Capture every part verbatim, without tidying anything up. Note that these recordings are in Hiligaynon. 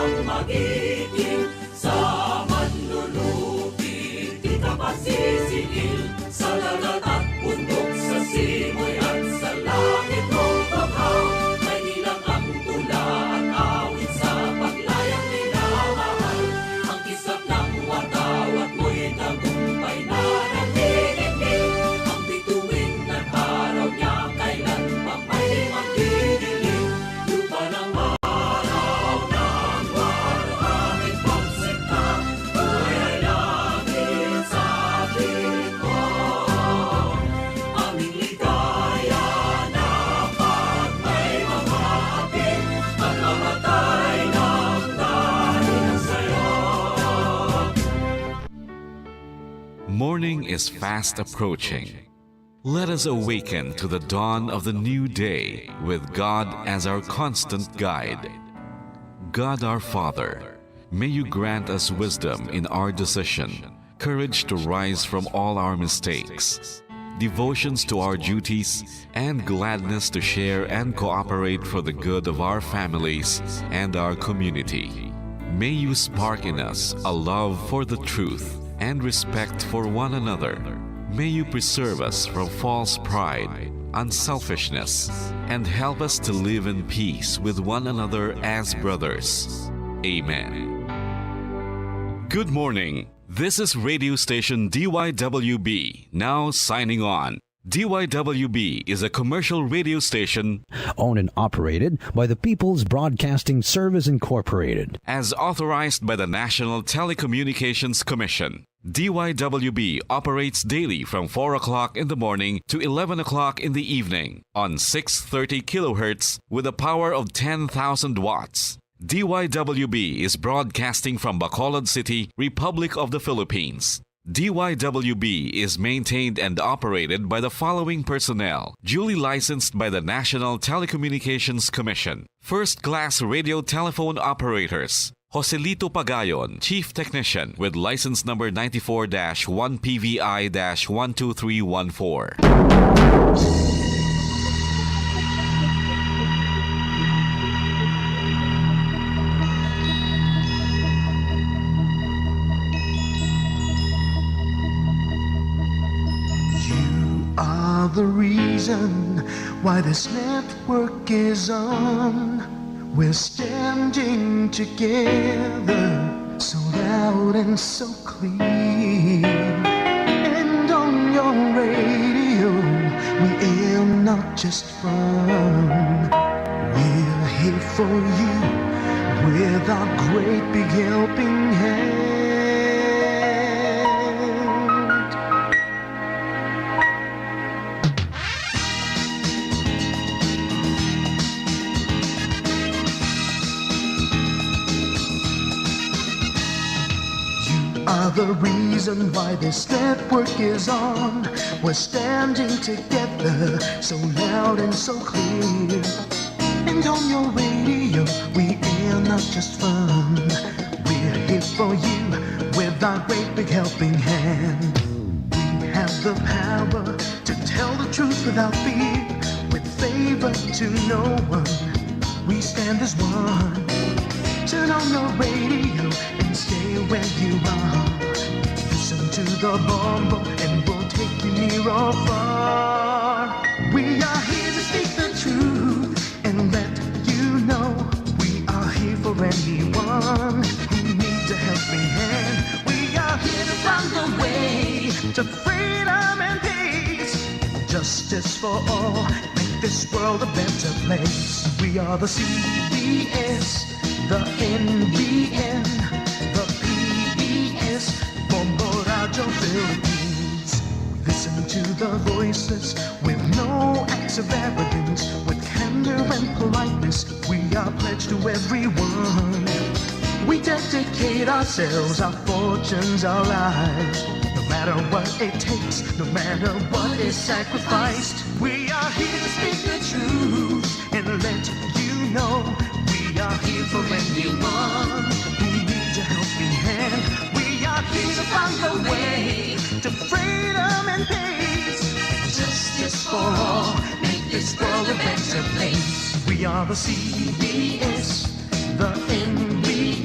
Ang magiting sa manlulupi, di ka pagsisingil sa dagat at bundok, sa simoy at sa langit mo paghaw. May ilang ang tula at awit sa paglayang minamahal. Ang kislap ng watawat mo'y tagumpay na nanginginig. Ang bituin ng araw niya kailan pa may magdidilim. Lupa ng araw ng maluhangin pagsinta, buhay ay langit sa atin mo. Aming ligaya na pag may mamahatin, at mamatay ng dahil sa'yo. Morning is fast approaching. Let us awaken to the dawn of the new day with God as our constant guide. God our Father, may you grant us wisdom in our decision, courage to rise from all our mistakes, devotions to our duties, and gladness to share and cooperate for the good of our families and our community. May you spark in us a love for the truth and respect for one another. May you preserve us from false pride, unselfishness, and help us to live in peace with one another as brothers. Amen. Good morning. This is radio station D Y W B, now signing on. D Y W B is a commercial radio station owned and operated by the People's Broadcasting Service Incorporated, as authorized by the National Telecommunications Commission. D Y W B operates daily from four o'clock in the morning to eleven o'clock in the evening on six thirty kilohertz with a power of ten thousand watts. D Y W B is broadcasting from Bacolod City, Republic of the Philippines. D Y W B is maintained and operated by the following personnel, duly licensed by the National Telecommunications Commission. First class radio telephone operators, Joselito Pagayon, Chief Technician, with license number ninety-four dash one P V I dash one two three one four. You are the reason why this network is on. We're standing together, so loud and so clear. And on your radio, we air not just fun. We're here for you with our great big helping hand. You are the reason why this network is on. We're standing together, so loud and so clear. And on your radio, we air not just fun. We're here for you with our great big helping hand. We have the power to tell the truth without fear, with favor to no one. We stand as one. Turn on your radio and stay where you are. Listen to the bombo and we'll take you near or far. We are here to speak the truth and let you know we are here for anyone who needs a helping hand. We are here to find a way to freedom and peace. Justice for all, make this world a better place. We are the C B S, the N B N, the P B S, Bombo Radio Philippines. We listen to the voices with no acts of arrogance, with candor and politeness. We are pledged to everyone. We dedicate ourselves, our fortunes, our lives. No matter what it takes, no matter what is sacrificed, we are here to speak the truth and let you know we are here for anyone who needs a helping hand. We are here to find a way to freedom and peace. Justice for all, make this world a better place. We are the C B S, the N B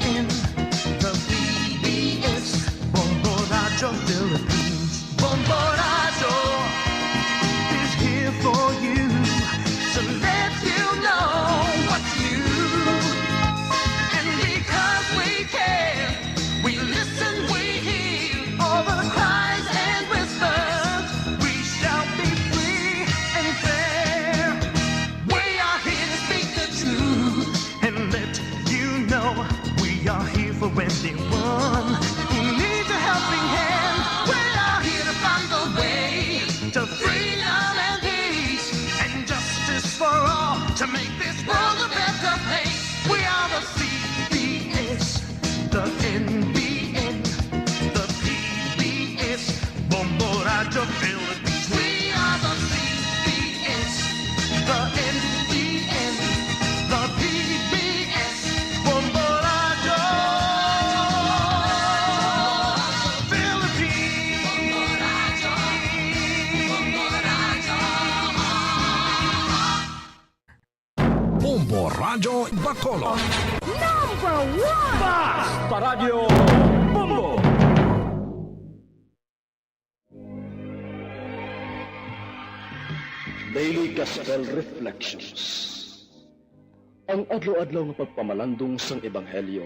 Color. Number one! Basta Radyo Bombo! Daily Gospel Reflections. Ang adlaw-adlaw nga pagpamalandong sang Ebanghelyo,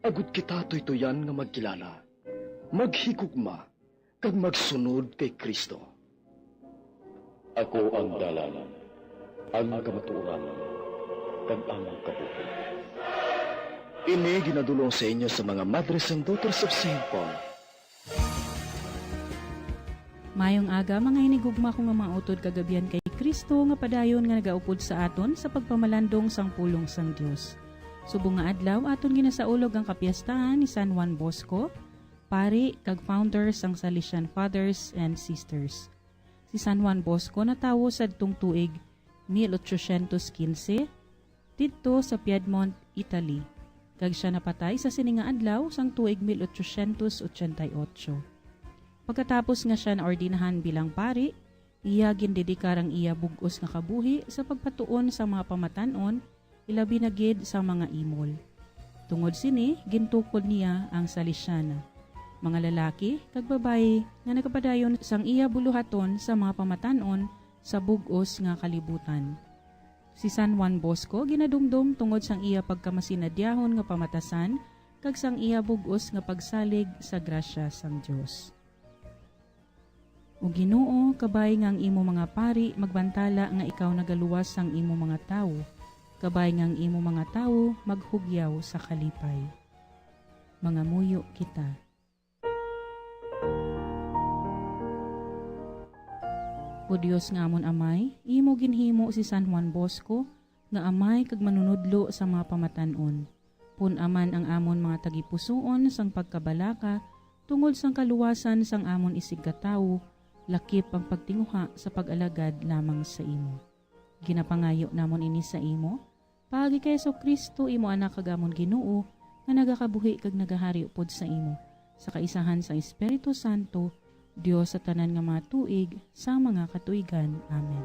agud kita tuytuyan nga magkilala, maghigugma, kag magsunod kay Cristo. Ako ang dalan, ang kamatuoran, kag ang kabuhi. Ini ginadulong sa inyo sa mga Madres and Daughters of Saint Paul. Mayong aga, mga hinigugma ko nga mga utod kag abyan kay Cristo nga padayon nga nagaupod sa aton sa pagpamalandong sang pulong sang Dios. Subong nga adlaw, aton ginasaulog ang kapiyastahan ni San Juan Bosco, pari kag founder sang Salesian Fathers and Sisters. Si San Juan Bosco natawo sadtong tuig mil ochocientos quince didto sa Piedmont, Italy, kag sia napatay sa sini nga adlaw sang tuig mil ochocientos ochenta y ocho. Pagkatapos nga sia naordinahan bilang pari, iya gindedikar ang iya bug-os nga kabuhi sa pagpatuon sa mga pamatan-on, ilabi na gid sa mga imol. Tungod sini, gintukod niya ang Salesiana, mga lalaki kag babayi nga nagapadayon sang iya buluhaton sa mga pamatan-on sa bug-os nga kalibutan. Si San Juan Bosco ginadumdom tungod sang iya pagkamasinadiyahon nga pamatasan kag sang iya bug-os nga pagsalig sa grasya sang Dios. O Ginoo, kabay nga ang imo mga pari magbantala nga ikaw nagaluwas sang imo mga tawo, kabay nga ang imo mga tawo maghugyaw sa kalipay. Mangamuyo kita. O Dios nga amon Amay, imo ginhimo si San Juan Bosco nga amay kag manunodlo sa mga pamatan-on. Pun-a man ang amon mga tagipusoon sang pagkabalaka tungod sang kaluwasan sang amon isigkatawo, lakip ang pagtinguha sa pag-alagad lamang sa imo. Ginapangayo namon ini sa imo, paagi kay Jesu-Cristo, imo Anak kag amon Ginoo, nga nagakabuhi kag nagahari upod sa imo, sa kaisahan sang Espiritu Santo, Dios sa tanan nga mga tuig, sa mga katuigan. Amen.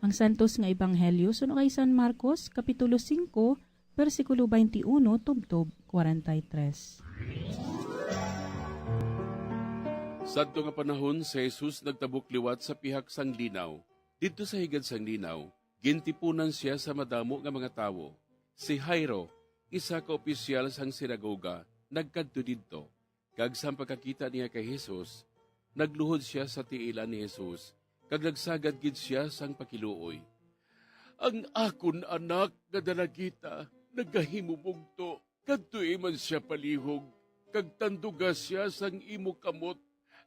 Ang Santos nga Ebanghelyo suno kay San Marcos, Kapitulo singko, bersikulo twenty-one tubtob kwarenta y tres. Sadto nga panahon, si Jesus nagtabok liwat sa pihak sang linaw. Didto sa higad sang linaw, gintipunan sia sa madamo nga mga tawo. Si Jairo, isa ka opisyal sang sinagoga, nagkadto didto, kag sang pagkakita niya kay Jesus, nagluhod sia sa tiilan ni Jesus, kag nagsagad gid sia sang pakiluoy, "Ang akon anak nga dalagita nagahimo bugto. Kadtoi man sia palihog, kag tanduga sia sang imo kamot,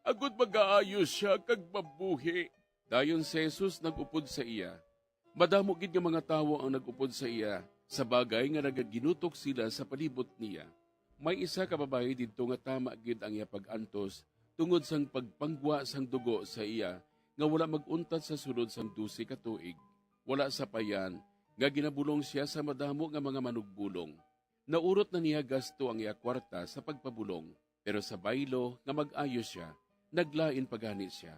agod magaayo sia kag mabuhi." Dayon si Jesus nag-upod sa iya. Madamo gid nga mga tawo ang nag-upod sa iya, sa bagay nga nagaginutok sila sa palibot niya. May isa ka babayi didto nga tama gid ang iya pag-antos tungod sang pagpanggwa sang dugo sa iya nga wala mag-untat sa sulod sang dose ka tuig. Wala sapayan nga ginabulong sia sa madamo nga mga manugbulong. Naurot na niya gasto ang iya kwarta sa pagpabulong, pero sa baylo nga mag-ayo sia, naglain pa gani sia.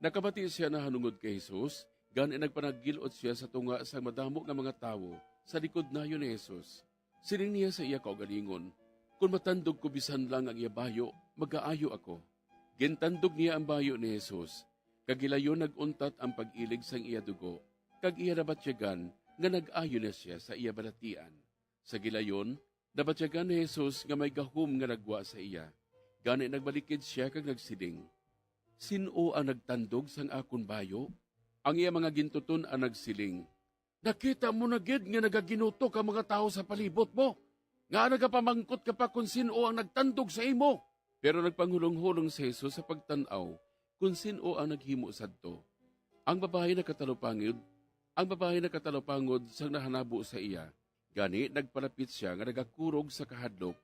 Nakabati sia nahanungod kay Jesus, gani nagpanagil-ot sia sa tunga sang madamo nga mga tawo sa likod nayon ni Jesus. Siling niya sa iya kaugalingon, "Kon matandog ko bisan lang ang iya bayo, magaayo ako." Gintandog niya ang bayo ni Jesus, kag gilayon nag-untat ang pag-ilig sang iya dugo, kag iya nabatyagan nga nag-ayo na sia sa iya balatian. Sa gilayon, nabatyagan ni Jesus nga may gahom nga naggwa sa iya. Gani nagbalikid sia kag nagsiling, "Sin-o ang nagtandog sang akon bayo?" Ang iya mga gintuton-an nagsiling, "Nakita mo na gid nga nagaginutok ang mga tawo sa palibot mo. Ngaa nagapamangkot ka pa kon sin-o ang nagtandog sa imo?" Pero nagpanghulong-hulong si Jesus sa pagtan-aw kon sin-o ang naghimo sadto. Ang babayi nakatalupangod, ang babayi nakatalupangod sang nahanabo sa iya. Gani nagpalapit sia nga nagakurog sa kahadlok,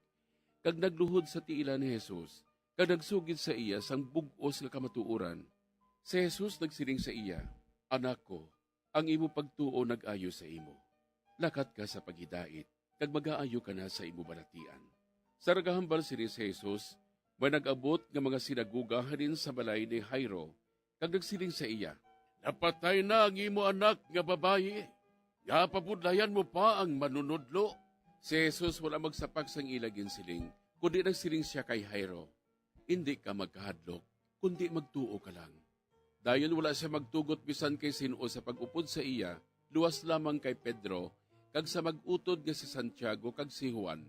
kag nagluhod sa tiilan ni Jesus, kag nagsugid sa iya sang bug-os nga kamatuoran. Si Jesus nagsiling sa iya, "Anak ko, ang imo pagtuo nag-ayo sa imo. Lakat ka sa paghidait, kag magaayo ka na sa imo balatian." Sa nagahambal sini si Jesus, may nag-abot nga mga sinagoga halin sa balay ni Jairo, kag nagsiling sa iya, "Napatay na ang imo anak nga babayi." Nga papudlayan mo pa ang manunodlo? Si Jesus wala magsapak sang ila ginsiling, kundi nagsiling sia kay Jairo, "Indi ka magkahadlok, kundi magtuo ka lang." Dayon wala sia magtugot bisan kay sin-o sa pag-upod sa iya, luwas lamang kay Pedro, kag sa mag-utod nga si Santiago kag si Juan.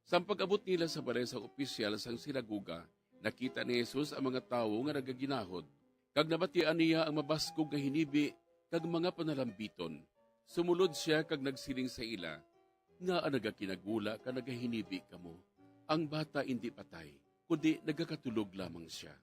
Sang pag-abot nila sa balay sang opisyal sang sinagoga, nakita ni Jesus ang mga tawo nga nagaginahod, kag nabatian niya ang mabaskog nga hinibi kag mga panalambiton. Sumulod sia kag nagsiling sa ila, "Ngaa nagakinagula kag nagahinibi kamo? Ang bata indi patay, kundi nagakatulog lamang sia."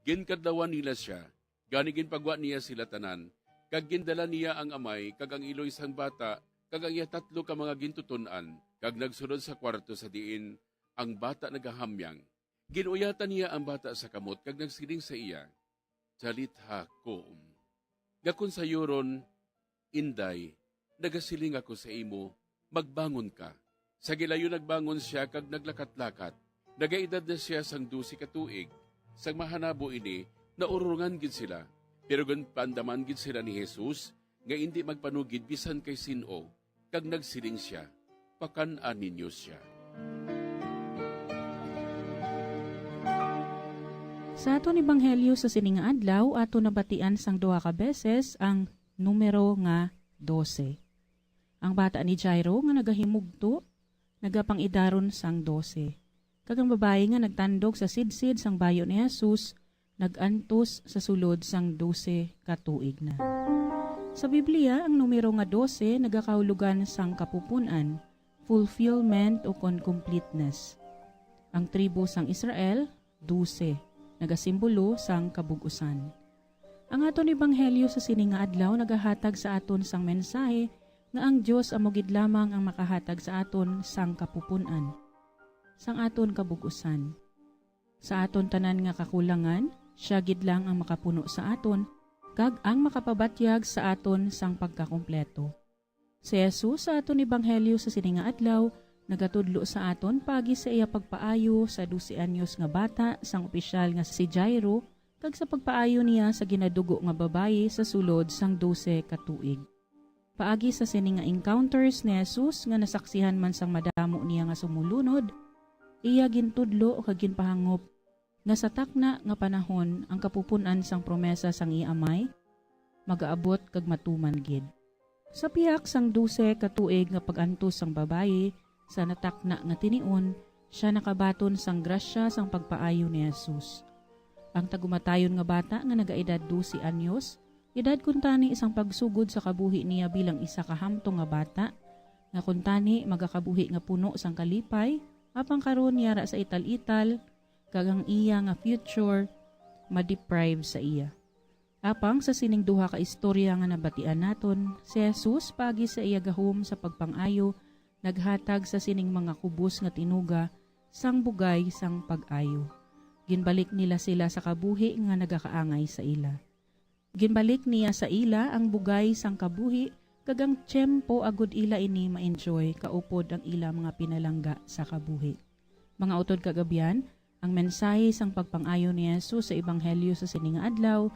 Ginkadlawan nila sia, gani ginpagwa niya sila tanan, kag gindala niya ang amay kag ang iloy sang bata kag ang iya tatlo ka mga gintuton-an, kag nagsulod sa kuwarto sa diin ang bata nagahamyang. Gin-uyatan niya ang bata sa kamot kag nagsiling sa iya, "Talitha koum," nga kon sayuron, "Inday, nagasiling ako sa imo, magbangon ka." Sa gilayon nagbangon sia kag naglakat-lakat. Nagaedad na sia sang dose ka tuig. Sang mahanabo ini, naururongan gid sila. Pero ginpaandaman gid sila ni Jesus nga indi magpanugid bisan kay sin-o, kag nagsiling sia, "Pakan-a ninyo sia." Sa aton ebanghelyo sa sini nga adlaw, aton nabatian sang duha ka beses ang numero nga dose. Ang bata ni Jairo nga nagahimugto, nagapang-idaron sang dose, kag ang babayi nga nagtandog sa sidsid sang bayo ni Jesus nag-antos sa sulod sang dose ka tuig na. Sa Biblia, ang numero nga dose nagakahulogan sang kapupun-an, fulfillment, o kon completeness. Ang tribo sang Israel, dose, nagasimbolo sang kabug-usan. Ang aton ebanghelyo sa sini nga adlaw nagahatag sa aton sang mensahe nga ang Dios amo gid lamang ang makahatag sa aton sang kapupun-an, sang aton kabug-usan. Sa aton tanan nga kakulangan, sia gid lang ang makapuno sa aton, kag ang makapabatyag sa aton sang pagkakumpleto. Si Jesus sa aton ebanghelyo sa sini nga adlaw nagatudlo sa aton paagi sa iya pagpaayo sa dose anyos nga bata sang opisyal nga si Jairo kag sa pagpaayo niya sa ginadugo nga babayi sa sulod sang dose ka tuig. Paagi sa sini nga encounters ni Jesus nga nasaksihan man sang madamo niya nga sumulunod, iya gintudlo kag ginpahangop nga sa takna nga panahon ang kapupun-an sang promesa sang iya Amay magaabot kag matuman gid. Sa pihak sang dose ka tuig nga pag-antos sang babayi sa natakna nga tinion, sia nakabaton sang grasya sang pagpaayo ni Jesus. Ang tagumatayon nga bata nga nagaedad dose anyos, edad kuntani sang pagsugod sa kabuhi niya bilang isa ka hamtong nga bata, nga kuntani magakabuhi nga puno sang kalipay, apang karon yara sa ital-ital, kag ang iya nga future ma-deprive sa iya. Apang sa sining duha ka istorya nga nabatian naton, si Jesus paagi sa iya gahom sa pagpang-ayo naghatag sa sining mga kubos nga tinuga sang bugay sang pag-ayo. Ginbalik nila sila sa kabuhi nga nagakaangay sa ila. Ginbalik niya sa ila ang bugay sang kabuhi kag ang tiyempo agud ila ini ma-enjoy kaupod ang ila mga pinalangga sa kabuhi. Mga utod kag abyan, ang mensahe sang pagpang-ayo ni Jesus sa ebanghelyo sa sini nga adlaw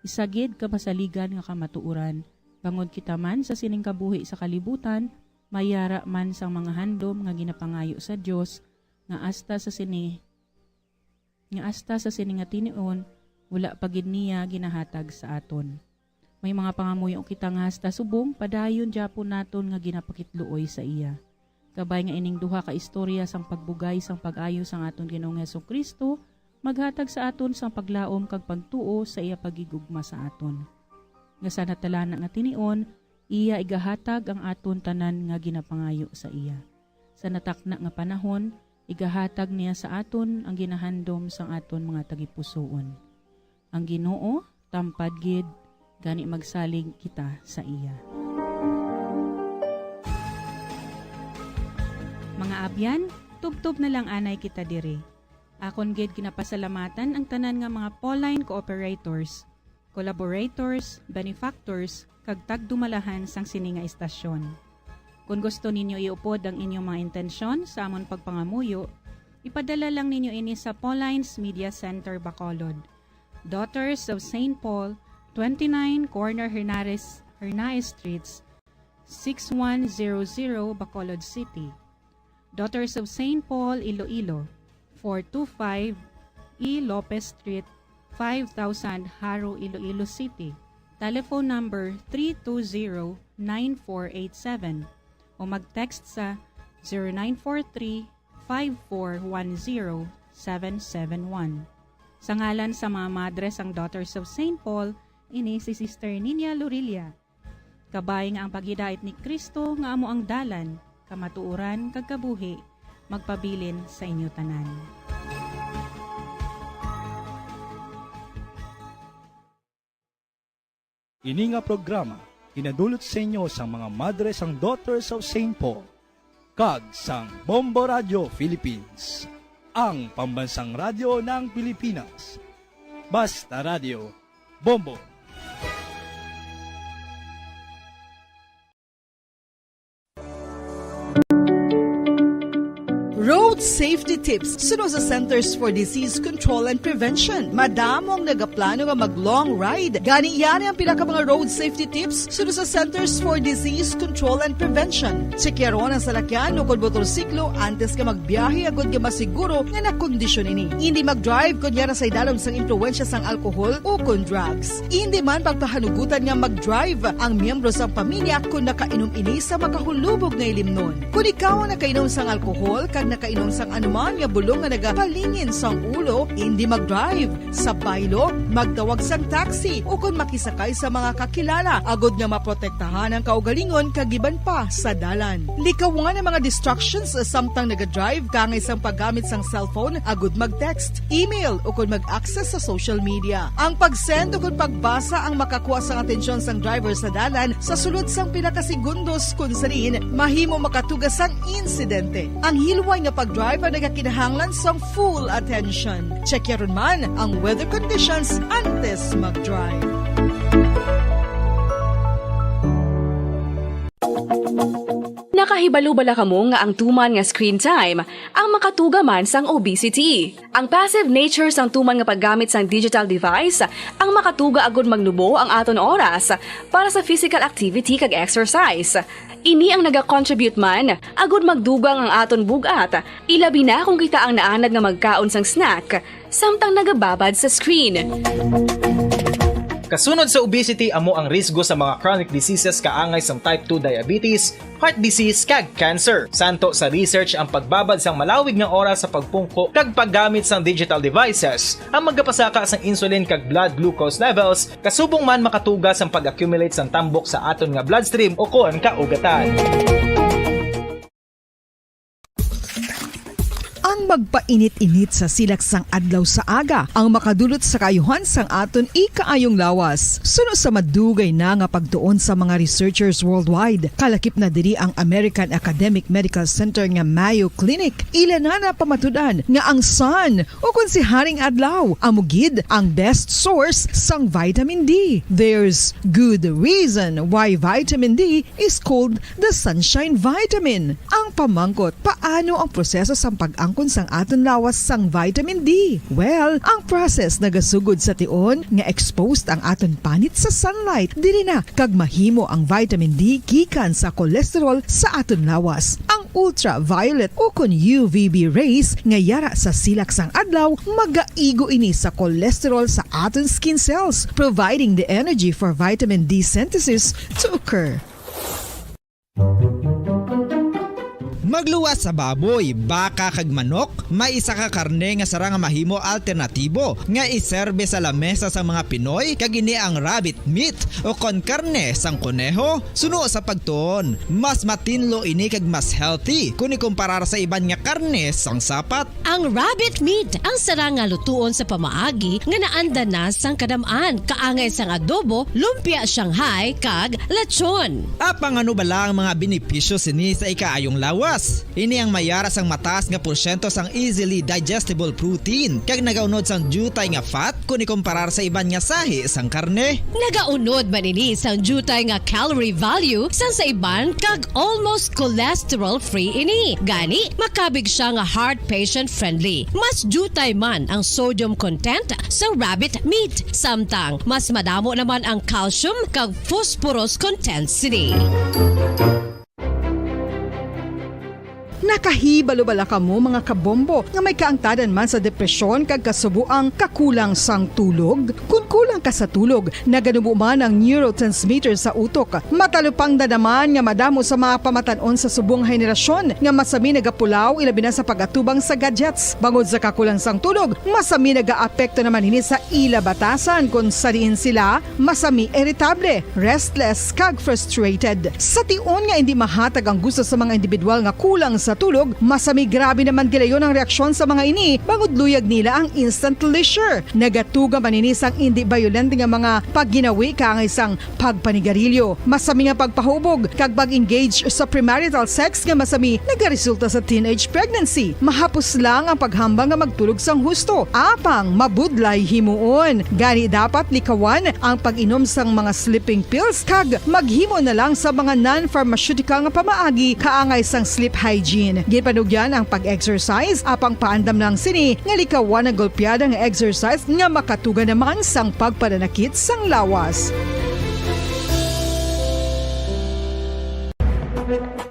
isa gid ka masaligan nga kamatuoran, bangod kita man sa sining kabuhi sa kalibutan, mayara man sang mga handom nga ginapangayo sa Dios, nga asta sa sini nga asta sa sini nga tinion, wala pa gid niya ginahatag sa aton. May mga pangamuyo kita nga hasta subong padayon gyapon naton nga ginapakitluoy sa iya. Kabay nga ining duha ka istorya sang pagbugay sang pag-ayo sang aton Ginoong Jesu-Cristo maghatag sa aton sang paglaom kag pagtuo sa iya paghigugma sa aton. Nga sa natalana nga tinion, iya igahatag ang aton tanan nga ginapangayo sa iya. Sa natakna nga panahon, igahatag niya sa aton ang ginahandom sang aton mga tagipusoon. Ang Ginoo tampad gid, gani magsalig kita sa iya. Mga abyan, tubtob na lang anay kita diri. Akon gid ginapasalamatan ang tanan nga mga Pauline cooperators, collaborators, benefactors, kag tagdumalahan sang sini nga istasyon. Kon gusto ninyo iupod ang inyong mga intensyon sa amon pagpangamuyo, ipadala lang ninyo ini sa Pauline's Media Center, Bacolod, Daughters of Saint Paul, twenty-nine Corner Hernares, Hernaez Streets, six one zero zero, Bacolod City. Daughters of Saint Paul, Iloilo, four two five E Lopez Street, five thousand, Jaro, Iloilo City. Telephone number three two zero nine four eight seven o mag-text sa zero nine four three five four one zero seven seven one. Sa ngalan sa mga madre sang Daughters of Saint Paul, ini si Sister Nina Lorilla. Kabay nga ang paghidait ni Cristo nga amo ang dalan, kamatuoran, kag kabuhi, magpabilin sa inyo tanan. Ini nga programa ginadulot sa inyo sang mga madre sang Daughters of Saint Paul kag sang Bombo Radio Philippines, ang pambansang radyo ng Pilipinas. Basta Radio, Bombo. Road safety tips suno sa Centers for Disease Control and Prevention. Madamo ang nagaplano nga mag-long ride. Gani, yari ang pila ka mga road safety tips suno sa Centers for Disease Control and Prevention. Tsekyaron ang salakyan ukon motorsiklo antes nga magbiyahe, agud nga masiguro nga nakondisyon ini. Indi mag-drive kon yara sa idalom sang impluwensya sang alkohol ukon drugs. Indi man pagpahanugutan nga mag-drive ang miyembro sang pamilya kon nakainom ini sa makahulubog nga ilimnon. Kon ikaw ang nakainom sang alkohol kag nakainom sang anuman nga bulong nga nagapalingin sang ulo, indi mag-drive. Sa baylo, magtawag sang taxi ukon makisakay sa mga kakilala, agud nga maprotektahan ang kaugalingon kag iban pa sa dalan. Likawan ang mga distractions samtang naga-drive, kaangay sang paggamit sang cellphone agud mag-text, email, ukon mag-access sa social media. Ang pag-send ukon pagbasa ang makakuha sang atensyon sang driver sa dalan sa sulod sang pila ka segundos, kon sa diin mahimo makatuga sang insidente. Ang hilway nga pag-drive ang nagakinahanglan sang full attention. Check yaron man ang weather conditions antes mag-drive. Nakahibalo bala kamo nga ang tuman nga screen time ang makatuga man sang obesity? Ang passive nature sang tuman nga paggamit sang digital device ang makatuga agud magnubo ang aton oras para sa physical activity kag exercise. Ini ang naga-contribute man agud magdugang ang aton bug-at, ilabi na kon kita ang naanad nga magkaon sang snack samtang nagababad sa screen. Kasunod sa obesity, amo ang risgo sa mga chronic diseases kaangay sang type two diabetes, heart disease, kag cancer. Santo sa research, ang pagbabad sang malawig nga oras sa pagpungko kag paggamit sang digital devices ang magapasaka sang insulin kag blood glucose levels, kasubong man makatuga sang pag-accumulate sang tambok sa aton nga bloodstream ukon kaugatan. Ang magpainit-init sa silak sang adlaw sa aga ang makadulot sa kaayuhan sang aton ikaayong lawas. Suno sa madugay na nga pagtuon sa mga researchers worldwide, kalakip na diri ang American Academic Medical Center nga Mayo Clinic. Ila na napamatud-an nga ang sun, o kon si Haring Adlaw, amo gid ang best source sang vitamin D. There's good reason why vitamin D is called the sunshine vitamin. Ang pamangkot, paano ang proseso sang pag-angkon sang aton lawas sang vitamin D? Well, ang process nagasugod sa tion nga exposed ang aton panit sa sunlight. Diri na kag mahimo ang vitamin D gikan sa cholesterol sa aton lawas. Ang ultraviolet o kon U V B rays nga yara sa silak sang adlaw magaigo ini sa cholesterol sa aton skin cells, providing the energy for vitamin D synthesis to occur. Magluwas sa baboy, baka, kag manok, may isa ka karne nga sarang nga mahimo alternatibo nga iserbe sa lamesa sang mga Pinoy, kag ini ang rabbit meat o kon karne sang koneho. Suno sa pagtuon, mas matinlo ini kag mas healthy kon ikumparar sa iban nga karne sang sapat. Ang rabbit meat ang sarang nga lutuon sa pamaagi nga naanda na sang kadam-an, kaangay sang adobo, lumpia Shanghai, kag lechon. Apang ano bala ang mga benepisyo sini sa ikaayong lawas? Ini ang may yara sang mataas nga porsyento sang easily digestible protein kag nagaunod sang diutay nga fat kon ikumparar sa iban nga sahi sang karne. Nagaunod man ini sang diutay nga calorie value sang sa iban kag almost cholesterol-free ini. Gani, makabig sia nga heart patient-friendly. Mas diutay man ang sodium content sang rabbit meat, samtang mas madamo naman ang calcium kag phosphorus content sini. Nakahibalo bala kamo, mga kabombo, nga may kaangtadan man sa depresyon kag kasubo ang kakulang sang tulog? Kon kulang ka sa tulog, naganubo man ang neurotransmitter sa utok. Matalupangdan naman nga madamo sa mga pamatan-on sa subong nga henerasyon nga masami nagapulaw, ilabi na sa pag-atubang sa gadgets. Bangod sa kakulang sang tulog, masami nagaapekto naman ini sa ila batasan, kon sa diin sila masami iritable, restless, kag frustrated. Sa tion nga indi mahatag ang gusto sa mga individual nga kulang sa tulog, masami grabe naman gilayon ang reaksyon sa mga ini, bangod luyag nila ang instant leisure. Nagatuga man ini sang indi bayolente nga mga pagginawi kaangay sang pagpanigarilyo, masami nga pagpahubog, kag pag-engage sa premarital sex nga masami nagaresulta sa teenage pregnancy. Mahapos lang ang paghambal nga magtulog sang husto, apang mabudlay himuon. Gani, dapat likawan ang pag-inom sang mga sleeping pills kag maghimo na lang sa mga non-pharmaceutical nga pamaagi kaangay sang sleep hygiene. Ginpanugyan ang pag-exercise, apang paandam lang sini nga likawan ang golpeada nga exercise nga makatuga naman sang pagpananakit sang lawas.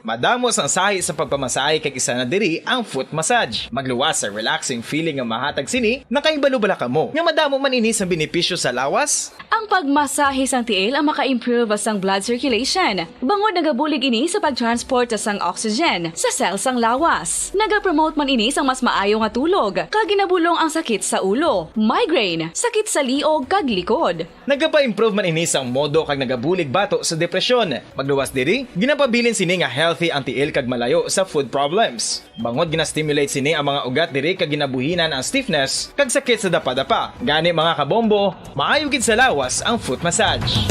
Madamo sang sahi sa pagpamasahe, kag isa na diri ang foot massage. Magluwas sa relaxing feeling nga mahatag sini. Nakahibalo bala kamo nga madamo man ini sang benepisyo sa lawas? Ang pagmasahe sang tiil ang maka-improve sang blood circulation, bangod nagabulig ini sa pag-transport sang oxygen sa cell sang lawas. Nagapromote man ini sang mas maayo nga tulog, kag ginabulong ang sakit sa ulo, migraine, sakit sa liog, kag likod. Nagapa-improve man ini sang modo kag nagabulig bato sa depresyon. Magluwas diri, ginapabilin sini nga healthy ang tiil kag malayo sa foot problems. Bangod gina-stimulate sini ang mga ugat diri kag ginabuhinan ang stiffness kag sakit sa dapadapa. Gani, mga kabombo, maayo gid sa lawas ang foot massage.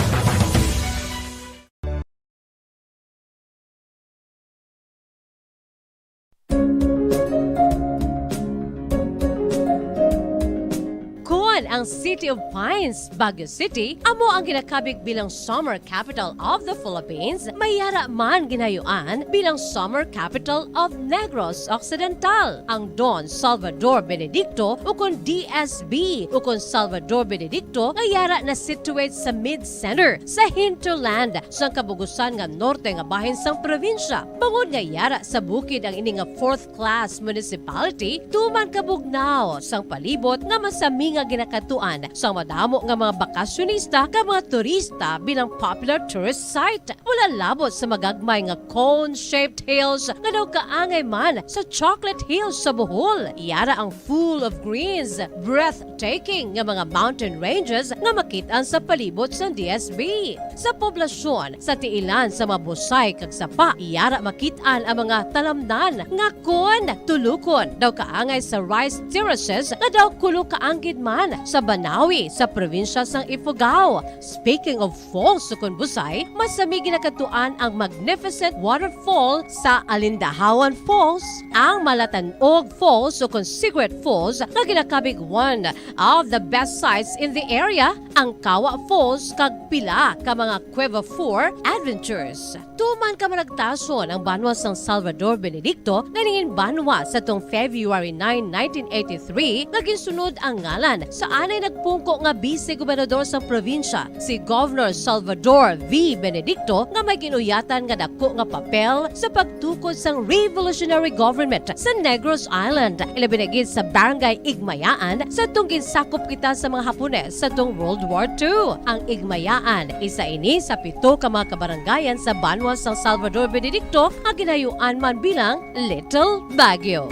Kon ang City of Pines, Baguio City, amo ang ginakabig bilang Summer Capital of the Philippines, may yara man ginayuan bilang Summer Capital of Negros Occidental. Ang Don Salvador Benedicto, ukon D S B, ukon Salvador Benedicto, nga yara na-situate sa mid-center, sa hinterland, sang kabugusan nga norte nga bahin sang probinsya, bangod nga yara sa bukid ang ini nga fourth class municipality, tuman kabugnaw sang palibot nga masami nga ginakadtuan sang madamo nga mga bakasyonista kag mga turista bilang popular tourist site. Wala labot sa magagmay nga cone-shaped hills nga daw kaangay man sa Chocolate Hills sa Bohol. Yara ang full of greens, breathtaking nga mga mountain ranges nga makit-an sa palibot sang D S B. Sa poblasyon, sa tiilan sa mga busay kag sapa, yara makit-an ang mga talamnan nga kon tulukon daw kaangay sa rice terraces nga daw kulo kaanggid man sa Banawi sa probinsya sang Ifugao. Speaking of falls ukon busay, masami ginakadtuan ang magnificent waterfall sa Alindahawan Falls, ang Malatanog Falls ukon Cigarette Falls nga ginakabig one of the best sites in the area, ang Kawa Falls kag pila ka mga Cueva Four adventures. Tuman kamaragtason ang banwa sang Salvador Benedicto nga nangin banwa sa tung February nine, nineteen eighty-three, nga ginsunod ang ngalan sa anay nagpungko nga bise gobernador sang probinsya, si Governor Salvador V. Benedicto, nga may ginuyatan nga dako nga papel sa pagtukod sang revolutionary government sa Negros Island, ilabi na gid sa Barangay Igmayaan, sa tung ginsakop kita sa mga Hapones sa tung World War Two. Ang Igmayaan, isa ini sa pito ka mga kabarangayan sa banwa sang Salvador Benedicto nga ginayuan man bilang Little Baguio.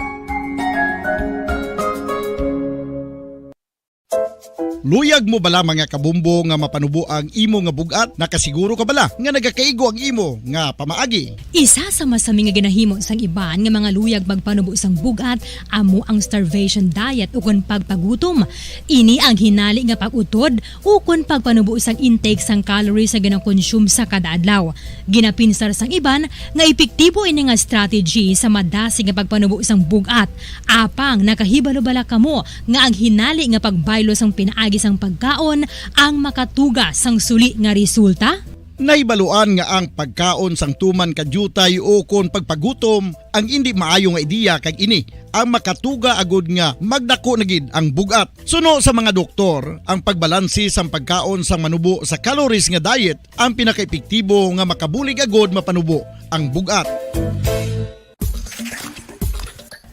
Luyag mo bala, mga kabombo, nga mapanubo ang imo nga bug-at? Nakasiguro ka bala nga nagakaigo ang imo nga pamaagi? Isa sa masami nga ginahimo sang iban nga mga luyag magpanubo sang bug-at amo ang starvation diet ukon pagpagutom. Ini ang hinali nga pag-utod ukon pagpanubo sang intake sang calories nga ginakonsume sa kada adlaw. Ginapinsar sang iban nga epektibo ini nga strategy sa madasig nga pagpanubo sang bug-at. Apang nakahibalo bala kamo nga ang hinali nga pagbaylo sang pinaagi sang pagkaon ang makatuga sang suli nga resulta? Nahibaluan nga ang pagkaon sang tuman ka diutay o kon pagpagutom ang indi maayo nga ideya, kag ini ang makatuga agud nga magdako na gid ang bug-at. Suno sa mga doktor, ang pagbalanse sang pagkaon sang manubo sa calories nga diet ang pinakaepektibo nga makabulig agud mapanubo ang bug-at.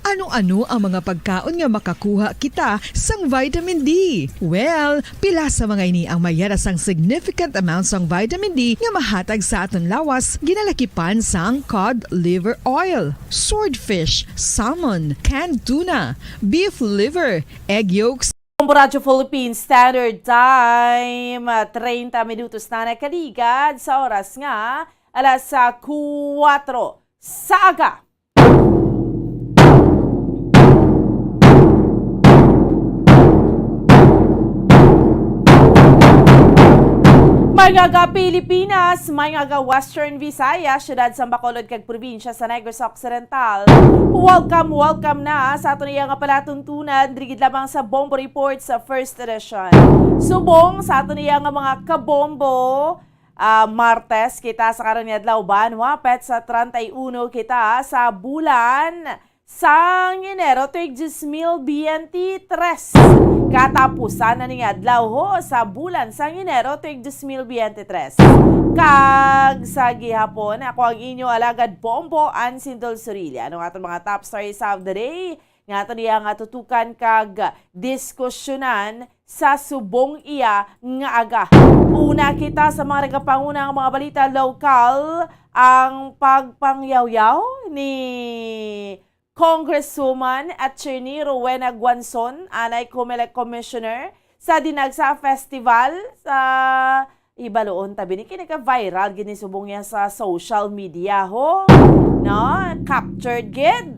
Ano-ano ang mga pagkaon nga makakuha kita sang vitamin D? Well, pila sa mga ini ang may yara sang significant amount sang vitamin D nga mahatag sa aton lawas, ginalakipan sang cod liver oil, swordfish, salmon, canned tuna, beef liver, egg yolks, Bombo Radyo Philippines Standard Time, ah, treinta minutos na nakaligad sa oras nga alas, ah, kuwatro sa aga. May nga ga Pilipinas, may nga ga Western Visayas, siyudad sa Bacolod kag probinsya sa Negros Occidental. Welcome, welcome na sa aton iya nga palatuntunan, diri gid lamang sa Bombo Report sa first edition. Subong sa aton iya nga mga kabombo, ah, Martes kita sa karon nga adlaw, banwa, petsa treinta y uno kita sa bulan sang Enero tuig dos mil biyente tres. Katapusan na ning adlaw ho sa bulan sang Enero tuig dos mil biyente tres. Kag sa gihapon, ako ang inyo alagad Bombo Ansin Dulsurilla. Ano ang aton mga top stories of the day nga aton iya nga tutukan kag diskusyonan sa subong iya nga aga? Una kita sa mga nagapanguna nga mga balita lokal, ang pagpangyawyaw ni Congresswoman Attorney Rowena Guanzon, anay Comelec Commissioner, sa Dinagsa Festival sa Ibaluon ta bini kay nagka-viral gid ni subong niya sa social media, ho. No? Captured gid.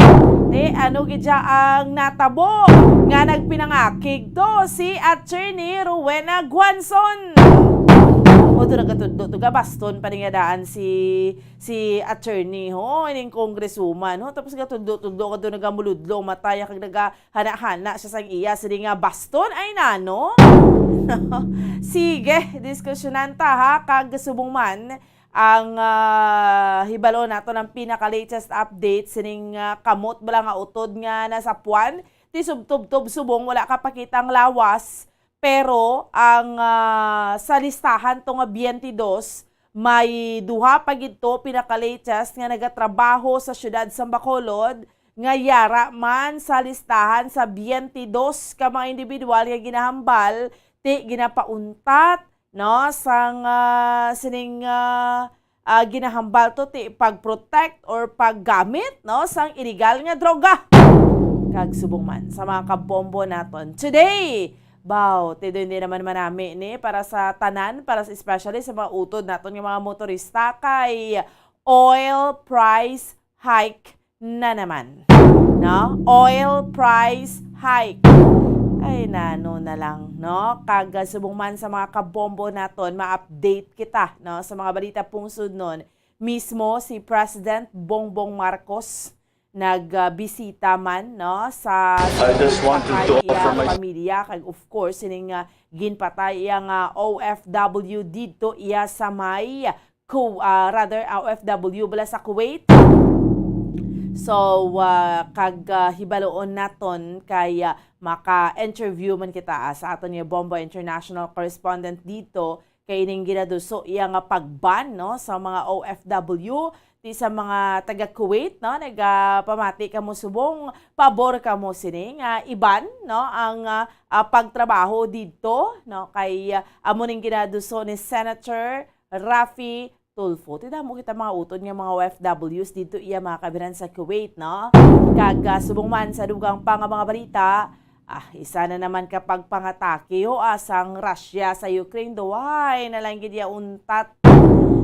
Di, ano gid siya ang natabo nga nagpinangakig to si Attorney Rowena Guanzon? O, to nagatudlo to, gabaston pa niya daan si, si attorney, ho, ining congresswoman, ho. Tapos gatudlo-tudlo ka to, nagamuludlo ang mata niya, kag naga, hana-hana siya sang iya sini nga baston, ay nano. Sige, diskusyonan ta, ha, kag subong man ang, ah, hibalo nato ng pinaka-latest update sining, ah, kamot bala nga utod nga nasapuan. Ti subtubtob subong wala ka pakita ang lawas, pero ang, ah, sa listahan to nga biyente dos, may duha pa gid to pinaka-latest nga nagatrabaho sa siyudad sa Bacolod nga yara man sa listahan sa biyente dos ka mga individual nga ginahambal ti ginapauntat, no, sang, ah, sining, ah, ah, ginahambal to ti pag-protect or paggamit, no, sang iligal nga droga. Kag subong man sa mga kabombo naton today, baw, ti daw hindi naman manami ni para sa tanan, para sa, especially sa mga utod naton nga mga motorista, kay oil price hike na naman. No? Oil price hike. Ay, nano na lang, no? Kag, ah, subong man sa mga kabombo naton, ma-update kita, no, sa mga balita pungsod nun. Mismo si President Bongbong Marcos nagbisita man, no, sa I just want to do iya for my pamilya, kag of course sining, ah, ginpatay iya nga O F W didto iya sa may Ku-, ah, rather, O F W bala sa Kuwait. So, ah, kag, ah, hibaluon naton kay, ah, maka-interview man kita, ah, sa aton nga Bombo International Correspondent didto, kay ining ginaduso iya nga pag-ban, no, sa mga O F W, ti sa mga taga Kuwait, no, nagapamati kamo subong, pabor kamo sini nga iban, no, ang, ah, ah, pagtrabaho didto, no, kay, ah, amo ning ginaduso ni Senator Raffy Tulfo. Ti damo kita mga utod nga mga O F Ws didto iya mga kabiran sa Kuwait, no? Kag, ah, subong man sa dugang pa nga mga balita, Ah, isa na naman ka pagpangatake, o, ah, sang Russia sa Ukraine, duway na lang gid ya untat.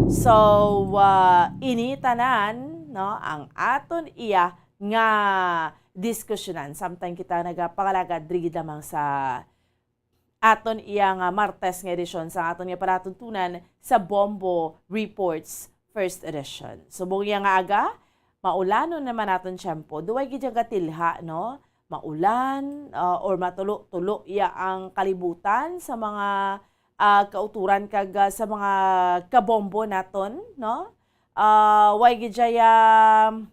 So, ah, ini tanan, no, ang aton iya nga diskusyonan samtang kita nagapangalagad diri gid lamang sa aton iya nga Martes nga edisyon sa aton nga palatuntunan sa Bombo Reports First Edition. Subong iya nga aga, maulanon naman aton tiyempo. Duway gid ang katilha, no? Maulan, ah, or matulo-tulo iya ang kalibutan sa mga, ah, kauturan kag, ah, sa mga kabombo naton, no? Ah, way gid siya, um,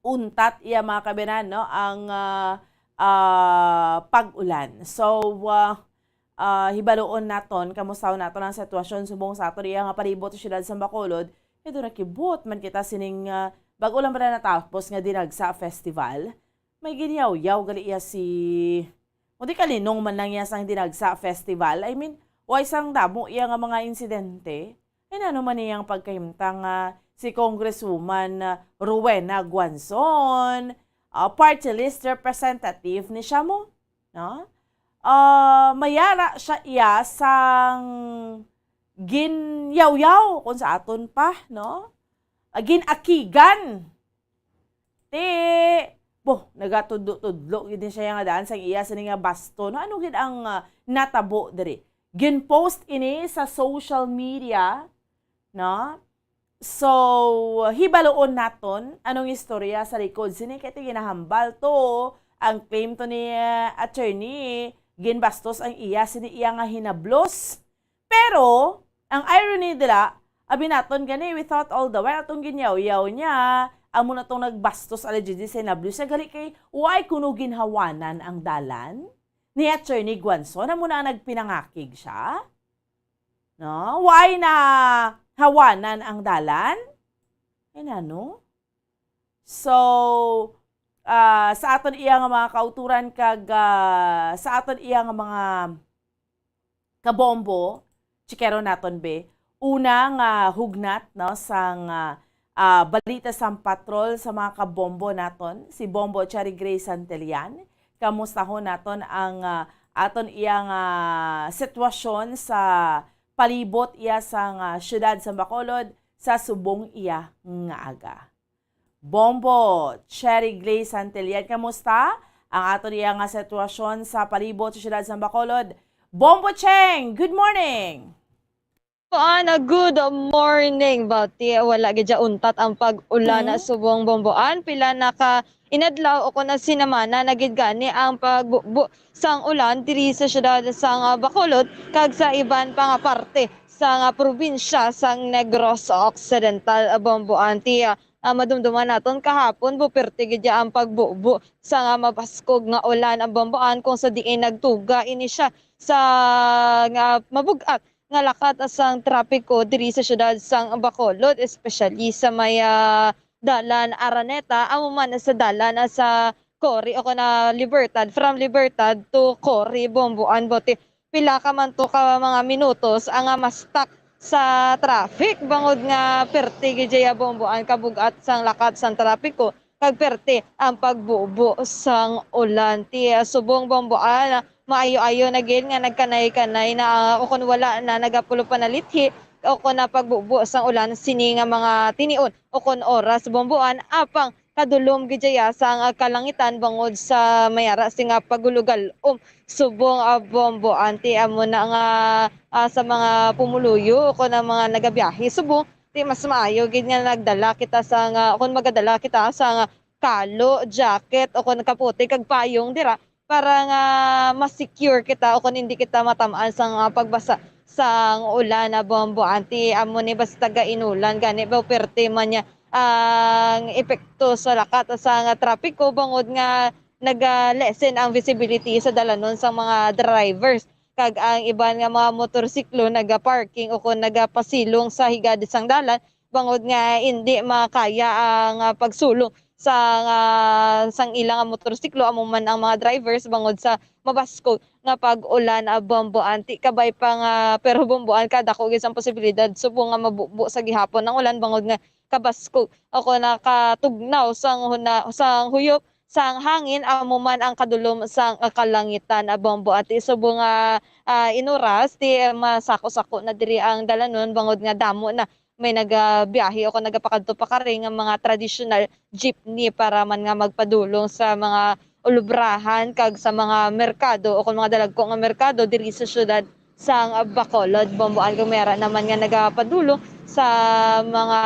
untat iya, mga kabayan, no, ang, ah, ah, pag-ulan. So, ah, ah, hibaluon naton, kamustahon naton ang sitwasyon subong sa aton iya nga palibot sa siyudad sa Bacolod. Kay do nakibot man kita sining, ah, bag-o lang ba na natapos nga Dinagsa Festival. May ginyawyaw gali iya si, kundi kalinong man lang iya sang Dinagsa Festival. I mean, way sang damo iya nga mga insidente. Ay, ano man iyang pagkahimtang nga si Congresswoman, ah, Rowena Guanzon, ah, party list representative ni siya mo, no? Ah, mayara siya iya sang ginyawyaw kung sa aton pa, no? Ah, ginakigan. Ti, boh, nagatudlo-tudlo gid ni siya nga daan sang iya sini nga baston. Ano gid ang, ah, natabo diri? Gin-post ini sa social media, no? So, hibaluon naton anong istorya sa likod sini kay ti ginahambal to ang claim to ni, ah, attorney, ginbastos ang iya sini iya nga hinablos. Pero, ang irony dira, abi naton gani, we thought all the while, atong ginyawyaw niya, amo na tong nagbastos allegedly sa hinablos niya, gali kay, why kuno ginhawanan ang dalan ni Attorney Guanzon? Amo na ang nagpinangakig siya? No? Why na hawanan ang dalan? Ay, nano? So, ah, sa aton iya nga mga kauturan kag, ah, sa aton iya nga mga kabombo, chikero naton, be. Una nga hugnat, no, sang, ah, ah, balita sang patrol sa mga kabombo naton, si Bombo Cherry Gray Santillan. Kamustahon naton ang, ah, aton iya nga sitwasyon sa palibot iya sang, ah, siyudad sa Bacolod sa subong iya nga aga. Bombo, Cherry Gray Santillan, kamusta ang aton iya nga sitwasyon sa palibot sa siyudad sa Bacolod? Bombo Cheng, good morning! Ana, good morning, Bati. Wala gid siya untat ang pag-ulan na Mm. subong Bomboan. Pila na ka inadlaw o kung na sinamana na gid gani ang pagbubo sang ulan diri sa siyudad sang, ah, Bacolod kag sa iban pa nga parte sang, ah, probinsya sang Negros Occidental, ah, Bomboan. Ti, ah, ah, madumduman naton kahapon, buperte gid ya ang pagbubo sa nga mabaskog nga ulan ang Bomboan, kung sa diin nagtuga ini siya sa nga mabug-at nga lakat sang trapiko diri sa siyudad sang Bacolod, especially sa may, ah, dalan Araneta, amo man sa dalan, ah, sa Cory o kon, ah, Libertad, from Libertad to Cory, Bomboan, Bote. Pila ka man to ka mga minutos ang, ah, ma-stuck sa traffic bangod nga perti gid ya Bomboan kabug-at sang lakat sang trapiko kag perti ang pagbubo sang ulan. Ti, ah, subong Bomboan, ah, maayo-ayo na gid nga nagkanay-kanay na, ah, o kon wala na nagapulo pa na lithi o kon na pagbubo sang ulan sini nga mga tinion o kon oras Bomboan, apang kadulom gid ya sang, ah, kalangitan bangod sa mayara sing, ah, pagulugal-om subong, ah, Bomboan. Ti amo na nga, ah, sa mga pumuluyo o kon ang mga nagabiyahe subong, ti mas maayo gid nga nagdala kita sang, ah, kon magadala kita sang, ah, kalo, jacket o kon kapote kag payong dira para nga ma-secure kita o kon hindi kita matam-an sang, ah, pagbasa sang ulan, ah, Bomboan. Ti amo ni basta ga-inulan gani ba, perte man niya ang epekto sa lakat sa nga trapiko bangod nga naga-lessen ang visibility sa dalanon sang mga drivers, kag ang iban nga mga motorsiklo naga-parking o kon nagapasilong sa higad sang dalan bangod nga indi makaya ang, ah, pagsulong sa, ah, sang ila nga motorsiklo, amo man ang mga drivers bangod sa mabaskog nga pag-ulan, ah, Bomboan. Ti kabay pa nga, pero Bomboan, kadako gid sang posibilidad subong nga mabubo sa gihapon ang ulan bangod nga kabaskog o kon nakatugnaw sang huna-, sang huyop sang hangin, amo man ang kadulom sang kalangitan, ah, Bombo Ati. Subong nga, ah, inuras, ti masako-sako na diri ang dalanon bangod nga damo na may nagabiyahe o kon nagapakadto pa kari nga mga traditional jeepney para man nga magpadulong sa mga ulubrahan kag sa mga merkado o kon mga dalagko nga merkado diri sa siyudad sang Bacolod, Bombo Ati, kag may ara naman nga nagapadulong sa mga,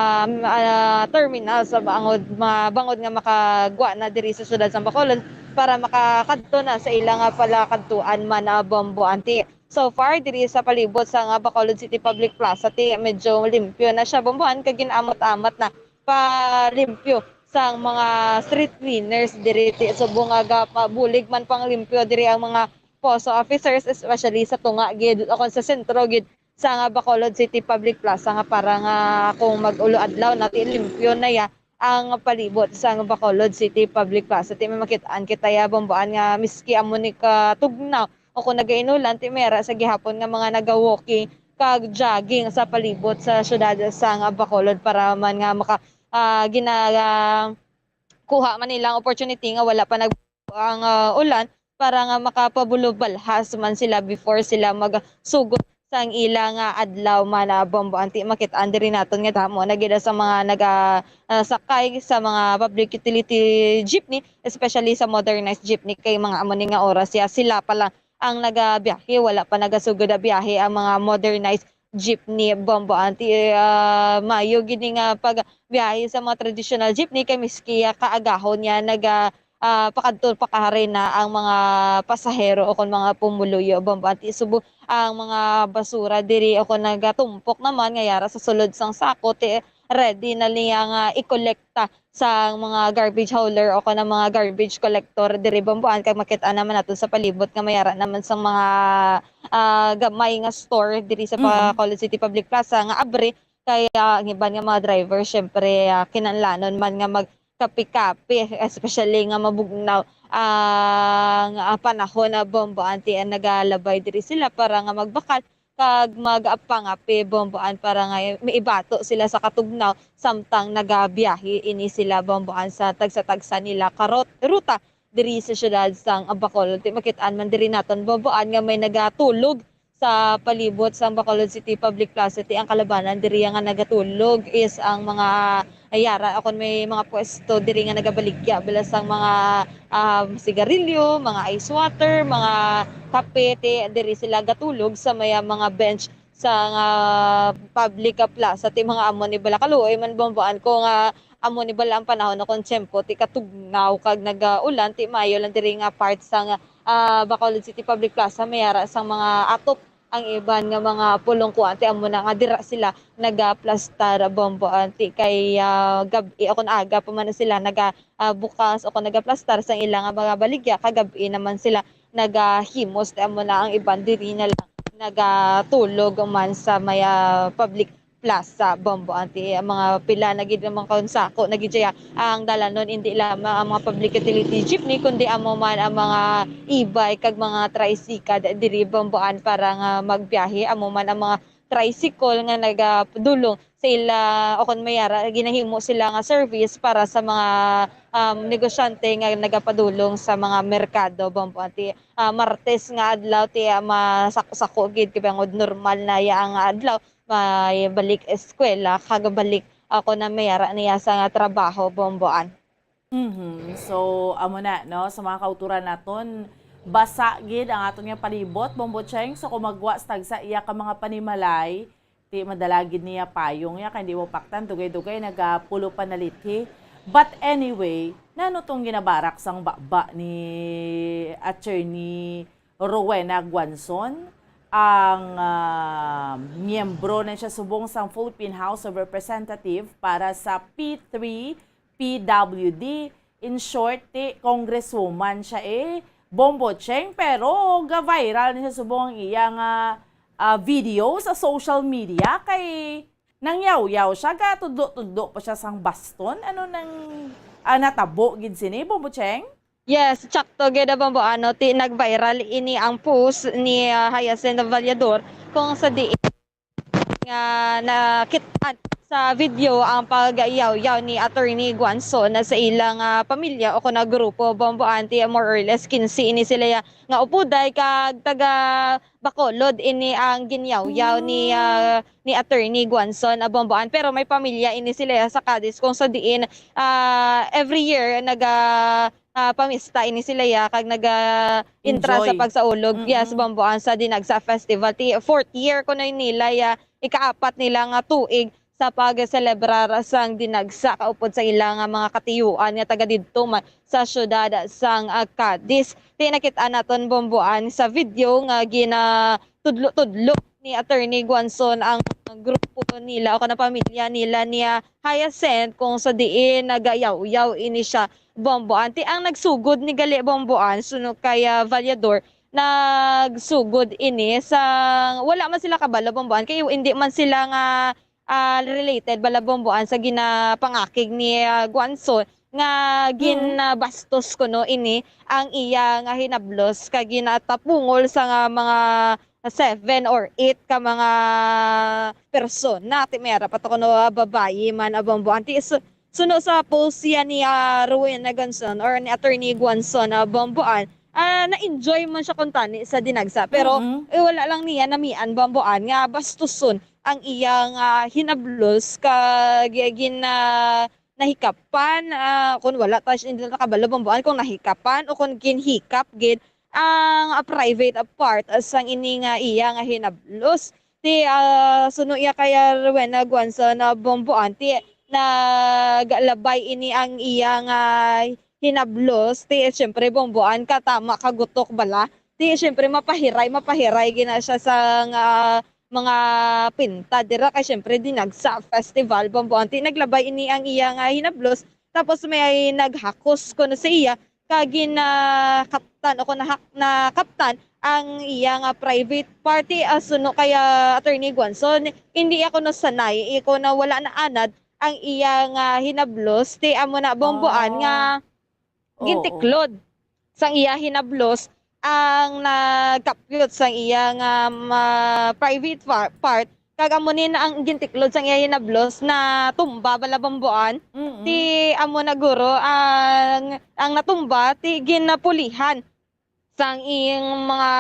ah, terminal sa bangod, ma-, bangod nga makagwa na diri sa siyudad sang Bacolod para makakadto na sa ila nga palakadtuan man, ah, Bombo Ati. So far, diri sa palibot sang, ah, Bacolod City Public Plaza, ti medyo limpyo na siya, Bombo Ati, kag gin-amot-amot na palimpyo sang mga street cleaners diri, ti subong nga ga-, mabulig man pang limpyo diri ang mga POSO officers, especially sa tunga gid o kon sa sentro gid sang Bacolod City Public Plaza, nga para nga kung mag-ulo adlaw na, ti limpyo na ya ang palibot sang Bacolod City Public Plaza. Ti may makit-an kita ya, Bombo Ati, nga miski amo ni katugnaw o kung nagainulan, ti may ara sa gihapon nga mga naga-walking kag jogging sa palibot sa siyudad sang Bacolod para man nga maka-, ah, gina-, ah, kuha man nila ang opportunity nga wala pa nag-, ang, ah, ulan para nga makapabulubalhas man sila before sila magsugod sang ila nga adlaw man, ah, Bombo Ati. Makit-an diri naton nga damo na gid sa mga naga-, ah, sakay sa mga public utility jeepney, especially sa modernized jeepney, kay mga amo ni nga oras ya sila pa lang ang nagabiyahe, wala pa nagasugod na biyahe ang mga modernized jeepney, Bombo Ati. Ah, mayo gid ni nga pagbiyahe sa mga traditional jeepney kay miski, ah, kaagahon niya naga, ah, pakadto pa kari na ang mga pasahero o kon mga pumuluyo, Bombo Ati. Subong ang mga basura diri o kon nagatumpok naman nga yara sa sulod sang sako, ti ready na niya nga ikolekta sa mga garbage hauler o kon ang mga garbage collector diri, Bombo Ati, kag makit-an naman naton sa palibot nga may ara naman sang mga, ah, gamay nga store diri sa pa-, Mm. Bacolod City Public Plaza nga abri, kay ang iban nga mga driver, syempre, ah, kinahanglanon man nga magkape-kape, especially nga mabugnaw ang, ah, panahon na, Bombo Ati, ang nagalabay diri sila para nga magbakal kag magpangape, Bombo Ati, para nga maibato sila sa katugnaw samtang nagabiyahe ini sila, Bombo Ati, sa tagsa-tagsa nila ka rot-, ruta diri sa siyudad sang Bacolod. Ti makit-an man diri naton, Bombo Ati, nga may nagatulog sa palibot sang Bacolod City Public Plaza. Ti ang kalabanan diri nga nagatulog is ang mga yara o kon may mga pwesto diri nga nagabaligya bala sang mga, ah, sigarilyo, mga ice water, mga kape, ti diri sila gatulog sa may, ah, mga bench sa nga public, ah, plaza. Ti mga amo ni bala, kaluoy man, Bombo Ati, nga amo ni bala ang panahon o kon tiyempo ti katugnaw kag nagaulan, ti maayo lang diri nga part sang, ah, Bacolod City Public Plaza, may ara sang mga atop ang iban nga mga pulong kuan, ti amo na nga dira sila nagaplastar, Bombo Ati, kay, ah, gab-i o kon aga pa man sila naga, ah, bukas o kon nagaplastar sang ila nga mga baligya, kag gab-i naman sila nagahimos, ti amo na ang iban diri na lang nagatulog man sa may, ah, public plaza, Bombo Ati. Ang mga pila na gid, ang mga kaunsako na gid siya ang dalanon, indi lamang ang mga public utility jeepney, kundi amo man ang mga e-bike kag mga tricycle diri, Bombo Ati, para nga magbiyahe. Amo man ang mga tricycle nga nagadulong sa ila, o kon may ara, ginahimo sila nga service para sa mga, um, negosyante nga nagapadulong sa mga merkado, Bombo Ati. Ah, Martes nga adlaw, ti, ah, masako-sako gid, kay bangod normal na ya ang adlaw, may balik eskwela, kag balik ako na may ara niya sa nga trabaho, Bombo Ati. Mhm. So, amo na, no, sa mga kauturan naton, basa gid ang aton nga palibot, Bombo Cheng. So, kung magwa sa tagsa iya ka mga panimalay, ti madala gid niya payong ya, kay hindi mo paktan, dugay-dugay nagapulo pa nalithi. But anyway, nano tong ginabarak sang baba ni Attorney Rowena Guanzon, ang, ah, miyembro na siya subong sang Philippine House of Representative para sa P three P W D, in short, ti congresswoman siya, eh, Bombo Cheng, pero ga-viral na siya subong ang iya nga, ah, video sa social media kay nangyawyaw siya, gatudlo-tudlo pa siya sang baston. Ano nang, ah, natabo gid sini, Bombo Cheng? Yes, tsakto gid, Bombo Ati. Ti nag-viral ini ang post ni, ah, Hyacinth Vallador, kung sa diin nga nakit-an sa video ang pagyawyaw ni Attorney Guanzon na sa ilang, ah, pamilya o kon grupo, Bombo Anti, more or less quince ini sila ya nga upuday kag taga Bacolod ini ang ginyawyaw ni, Hmm. ah, ni Attorney Guanzon, ah, Bombo An. Pero may pamilya ini sila ya sa Cadiz kung sa diin, ah, every year naga, ah, pamista ini sila ya kag naga-intra sa Enjoy. pagsaulog. Yes, Mm-mm. Bombo An, sa Dinagsa Festival. Ti-, fourth year kuno nila ya, ikaapat nila nga tuig sa pagselebrar sang Dinagsa kaupod sa ila nga mga katiyuan nga taga didto man sa siyudad sang, ah, Cadiz. Ti nakit-an naton, Bombo An, sa video nga ginatudlo-tudlo ni Attorney Guanzon ang grupo nila o kana pamilya nila ni, ah, Hyacinth kung sa diin nagayawyaw ini siya, Bombo An. Ti ang nagsugod ni gali, Bombo An, suno kay, ah, Vallador, nagsugod ini sa wala man sila kabalo, Bombo An, kay hindi man sila nga, ah, related bala, Bombo An, sa ginapangakig ni, ah, Guanzon nga Mm. ginabastos kuno ini ang iya nga hinablos kag ginatapungol sa nga mga seven or eight ka mga persona. Ti may ara pa to kuno, ah, babayi man, ah, Bombo An. Ti su-, suno sa post siya ni, ah, Rowena Guanzon or ni Attorney Guanzon, ah, Bombo An, ah, na-enjoy man siya kuntani sa Dinagsa. Pero, Mm. eh, wala lang niya namian, Bombo An, nga bastuson ang iyang, ah, hinablos kag gin-, ah, nahikapan, ah, kung wala ta siya, hindi ta kabalo, Bombo An, kung nahikapan o kung ginhikap gid ang, ah, private part, ah, sang ini nga iya nga hinablos. Ti, ah, suno iya kay, ah, Rowena Guanzon, ah, Bombo An, ti naglabay ini ang iya nga hinablos. Ti, siyempre, Bombo An, katama ka gutok bala. Ti, siyempre, mapahiray, mapahiray gina siya sa nga mga pinta dira kay siyempre Dinagsa Festival, Bombo An. Ti naglabay ini ang iya nga hinablos, tapos may naghakos kuno sa iya kag ginakaptan o kung nahak-, nakaptan ang iya nga private part. Ti, ah, suno kay, ah, Attorney Guanzon, hindi ako nasanay, iko na wala na anad ang iya nga hinablos. Ti amo na, Bombo An, nga Ah. Oo. gintiklod sang iya hinablos ang nagkapyot sang iya nga ma-, private fa-, part, kag amo ni na ang gintiklod sang iya hinablos na tumba bala, Bombo An. Mm-mm. Ti amo na guro ang, ang natumba ti ginapulihan sang iyang mga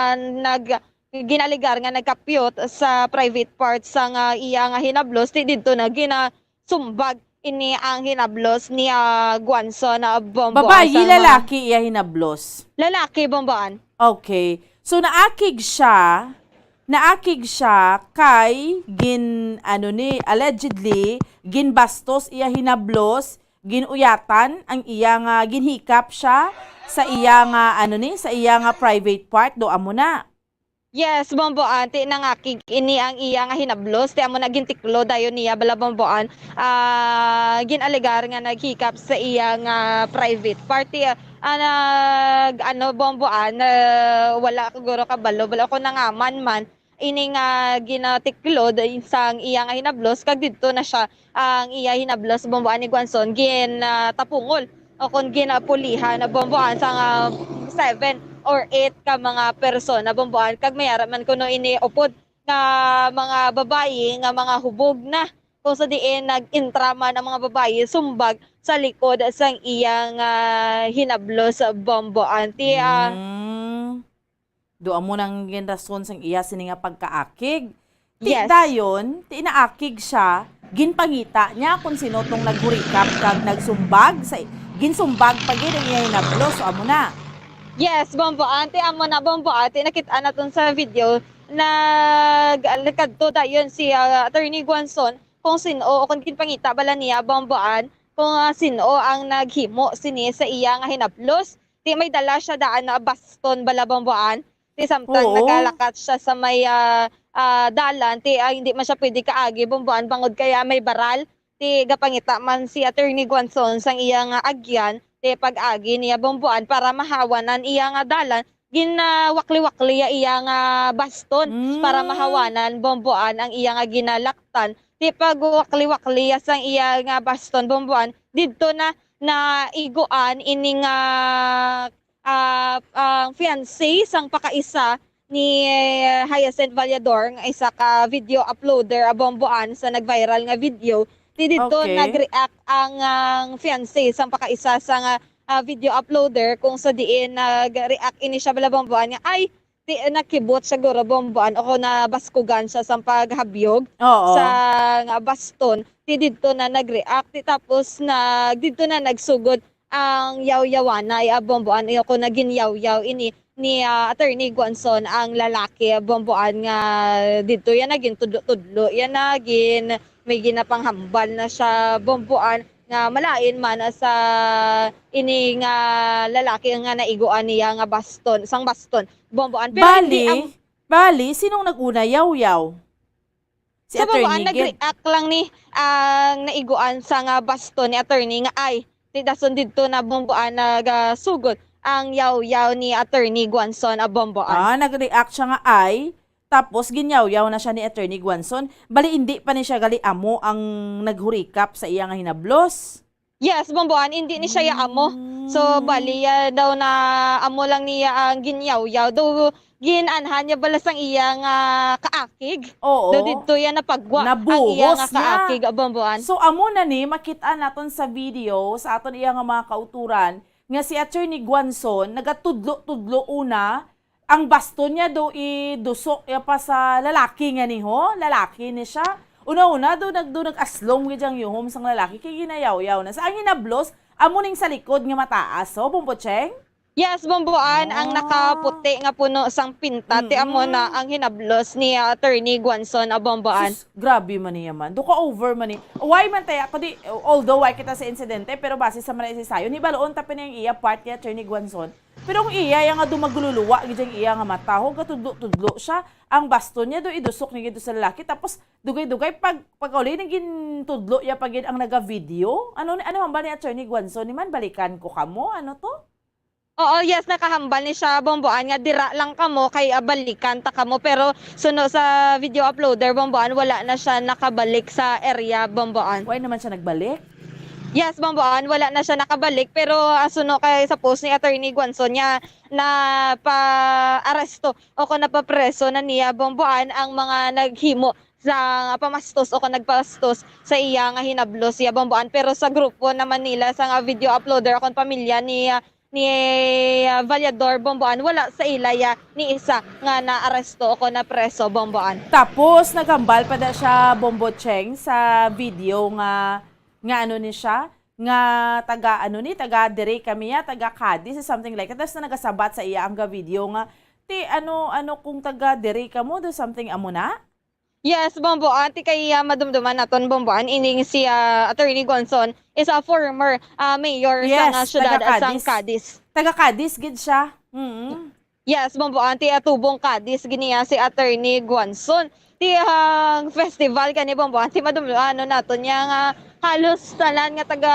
nag-, ginalegar nga nagkapyot sa private part sang, ah, iya nga hinablos, ti didto na ginasumbag ini ang hinablos ni, ah, Guanzon, ah, Bombo An, Babayi, sa mga lalaki iya hinablos? Lalaki, Bombo An. Okay. So, naakig siya, naakig siya kay gin-, ano ni, allegedly, ginbastos iya hinablos, gin-uyatan ang iya nga, ginhikap siya sa iya nga, ano ni, sa iya nga private part, do amo na. Yes, Bombo An, ti nangakig ini ang iya nga hinablos, ti amo na gintiklo dayon niya bala, Bombo An, ah, gin-alegar nga naghikap sa iya nga private part. Ti, ah, nag-, ano, Bombo An, ah, wala ko guro kabalo, bala ko nangaman man ini nga ginatiklod sang iya nga hinablos, kag didto na siya ang iya hinablos, Bombo An, ni Guanzon, gin, ah, tapungol o kon ginapulihan na, Bombo An, sang, ah, seven or eight ka mga persona, Bombo An, kag may ara man kuno ini upod nga mga babayi nga mga hubog na, kung sa diin nag-intra man ang mga babayi sumbag sa likod sang iya nga hinablos, Bombo An. Ti, ah, Mm. Do amo nang ginrason sang iya sini nga pagkaakig. Ti Yes. dayon, ti naakig siya, ginpangita niya kung sino tong naghurikap kag nagsumbag sa, ginsumbag pa gid ang iya hinablos, so amo na. Yes, Bombo An, ti amo na, Bombo An, ti nakit-an naton sa video, nag-, nagkadto dayon si, ah, Attorney Guanzon kung sin-o o kung ginpangita bala niya, Bombo An, kung, ah, sin-o ang naghimo sini sa iya nga hinablos. Ti may dala siya daan na baston bala, Bombo An. Ti samtang Oo. nagalakat siya sa may, ah, ah, dalan, ti, ah, hindi man siya pwede kaagi, Bombo An, bangod kaya may baral. Ti gapangita man si Attorney Guanzon sang iya nga agyan, ti pag-agi niya, Bombo An, para mahawanan iya nga dalan, ginawakli-wakli ya iya nga baston para Mm. mahawanan, Bombo An, ang iya nga ginalaktan. Ti pagwakli-wakli ya sang iya nga baston, Bombo An, didto na naiguan ini nga, ah, ang fiancé sang pakaisa ni Hyacinth Vallador, nga isa ka video uploader, ah, Bombo An, sa nag-viral nga video. Ti didto Okay. nag-react ang, ang fiancé sang pakaisa sang, ah, ah, video uploader, kung sa diin nag-react ini siya bala, Bomboan, nga, "Ay, ti, nakibot siguro, Bomboan, o kung nabaskugan siya sang paghabyog Oo. sang baston." Ti didto na nag-react, ti tapos nag-, didto na nagsugod ang yawyawanay, ah, Bomboan, o kung na ginyawyaw ini ni, ah, Attorney Guanzon ang lalaki, ah, Bomboan, nga didto yan na gintudlo-tudlo, yan na gin-, may ginapanghambal na siya, Bomboan, nga malain man sa ini nga lalaki nga naiguan niya nga baston, sang baston, Bomboan. Pero hindi Bali, ang bali, sinong nag-una? Yawyaw? Si So, Bomboan, Attorney gid. nag-react lang ni ang naiguan sa nga baston ni Attorney nga, "Ay, ti dason didto na, Bomboan, nagasugod ang yawyaw ni Attorney Guanzon, ah, Bomboan." Ah, nag-react siya nga, "Ay," tapos ginyawyaw na siya ni Attorney Guanzon. Bali, hindi pa ni siya gali amo ang naghurikap sa iya nga hinablos. Yes, Bomboan, hindi ni siya ya amo. So, Mm. bali, ya daw na amo lang niya ang ginyawyaw. Daw, gin-anhan niya bala sang iya nga kaakig. Oo. Daw didto ya napagwa ang iya Nabuhos nga niya. kaakig, Bomboan. So, amo na ni, makit-an naton sa video, sa aton iya nga mga kauturan, nga si Attorney Guanzon, nagatudlo-tudlo una, ang baston niya do idusok ya pa sa lalaki nga ni, ho? Lalaki ni siya. Una-una do nag-, do nag-aslom gid ang yuhom sang lalaki kay ginayawyaw na. Sa ang hinablos, amo ning sa likod nga mataas, ho, Bombocheng? Yes, Bomboan, ang Ah. nakaputi nga puno sang pinta, ti amo na Mm-mm. ang hinablos ni, ah, Attorney Guanzon, ah, Bomboan. Sus, grabe man niya man. Duka over man ni. Why man tayo? Ako di, although why kita sa insidente, pero base sa manay sayon, hibaloon ta pa niyang iya part ni Attorney Guanzon. Pero ang iya, iya nga dumagululuwa, gid ang iya nga mata, ho, gatudlo-tudlo siya. Ang baston niya, do idusok niya gid sa lalaki. Tapos, dugay-dugay, pag, pagkauli, naging tudlo iya pa gid ang naga-video. Ano, ni-, ano hambal ni Attorney Guanzon? Ni man, balikan ko kamo? Ano to? Oo, yes, nakahambal ni siya, Bomboan, nga dira lang kamo kay, ah, balikan ta kamo. Pero suno sa video uploader, Bomboan, wala na siya nakabalik sa area, Bomboan. Why naman siya nagbalik? Yes, Bomboan, wala na siya nakabalik. Pero, ah, suno kay sa post ni Attorney Guanzon niya, napa-aresto o kung napapreso na niya, Bomboan, ang mga naghimo sa pamastos o kung nagpastos sa iya nga hinablos, iya, Bomboan. Pero sa grupo naman nila sa nga video uploader o kung pamilya ni, ah, ni, ah, Vallador, Bomboan, wala sa ila ya ni isa nga naaresto o kon napreso, Bomboan. Tapos, naghambal pa da siya, Bombo Cheng, sa video nga, nga ano ni siya, nga taga, ano ni, taga diri kami ya, taga Cadiz, something like that. Tapos na nagasabat sa iya ang ga video nga, "Ti, ano, ano kung taga diri kamo?" Do something amo na? Yes, Bomboan, ti kay, ah, madumduman naton, Bomboan, ining si, ah, Attorney Gonson is a former, ah, mayor sa Yes, nga syudad taga at sang Cadiz. Cadiz. Taga Cadiz gid siya. Mm. Yes, Bomboan, ti, ah, tubong Cadiz gid niya si Attorney Gonson. Ti, ang festival kani, Bomboan, ti madumduman naton niya nga halos tanan nga taga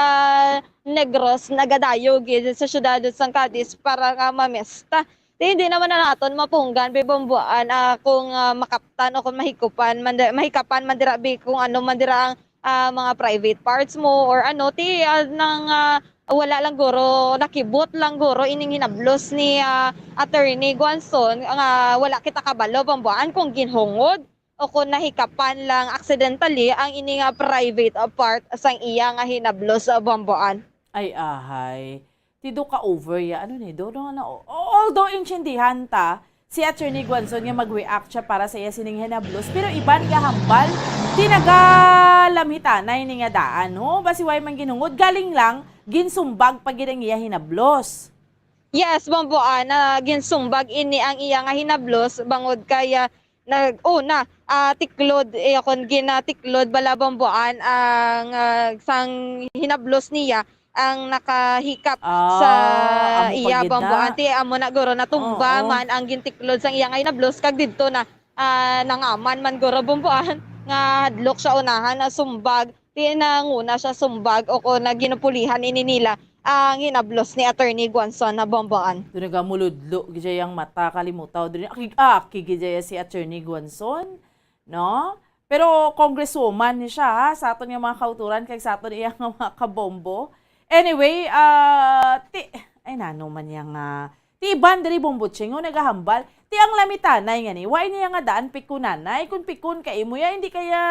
Negros nagadayo gid sa syudad sang Cadiz para nga mamesta. Ti, hindi naman na naton mapunggan, bi, Bomboan, ah, kung, ah, makaptan o kung mahikupan man di-, mahikapan man dira, bi, kung ano man dira ang, ah, mga private parts mo or ano. Ti, ah, nang, ah, wala lang guro, nakibot lang guro ining hinablos ni, ah, Attorney Guanson nga wala kita kabalo, Bomboan, kung ginhungod o kung nahikapan lang accidentally ang ini nga private, ah, part sang iya nga hinablos, ah, Bomboan. Ay, ahay. Ti do ka over ya. Ano ni? Do, do, ano? O-, although, intindihan ta, si Attorney Guanzon nga mag-react siya para sa iya sining hinablos, pero iban nga hambal, ti nagalamhitanay ni nga daan, no? Basi way man ginhungod, galing lang, ginsumbag pa gid ang iya hinablos. Yes, Bomboan, na ginsumbag ini ang iya nga hinablos, bangod kay, ah, nag-, una, ah, tiklod, eh, kon ginatiklod bala, Bomboan, ang, ah, sang hinablos niya, ang nakahikap Ah, sa amo pa iya, gid na. Bomboan. Ti amo na guro natumba Oo. man ang gintiklod sang iya nga hinablos, kag didto na, ah, nangaman man guro, Bomboan, nga hadlok siya unahan, nasumbag. Ti nanguna siya sumbag o kon na ginupulihan ini nila ang hinablos ni Attorney Guanzon na, Bomboan. Doon nagamuludlo gid siya yang mata, kalimutaw. Doon akig-akig gid siya si Attorney Guanzon, no? Pero congresswoman ni siya, ha, sa aton nga mga kauturan kag sa aton iya nga mga kabombo. Anyway, ah, ti, ay, nano man niya nga, ti iban diri, Bombo Ching, oh, nagahambal. Ti ang lamitanay nga ni, why niya nga daan pikunanay? Kung pikon ka imo ya, hindi kaya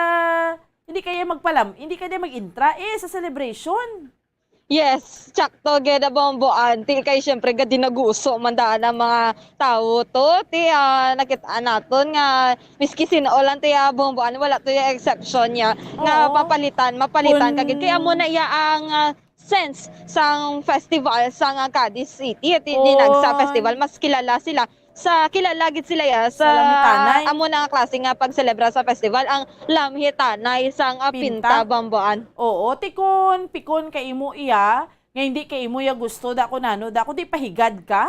Hindi kaya magpalam, hindi kaya mag-intra eh sa celebration. Yes, tsakto gid, Bombo Ann. Ti kay siyempre gadi naguso man daan ang mga tawo to. Ti ah, nakita naton nga miski sin-o lang ti ah, Bombo Ann, wala to yung exception niya nga Oo. mapalitan, mapalitan Kun- kagid. Kay amo na iya ang ah, sense sang festival sang ah, Cadiz City. Ti dinagsa Kun- festival, mas kilala sila sa kilala gid sila ya, sa Sa Lamhitanay. Amo na nga klase nga pagselebra sa festival ang Lamhitanay sang ah, Pinta? Pinta, Bombo Ann. Oo, tikon, pikon kay imo iya, nga hindi kay imo iya gusto, da ko nano, da ko di pahigad ka?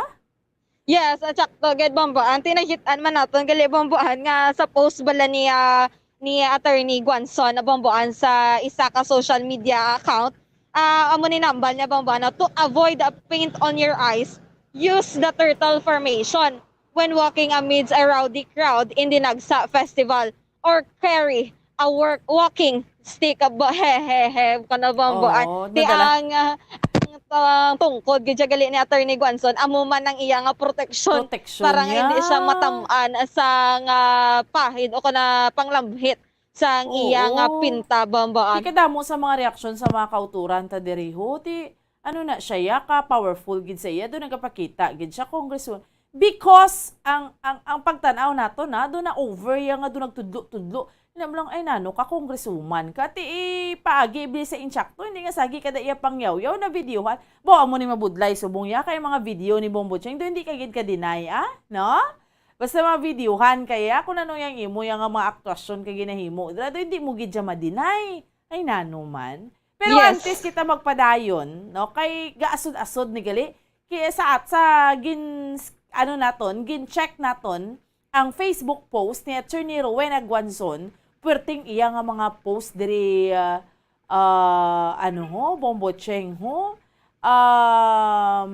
Yes, at sakto gid, Bombo Ann. Ti nakit-an man naton gali, Bombo Ann, nga sa post bala ni ah, ni Attorney Guanzon na, Bombo Ann, sa isa ka social media account, ah amo ni nambal niya, Bombo Ann, na, "To avoid a paint on your eyes, use the turtle formation when walking amidst a rowdy crowd in the Nagsa Festival or carry a work walking stick." Abo, he, he, he, kana, Bombo Ann. Oo, Ti nadala- ang ah, ang, ang tungkod gid siya gali ni Attorney Guanzon, amo man ang iya nga protection Protection para nga hindi siya niya. Matam-an sa nga pahid o kana panglamhit sang iya nga Oo. pinta, Bombo Ann. Ti kadamo sa mga reaksyon sa mga kauturan ta diri ho, ti ano na siya ya, ka powerful gid sa iya, do nagapakita gid siya, congresswoman. Because ang ang ang pagtan-aw nato na do na over ya nga do nagtudlo-tudlo. Ina mo lang, ay nano ka congresswoman ka, ti ipaagi bili sa insakto, hindi nga sagi kada iya pangyawyaw na videohan. Bo, amo ni mabudlay subong ya kay mga video ni Bombo Cheng do hindi ka gid ka deny, ah, no? Basta mga videohan kaya kung ano yang imo yang mga aktuasyon kay ginahimo dira do hindi mo gid siya ma-deny. Ay nano man. Pero Yes. Antes kita magpadayon, no, kay gaasod-asod ni gali kay sa at sa gin ano naton, gin-check naton ang Facebook post ni Attorney Rowena Guanzon, perting iya nga mga post diri ah, ah, ano ho, Bombo Cheng ho. Um,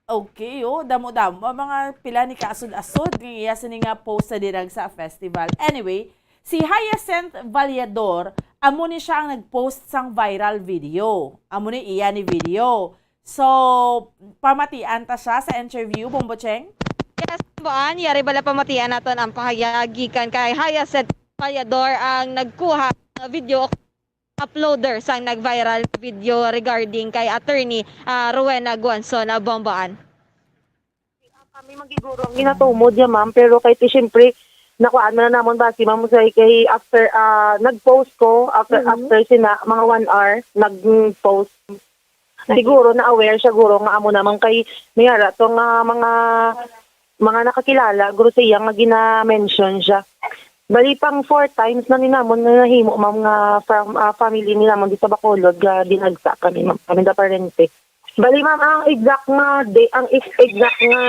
okay, oh, damo-damo ang mga pila ni kaasod-asod nga iya sini nga post sa Dinagsa Festival. Anyway, si Hyacinth Vallador, amo ni siya ang nag-post sang viral video. Amo ni iya ni video. So, pamatian ta siya sa interview, Bombo Cheng? Yes, Bombo Ann, yari bala pamatian naton ang pahayag gikan kay Hyacinth Vallador ang nagkuha nga video uploader sang nag-viral video regarding kay Attorney ah, Rowena Guanzon, ah, Bombo Ann. Kami magiguro ang ginatumod ya, ma'am, pero kay ti siyempre nakuhaan man na namon basi, ma'am, usay kay after ah, nag-post ko, after Mhm. after sina mga one hour nag-post. Siguro na-aware siya guro nga amo naman kay may ara to nga mga mga nakakilala guro sa iya nga gina-mention siya. Bali pang four times na ni namon nga nahimo, ma'am, nga from ah, family ni namon di sa Bacolod nga dinagsa kami, ma'am, kami da parente. Bali, ma'am, ang exact nga day, ang ex- exact nga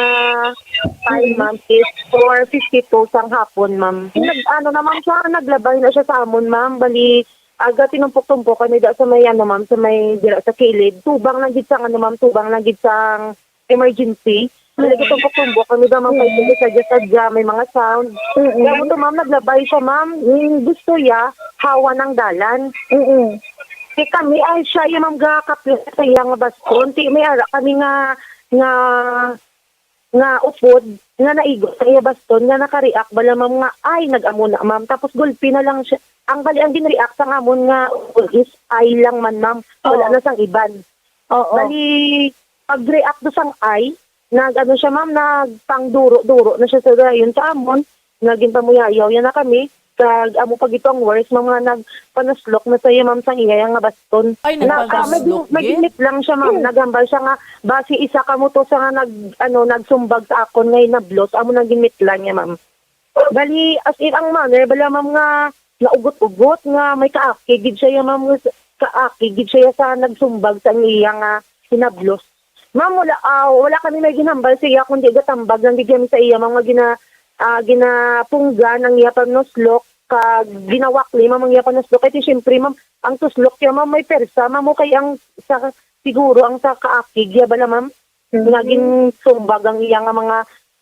time, ma'am, is four fifty-two sang hapon, ma'am. Nag ano na, ma'am, siya, naglabay na siya sa amon, ma'am. Bali, aga tinumpok-tumpok kami da sa may ano, ma'am, sa may dira sa kilid. Tubang lang gid sang ano, ma'am, tubang lang gid sang emergency. Bali, gitumpok-tumpok kami da, ma'am, kay sadya-sadya may mga sound. Kaya mo to, ma'am, naglabay siya, ma'am. Yung gusto ya, hawa ng dalan. Mm. Kay kami ay siya yung ma'am gakapit sa iya nga baston. Ti may ara kami nga nga nga upod nga naigo sa iya baston nga nakareact bala, ma'am, nga ay nag-amo na, ma'am. Tapos gulpi na lang siya. Ang bali ang ginreact sa ngamon nga upod is ay lang man, ma'am. Wala Oo. Na sang iban. Oo. Bali pag-react do sang ay, nag ano siya, ma'am, nagpangduro-duro na siya sa dayon sa amon. Naging pamuyayaw yan na kami. Kag amo pa gito ang worst, ma'am, nga nagpanaslok na sa iya, ma'am, sang iya nga baston. Ay, Na- ah, nagpanaslok may, may gid? Ginit lang siya, ma'am. Nagambal siya nga basi isa ka mo to sa nga nag ano nagsumba sa akon nga hinablos, amo nang ginit lang niya, ma'am. Bali as in ang manner bala, ma'am, nga naugot-ugot nga may kaakig gid siya, ma'am, nga s- kaakig gid siya sa nagsumba sa iya nga hinablos. Ma'am, wala ah, wala kami may ginhambal sa iya kundi gatambag lang gid kami sa iya, ma'am, nga gina ah, ginapunggan ang iya pagnuslok kag ginawakli, ma'am, ang iya pagnuslok. Kay ti siyempre, ma'am, ang tuslok niya, ma'am, may persa, ma'am, o kay ang sa siguro ang sa kaakig niya bala, ma'am, nga ginsumbag ang iya nga mga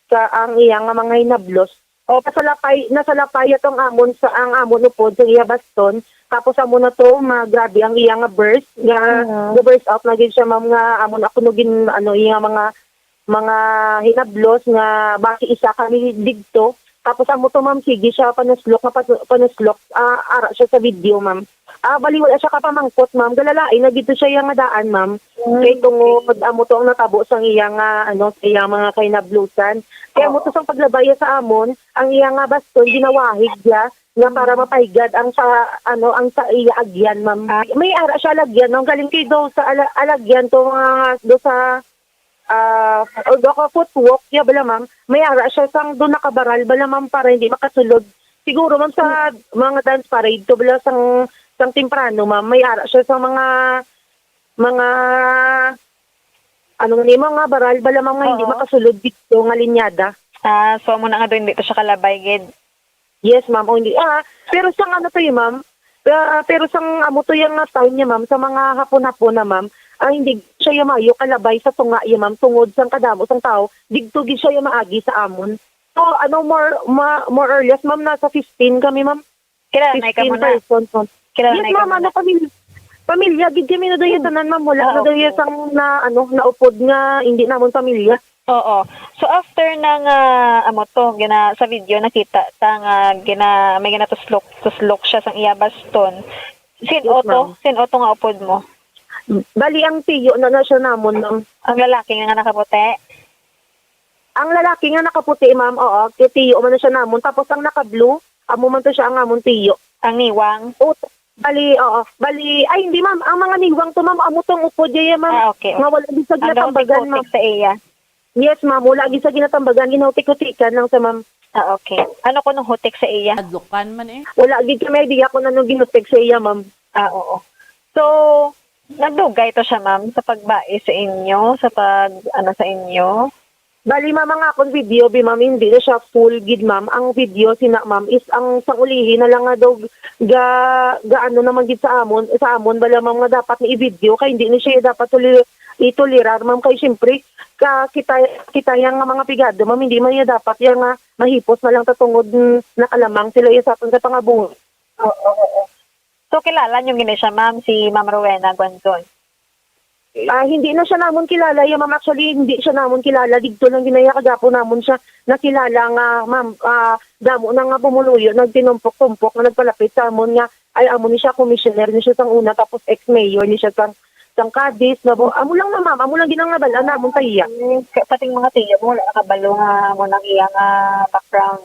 sa ang iya nga mga hinablos. O pasalapay nasalapay atong amon sa ang amon upod sa iya baston. Tapos amo na to, ma grabe ang iya nga burst, nga Mhm. ga-burst out na gid siya, ma'am, nga amo na kuno gin ano iya mga mga hinablos nga basi isa kami didto. Tapos amo to, ma'am, sige siya panuslok nga patu-, panuslok, ah, ara siya sa video, ma'am. Ah, bali wala siya kapamangkot, ma'am. Galalain na gid to siya iya nga daan, ma'am. Mm. Kay tungod amo to ang natabo sang iya nga, ano, sa iya mga kahinablusan. Kay amo to Oo. sang paglabay sa amon, ang iya nga baston ginawahig niya nga para Mm. mapaygad ang sa, ano, ang sa iya agyan, ma'am. Ah. May ara siya alagyan, ma'am. Galing kay daw sa ala-, alagyan to, mga do sa, ah, o do ka footwalk, ya bala, ma'am. May ara siya sang do nakabaral bala, ma'am, para hindi makasulod. Siguro, ma'am, sa mga dance parade to bala sang, sang temprano, ma'am. May ara siya sa mga, mga, ano nga ni, mga baral bala, ma'am, nga hindi Oo. makasulod dito nga linyada. Ah, so amo na nga do, hindi to siya kalabay gid. Yes, ma'am. O, hindi. Ah, pero sang ano to, eh, ma'am? Ah, pero sang amo to yang nga time niya, ma'am, sa mga hapon-hapon na, ma'am, ah, hindi siya ya maayo kalabay sa tunga iya, ma'am, tungod sang kadamo sang tao, digto gid siya ya maagi sa amon. So, ano, more, ma-, more or less, ma'am, nasa fifteen kami, ma'am. Kilala na ka Fifteen mo na? persons, ma'am. Kilala Yes, na ka ma'am, mo ano, na? pamil-, pamilya gid kami na daw iya Hmm. tanan, ma'am. Wala Ah, na daw iya okay. sang na, ano, naupod nga hindi namon pamilya. Oo. So, after na nga, amo to, gina-, sa video nakita ta nga gina-, may ginatuslok-tuslok siya sang iya baston. Sin-o Yes, to? ma'am. Sin-o to nga upod mo? Bali, ang tiyo na na siya namon, ma'am. Ang lalaki nga nakaputi? Ang lalaki nga nakaputi, ma'am, oo, kay tiyo man na siya namon. Tapos ang naka-blue, amo man to siya ang amon tiyo. Ang niwang? O, bali, oo. Bali, ay, hindi, ma'am. Ang mga niwang to, ma'am, amo tong upod niya, ma'am. Ah, okay, Nga okay. wala gid sa Ang ginatambagan, ma'am. Sa iya. Yes, ma'am. Wala gid sa ginatambagan. Ginautik-utikan lang sa, ma'am. Ah, okay. Ano ko nung hutik sa iya? Adlukan man eh. Wala gid kami idea kung anong ginutik sa iya, ma'am. Ah, oo. So, nagdugay to siya, ma'am, sa pagbai sa inyo, sa pag, ano, sa inyo? Bali, ma'am, ang akon video, bi, ma'am, hindi na siya full gid, ma'am. Ang video, sina, ma'am, is ang sang ulihi na lang nga daw ga, ga ano naman gid sa amon, sa amon bala, ma'am, nga dapat ni i-video kay hindi ni siya dapat tuli-, itolerar, ma'am, kay siyempre ka kita, kita yang nga mga pigado, ma'am, hindi man iya dapat yang nga mahipos na lang ta tungod, mm, nakalamang sila iya sa aton sa pangabuhi. Oo, oo. So, kilala niyo gini siya, ma'am, si Ma'am Rowena Guanzon? Ah, hindi na siya namon kilala, ya, ma'am. Actually, hindi siya namon kilala. Digto lang ginaya kagapo namon siya nakilala nga, ma'am, ah, damo na nga pumuluyo, nagtinumpok-tumpok nga nagpalapit sa amon nga, ay, amo ni siya, commissioner ni siya sang una, tapos ex-mayor ni siya sang, sang Cadiz, na po. Amo lang na, ma'am, amo lang ginangabal-an namon sa iya. Ka-, pati mga tiyo mo, wala nakabalo nga mo nang iya nga background.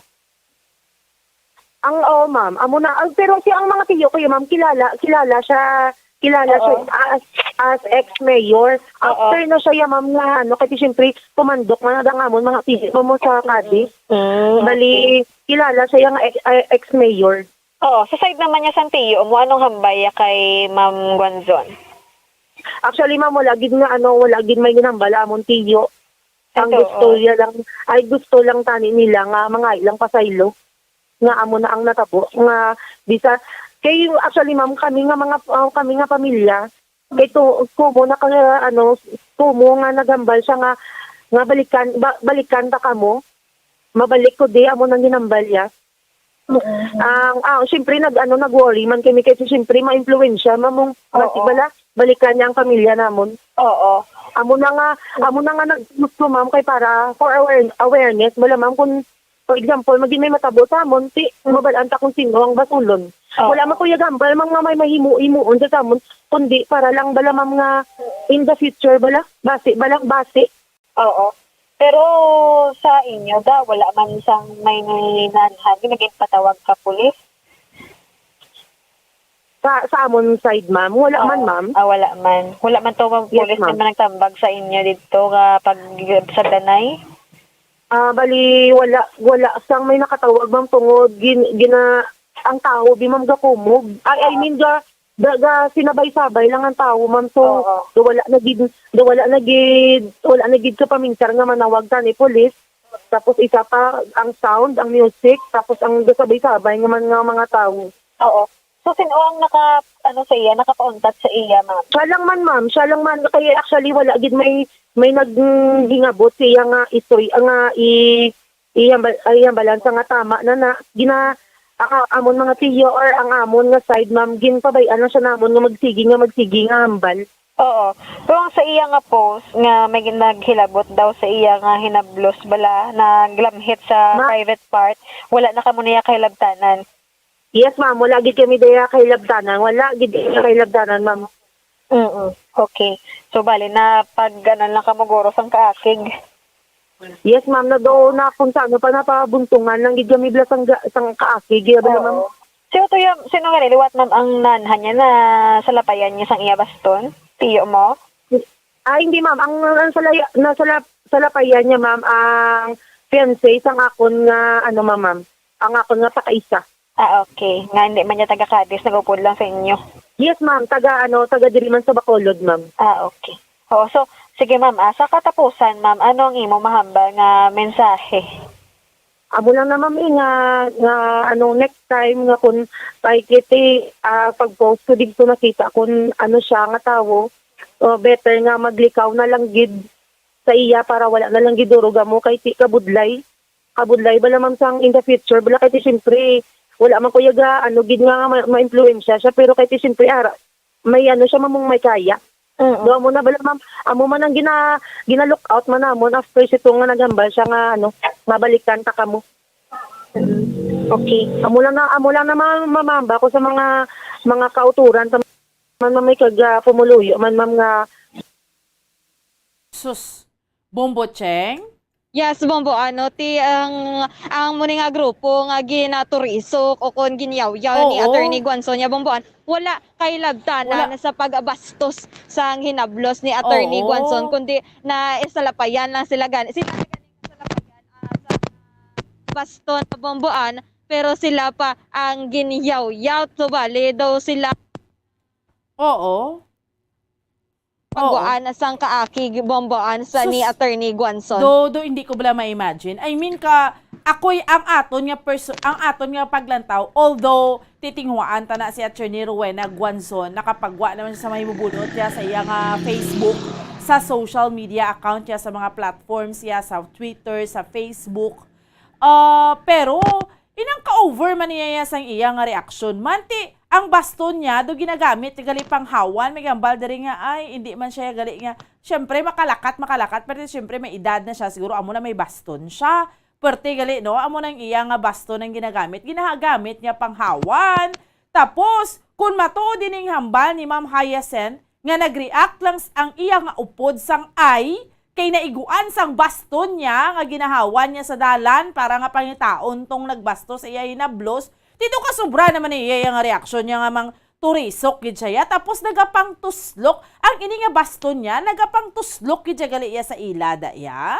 Ang, oo, ma'am. Amo na, ang, pero si, ang mga tiyo ko, ya, ma'am, kilala, kilala siya, kilala siya Oo. as, as ex-mayor. Oo. After na siya, ya, ma'am, nga, ano, kasi siyempre, tumandok man ang amon mga tiyo mo sa Cadiz. Mm, Bali, okay. kilala siya nga ex-, eh, ex-mayor. Oo, sa side naman niya sang tiyo mo, anong hambal ya kay Ma'am Guanzon? Actually, ma'am, wala gid nga, ano, wala gid may ginhambal amon tiyo. Ang Ito, gusto oh. niya lang, ay gusto lang tani nila nga mga ilang pasaylo nga amo na ang natabo nga bisa kay actually, ma'am, kami nga mga, ah, kami nga pamilya kay to, kumo na ka, ano, kumo nga naghambal siya nga, nga balikan, ba, balikan ta kamo, mabalik ko di amo nang ginambal ya. Mm-mm. Ang, ah, siyempre, nag-, ano, nag-worry man kami kasi, siyempre, ma-influensya, mamong, Oo. basi bala, balikan niya ang pamilya namon. Oo. Amo na nga, amo na nga nag-, gusto, ma'am, kay para for aware-, awareness, bala, ma'am, kung, for example, maging may matabo sa amon, ti, Mm. mabalaan ta kung sino ang basulon. Oo. Wala man ko yagambal, mga may mahimo-himoon sa amon, kundi para lang, bala, ma'am, nga in the future, bala, basi, bala, basi. Oo. Pero sa inyo da, wala man sang may nanhan, naging patawag ka pulis? Sa, sa amon side, ma'am, wala Oo. man, ma'am. Ah, wala man. Wala man to, ma'am, Yes, pulis ma'am. man nagtambag sa inyo dito nga pag sa Danay? Ah, bali, wala, wala sang may nakatawag, ma'am, tungod gin-, gina-, ang tao, bi, ma'am, gakumog. Ay, I Oo. mean, ga-, ga-, ga-, sinabay-sabay lang ang tao, ma'am. So, Oo. do wala na gid, do wala na gid, wala na gid ka pamintar nga manawag ka ni pulis. Tapos isa pa, ang sound, ang music, tapos ang gasabay-sabay nga man nga mga tao. Oo. So, sino ang naka, ano, sa iya, nakapauntat sa iya, ma'am? Siya lang man, ma'am. Siya lang man. Kaya actually, wala gid may, may nag-, mm, hingabot sa iya nga istoy-, nga i-, iyang bal-, iyang balansa nga tama na na. Gina-, ang a-, amon mga tiyo or ang amon nga side, ma'am, ginpabay-an lang siya namon nga magsigi, nga magsigi, nga hambal. Oo. Pero ang sa iya nga post nga may gin-, naghilabot daw sa iya nga hinablos bala, naglamhit sa Ma- private part, wala na kamo niya kahilabtanan. Yes, ma'am. Wala gid kami diya kahilabtanan. Wala gid kami kahilabtanan, ma'am. Mm, okay. So, bali na pag ano lang kamo guro sang kaakig. Yes, ma'am. Nado na kung sa ano pa napabuntungan lang gid kami bala sang ga-, sang kaakig. Iya bala, ma'am? Oo. Sino to yung, sino nga liwat, ma'am, ang nanhan niya na salapayan niya sang iya baston? Tiyo mo? Ah, hindi, ma'am. Ang, ang salaya-, nasalap-, salapayan niya, ma'am, ang fiancé sang akon nga, ano, ma'am, ma'am. Ang akon nga pakaisa. Ah, okay. Nga hindi man niya taga Cadiz, nag-upod lang sa inyo. Yes, ma'am. Taga, ano, taga diri man sa Bacolod, ma'am. Ah, okay. Oo, so, sige, ma'am, ah, sa katapusan, ma'am, ano ang imo mahambal nga mensahe? Amo lang na, ma'am, eh, nga, nga, ano, next time nga kun kay kiti, ah, pag-post ko dito nakita kun ano siya nga tawo, oh, better nga maglikaw na lang gid sa iya para wala na lang gid durog amo kay ti kabudlay. Kabudlay bala, ma'am, sang in the future bala kay ti siyempre wala man ko yaga, ano, gid nga ma-, ma-impluwensya siya, pero kay ti siyempre ara, may ano siya, ma'am, may kaya. Mm. Do amo na bala, ma'am, amo man ang gina-, gina-look out man namon after sito nga naghambal siya nga, ano, mabalikan ta kamo. Mm. Okay. Amo lang na, amo lang na ma-, mamamba ko sa mga, mga kauturan sa man, ma'am, may kag, ah, pumuluyo man, ma'am, nga Sus, Bombo Cheng? Yes, Bombo, ano, ti ang, ang muni nga grupo nga ginaturisok o kon ginyawyaw ni Oo. Attorney Guanzon, ya, Bombo, an-, wala kay labtanan Wala. sa pagbastos sang hinablos ni Attorney Oo. Guanzon, kundi na isalapayan lang sila gani. Sila gani isalapayan, ah, sa baston na Bombo, an, pero sila pa ang ginyawyaw. So, bali daw sila Oo. Oo. Pagwaan sang kaakig, Bombo, an, sa ni Sus. Attorney Guanzon. Do, do, hindi ko bala ma-imagine. I mean, ka, ako'y ang aton nga perso-, ang aton nga paglantaw, although titinghuaan ta na si Attorney Rowena Guanzon, nakapagwa naman siya sa mahibubunot niya sa iya nga Facebook, sa social media account niya, sa mga platforms niya, sa Twitter, sa Facebook. Ah, pero, inang ka-over man niya ya sang iya nga reaksyon. Man ti, ang baston niya, do ginagamit, gali panghawan, may gambal diri nga, ay, hindi man siya gali nga, syempre, makalakat, makalakat, pero syempre, may edad na siya, siguro, amo na may baston siya. Perte gali, no? Amo nang iya nga baston ang ginagamit. Ginagamit niya panghawan. Tapos, kung matuod ining hambal ni Ma'am Hyacinth, nga nag-react lang s-, ang iya nga upod sang ay, kay naiguan sang baston niya nga ginahawan niya sa dalan para nga pangitaon tong nagbasto sa iya hinablos, dito ka sobra naman ni iya nga reaksyon niya nga mang turisok gid siya, ya. Tapos nagapangtuslok. Ang ini nga baston niya, nagapangtuslok gid siya gali iya sa ila, da, ya.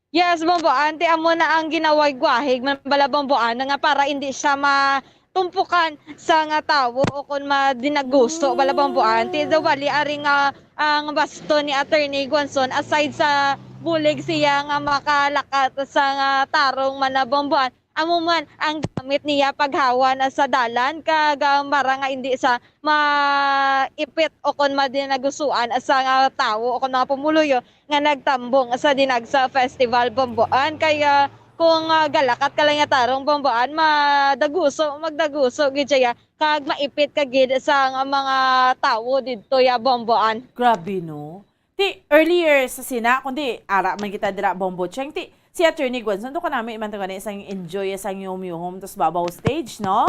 Yes, Bombo, anti amo na ang ginawagwahig man bala, Bombo, ana nga para indi siya matumpukan sa nga tawo o kon madinaguso bala, Bombo, anti daw bali ari nga ang baston ni Attorney Guanzon, aside sa bulig siya nga makalakat sa nga tarong man na, Bombo, an, amo man ang gamit niya paghawan sa dalan kag, ah, para nga indi sa maipit o kon madinagusuan sa nga tawo o kon mga pumuluyo nga nagtambong sa Dinagsa Festival, Bombo, an. Kaya kung, ah, galakat ka lang nga tarong, Bombo, an, madaguso, magdaguso gid siya kag maipit ka gid sa nga mga tawo didto, ya, Bombo, an. Grabe, no? Ti, earlier sa sina, kundi ara man kita dira, Bombo Cheng, ti, si Attorney Guanzon, do kanami man to gani sang enjoy sang yum-yum to sa babaw stage, no?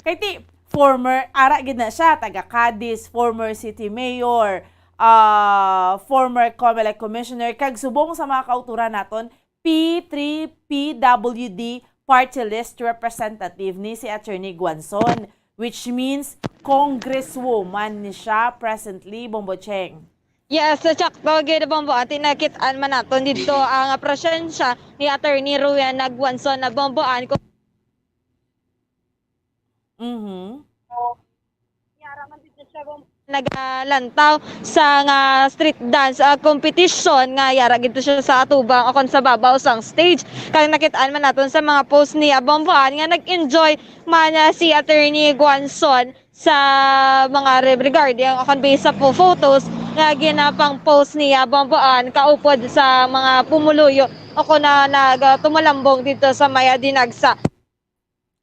Kay ti, former, ara gid na siya, taga Cadiz, former city mayor, ah, former Comelec commissioner, kag subong sa mga kauturan naton, P three P W D party list representative ni si Attorney Guanzon, which means congresswoman ni siya presently, Bombo Cheng. Yes, sakto gid, Bombo. Anti nakit-an man naton didto ang presensya ni Attorney Rowena Guanzon na, Bombo, an, kung Mhm. Yara man dito siya, Bombo, nagalantaw sa nga street dance, ah, competition nga yara gid to siya sa atubang o kon sa babaw sang stage. Kag nakit-an man naton sa mga post ni, ah, Bombo, an, nga nag-enjoy man, ah, si Attorney Guanzon sa mga re-, regarding o kon based sa po photos nga ginapang-post niya, Bombo, an, kaupod sa mga pumuluyo o kon na nag, ah, tumalambong dito sa may, ah, Dinagsa.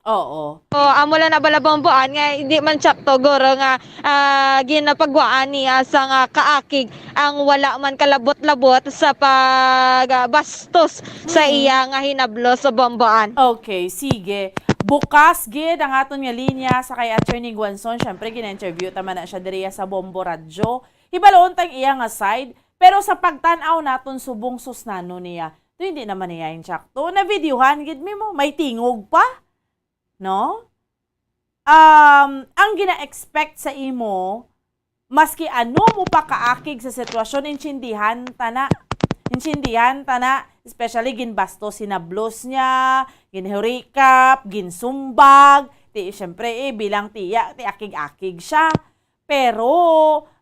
Oo. So, amo lang na bala, Bombo Ann, nga hindi man tsakto, guro, nga ah, ginapagwaan niya sa nga kaakig ang wala man kalabot-labot sa pagbastos sa Mm. iya nga hinablo sa Bombo Ann. Okay, sige. Bukas gid ang aton nga linya sa kay Attorney Guanzon. Syempre, gina-interview ta man na siya diriya sa Bombo Radyo. Hibaluon tang iya nga side, pero sa pagtan-aw naton subong, sus, nano niya. To, hindi naman niya yung tsakto. Na-videohan gid mi mo, may tingog pa. No? Um, ang gina-expect sa imo, maski ano mo pakaakig sa sitwasyon, intindihan ta na. Intindihan ta na, especially ginbastos, hinablos niya, ginhurikap, ginsumbag. Ti, syempre, eh, bilang tiya, ti akig-akig siya. Pero,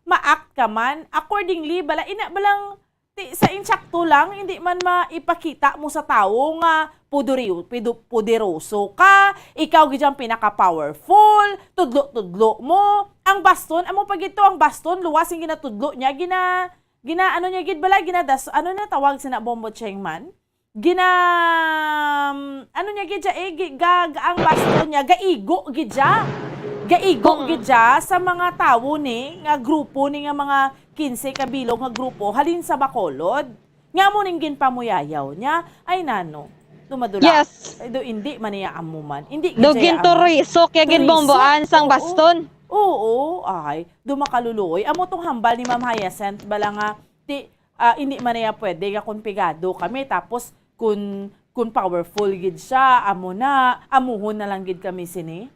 ma-act ka man accordingly, bala, ina, balang, ti, sa insakto lang, hindi man maipakita mo sa tawo nga puduri-, pidu-, poderoso ka, ikaw gid ang pinaka-powerful, tudlo-tudlo mo. Ang baston, amo pa gid to, ang baston, luwas yung ginatudlo niya, gina-, gina-, ano niya gid bala, ginadas-, ano na tawag sina, Bombo Cheng man? Gina-, ano niya gid siya, eh, gi-, ga-, ga-, ang baston niya, gaigo gid siya. Gaigo Mm. gid siya sa mga tawo ni, nga grupo ni, nga mga kinse ka bilog nga grupo, halin sa Bacolod. Nga mo ning ginpamuyayaw niya, ay nano, dumadula. Yes. Ay, do, hindi man niya amo man. Hindi gid Do siya amo. ginturisok ya gid, Turisok, Bombo Ann, sang oo. baston. Oo, ay, dumakaluluoy. Amo tong hambal ni Ma'am Hyacinth, bala nga, ti, ah, hindi man niya pwede nga kung pigado kami, tapos kung, kung powerful gid siya, amo na, amuhon na lang gid kami sini.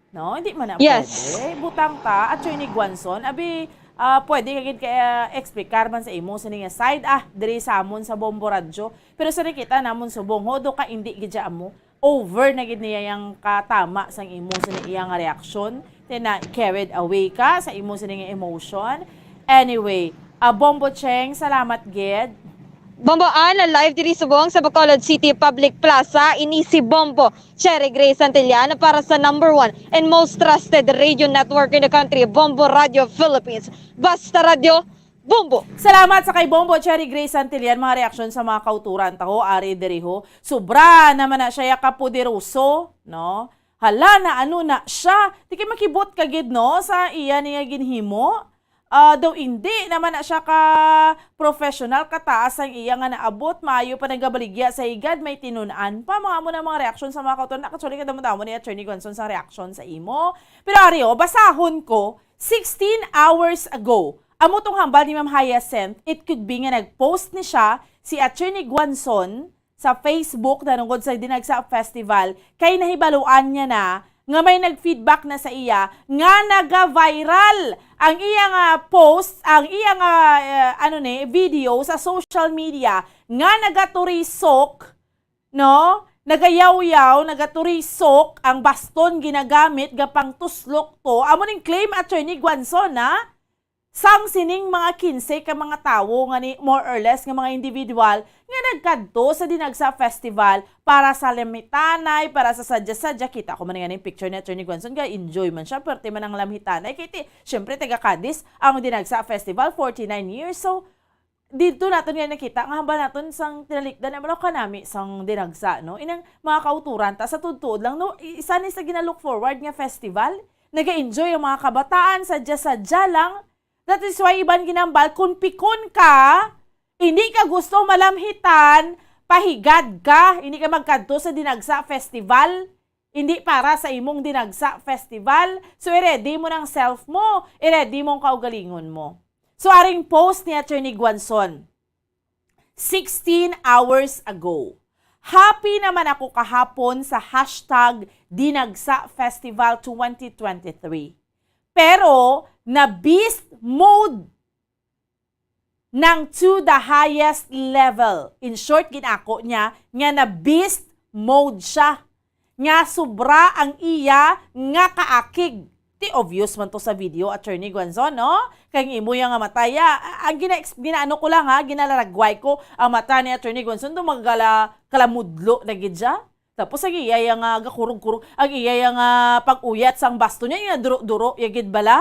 No, hindi man na Yes. pwede. Butang ta, Attorney Guanzon, abi, ah, pwede ka gid kaya explicar man sa imo sini nga side, ah, diri sa amon sa Bombo Radyo. Pero sa nakita namon subong, ho, do ka hindi gid siya amo. Over na gid niya yang katama sang imo sini iya nga reaksyon. Ti na carried away ka sa imo sini nga emotion. Anyway, ah, Bombo Cheng, salamat gid. Bombo Ann, live diri subong sa Bacolod City Public Plaza, ini si Bombo Cherry Grace Santillan para sa number one and most trusted radio network in the country, Bombo Radio Philippines. Basta Radio, Bombo! Salamat sa kay Bombo Cherry Grace Santillan, mga reaksyon sa mga kauturan ta ho, ari diri ho. Sobra naman na siya ya kapoderoso, no? Hala, na ano na siya? Di kay makibot ka gid, no, sa iya niya ginhimo. Ah, daw hindi naman na siya ka professional, kataas ang iya nga naabot, maayo pa nagabaligya sa higad, may tinun-an pa. Mga amo na mga reaksyon sa mga kauturan. Actually, kadamo-damo ni Attorney Gonson sa reaksyon sa imo. Pero ari, oh, basahon ko, sixteen hours ago. Amo tong hambal ni Ma'am Hyacinth, it could be nga nag-post ni siya, si Attorney Guanzon, sa Facebook nanungod sa Dinagsa Festival, kay nahibaluan niya na nga may nag-feedback na sa iya nga naga-viral ang iya nga post, ang iya nga, eh, ano ni, video sa social media nga nagaturisok, no? Nagayawyaw, nagaturisok ang baston ginagamit gapangtuslok to. Amo ning claim, Attorney Guanzon, ha? Sang sining mga kinse ka mga tawo nga ni, more or less, nga mga individual nga nagkadto sa Dinagsa Festival para sa lamitanay, para sa sadya-sadya. Kita ko man nga ning picture ni Attorney Guanzon, ga-enjoy man siya, perte man ang lamitanay. Kay ti, syempre, taga Cadiz ang Dinagsa Festival, forty-nine years. So, dito naton nga nakita nga hambal naton sang tinalikdan na malaw kanami sang Dinagsa, no? Inang mga kauturan ta, sa tuod-tuod lang, no? I-, isa ni sa gina-look forward nga festival. Naga-enjoy ang mga kabataan, sadya-sadya lang. That is why iban ginambal, kung pikon ka, hindi ka gusto malamhitan, pahigad ka, hindi ka magkadto sa Dinagsa Festival, hindi para sa imong Dinagsa Festival. So, i-ready mo ng self mo, i-ready mo ang kaugalingon mo. So, aring post ni Attorney Guanzon, sixteen hours ago. Happy naman ako kahapon sa hashtag Dinagsa Festival twenty twenty-three. Pero, na beast mode nang to the highest level. In short, ginako niya nga na beast mode siya. Nga sobra ang iya nga kaakig. Ti obvious man to sa video, Attorney Guanzon, no? Kay ang imo ya nga mata ya, a-, ang gina-, ginaano ko lang ha, ginalaragway ko ang mata ni Attorney Guanzon, do magala kalamudlo na gid siya. Tapos ang iya ya nga gakurog-kurog, ang iya ya nga pag-uyat sang basto niya, iya duro-duro ya gid bala.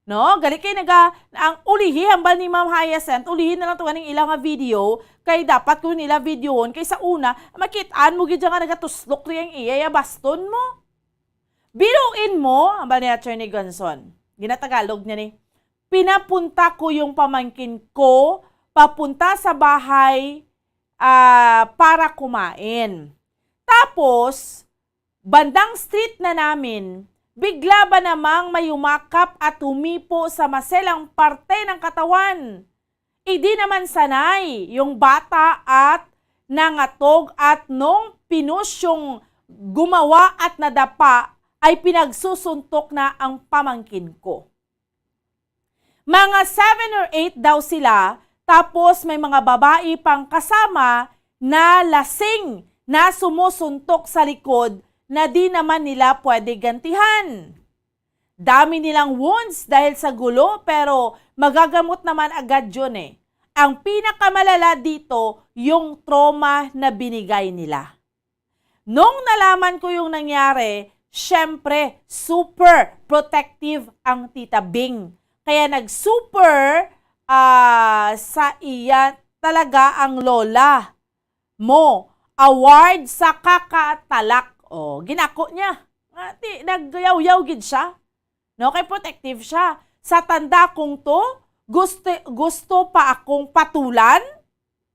No? Gali kay naga, ang ulihi, hambal ni Ma'am Hyacinth, ulihi na lang to ganing ila nga video, kay dapat ko nila videohon, kay sa una, makit-an mo gid siya nga nagatuslok ri ang iya, ya baston mo. Biruin mo, hambal ni Attorney Gonzon. Ginatagalog niya ni, "Pinapunta ko yung pamangkin ko papunta sa bahay, ah, para kumain. Tapos, bandang street na namin, bigla ba namang may umakap at humipo sa maselang parte ng katawan. Hindi naman sanay yung bata at nangatog at nung pinush yung gumawa at nadapa ay pinagsusuntok na ang pamangkin ko." Mga seven or eight daw sila, tapos may mga babae pang kasama na lasing na sumusuntok sa likod na di naman nila pwede gantihan. Dami nilang wounds dahil sa gulo, pero magagamot naman agad yun eh. Ang pinakamalala dito, yung trauma na binigay nila. Nung nalaman ko yung nangyari, syempre, super protective ang Tita Bing. Kaya nag-super, ah, sa iya talaga ang lola mo. Award sa kakatalak. Oh, ginako niya. Nga, ti, nagyawyaw gid siya. No, kay protective siya. Sa tanda kong to, gusto, gusto pa akong patulan?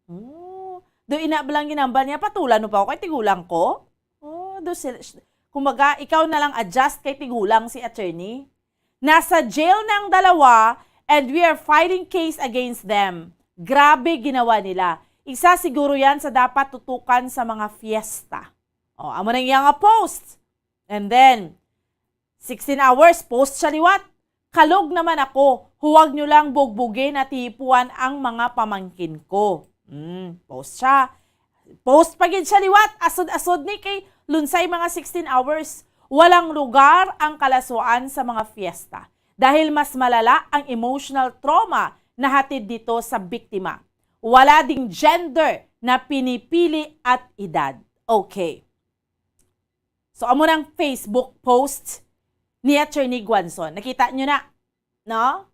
Oh, do ina ba lang ginambal niya, "Patulan mo pa ako kay tigulang ko?" Oh, do sila, kumbaga, ikaw na lang adjust kay tigulang si attorney. Nasa jail na ang dalawa and we are fighting case against them. Grabe ginawa nila. Isa siguro yan sa dapat tutukan sa mga fiesta. Oh, amo na iya nga post. And then, sixteen hours, post siya liwat. "Kalog naman ako, huwag nyo lang bugbugin at hihipuan ang mga pamangkin ko." Hmm, post siya. Post pa gid siya liwat, asod-asod ni kay lunsay mga sixteen hours. Walang lugar ang kalaswaan sa mga fiesta dahil mas malala ang emotional trauma na hatid dito sa biktima. Wala ding gender na pinipili at edad. Okay. So, amo nang Facebook post ni Attorney Guanzon. Nakita nyo na, no?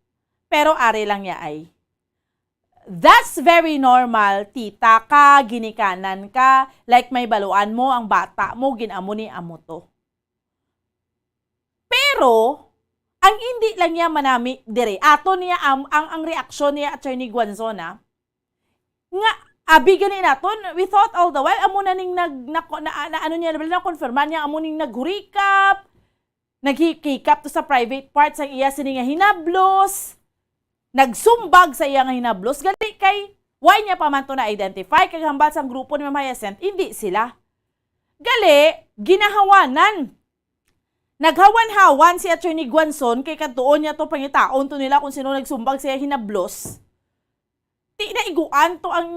Pero ari lang ya ay. That's very normal, tita ka, ginikanan ka, like may baluan mo, ang bata mo, ginamo ni amo to. Pero, ang hindi lang niya manami dire, ato niya, am-, ang, ang reaksyon niya, Attorney Guanzon, ah, nga, abi gani naton, we thought all the while, amo na ning nag-, na, na, na, ano niya, na, na-confirman niya, amo ning naghurikap, naghikikap to sa private part sang iya sini nga hinablos, nagsumbag sa iya nga hinablos, gali kay, why niya pa man to na-identify, kag hambal sang grupo ni Ma'am Hyacinth, hindi sila. Gali, ginahawanan. Naghawan-hawan si Attorney Guanzon kay kadtuon niya to pangitaon to nila kung sino nagsumbag sa iya hinablos. Ti naiguan to ang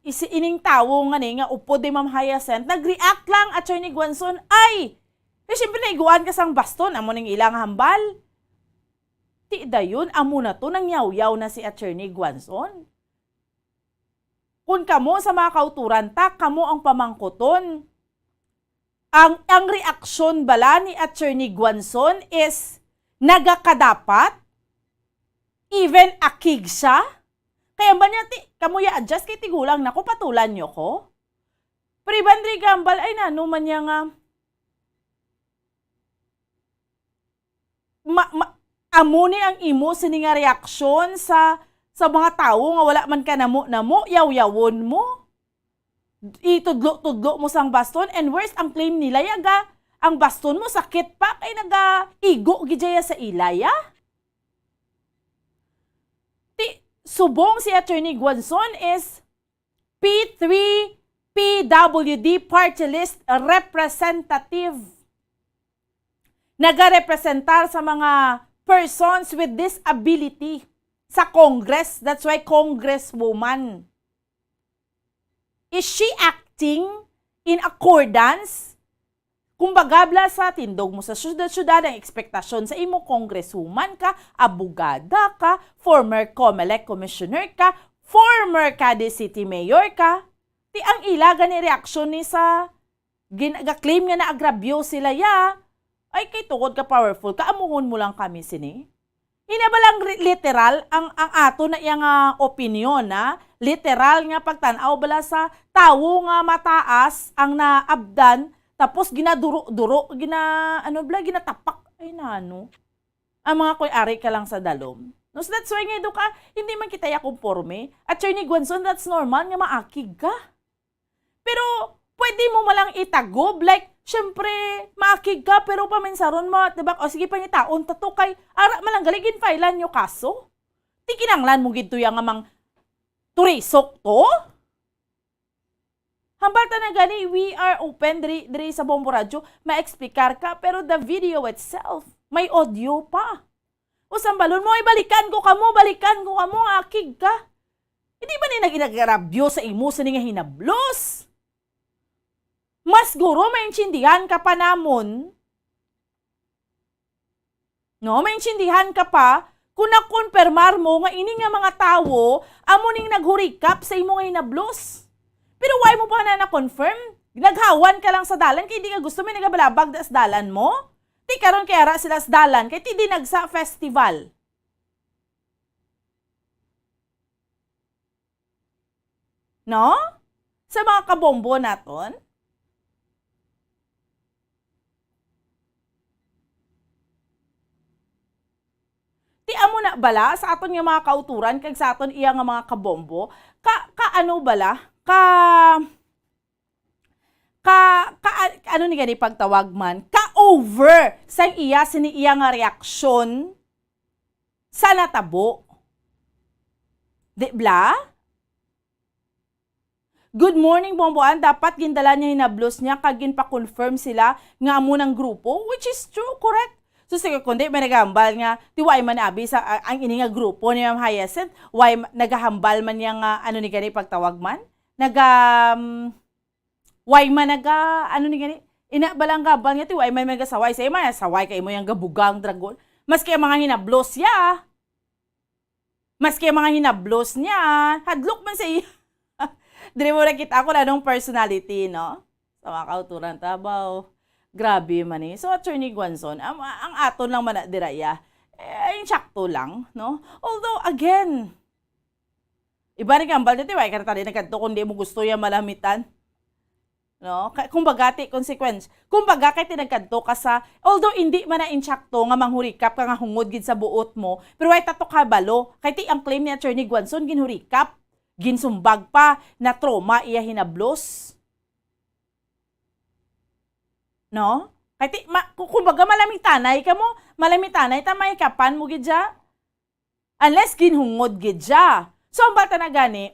isi-, ining tawo nga ni, nga upod ni Ma'am Hyacinth. Nag-react lang, Attorney Guanzon, ay! Eh, siyempre, naiguan ka sang baston, amo ning ila nga hambal. Ti dayon, amo na to, nangyawyaw na si Attorney Guanzon. Kun kamo sa mga kauturan ta, kamo ang pamangkuton. Ang, ang reaksyon bala ni Attorney Guanzon is nagakadapat? Even akig siya? Kaya ba niya, ti, kamo ya adjust kay tigulang na ko, patulan niyo ko? Pero iban ri gambal, ay nano man niya nga, ma, ma, amo ni ang imo sini nga reaksyon sa, sa mga tawo nga wala man ka namo-namo, yaw-yawon mo. Itudlo-tudlo mo sang baston, and worse, ang claim nila, yaga, ang baston mo sakit pa kay nagaigo gid siya sa ila, ya. Ti, subong si Attorney Guanzon is P three P W D party list representative. Nagarepresentar sa mga persons with disability sa Congress. That's why congresswoman. Is she acting in accordance? Kumbaga, bla sa tindog mo sa syudad-syudad, ang ekspektasyon sa imo, congresswoman ka, abogada ka, former Comelec commissioner ka, former Cadiz City mayor ka. Ti ang ila gani reaksyon ni sa gin-, ga-claim nga naagrabyo sila, ya. Ay, kay tungod ka powerful ka, amuhon mo lang kami sini. Ina ba lang ri-, literal ang, ang ato na iya nga opinyon, ha? Literal nga pagtan-aw bala sa tawo nga mataas ang naabdan, tapos ginaduro-duro, gina-, ano bala, ginatapak. Ay, nano? Ang mga kuy-ari ka lang sa dalom. No, so that's why nga, do ka, hindi man kita ya konforme. Attorney Guanzon, that's normal nga maakig ka. Pero pwede mo malang itagob, like, syempre, maakig ka, pero paminsaron mo, di ba? O sige, pangitaon ta to kay, ara malang gali, ginfailan nyo kaso. Di kinanglan mo gid to ya nga mang turisok to? Hambal ta na gani, we are open diri, diri sa Bombo Radyo, ma-explicar ka, pero the video itself, may audio pa. O sambalon mo, ay balikan ko kamo, balikan ko kamo, akig ka. Hindi ba ni nag-inagrabyo sa imo sa nga hinablos? Mas guro maintindihan ka pa namon. No, maintindihan ka pa kung nakonfirmar mo nga ini nga mga tawo amo ning naghurikap sa imo nga hinablos. Pero why mo pa na na-confirm? Naghawan ka lang sa dalan kay di ka gusto may nagabalabag da sa dalan mo? Ti karon kay ara sila sa dalan kay ti di nagsa festival. No? Sa mga kabombo naton. Ti amo na bala sa aton nga mga kauturan kag sa aton iya nga mga kabombo, ka, ka ano bala? Ka, ka, ka, ano ni gani pagtawag man? Ka over sa iya, sini iya nga reaksyon sa natabo. Di bala? Good morning, Bomboan. Dapat gindala niya hinablos niya kag ginpa-confirm sila nga amo nang grupo, which is true, correct? So, sige, kundi may nagahambal nga, ti why man abi sa, a-, ang ini nga grupo ni Ma'am Hyacinth, why ma-, nagahambal man niya nga, ano ni gani pagtawag man? Naga, um, why man naga, ano ni gani? Ina ba lang gabal nga, ti why man nagasaway sa imo, saway kay imo yang gabugang dragon. Maski ang mga hinablos siya, Maski ang mga hinablos niya, hadlok man sa iya. Diri mo nakita ako na anong personality, no? Sa mga kauturan, trabaho. Grabe man eh. So, Attorney Guanzon, ang, ang aton lang man na dira, ya. Eh, insakto lang, no? Although, again, iba ni kambal dito, why ka na tali nagkadto kung di mo gusto ya malamitan? No? Ka-, kumbaga, ti consequence. Kumbaga, kay ti nagkadto ka sa, although hindi man na insakto nga manghurikap ka nga hungod gid sa buot mo, pero way tato kabalo. Kay ti ang claim ni Attorney Guanzon, ginhurikap, ginsumbag pa, na trauma iya hinablos. No? Kay ti, ma-, ku-, kumbaga, malamitanay ka mo, malamitanay ta mahikapan mo gid siya. Unless ginhungod gid siya. So, ang bata na gani,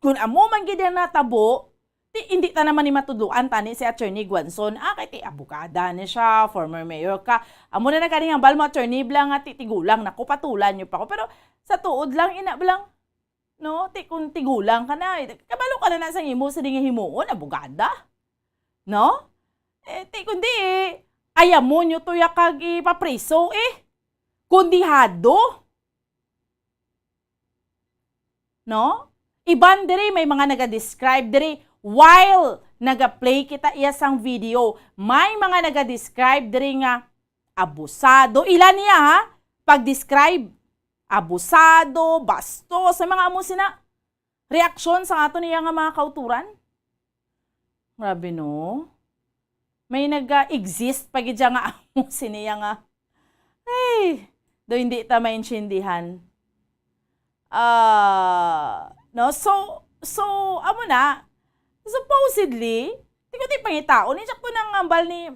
kung amo man gid ang natabo, ti, hindi ta naman ni matudloan tani si Attorney Guanzon. Ah, kay ti abogada ni siya, former mayor ka. Amo na nagani ang bal mo, attorney, bla nga ti tigulang, naku, patulan niyo pa ko. Pero sa tuod lang, ina blang, no? Ti, kung tigulang ka na, eh, kabalo ka na na sa imo sa nga himuon, abogada. No? Eh, ti, kundi, eh, ayamon niyo to ya kag ipapriso, eh. Kondihado. No? Iban diri, may mga naga-describe diri while naga-play kita iya sang video. May mga naga-describe diri nga abusado. Ila niya, ha? Pag-describe, abusado, bastos, sa mga amo sina reaksyon sa ato niya nga mga kauturan. Grabe, no? May nag-exist pa gid siya nga amo siniya nga, ay, do hindi ta maintindihan. Ah, no? So, so, amo na, supposedly, di ko di pangitaon, insakto nang ambal ni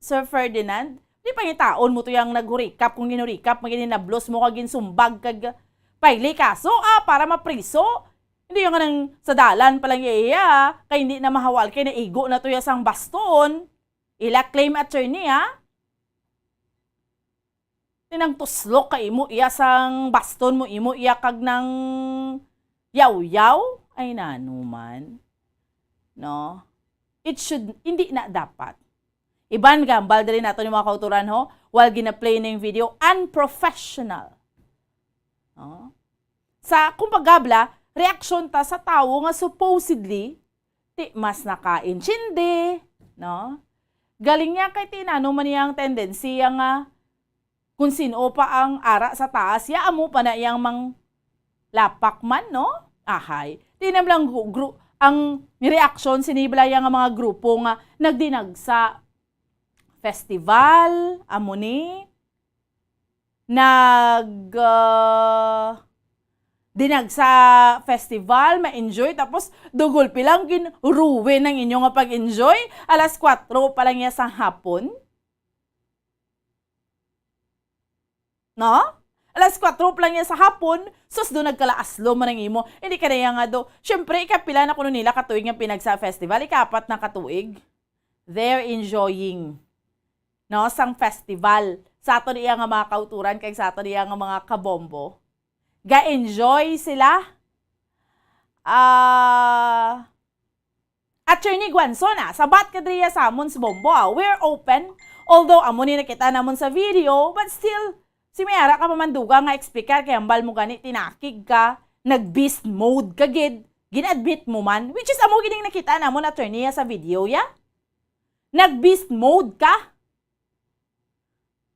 Sir Ferdinand, di pangitaon mo to yang naghurikap, kung ginhurikap, maginhinablos mo kag ginsumbag kag paili kaso, ah, para mapriso. Hindi yung nang sa dalan pa lang iya, kay hindi na mahawal kay naigo na to ya sang baston. Ila claim attorney, ha? Tinang tuslok ka imo iya sang baston mo, imo iya kag nang yawyaw? Ay, nano man. No? It should, hindi na dapat. Iban gambal diri nato ni mga kauturan, ho, while gina-play na yung video, unprofessional. No? Sa, kumbaga, bla, reaksyon ta sa tawo nga supposedly, ti, mas nakaintindi, no? Galing niya kay tinano man niya ang tendency nga Kung sino pa ang ara sa taas, ya amo pa na iyang mang lapak man, no? Ahay. Di na lang gru-, gru-, ang reaksyon sini bala ya nga mga grupo nga nagdinagsa festival, amo ni, nag, ah, dinagsa festival, ma-enjoy, tapos dugol pilang gin-ruin ang inyo nga pag-enjoy, alas kuwatro pa lang ya sa hapon. No? Alas kuwatro pa lang ya sa hapon, sus, do nagkalaaslo man ang imo. Hindi ka na iya nga do. Siyempre, ikapila na kuno nila katuig nga pinagsa festival? Ikaapat na katuig. They're enjoying, no, sang festival. Sa aton iya nga mga kauturan, kag sa aton iya nga mga kabombo. Ga-enjoy sila. Ah, Attorney Guanzon, ah, sabat ka diri sa amon sa Bombo, ah. We're open. Although, amo ni nakita namon sa video, but still, si may ara ka pa man dugang nga explicar kay hambal mo gani tinakig ka, nag-beast mode ka gid, gin-admit mo man, which is amo gid ang nakita namon, attorney, ah, sa video, ya. Nag-beast mode ka.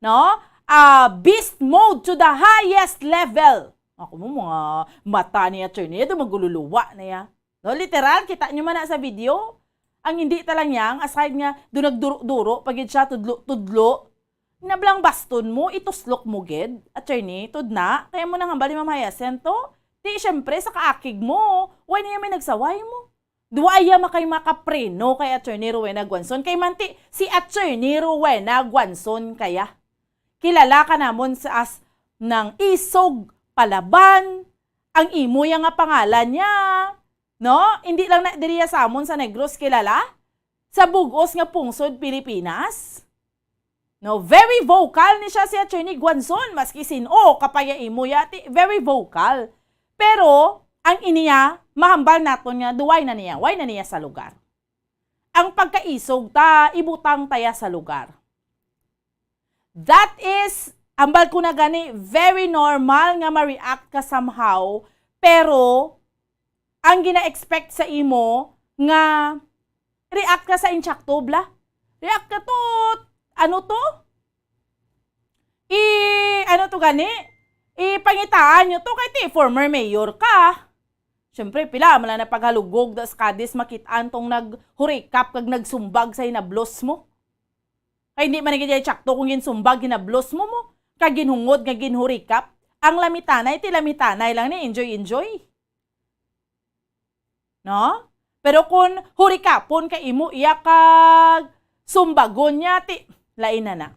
No? Ah, beast mode to the highest level. Ako mo, mga mata ni attorney, ito magululuwa na ya. No, literal, kita nyo man na sa video. Ang hindi ta lang yang, aside nga, do nagduro-duro, pa gid siya, tudlo-tudlo. Nablang baston mo, ituslok mo gid, attorney, tudna, kaya mo nang hambal ni Ma'am Hyacinth to. Di, syempre, sa kaakig mo, why niya may nagsaway mo? Duwa iya makay makapreno kay Attorney Rowena Guanzon, kay manti si Attorney Rowena Guanzon kaya. Kilala ka namon sa as nang isog, palaban, ang imo ya nga pangalan niya, no? Hindi lang na diriya sa amon sa Negros kilala, sa bug-os nga pungsod Pilipinas. No, very vocal ni siya si Attorney Guanzon, maski sin-o, kapaya imo yati, very vocal. Pero, ang iniya, mahambal naton nga, duway na niya, way na niya sa lugar. Ang pagkaisog ta, ibutang taya sa lugar. That is, hambal ko na gani, very normal nga ma-react ka somehow, pero, ang gina-expect sa imo nga react ka sa insakto, bla. React ka to, ano to? I, ano to gani? Ipangitaan nyo to kay ti former mayor ka. Siyempre, pila, mala na paghalugog da sa Cadiz, makitaan tong naghurikap kag nagsumbag sa hinablos mo. Kay hindi man gid siya insakto kung ginsumbag, hinablos mo mo, kag ginhungod nga ginhurikap. Ang lamitanay, ti lamitanay lang ni, enjoy, enjoy. No? Pero kung hurikapon ka imo iya kag sumbagon niya, ti, lain na na.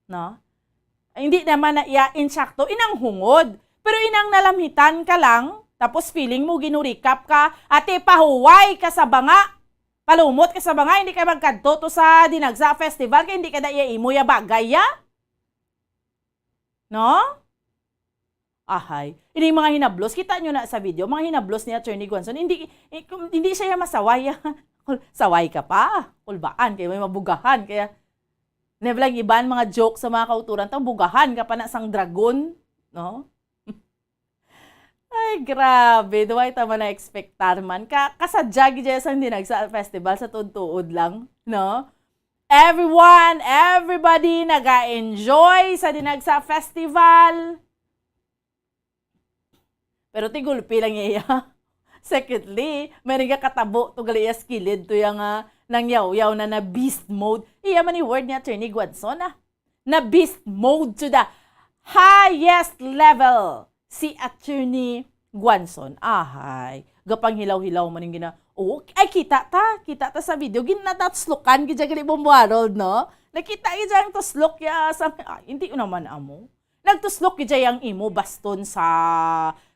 No? Hindi naman na iya insakto, inang hungod. Pero inang nalamhitan ka lang, tapos feeling mo ginurikap ka, ate, pahuway ka sa banga. Palumot ka sa banga, hindi ka magkadto to sa Dinagsa Festival, kay hindi ka da iya imo ya bagay, ya. No? Ahay. Ining mga hinablos, kita nyo na sa video, mga hinablos ni Attorney Guanzon, hindi, eh, kung hindi siya masaway. Kul-, saway ka pa. Kulbaan, kaya may mabugahan. Kaya, never lang iban mga joke sa mga kauturan, tang bugahan ka pa na sang dragon, no? Ay, grabe. Duway ta man na-expectar man. Ka-, kasadya gid dyan sang Dinagsa Festival sa tuod-tuod lang, no? Everyone, everybody naga-enjoy sa Dinagsa Festival. Pero ti gulpi lang iya. Secondly, may nagakatabo to gali iya sa kilid to iya nga nangyawyaw na na beast mode. Iya man ni word ni Attorney Guanzon, ah. Na beast mode to the highest level si Attorney Guanzon. Ahay, gapanghilaw-hilaw man yung gina-, oh, ay, kita ta, kita ta sa video, ginataslokan gid siya gali Bombo Harold, no? Nakita gid siya ang tuslok ya sa, ay, hindi naman amo. Nagtuslok gid siya ang imo baston sa,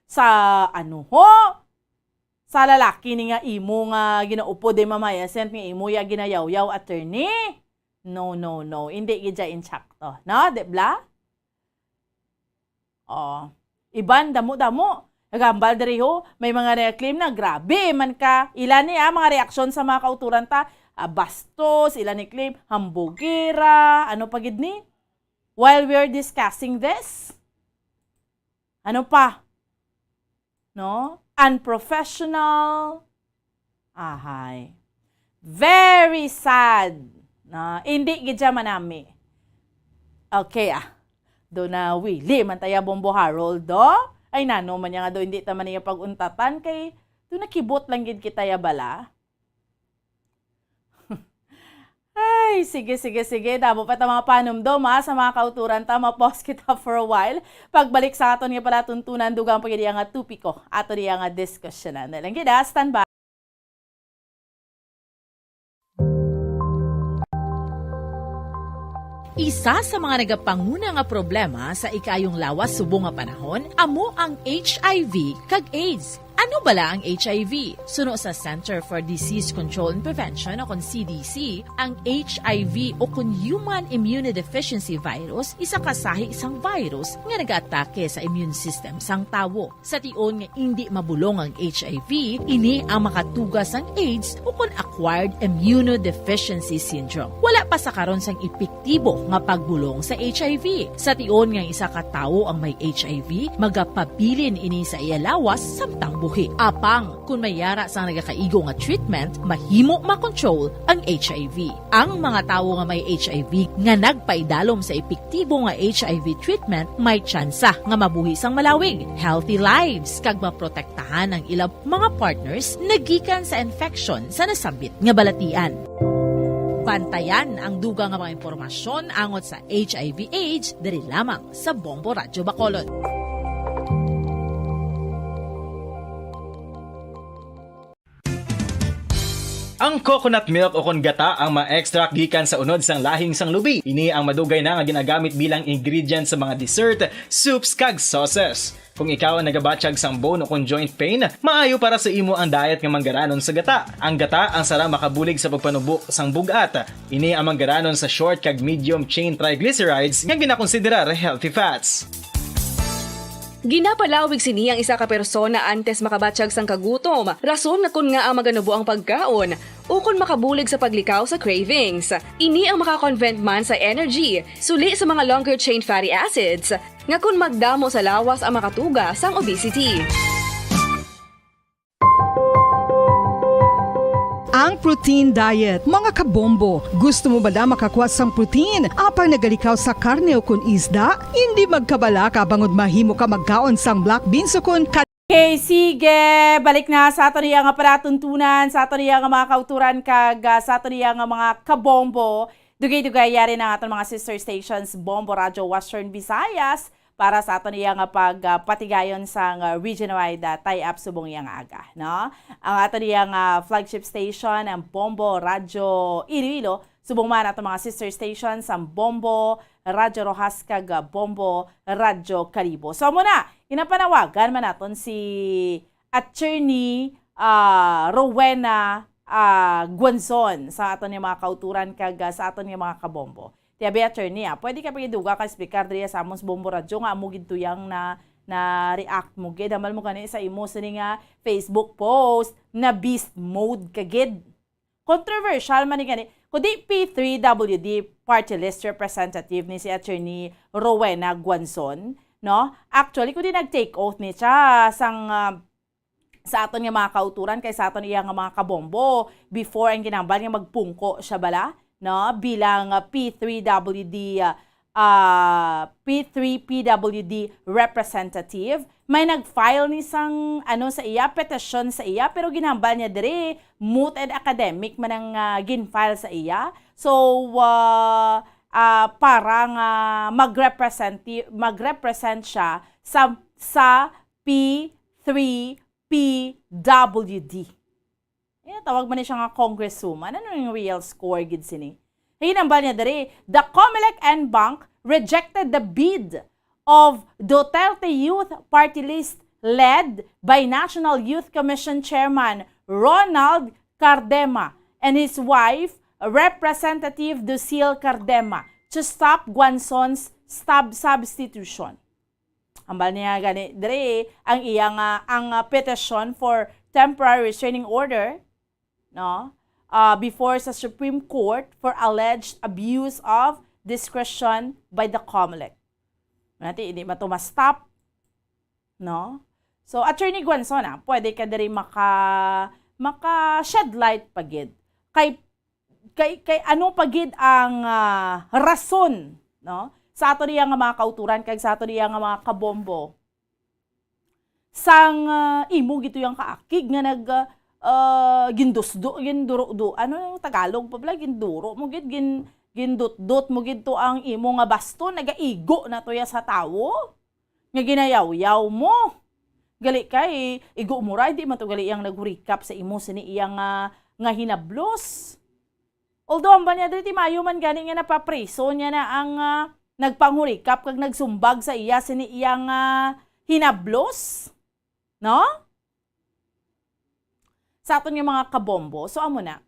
sa ano ho? Sa lalaki ni nga imo nga ginaupod, eh, Ma'am Hyacinth, nga imo ya ginayawyaw, attorney? No, no, no. Hindi gid siya insakto. No? Di bla? Oh. Iban, damo-damo. Nagambal diri ho, may mga nag-claim na, "Grabe man ka." Ila ni, ah, mga reaksyon sa mga kauturan ta. Ah, bastos, ila ni claim, hambugera, ano pa gid ni? While we're discussing this, ano pa? No? Unprofessional. Ahay. Very sad. No? Hindi gid siya manami. Okay, ah. Do na wili man taya, Bombo Harold, do? Ay, nano man niya nga do, hindi ta man niya pag-untatan, kay do nakibot lang gid kita ya bala. Ay, sige, sige, sige. Damo pa ta mga panumdom, ha, sa mga kauturan ta. Ma-pause kita for a while. Pagbalik sa aton nga palatuntunan, dugang pa gid iya nga topiko, ato niya nga diskusyonan. Dali lang gid, ha. Stand by. Isa sa mga nagapanguna nga problema sa ikaayong lawas subong nga panahon amo ang H I V kag AIDS. Ano bala ang H I V? Suno sa Center for Disease Control and Prevention o kon C D C, ang H I V o kon Human Immunodeficiency Virus isa ka sahi sang virus nga nagaatake sa immune system sang tawo. Sa tion nga indi mabulong ang H I V, ini ang makatuga sang AIDS o kon acquired immunodeficiency syndrome. Wala pa sa karon sang epektibo nga pagbulong sa H I V. Sa tion nga isa ka tawo ang may H I V, magapabilin ini sa iya lawas samtang buhi. Apang, kon may yara sang nagakaigo nga treatment, mahimo makontrol ang H I V. Ang mga tawo nga may H I V nga nagpaidalom sa epektibo nga H I V treatment may tsansa nga mabuhi sang malawig, healthy lives, kag maprotektahan ang ila mga partners nagikan sa infection sa nasambit nga balatian. Bantayan ang dugang nga mga impormasyon angot sa H I V AIDS diri lamang sa Bombo Radyo Bacolod. Ang coconut milk o kon gata ang ma-extract gikan sa unod sang lahing sang lubi. Ini ang madugay na nga ginagamit bilang ingredient sa mga dessert, soups, kag sauces. Kung ikaw ang nagabatyag sang bone o kon joint pain, maayo para sa imo ang diet nga manggaranon sa gata. Ang gata ang sara makabulig sa pagpanubo sang bug-at. Ini ang manggaranon sa short kag medium chain triglycerides nga ginakonsiderar healthy fats. Ginapalawig sini ang isa ka persona antes makabatyag sang kagutom, rason nga kon ngaa maganubo ang pagkaon, ukon makabulig sa paglikaw sa cravings. Ini ang maka-convert man sa energy, suli sa mga longer chain fatty acids, nga kon magdamo sa lawas ang makatuga sang obesity. Ang protein diet, mga kabombo. Gusto mo bala makakuha sang protein, apang nagalikaw sa karne o kon isda? Hindi magkabalaka bangod mahimo ka magkaon sang black beans o kon ka- Okay, sige. Balik na sa ato niya nga palatuntunan, sa ato niya nga mga kauturan, kag, ah, sa ato niya nga mga kabombo. Dugay-dugay yari na aton mga sister stations, Bombo Radyo Western Visayas, para sa aton iya nga pag, ah, patigayon sang, ah, region-wide, ah, tie-up subong iya nga aga, no? Ang aton iya nga flagship station, ang Bombo Radyo Iloilo, subong man aton mga sister stations, ang Bombo Radyo Roxas kag, ah, Bombo Radyo Kalibo. So, amo na, ginapanawagan man naton si Attorney, ah, Rowena, ah, Guanzon sa aton nga mga kauturan kag, ah, sa aton nga mga kabombo. Ti abi, attorney, ah, pwede ka pagiduga ka explicar diri sa amon sa Bombo Radyo nga amo gid tuyang na, na-react mo gid. Hambal mo gani sa imo sini nga Facebook post na beast mode ka gid. Controversial man ni gani. Kundi P three W D party list representative ni si Attorney Rowena Guanzon, no? Actually, kundi nag-take oath ni siya sang, ah, sa aton nga mga kauturan kay sa aton iya nga mga kabombo before ang ginambal nga magpungko siya bala, no, bilang, ah, P three W D, ah, ah, P three P W D representative. May nag-file ni sang, ano, sa iya, petisyon sa iya, pero ginambal niya diri moot and academic man ang, ah, gin-file sa iya. So, ah, ah, para nga magrepresenti-, magrepresent siya sa, sa P three P W D. Eh, tawag man ni siya nga congresswoman. Ano yung real score gid sini? Hinambal niya diri, the Comelec en banc rejected the bid of Duterte Youth Party List led by National Youth Commission Chairman Ronald Cardema and his wife, Representative Ducil Cardema, to stop Guanzon's stab substitution. Hambal niya gani diri ang iya nga, ang, ah, petition for temporary restraining order, no, ah, before sa Supreme Court for alleged abuse of discretion by the Comelec. Nati, hindi man to ma-stop, no? So, Attorney Guanzon, ah, pwede ka diri maka, maka-shed light pa gid. Kay kay, kay ano pa gid ang, ah, rason, no, sa ato diya nga mga kauturan kag sa ato diya nga mga kabombo. Sang, ah, imo gito yang kaakig nga nag, ah, gindusdo, ginduro-do, ano yung Tagalog pa bala? Ginduro mo gid, gin-, gindutdot mo gid to ang imo nga baston, nagaigo na to ya sa tawo. Nga ginayawyaw mo. Gali kay, igo mo ra, hindi man to gali yang naghurikap sa imo sini iya nga, nga hinablos. Although, ang banya diri, ti maayo man gani nga napapriso niya na ang, ah, nagpanghurikap kag nagsumbag sa iya sini iya nga hinablos. No? Sa aton nga mga kabombo. So, amo na.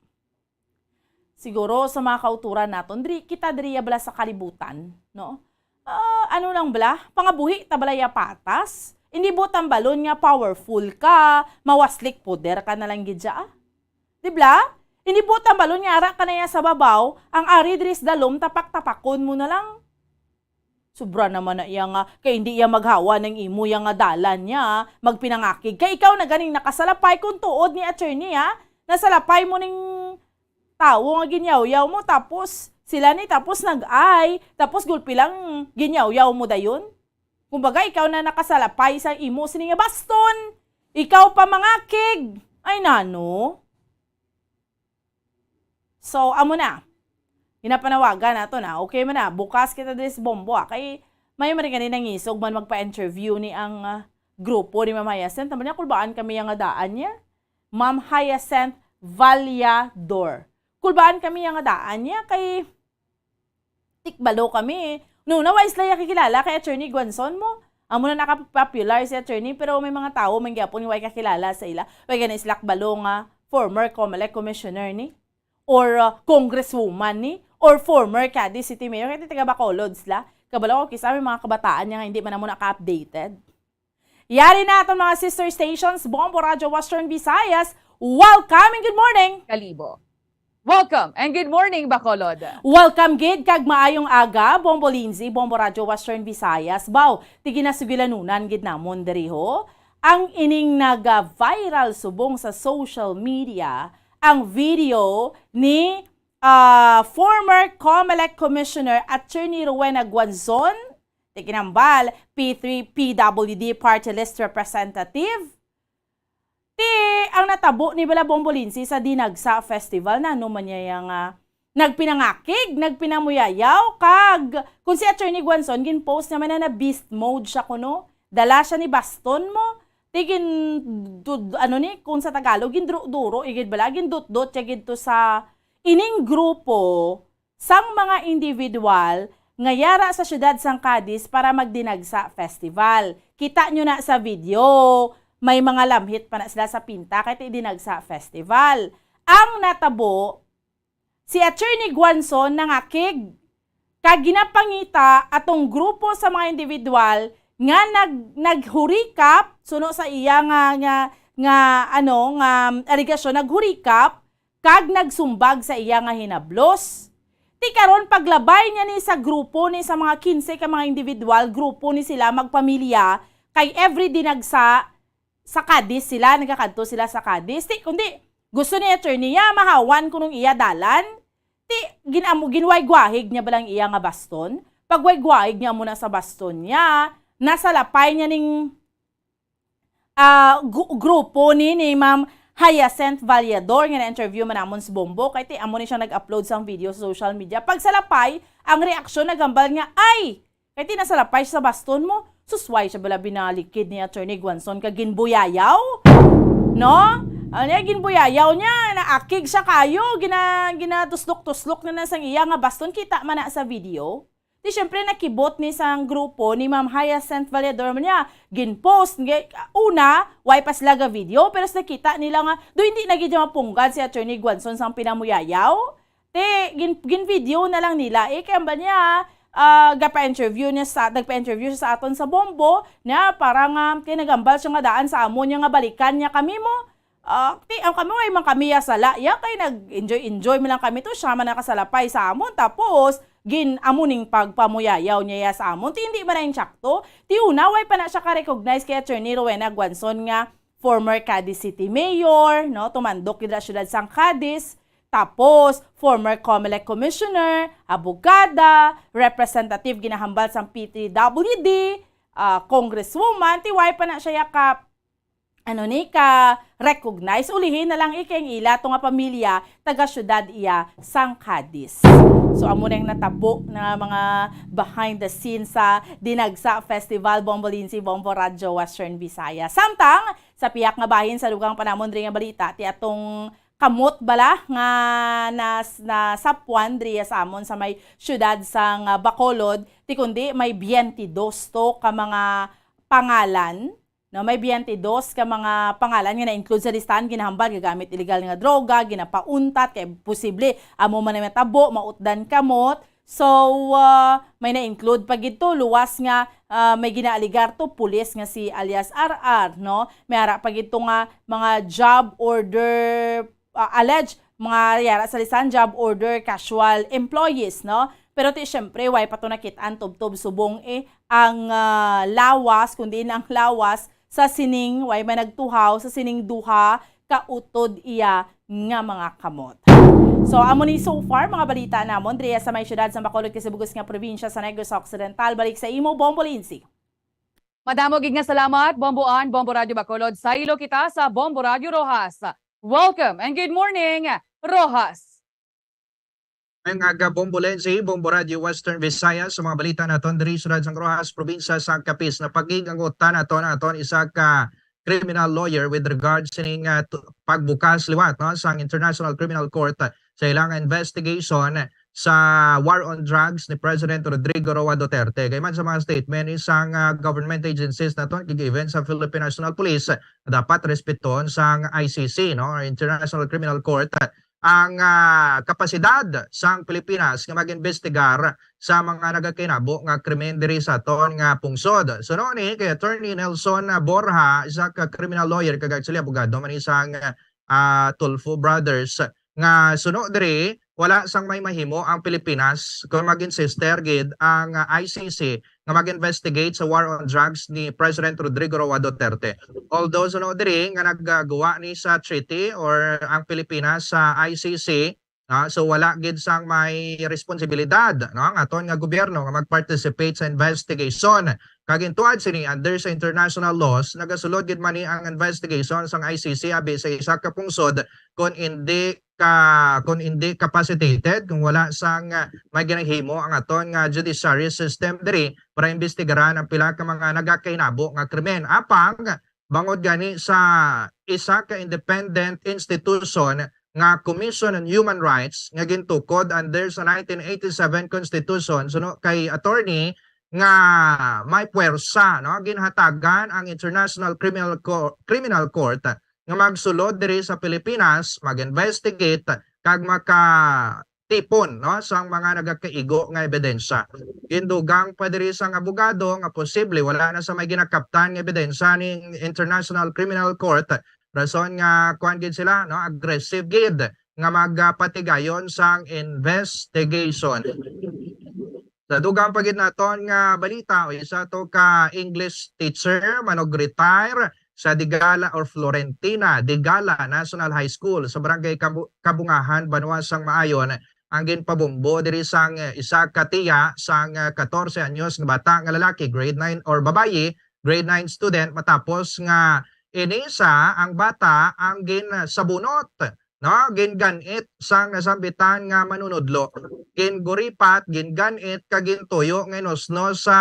Siguro sa mga kauturan naton, diri, kita diri ya bala sa kalibutan, no? Ah, ano lang bala? Pangabuhi ta bala ya patas? Hindi buot ang balon nga powerful ka, mawaslik poder ka na lang gid siya, ah. Di bala? Hindi buot ang balon nga ara ka na ya sa babaw, ang ari diri sa dalom, tapak-tapakon mo na lang. Sobra naman na iya nga, kay hindi iya maghawa ng imo iya nga dalan niya, magpinangakig. Kay ikaw na ganing nakasalapay kung tuod ni attorney, ha? Nasalapay mo ning tawo nga ginyawyaw mo, tapos sila ni, tapos nag-ay, tapos gulpi lang ginyawyaw mo dayon. Kumbaga, ikaw na nakasalapay sa imo sini nga baston. Ikaw pa mangakig. Ay, nano? So, amo na. Ginapanawagan nato na. Okay man na. Bukas kita diri sa Bombo, ah. Kay may man gani nangisog man magpa-interview ni ang, ah, grupo ni Ma'am Hyacinth. Tama niya, kulbaan kami yang adaan niya. Ma'am Hyacinth Vallador. Kulbaan kami yang adaan niya kay tikbalo kami. No, na wa sila ya kakilala kay Attorney Guanzon mo. Amo na nakapopular si attorney, pero may mga tawo man gyapon nga way kakilala sa ila. Way gani sila kabalo nga former Comelec commissioner ni, or, uh, congresswoman ni, or former Cadiz City Mayor. Kaya taga Bacolod sila. Kabalo ko, kisa may mga kabataan niya nga hindi man amo naka-updated. Yari na aton mga sister stations, Bombo Radyo Western Visayas. Welcome and good morning! Kalibo. Welcome and good morning, Bacolod. Welcome gid kag maayong aga, Bombo Lindsay, Bombo Radyo Western Visayas. Baw, ti ginasugilanunan gid namon diri ho ang ining naga-viral subong sa social media, ang video ni, ah, former Comelec Commissioner Attorney Rowena Guanzon, ti kinambal, P three P W D Party List Representative. Ti, ang natabo ni bala, Bombo Lindsay, sa Dinagsa Festival, na ano man niya yang, ah, nagpinangakig, nagpinamuyayaw, kag kung si Attorney Guanzon, gin-post naman na na beast mode siya kuno. Dala siya ni baston mo. Ti gin-, dud-, ano ni, kung sa Tagalog, ginduro-duro, igid bala, gindutdot siya gid to sa ining grupo sang mga individual nga yara sa siyudad sang Cadiz para magdinagsa festival. Kita nyo na sa video, may mga lamhit pa na sila sa pinta kay ti dinagsa festival. Ang natabo, si Attorney Guanzon nangakig kag ginapangita atong grupo sa mga individual nga nag-, naghurikap suno sa iya nga, nga, nga, ano, nga alegasyon, naghurikap kag nagsumbag sa iya nga hinablos. Ti karon, paglabay niya ni sa grupo ni, sa mga kinse ka mga individual, grupo ni sila, magpamilya, kay every dinagsa sa Cadiz sila, nagakadto sila sa Cadiz. Ti, kundi, gusto ni attorney niya, mahawan kunong iya dalan. Ti, ginamo, ginwaygwahig niya balang iya nga baston. Pagwaygwahig niya muna sa baston niya, nasalapay niya ning ah, gu-, grupo ni, ni Ma'am Hyacinth Vallador nga na-interview man namon sa Bombo, kay ti amo ni siya nag-upload sang video sa social media. Pagsalapay, ang reaksyon nagambal nga, "Ay! Kay ti nasalapay siya sa baston mo." Sus, why siya bala binalikid ni Attorney Guanzon kag ginbuyayaw? No? Ano niya, ginbuyayaw niya, naakig siya kayo, gina-, ginatuslok-tuslok na na sang iya nga baston, kita man na sa video. Di, syempre, nakibot ni sang grupo ni Ma'am Hyacinth Vallador man niya. Gin-post, gi-, una, way pa sila ga-video, pero sa nakita nila nga, do hindi na gid mapunggan si Attorney Guanzon sang pinamuyayaw. Te, gin-, gin-video na lang nila. Eh, kaya ba niya, ah, gapa-interview niya sa, nagpa-interview siya sa aton sa Bombo, niya, para nga, kay nagambal siya nga daan sa amo niya nga balikan niya kami mo. Ah, ti, ang kami, way man kami ya sala, ya, kay nag-enjoy-enjoy man lang kami to, siya man nakasalapay sa amon, tapos, gin, amo ning pagpamuyayaw niya ya sa amon, ti, hindi man na insakto. Ti, una, way pa na siya ka-recognize kay Attorney Rowena Guanzon nga former Cadiz City Mayor, no, tumandok gid sa siyudad sang Cadiz, Tapos, former Comelec commissioner, abogada, representative ginahambal sang P T W D, ah, congresswoman, ti wala pa na siya ka, ano ni, ka recognize. Ulihi na lang, eh, kay ang ila to nga pamilya, taga syudad iya sang Cadiz. So, amo na ang natabo na mga behind the scenes sa Dinagsa Festival, Bombo Lindsay, Bombo Radyo Western Visayas. Samtang, sa pihak nga bahin sa dugang pa namon diri nga balita, ti atong kamot bala nga nas-, nasapwan diri sa amon sa may siyudad sang, ah, Bacolod, ti kundi may twenty-dos to ka mga pangalan, no? May twenty-dos ka mga pangalan nga na-include sa listahan, ginahambal gagamit illegal nga droga, ginapauntat, kay posible amo man ang matabo, mautdan kamot. So, ah, may na-include pa gid to, luwas nga, ah, may ginaaligar to, pulis nga si alias R R, no? May ara pa gid to nga mga job order, ah, alleged, mga yara sa lisan, job order casual employees, no? Pero ti, syempre, way pa to nakit-an tubtob subong, eh, ang, ah, lawas, kundi na ang lawas sa sining, way man nagtuhaw, sa sining duha ka utod iya nga mga kamot. So, amo ni so far mga balita namon diri sa may siyudad sa Bacolod, kay sa bug-os nga probinsya sa Negros Occidental. Balik sa imo, Bombo Lindsay. Madamo gid nga salamat, Bombo Ann, Bombo Radyo Bacolod. Saylo kita sa Bombo Radyo Roxas. Welcome and good morning, Roxas. Ang aga, Bombo Lindsay, Bombo Radyo Western Visayas, sa mga balita naton diri sa Radyo Roxas, probinsya sa Capiz. Napagig ang utan naton, naton isa ka criminal lawyer with regards sining, ah, tu-, pagbukas liwat, no, sang International Criminal Court, ah, sa ilang investigation sa war on drugs ni President Rodrigo Roa Duterte. Kay man sa mga statement ni sang, ah, government agencies naton, kag even sa Philippine National Police, dapat respeton sang I C C, no, or International Criminal Court, ah, ang, ah, kapasidad sang Pilipinas nga mag-imbestigar sa mga nagakainabo nga krimen diri sa aton nga pungsod. Suno ni kay Attorney Nelson Borja, isa ka criminal lawyer kag actually abogado man ni sang, ah, Tulfo Brothers, nga suno diri, wala sang may mahimo ang Pilipinas kon mag-insister gid ang, ah, I C C nga mag-investigate sa war on drugs ni President Rodrigo Roa Duterte. Although suno diri nga nagagawa ni sa treaty or ang Pilipinas sa I C C, ah, so wala gid sang may responsibilidad, no, ang aton nga gobyerno nga mag-participate sa investigation. Kag intuad sini, under sa international laws, nagasulod gid man ni ang investigation sang I C C abi sa isa ka pungsod kon indi ka, kon indi capacitated, kung wala sang, ah, may ginahimo ang aton nga judiciary system diri para imbestigaran ang pila ka mga nagakainabo nga krimen. Apang, bangod gani sa isa ka independent institution nga Commission on Human Rights nga gintukod under sa nineteen eighty-seven Constitution, suno kay attorney, nga may puwersa, no, ginhatagan ang International Criminal Co-, Criminal Court nga magsulod diri sa Pilipinas, mag-investigate kag makatipon, no, sang mga nagakaigo nga ebidensya. Gindugang pa diri sang abogado nga posible wala na sa may ginakaptan nga ebidensya ning International Criminal Court, rason nga kuan gid sila, no, aggressive gid nga magapatigayon sang investigation. Sa dugang pa gid naton nga balita, o isa to ka English teacher manag-retire sa Digala or Florentina Digala National High School sa Barangay Kabu-, Kabungahan, Banwa sang Maayon, ang ginpabombo diri sang, eh, isa ka tiya sang, eh, katorse anyos nga bata nga lalaki, grade nine, or babayi, grade nine student, matapos nga inisa ang bata ang ginsabunot, no, gingan-it sang nasambitan nga manunudlo. Ginguripat, gingan-it, kag gintuyo nga inusno sa,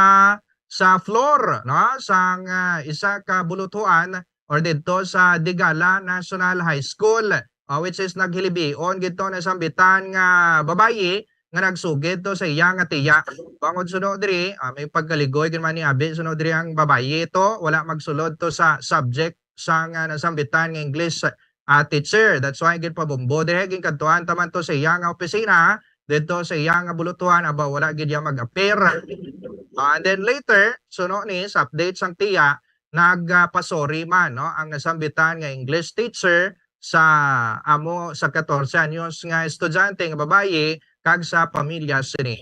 sa floor, no, sang, ah, isa ka buluthuan or didto sa Digala National High School, ah, which is naghilibion gid to nasambitan nga babayi nga nagsugid to sa iya nga tiya. Bangod suno diri, ah, may pagkaligoy gid man ni abi, suno diri ang babayi to, wala magsulod to sa subject sang, ah, nasambitan nga English, ah, teacher. That's why ginpabombo diri, ginkadtuan ta man to sa iya nga opisina, didto sa iya nga buluthuan, aba, wala gid iya mag-appear. Ah, and then later, suno ni, sa update sang tiya, nagpasori man, no, ang nasambitan nga English teacher sa amo sa katorse anyos nga estudyante nga babayi kag sa pamilya sini.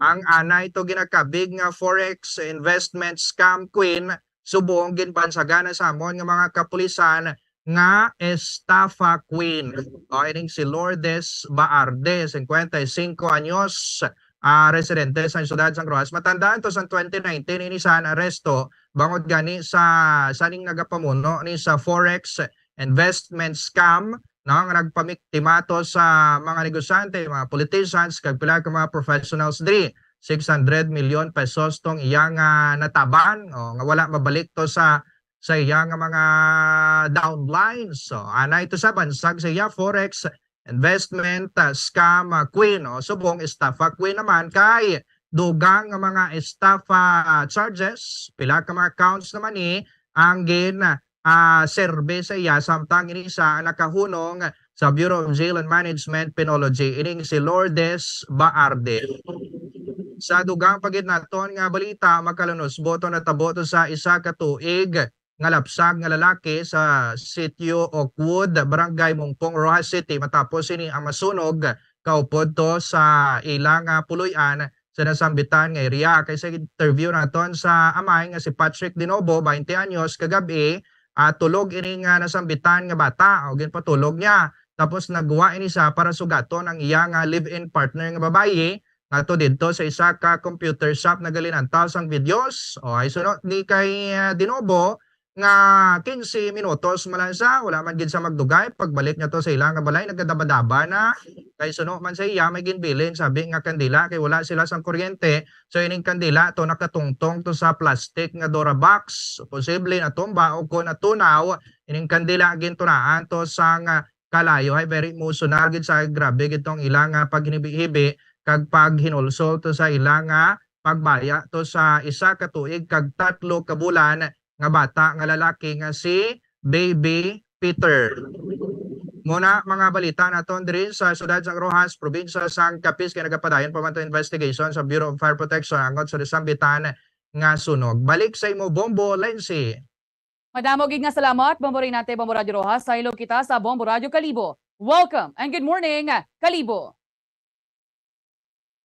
Ang anay to ginakabig nga forex investment scam queen subong ginbansagan na sa amon nga mga kapulisan nga estafa queen. O, ining si Lourdes Baarde, singkwenta y singko anyos, ah, residente sa siyudad sang Roxas. Matandaan to, sa twenty nineteen, ini sa naaresto bangod gani sa, sa ning nagapamuno ni sa forex investment scam, no, nga nagpamiktima to sa mga negosyante, mga politicians, kag pila ka mga professionals diri. Six hundred million pesos tong iya nga nataban, o, nga wala mabalik to sa, sa iya nga mga downlines. So, anay to sa bansag sa iya, forex investment, ah, scam, ah, queen, o subong estafa queen naman, kay dugang nga mga estafa, ah, charges, pila ka mga counts naman ni ang gin, ah, serbe sa iya, samtang ini sa nakahunong sa Bureau of Jail and Management Penology, ining si Lourdes Baarde. Sa dugang pa gid naton nga balita, makalunos buto natabo to sa isa ka tuig nga lapsag nga lalaki sa Sitio Oakwood, Barangay Mungpong, Roxas City, matapos sini ang masunog kaupod to sa ila nga puloy-an sa nasambitan nga area. Kay sa interview naton sa amay nga si Patrick Dinobo, twenty anyos, kagab-i, ah, tulog ini nga nasambitan nga bata, o ginpatulog niya. Tapos nagwa ini sa para sugaton ang iya nga live-in partner nga babayi ngadto didto sa isa ka computer shop, nagalinantaw sang videos. O, ay suno ni kay, ah, Dinobo nga quince minutos man lang siya, wala man gid sa magdugay. Pagbalik niya to sa ila nga balay, nagkadabadaba na. Kay suno man sa iya, may ginbilin, sabi, nga kandila, kay wala sila sang kuryente. So, ining kandila to nakatungtong to sa plastic nga Durabox. Posible natumba o kon natunaw, ining kandila gintunaan to sang, ah, kalayo. Ay, very emotional gid sa, grabe gid tong ilang, ah, paghinibi-hibi kag paghinulsol to sa ilang, ah, pagbaya to sa isa ka tuig kag tatlo ka bulan nga bata nga lalaki nga si Baby Peter. Muna mga balita naton diri sa siyudad sang Roxas, probinsya sang Capiz, kay nagapadayon pa man to investigation sa Bureau of Fire Protection angot sa nasambitan nga sunog. Balik sa imo, Bombo Lency. Madamo gid nga salamat, Bombo Reynante, Bombo Radyo Roxas. Sa ilog kita sa Bombo Radyo Kalibo. Welcome and good morning, Kalibo.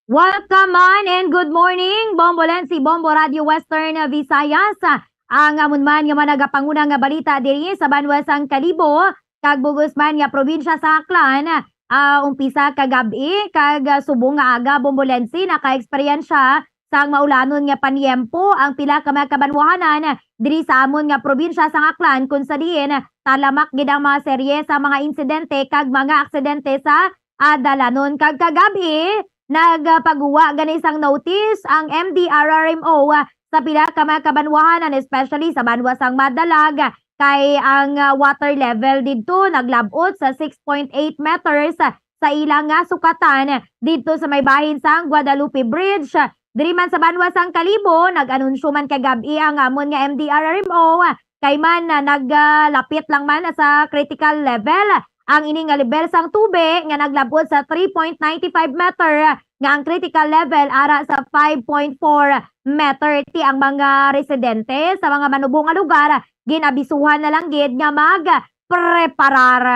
Welcome man and good morning, Bombo Lency, Bombo Radyo Western Visayas. Ang amon man nga managapanguna nga balita diri sa banwa sang Kalibo, kag bug-os man nga probinsya sa Aklan, ah, umpisa kagab-i kag, ah, subong nga aga, Bombo Lency, naka-eksperyensya sang maulanon nga panyempo ang pila ka mga kabanwahanan diri sa amon nga probinsya sang Aklan, kun sa diin talamak gid ang mga serye sa mga insidente kag mga aksidente sa, ah, dalanon. Kag kagab-i, nagpagwa gani sang notice ang M D R R M O, ah, sa pila ka mga kabanwahanan, especially sa banwa sang Madalag, kay ang, ah, water level didto naglab-ot sa six point eight meters sa ila nga sukatan didto sa may bahin sang Guadalupe Bridge. Diri man sa banwa sang Kalibo, nag-anunsyo man kagab-i ang amon nga M D R R M O, kay man, ah, naglapit lang man sa critical level ang ini nga lebel sang tubig nga naglab-ot sa three point nine five meter, nga ang critical level ara sa five point four meter. Ti ang mga residente sa mga manubo nga lugar, ginabisuhan na lang gid nga magpreparar.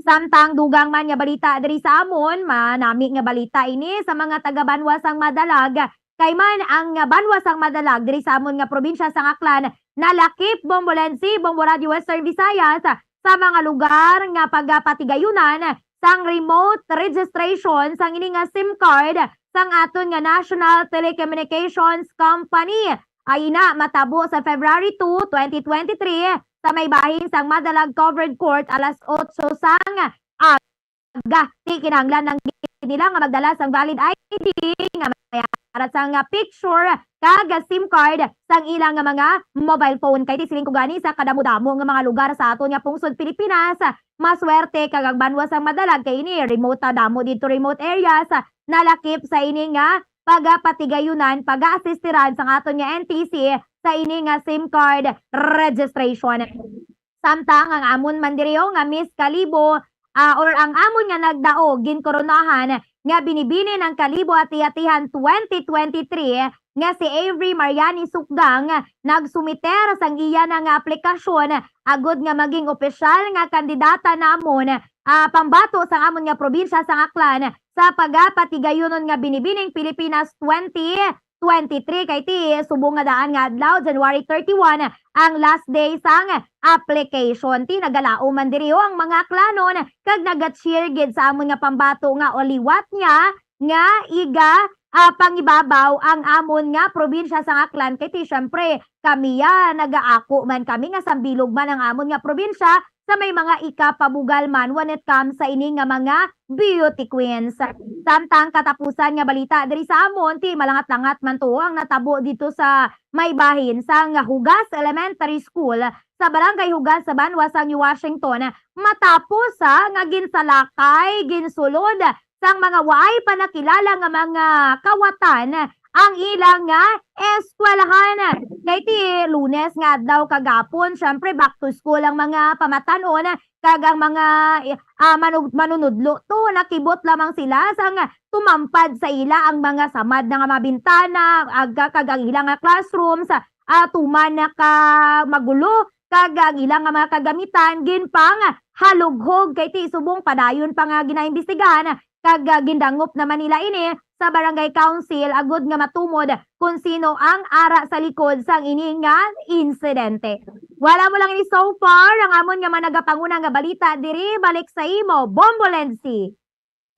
Samtang dugang man nga balita diri sa amon, manami nga balita ini sa mga taga-banwa sang Madalag, kay man ang banwa sang Madalag diri sa amon nga probinsya sang Aklan nalakip, Bombo Lency, Bombo Radyo Western Visayas, sa mga lugar nga pagapatigayunan sang remote registration sang ini nga SIM card sang aton nga National Telecommunications Company. Ay ina matabo sa February two, twenty twenty-three, sa may bahin sang Madalag Covered Court alas otso sang aga. Ti kinahanglan lang gid nila nga magdala sang valid I D nga may arat sang picture kag SIM card sang ilang nga mga mobile phone. Kay ti siling ko gani, sa kadamo-damo nga mga lugar sa aton nga pungsod Pilipinas, maswerte kag ang banwa sang Madalag kay ini remote, ah, damo didto, remote areas, nalakip sa ini nga pagapatigayunan, pagaasistiran sang aton nga N T C sa ini nga SIM card registration. Samtang ang amon man diriyo nga Miss Kalibo, ah, or ang amon nga nagdaog ginkoronahan nga Binibini ng Kalibo Ati-atihan twenty twenty-three nga si Avery Mariani Sukgang nagsumiter sang iya na nga aplikasyon agud nga maging opisyal nga kandidata namon, ah, pambato sang amon nga probinsya sang Aklan sa pagapatigayunon nga Binibining Pilipinas twenty twenty-three. Kay ti subong nga daan nga adlaw, January thirty-one, ang last day sang application. Ti nagalaom man diri, oh, ang mga Aklanon kag naga-cheer gid sa amon nga pambato nga liwat niya nga iga, ah, pangibabaw ang amon nga probinsya sang Aklan. Kay ti, syempre, kami ya, nagaako man kami nga sambilog man ang amon nga probinsya sa may mga ikapabugal man when it comes sa ini nga mga beauty queens. Samtang katapusan nga balita diri sa amon, ti malangat-langat man to ang natabo dito sa may bahin sang Hugas Elementary School sa Barangay Hugas sa banwa sang New Washington, matapos, ah, nga ginsalakay, ginsulod sang mga waay pa nakilala nga mga kawatan ang ilang nga eskwelahan. Kay ti Lunes nga adlaw kagapon, syempre, back to school ang mga pamatanon kag ang mga, ah, manu-, manunudlo to, nakibot lamang sila sang tumampad sa ila ang mga samad na nga mga bintana, aga, kag ang ila nga classrooms, ah, tuman na ka magulo, kag ang ila nga mga kagamitan ginpanghalughog. Kay ti subong padayon pa nga ginaimbestigahan kag, ah, gindangop naman nila ini sa barangay council agud nga matumod kon sino ang ara sa likod sang ini nga insidente. Wala mo lang ini so far ang amon nga mga nagapanguna nga balita diri. Balik sa imo, Bombo Lenzi.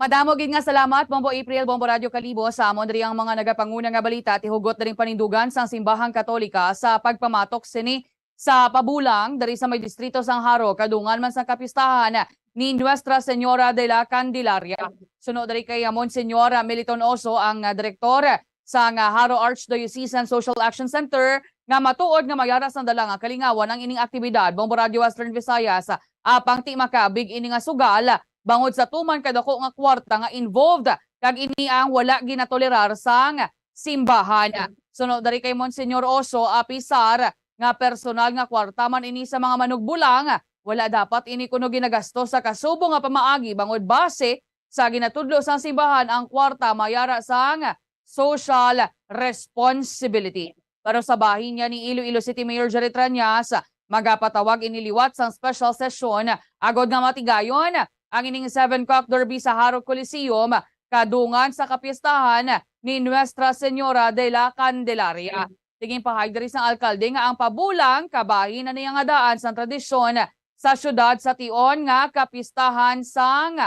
Madamo gid nga salamat, Bombo April, Bombo Radyo Kalibo. Sa amon diri ang mga nagapanguna nga balita, ti hugot diri panindugan sang Simbahang Katolika sa pagpamatok sini sa pabulang diri sa may distrito sang Jaro, kadungan man sang kapistahan ni Nuestra Señora de la Candelaria. Suno diri kay Monseñor Meliton Oso, ang, ah, direktor sang, ah, Jaro Archdiocesan Social Action Center, nga matuod nga mayara sang dala nga kalingawan ang ining aktibidad, Bombo Radyo Western Visayas, apang ti makaabig ini nga sugal bangod sa tuman kadako nga kwarta nga involved, kag ini ang wala ginatolerar sang simbahan. Suno diri kay Monseñor Oso, apisar nga personal nga kwarta man ini sa mga manugbulang, wala dapat ini kuno ginagasto sa kasubo nga pamaagi bangod base sa ginatudlo sang simbahan, ang kwarta mayara sang social responsibility. Pero sa bahin niya ni Iloilo City Mayor Jerry Treñas, magapatawag ini liwat sang special session agod nga matigayon ang ining Seven Cock Derby sa Jaro Coliseum, kadungan sa kapistahan ni Nuestra Señora de la Candelaria. Ti ginpahayag diri sang alkalde nga ang pabulang kabahin na niya nga daan sang tradisyon sa siyudad sa tion nga kapistahan sang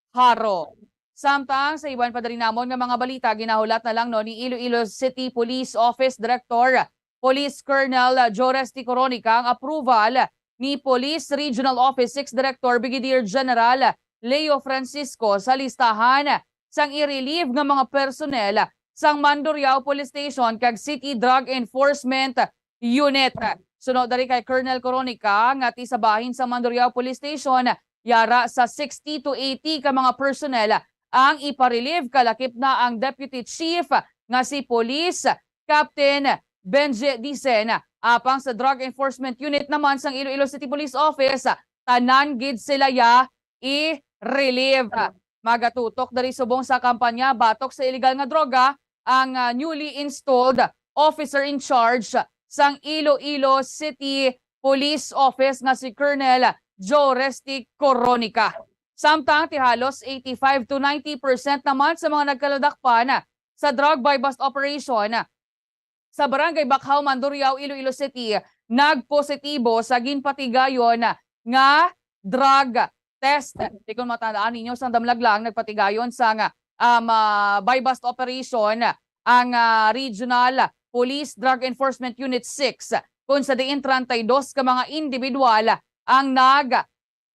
Jaro. Samtang sa iban pa diri namon nga mga balita, ginahulat na lang, no, ni Iloilo City Police Office Director Police Colonel Jores T. Coronica ang approval ni Police Regional Office six Director Brigadier General Leo Francisco sa listahan sang i-relieve nga mga personnel sang Mandurriao Police Station kag City Drug Enforcement Unit. Suno diri kay Colonel Coronica, nga ti sa bahin sa Mandurriao Police Station, yara sa sixty to eighty ka mga personnel ang ipa-relieve, kalakip na ang Deputy Chief nga si Police Captain Benji Dicen. Apang sa Drug Enforcement Unit naman sang Iloilo City Police Office, tanan gid sila ya i-relieve. Magatutok diri subong sa kampanya batok sa iligal nga droga ang, ah, newly installed officer in charge sang Iloilo City Police Office nga si Colonel Joe Resty Coronica. Samtang ti halos eighty-five to ninety percent naman sa mga nagkaladakpan sa drug buy-bust operation sa Barangay Bakhaw, Mandurriao, Iloilo City, nagpositibo sa ginpatigayon nga drug test. Di kon matandaan ninyo, sang damlag lang, nagpatigayon sang, um, ah, buy-bust operation ang, ah, Regional Police Drug Enforcement Unit six, kung sa diin treinta y dos ka mga individual ang nag-,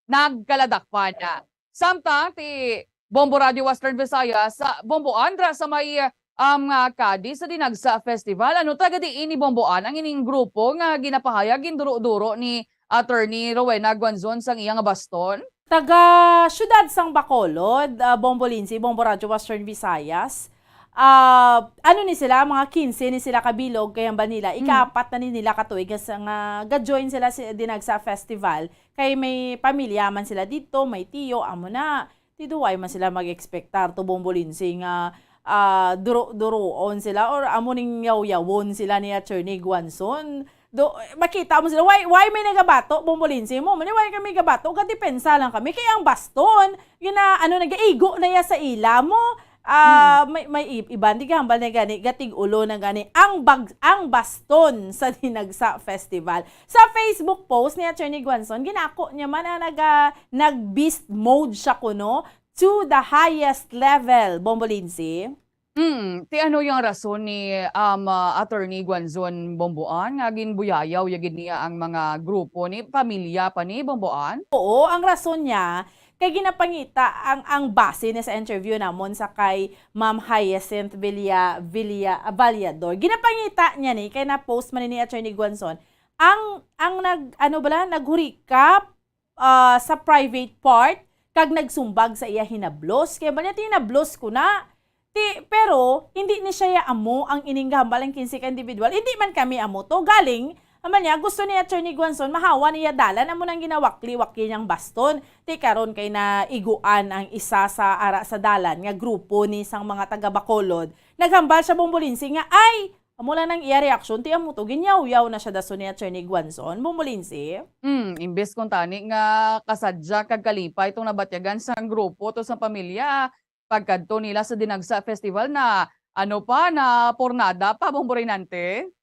nagkaladakpan. Samtang ti Bombo Radio Western Visayas, sa Bombo Andra sa may, um, nga Cadiz sa Dinagsa Festival. Ano, taga diin ni Bombo An ang ining grupo nga ginapahayag ginduro-duro ni Attorney Rowena Guanzon sang iya nga baston? Taga siyudad sang Bacolod, ah, Bombo Lindsay, Bombo Radyo Western Visayas. Ah, ano ni sila, mga quince ni sila kabilog, kay hambal nila, Mm. ikaapat na ni nila ka tuig nga sa, nga ga-join sila si Dinagsa Festival. Kay may pamilya man sila dito, may tiyo, amo na. Ti duway man sila mag-expectar to, Bombo Lindsay, nga, ah, duro-duroon sila or amo ning yaw-yawon sila ni Attorney Guanzon. Do, makita mo sila, why, why may nagabato, Bombo Lindsay, mo? Mani, why kami gabato? Gadepensa lang kami. Kaya ang baston, gina, ano, nagaigo na ya sa ila mo. Ah, may, may i-, iban di gahambal na gani, gatig-ulo na gani ang bag-, ang baston sa Dinagsa Festival. Sa Facebook post ni Attorney Guanzon, ginako niya man ang naga-, nag-beast mode siya kuno to the highest level, Bombo Lindsay. Mm, ti ano yung rason ni, um, ah, Attorney Guanzon Bomboan nga ginbuyayaw ya gid niya ang mga grupo ni pamilya pa ni Bomboan? Oo, ang rason niya kay ginapangita ang, ang base na sa interview namon sa kay Ma'am Hyacinth Villa, Villa, ah, Vallador. Ginapangita niya ni kay na-post man ni Attorney Guanzon ang, ang nag, ano bala, naghurikap ah, sa private part kag nagsumbag sa iya hinablos. Kay ba niya, "Hinablos ko na." Ti, pero hindi ni siya ya amo ang ining gahambal ang kinse ka individual. Hindi man kami amo to. Galing, aman niya, gusto ni Attorney Guanzon mahawa niya dalan, amo nang ginawakli-wakli niyang baston. Ti karon kay naiguan ang isa sa ara sa dalan nga grupo ni sang mga taga Bacolod. Naghambal siya, Bombo Lindsay, nga, "Ay, amo lang nang iya reaksyon, ti amo to, ginyawyaw na siya dason ni Attorney Guanzon, Bombo Lindsay." Hmm, imbes kung tani nga kasadya kag kalipay itong nabatyagan sang grupo to sa pamilya, pagkadto nila sa Dinagsa Festival na, ano pa, na pornada pa, Bombo Reynante?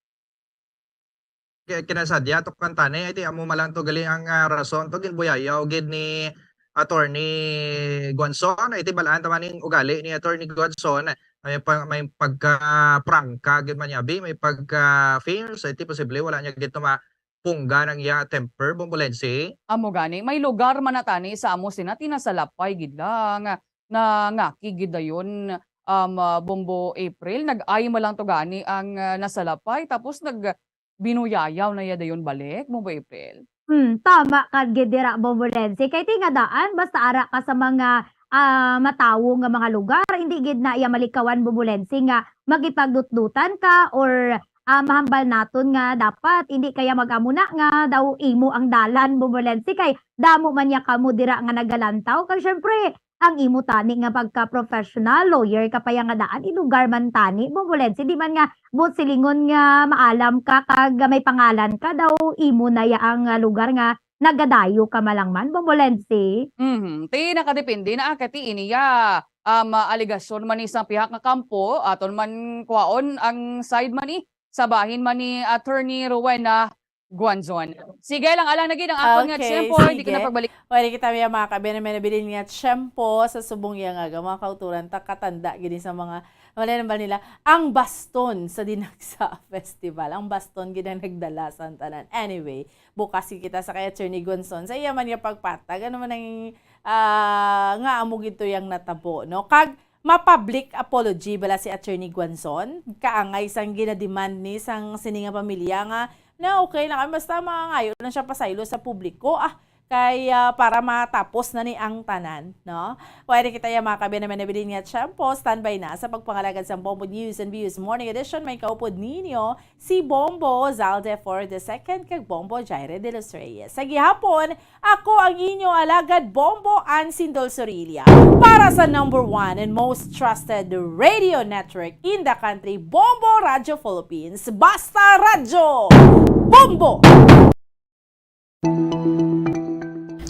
Ki-, kinasadya to kantani, ay ti amo malang to gali ang, ah, rason to, ginbuyayaw gid ni Attorney Guanzon, ay ti balaan ta man ning ugali ni Attorney Guanzon, may pa-, may pagka-prangka gid man niya, abi, may pagka-fierce, ay ti posible wala niya gid to mapunggan ang iya temper, Bombolense. Amo gani, may lugar man na tani sa amo sina tinasalapay gid lang, nangaki gid dayon, um, ah, Bombo April, nag-ay man lang to gani ang, ah, nasalapay, tapos nag-, binuyayaw na iya dayon balik, Bombo April. Hmm, tama ka gid dira, Bombo Lense. Kay ti nga daan, basta ara ka sa mga, ah, matawo nga mga lugar, hindi gid na iya malikawan, Bombo Lense, nga magipagdutdutan ka or, ah, mahambal naton nga dapat hindi kaya mag-amo na nga daw imo ang dalan, Bombo Lense, kay damo man niya kamo dira nga nagalantaw. Kag syempre, ang imo tani nga pagka-professional, lawyer ka pa ya nga daan, ilugar man tani, Bombo Lense, di man nga buot silingon nga maalam ka kag may pangalan ka, daw imo na ya ang, ah, lugar nga nagadayo ka malangman, Bombo Lense. Mhm. Ti nakadepende na, ah, kay ti ini ya, um, ah, alegasyon man ni sa pihak nga kampo, aton man kwaon ang side man ni sa bahin man ni Attorney Rowena Guanzon. Sige lang, alang na gid ang akon nga tiyempo, hindi ko na pagbalik. Pwede kita, mga kabe, na may nabilin nga tiyempo sa subong iya nga mga kauturan, ta katanda gini sa mga, wala nang ba nila, ang baston sa Dinagsa Festival. Ang baston gid ang nagdala sa tanan. Anyway, bukas kita sa kay Attorney Guanzon. Sa iya man nga pagpatag, ano man ang, ah, nga amo gid to yang natabo, no? Kag ma-public apology bala si Attorney Guanzon? Kaangay sang ginademand ni sang sini nga pamilya nga, na okay lang, basta mangayo lang siya pasaylo sa publiko, ah, kay, ah, para matapos na ni ang tanan, no? Pwede kita ya, mga kabe, na may nabilin nga tiyempo. Standby na sa pagpangalagad sang Bombo News and Views Morning Edition. May kaupod ninyo si Bombo Zalde for the second kag Bombo Jaire de los Reyes. Sa gihapon, ako ang inyo alagad, Bombo Ansin Dol Sorilla, para sa number one and most trusted radio network in the country, Bombo Radyo Philippines. Basta Radyo! Bombo!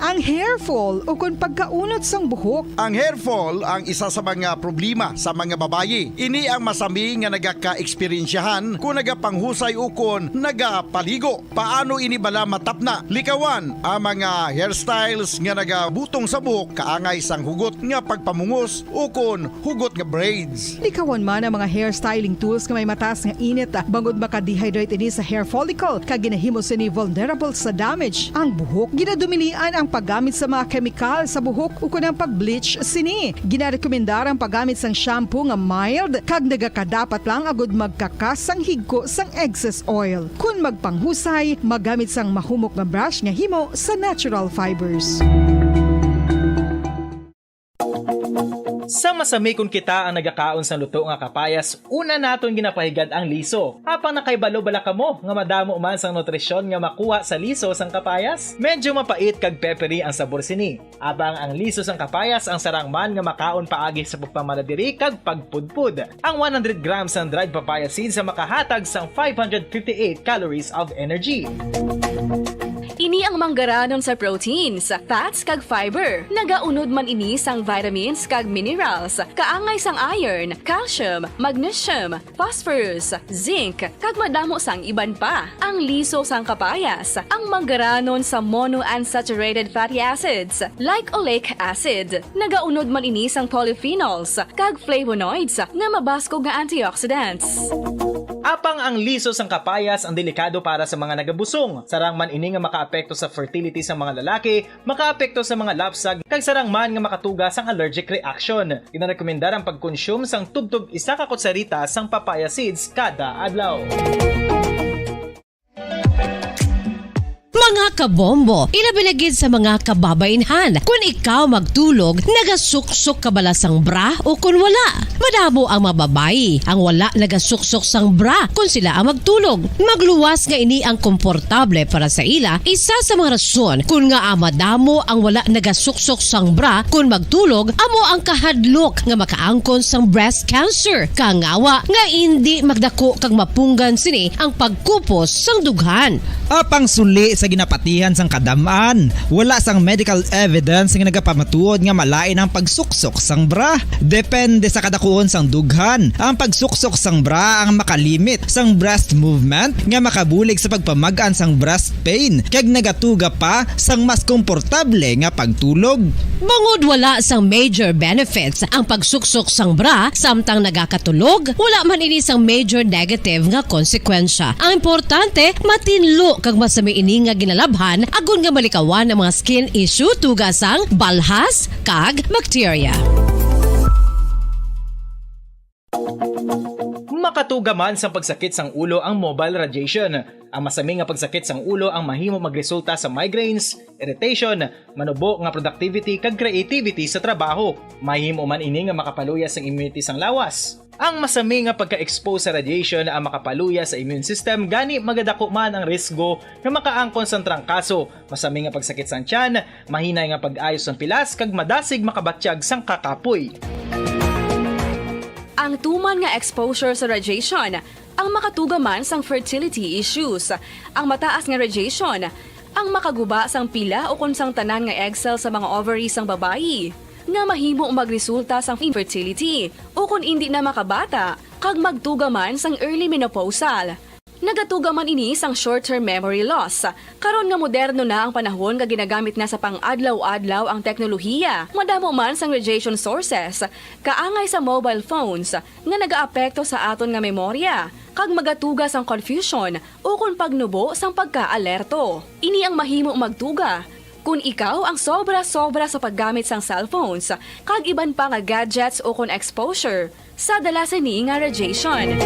Ang hair fall ukon pagkaunot sang buhok. Ang hair fall ang isa sa mga problema sa mga babayi. Ini ang masami nga nagaka-eksperyensyahan kon nagapanghusay ukon nagapaligo. Paano ini bala matapna? Likawan ang mga hairstyles nga nagabutong sa buhok kaangay sang hugot nga pagpamungos ukon hugot nga braids. Likawan man ang mga hair styling tools nga may mataas nga init, ah, bangod maka-dehydrate ini sa hair follicle, kag ginahimo sini vulnerable sa damage ang buhok. Ginadominian ang paggamit sa mga kemikal sa buhok ukon ang pag-bleach sini. Ginarekomendar ang paggamit sang shampoo nga mild kag nagakadapat lang agud magkakas sang higko sang excess oil. Kon magpanghusay, magamit sang mahumok nga brush nga himo sa natural fibers. Sa masami kon kita ang nagakaon sang luto nga kapayas, una naton ginapahigad ang liso. Apang nakahibalo bala kamo nga madamo man sang nutrisyon nga makuha sa liso sang kapayas? Medyo mapait kag peppery ang sabor sini. Apang ang liso sang kapayas ang sarang man nga makaon paagi sa pagpamaladiri kag pagpudpod. Ang one hundred grams sang dried papaya seeds ang makahatag sang five hundred fifty-eight calories of energy. Ini ang manggaranon sa proteins, fats, kag fiber. Nagaunod man ini sang vitamins kag minerals, kaangay sang iron, calcium, magnesium, phosphorus, zinc, kag madamo sang iban pa. Ang liso sang kapayas, ang manggaranon sa monounsaturated fatty acids, like oleic acid. Nagaunod man ini sang polyphenols kag flavonoids nga mabaskog nga antioxidants. Apang ang liso sang kapayas ang delikado para sa mga nagabusong. Sarang man ini nga makaapekto sa fertility sa mga lalaki, makaapekto sa mga lapsag, kag sarang man nga makatuga sang allergic reaction. Ginarekomendar ang pagkonsume sang tubtob isa ka kutsarita sang papaya seeds kada adlaw. Mga kabombo, ilabi na gid sa mga kababainhan, kun ikaw magtulog, nagasuksok ka bala sang bra o kun wala? Madamo ang mga babayi ang wala nagasuksok sang bra kun sila ang magtulog. Magluwas nga ini ang komportable para sa ila, isa sa mga rason kun ngaa madamo ang wala nagasuksok sang bra kun magtulog amo ang kahadlok nga makaangkon sang breast cancer, kangawa nga indi magdako kag mapunggan sini ang pagkupos sang dughan. Apang suli sa ginapatihan sang kadam-an, wala sang medical evidence nga nagapamatuod nga malain ang pagsuksok sang bra. Depende sa kadakuon sang dughan, ang pagsuksok sang bra ang makalimit sang breast movement nga makabulig sa pagpamag-an sang breast pain kag nagatuga pa sang mas komportable nga pagtulog. Bangod wala sang major benefits ang pagsuksok sang bra samtang nagakatulog, wala man ini sang major negative nga konsekwensya. Ang importante, matinlo kag masami ini nga ginalabhan agod nga malikawan ang mga skin issue tuga sang balhas kag bacteria. Makatuga man sang pagsakit sang ulo ang mobile radiation. Ang masami nga pagsakit sang ulo ang mahimo magresulta sa migraines, irritation, manubo nga productivity kag creativity sa trabaho. Mahimo man ini nga makapaluya sang immunity sang lawas. Ang masami nga pagka-expose sa radiation ang makapaluya sa immune system, gani magadako man ang risgo nga makaangkon sang trangkaso, masami nga pagsakit sang tiyan, mahinay nga pag-ayo sang pilas, kag madasig makabatyag sang kakapoy. Ang tuman nga exposure sa radiation ang makatuga man sang fertility issues. Ang mataas nga radiation ang makaguba sang pila ukon sang tanan nga egg cell sa mga ovary sang babayi, nga mahimo magresulta sang infertility ukon indi na makabata, kag magtuga man sang early menopausal. Nagatuga man ini sang short-term memory loss. Karon nga moderno na ang panahon nga ginagamit na sa pang-adlaw-adlaw ang teknolohiya, madamo man sang radiation sources, kaangay sa mobile phones, nga nagaapekto sa aton nga memorya, kag magatuga sang confusion ukon pagnubo sang pagka-alerto. Ini ang mahimo magtuga kon ikaw ang sobra-sobra sa paggamit sang cellphones kag iban pa nga gadgets ukon exposure sa dala sini nga radiation.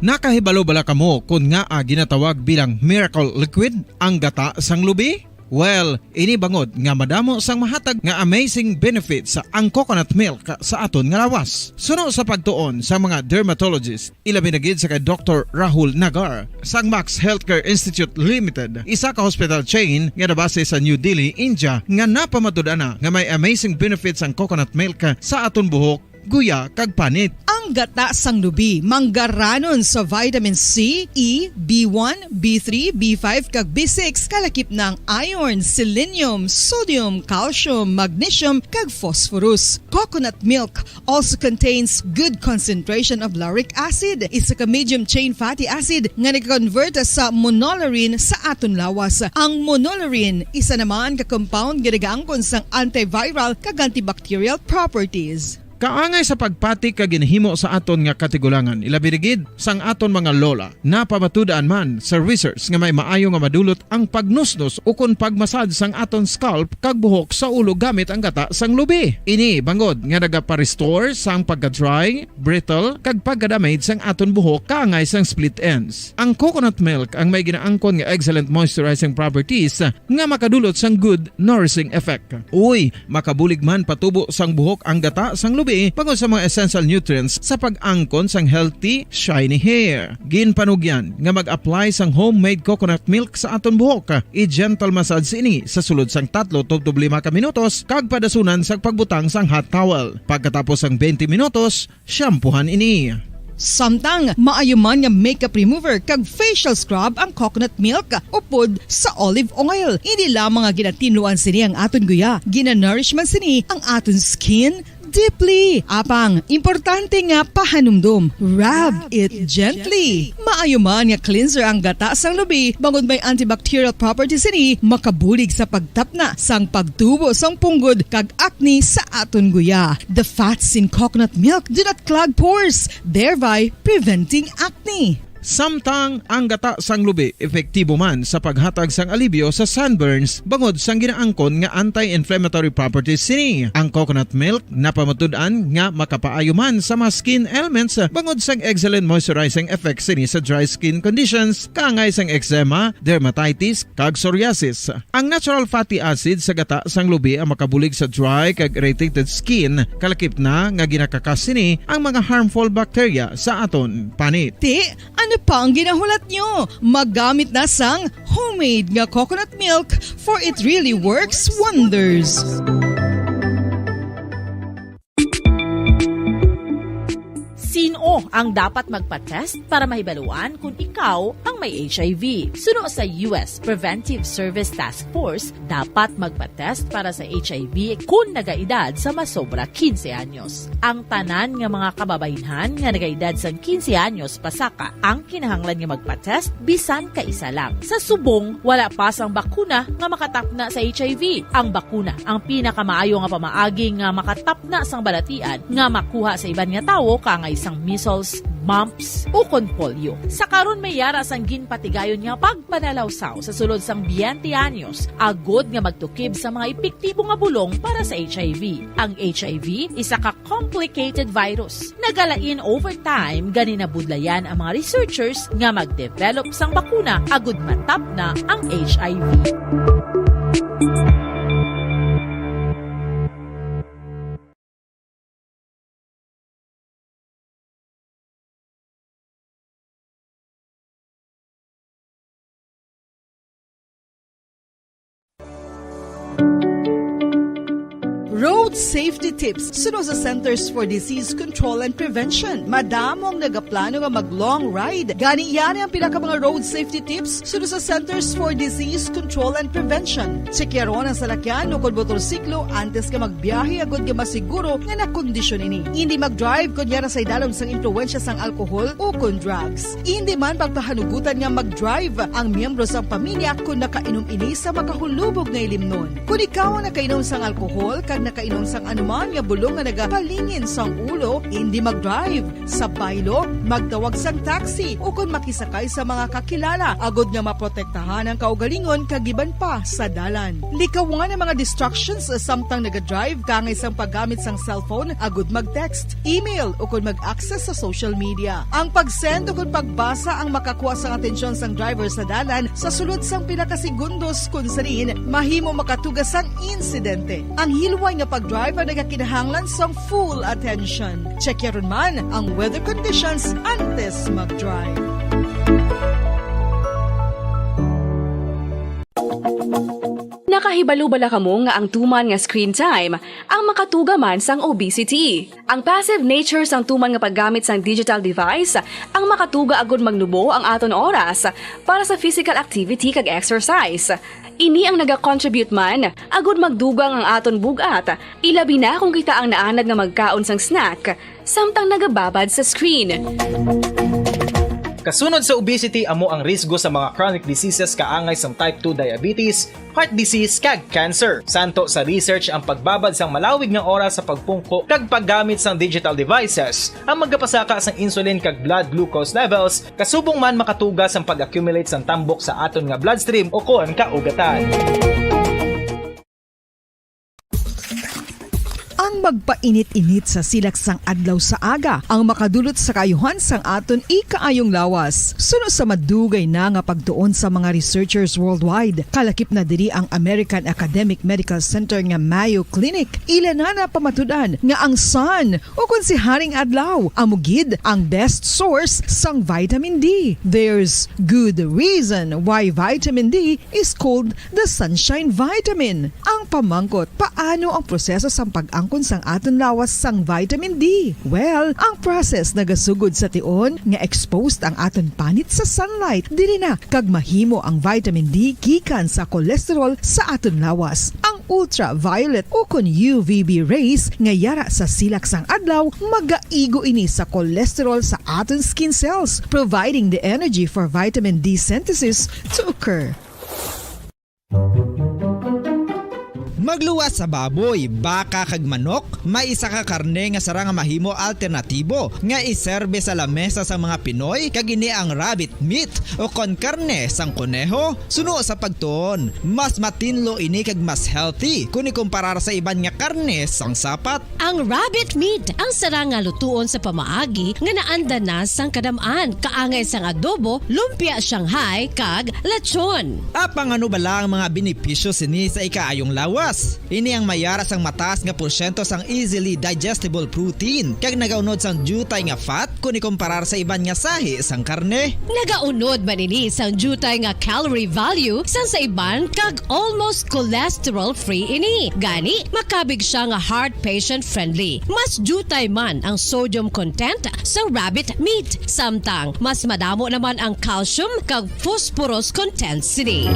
Nakahibalo bala kamo kon ngaa ginatawag bilang miracle liquid ang gata sang lubi? Well, ini bangod nga madamo sang mahatag nga amazing benefits ang coconut milk sa aton nga lawas. Suno sa pagtuon sa mga dermatologist, ilabi na gid sa kay Doktor Rahul Nagar sang Max Healthcare Institute Limited, isa ka hospital chain nga nabase sa New Delhi, India, nga napamatud-an na nga may amazing benefits ang coconut milk sa aton buhok, guya, kag panit. Ang gata sang lubi manggaranon sa vitamin C, E, B one, B three, B five, kag B six, kalakip na ang iron, selenium, sodium, calcium, magnesium, kag phosphorus. Coconut milk also contains good concentration of lauric acid, isa ka medium chain fatty acid nga nag-convert sa monolaurin sa aton lawas. Ang monolaurin isa naman ka compound nga nagaangkon sang antiviral kag antibacterial properties. Kaangay sa pagpati kag ginhimo sa aton nga katigulangan, ilabi na gid sang aton mga lola. Napamatud-an man sa research nga may maayo nga madulot ang pagnusnos ukon pag-massage sang aton scalp kag buhok sa ulo gamit ang gata sang lubi. Ini bangod nga nagapa-restore sang pagka-dry, brittle, kag pagka-damage sang aton buhok kaangay sang split ends. Ang coconut milk ang may ginaangkon nga excellent moisturizing properties nga makadulot sang good nourishing effect. Uy, makabulig man patubo sang buhok ang gata sang lubi bangod sa mga essential nutrients sa pag-angkon sang healthy, shiny hair. Ginpanugyan nga mag-apply sang homemade coconut milk sa aton buhok. I-gentle massage ini sa sulod sang tatlo tubtob lima ka minutos kag padasunan sa pagbutang sang hot towel. Pagkatapos sang twenty minutos, shampoohan ini. Samtang maayo man nga makeup remover kag facial scrub ang coconut milk upod sa olive oil. Hindi lamang nga ginatinluan sini ang aton guya, ginanourish man sini ang aton skin deeply. Apang, importante nga pahanumdom, rub it gently. Maayo man nga cleanser ang gata sang lubi, bangod may antibacterial properties sini, makabulig sa pagtapna sang pagtubo sang punggod kag acne sa aton guya. The fats in coconut milk do not clog pores, thereby preventing acne. Samtang ang gata sang lubi epektibo man sa paghatag sang alibyo sa sunburns bangod sang ginaangkon nga anti-inflammatory properties sini, ang coconut milk napamatud-an nga makapaayo man sa mga skin ailments bangod sang excellent moisturizing effects sini sa dry skin conditions kaangay sang eczema, dermatitis, kag psoriasis. Ang natural fatty acid sa gata sang lubi ang makabulig sa dry kag irritated skin, kalakip na nga ginakakas sini ang mga harmful bacteria sa aton panit. Ti, ano pa ang ginahulat nyo? Maggamit na sang homemade nga coconut milk, for it really works wonders. Sino ang dapat magpa-test para mahibaluan kung ikaw ang may H I V? Suno sa U S Preventive Service Task Force, dapat magpa-test para sa H I V kung nagaedad sa masobra quince anyos. Ang tanan nga mga kababaynhan nga nagaedad sang quince anyos pasaka ang kinahanglan nga magpa-test bisan kaisa lang. Sa subong, wala pa sang bakuna nga makatapna sa H I V. Ang bakuna ang pinakamaayo nga pamaagi nga makatapna sang balatian nga makuha sa iban nga tawo, kaangay sang measles, mumps, ukon polio. Sa karon, may yara sang ginpatigayon nga pagpanalawsaw sa sulod sang twenty anyos agod nga magtukib sa mga epektibo nga bulong para sa H I V. Ang H I V isa ka complicated virus. Nagalain over time, gani nabudlayan ang mga researchers nga mag-develop sang bakuna agud matapna ang H I V. Road safety tips suno sa Centers for Disease Control and Prevention. Madamo ang nagaplano nga mag-long ride. Gani, yari ang pila ka mga road safety tips suno sa Centers for Disease Control and Prevention. Tsekyaron ang salakyan ukon motorsiklo antes nga magbiyahe agud nga masiguro nga nakondisyon ini. Indi mag-drive kon yara sa idalom sang impluwensya sang alkohol ukon drugs. Indi man pagpahanugutan nga mag-drive ang miyembro sang pamilya kon nakainom ini sa makahulubog nga ilimnon. Kon ikaw ang nakainom sang alkohol kag nakainom sang anuman nga bulong nga nagapalingin sang ulo, indi mag-drive. Sa baylo, magtawag sang taxi ukon makisakay sa mga kakilala agod nga maprotektahan ang kaugalingon kag iban pa sa dalan. Likawan ang mga distractions samtang naga-drive, kaangay sang paggamit sang cellphone agud mag-text, email, ukon mag-access sa social media. Ang pag-send ukon pagbasa ang makakuha sang atensyon sang driver sa dalan sa sulod sang pila ka segundos, kun sa diin mahimo makatuga sang insidente. Ang hilway nga pag-drive ang nagakinahanglan sang full attention. Check yaron man ang weather conditions antes mag-drive. Nakahibalo bala kamo nga ang tuman nga screen time ang makatuga man sang obesity? Ang passive nature sang tuman nga paggamit sang digital device ang makatuga agud magnubo ang aton oras para sa physical activity kag exercise. Ini ang naga-contribute man agud magdugang ang aton bug-at, ilabi na kung kita ang naanad nga magkaon sang snack samtang nagababad sa screen. Kasunod sa obesity amo ang risgo sa mga chronic diseases kaangay sang type two diabetes, heart disease, kag cancer. Santo sa research, ang pagbabad sang malawig nga oras sa pagpungko kag paggamit sang digital devices ang magapasaka sang insulin kag blood glucose levels, kasubong man makatuga sang pag-accumulate sang tambok sa aton nga bloodstream ukon kaugatan. Ang magpainit-init sa silak sang adlaw sa aga ang makadulot sa kaayuhan sang aton ikaayong lawas. Suno sa madugay na nga pagtuon sa mga researchers worldwide, kalakip na diri ang American Academic Medical Center nga Mayo Clinic. Ila na napamatud-an nga ang sun, ukon si Haring Adlaw, amo gid ang best source sang vitamin D. There's good reason why vitamin D is called the sunshine vitamin. Ang pamangkot, paano ang proseso sang pag-angkon sang aton lawas sang vitamin D? Well, ang process nagasugod sa tion nga exposed ang aton panit sa sunlight. Diri na kag mahimo ang vitamin D gikan sa cholesterol sa aton lawas. Ang ultraviolet ukon U V B rays nga yara sa silak sang adlaw magaigo ini sa cholesterol sa aton skin cells, providing the energy for vitamin D synthesis to occur. Magluwas sa baboy, baka, kag manok, may isa ka karne nga sara nga mahimo alternatibo nga iserbe sa lamesa sang mga Pinoy, kag ini ang rabbit meat, ukon karne sang koneho. Suno sa pagtuon, mas matinlo ini kag mas healthy kon ikumparar sa iban nga karne sang sapat. Ang rabbit meat ang sara nga lutuon sa pamaagi nga naanda na sang kadam-an, kaangay sang adobo, lumpia Shanghai, kag lechon. Apang ano bala ang mga benepisyo sini sa ikaayong lawas? Ini ang mayara sang mataas nga porsyento sang easily digestible protein, kag nagaunod sang diutay nga fat kon ikumparar sa iban nga sahi sang karne. Nagaunod man ini sang diutay nga calorie value sang sa iban, kag almost cholesterol-free ini. Gani, makabig sia nga heart patient-friendly. Mas diutay man ang sodium content sa rabbit meat, samtang mas madamo naman ang calcium kag phosphorus content sini.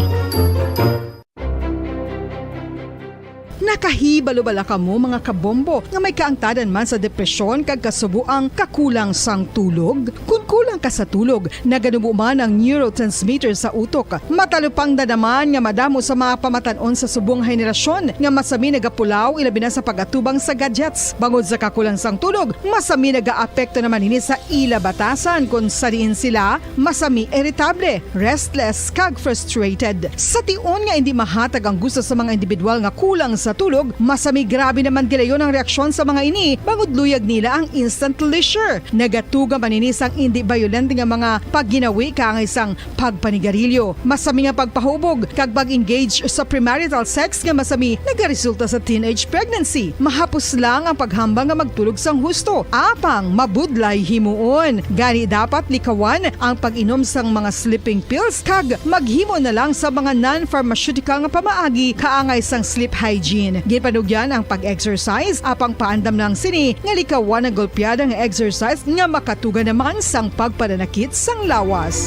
Nakahibalo bala kamo, mga kabombo, nga may kaangtanan man sa depresyon kag kasubo ang kakulang sang tulog? Kon kulang ka sa tulog, naganubo man ang neurotransmitter sa utok. Matalupangdan naman nga madamo sa mga pamatan-on sa subong henerasyon nga masami nagapulaw, ilabi na sa pag-atubang sa gadgets. Bangod sa kakulang sang tulog, masami nagaapekto naman ini sa ila batasan, kon sa diin sila masami iritable, restless, kag frustrated. Sa tion nga indi mahatag ang gusto sa mga individual nga kulang sa tulog, masami grabe naman gilayon ang reaksyon sa mga ini, bangod luyag nila ang instant leisure. Nagatuga man ini sang indi bayolente nga mga pagginawi kaangay sang pagpanigarilyo, masami nga pagpahubog, kag pag-engage sa premarital sex nga masami nagaresulta sa teenage pregnancy. Mahapos lang ang paghambal nga magtulog sang husto, apang mabudlay himuon. Gani, dapat likawan ang pag-inom sang mga sleeping pills kag maghimo na lang sa mga non-pharmaceutical nga pamaagi kaangay sang sleep hygiene. Ginpanugyan ang pag-exercise, apang paandam lang sini nga likawan ang golpeada nga exercise nga makatuga naman sang pagpananakit sang lawas.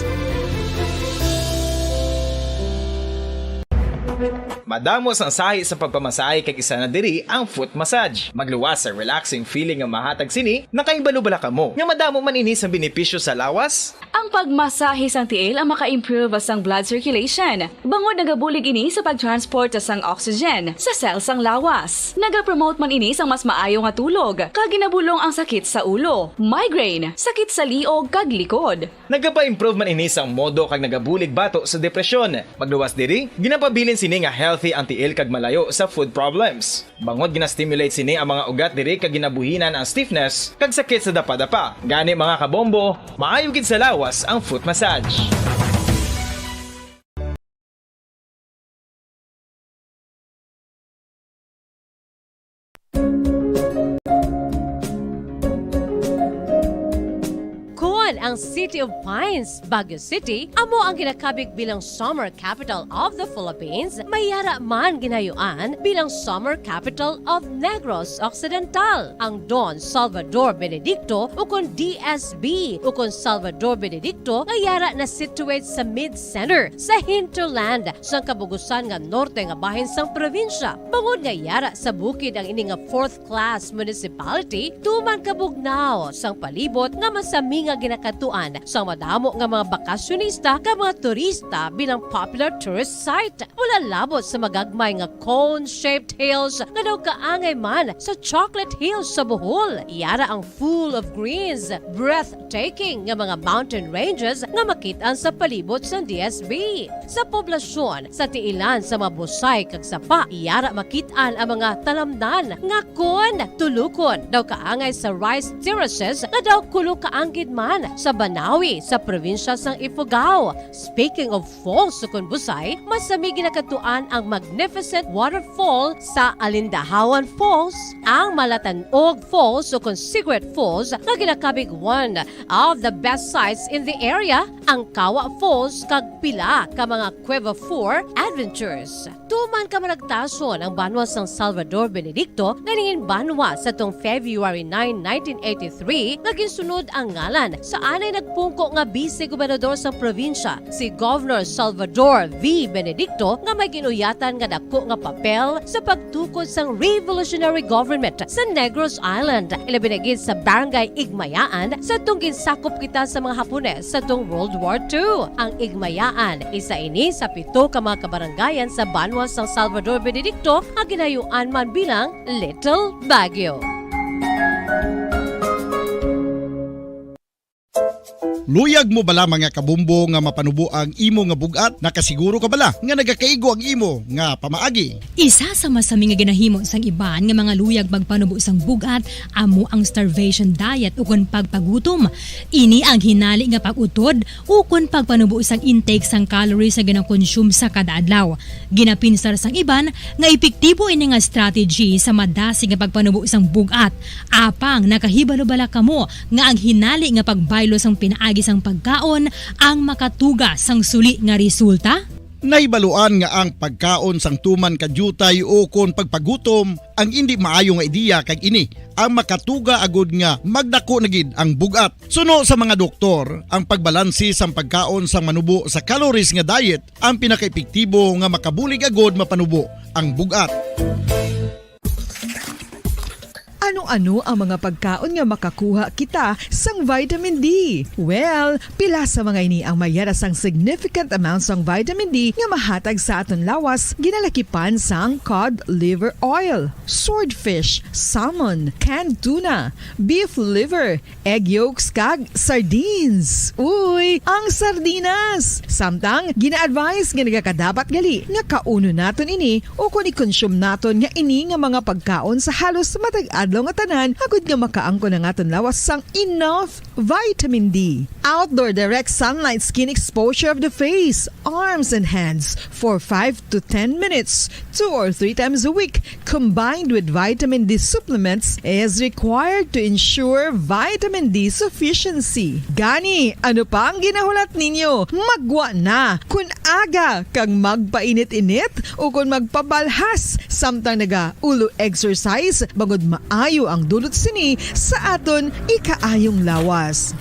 Madamo sang sahi sa pagpamasahe, kag isa na diri ang foot massage. Magluwas sa relaxing feeling nga mahatag sini. Nakahibalo bala kamo nga madamo man ini sa benepisyo sa lawas? Ang pagmasahe sang tiil ang maka-improve sang blood circulation, bangod nagabulig ini sa pag-transport sang oxygen sa cell sang lawas. Nagapromote man ini sang mas maayo nga tulog, kag ginabulong ang sakit sa ulo, migraine, sakit sa liog, kag likod. Nagapa-improve man ini sang modo kag nagabulig bato sa depresyon. Magluwas diri, ginapabilin sini nga healthy ang tiil kag malayo sa foot problems. Bangod gina-stimulate sini ang mga ugat diri kag ginabuhinan ang stiffness kag sakit sa dapadapa. Gani, mga kabombo, maayo gid sa lawas ang foot massage. Kon ang City of Pines, Baguio City, amo ang ginakabig bilang Summer Capital of the Philippines, may yara man ginayuan bilang Summer Capital of Negros Occidental. Ang Don Salvador Benedicto, ukon D S B, ukon Salvador Benedicto, nga yara na-situate sa mid-center, sa hinterland, sang kabugusan nga norte nga bahin sang probinsya. Bangod nga yara sa bukid ang ini nga fourth class municipality, tuman kabugnaw sang palibot nga masami nga ginakadtuan sang madamo nga mga bakasyonista kag mga turista bilang popular tourist site. Wala labot sa magagmay nga cone-shaped hills nga daw kaangay man sa Chocolate Hills sa Bohol. Yara ang full of greens, breathtaking nga mga mountain ranges nga makit-an sa palibot sang D S B. Sa poblasyon, sa tiilan sa mga busay kag sapa, yara makit-an ang mga talamnan nga kon tulukon daw kaangay sa rice terraces nga daw kulo kaanggid man sa Banawi, sa probinsya sang Ifugao. Speaking of falls, sukon Busay, masami ginakadtuan ang magnificent waterfall sa Alindahawan Falls, ang Malatanog Falls, sukon Secret Falls, nga ginakabig one of the best sights in the area, ang Kawa Falls, kag pila ka mga Quevafor adventures. Tuman ka managtason ang banwa sang Salvador Benedicto nga nangin banwa sa tong February nine, nineteen eighty-three, nga ginsunod ang ngalan sa anay nagpungko nga bise gobernador sang probinsya, si Governor Salvador V. Benedicto, nga may ginuyatan nga dako nga papel sa pagtukod sang revolutionary government sa Negros Island, ilabi na gid sa Barangay Igmayaan, sa tong ginsakop kita sa mga Hapones sa tong World War Two. Ang Igmayaan, isa ini sa pito ka mga kabarangayan sa banwa sang Salvador Benedicto nga ginayuan man bilang Little Baguio. Luyag mo bala, mga kabombo, nga mapanubo ang imo nga bug-at? Nakasiguro ka bala nga nagakaigo ang imo nga pamaagi? Isa sa masami nga ginahimo sang iban nga mga luyag magpanubo sang bug-at amo ang starvation diet ukon pagpagutom. Ini ang hinali nga pag-utod ukon pagpanubo sang intake sang calories nga ginakonsume sa kada adlaw. Ginapinsar sang iban nga epektibo ini nga strategy sa madasig nga pagpanubo sang bug-at. Apang nakahibalo bala kamo nga ang hinali nga pagbaylo sang pinaagi sang pagkaon ang makatuga sang suli nga resulta? Nahibaluan nga ang pagkaon sang tuman ka diutay ukon pagpagutom ang indi maayo nga ideya, kag ini ang makatuga agud nga magdako na gid ang bug-at. Suno sa mga doktor, ang pagbalanse sang pagkaon sang manubo sa calories nga diet ang pinakaepektibo nga makabulig agud mapanubo ang bug-at. Ano-ano ang mga pagkaon nga makakuha kita sang vitamin D? Well, pila sa mga ini ang may yara sang significant amount sang vitamin D nga mahatag sa aton lawas, ginalakipan sang cod liver oil, swordfish, salmon, canned tuna, beef liver, egg yolks, kag sardines. Uy, ang sardinas! Samtang, gina-advise nga nagakadapat gali nga kaunon naton ini ukon i-consume naton nga ini nga mga pagkaon sa halos matag adlaw nga tanan, agud nga makaangkon ang aton lawas sang enough vitamin D. Outdoor direct sunlight skin exposure of the face, arms, and hands for five to ten minutes, two or three times a week, combined with vitamin D supplements, is required to ensure vitamin D sufficiency. Gani, ano pa ang ginahulat ninyo? Magwa na! Kun aga kag magpainit-init ukon magpabalhas samtang nagaulo exercise, bangod maayo ang dulot sini sa aton ikaayong lawas.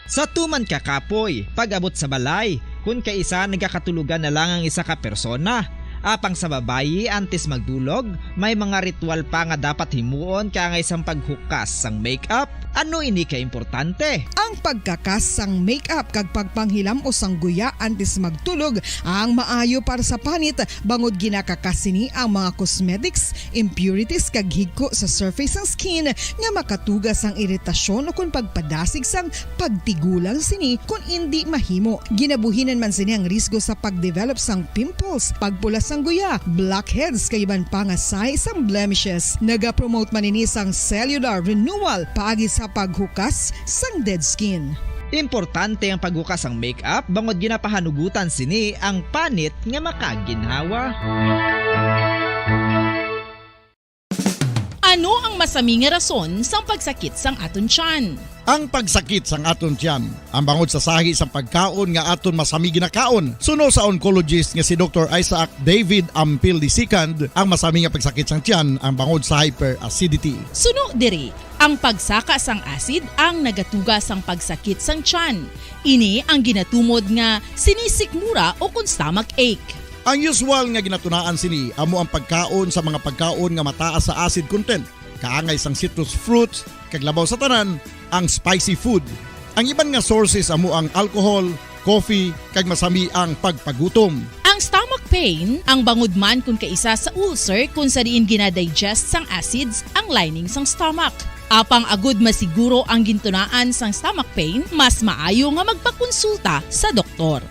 Sa tuman ka kapoy, pag-abot sa balay, kun kaisa nagakatulogan na lang ang isa ka persona. Apang sa babayi, antes magdulog, may mga ritual pa nga dapat himuon kaangay sang paghukas sang makeup. Ano ini ka importante? Ang pagkakas sang makeup kag pagpanghilam-os sang guya antes magtulog ang maayo para sa panit, bangod ginakakas sini ang mga cosmetics, impurities, kag higko sa surface sang skin nga makatuga sang iritasyon ukon pagpadasig sang pagtigulang sini kon indi mahimo. Ginabuhinan man sini ang risgo sa pagdevelop sang pimples, pagpula sang guya, blackheads, kag iban pa nga sahi sang blemishes. Nagapromote man ini sang cellular renewal paagi sa paghukas sang dead skin. Importante ang paghukas sang makeup bangod ginapahanugutan sini ang panit nga makaginhawa. Ano ang masami nga rason sang pagsakit sang aton tiyan? Ang pagsakit sang aton tiyan, ang bangod sa sahi sang pagkaon nga aton masami ginakaon. Suno sa oncologist nga si Doktor Isaac David Ampil the second, ang masami nga pagsakit sang tiyan ang bangod sa hyperacidity. Suno diri, ang pagsaka sang acid ang nagatuga sang pagsakit sang tiyan. Ini ang ginatumod nga sinisikmura ukon stomach ache. Ang usual nga ginatunaan sini amo ang pagkaon sa mga pagkaon nga mataas sa acid content, kaangay sang citrus fruits, kag labaw sa tanan, ang spicy food. Ang iban nga sources amo ang alcohol, coffee, kag masami ang pagpagutom. Ang stomach pain, ang bangod man kon kaisa sa ulcer, kon sa diin ginadigest sang acids ang lining sang stomach. Apang agud masiguro ang gintunaan sang stomach pain, mas maayo nga magpakonsulta sa doktor.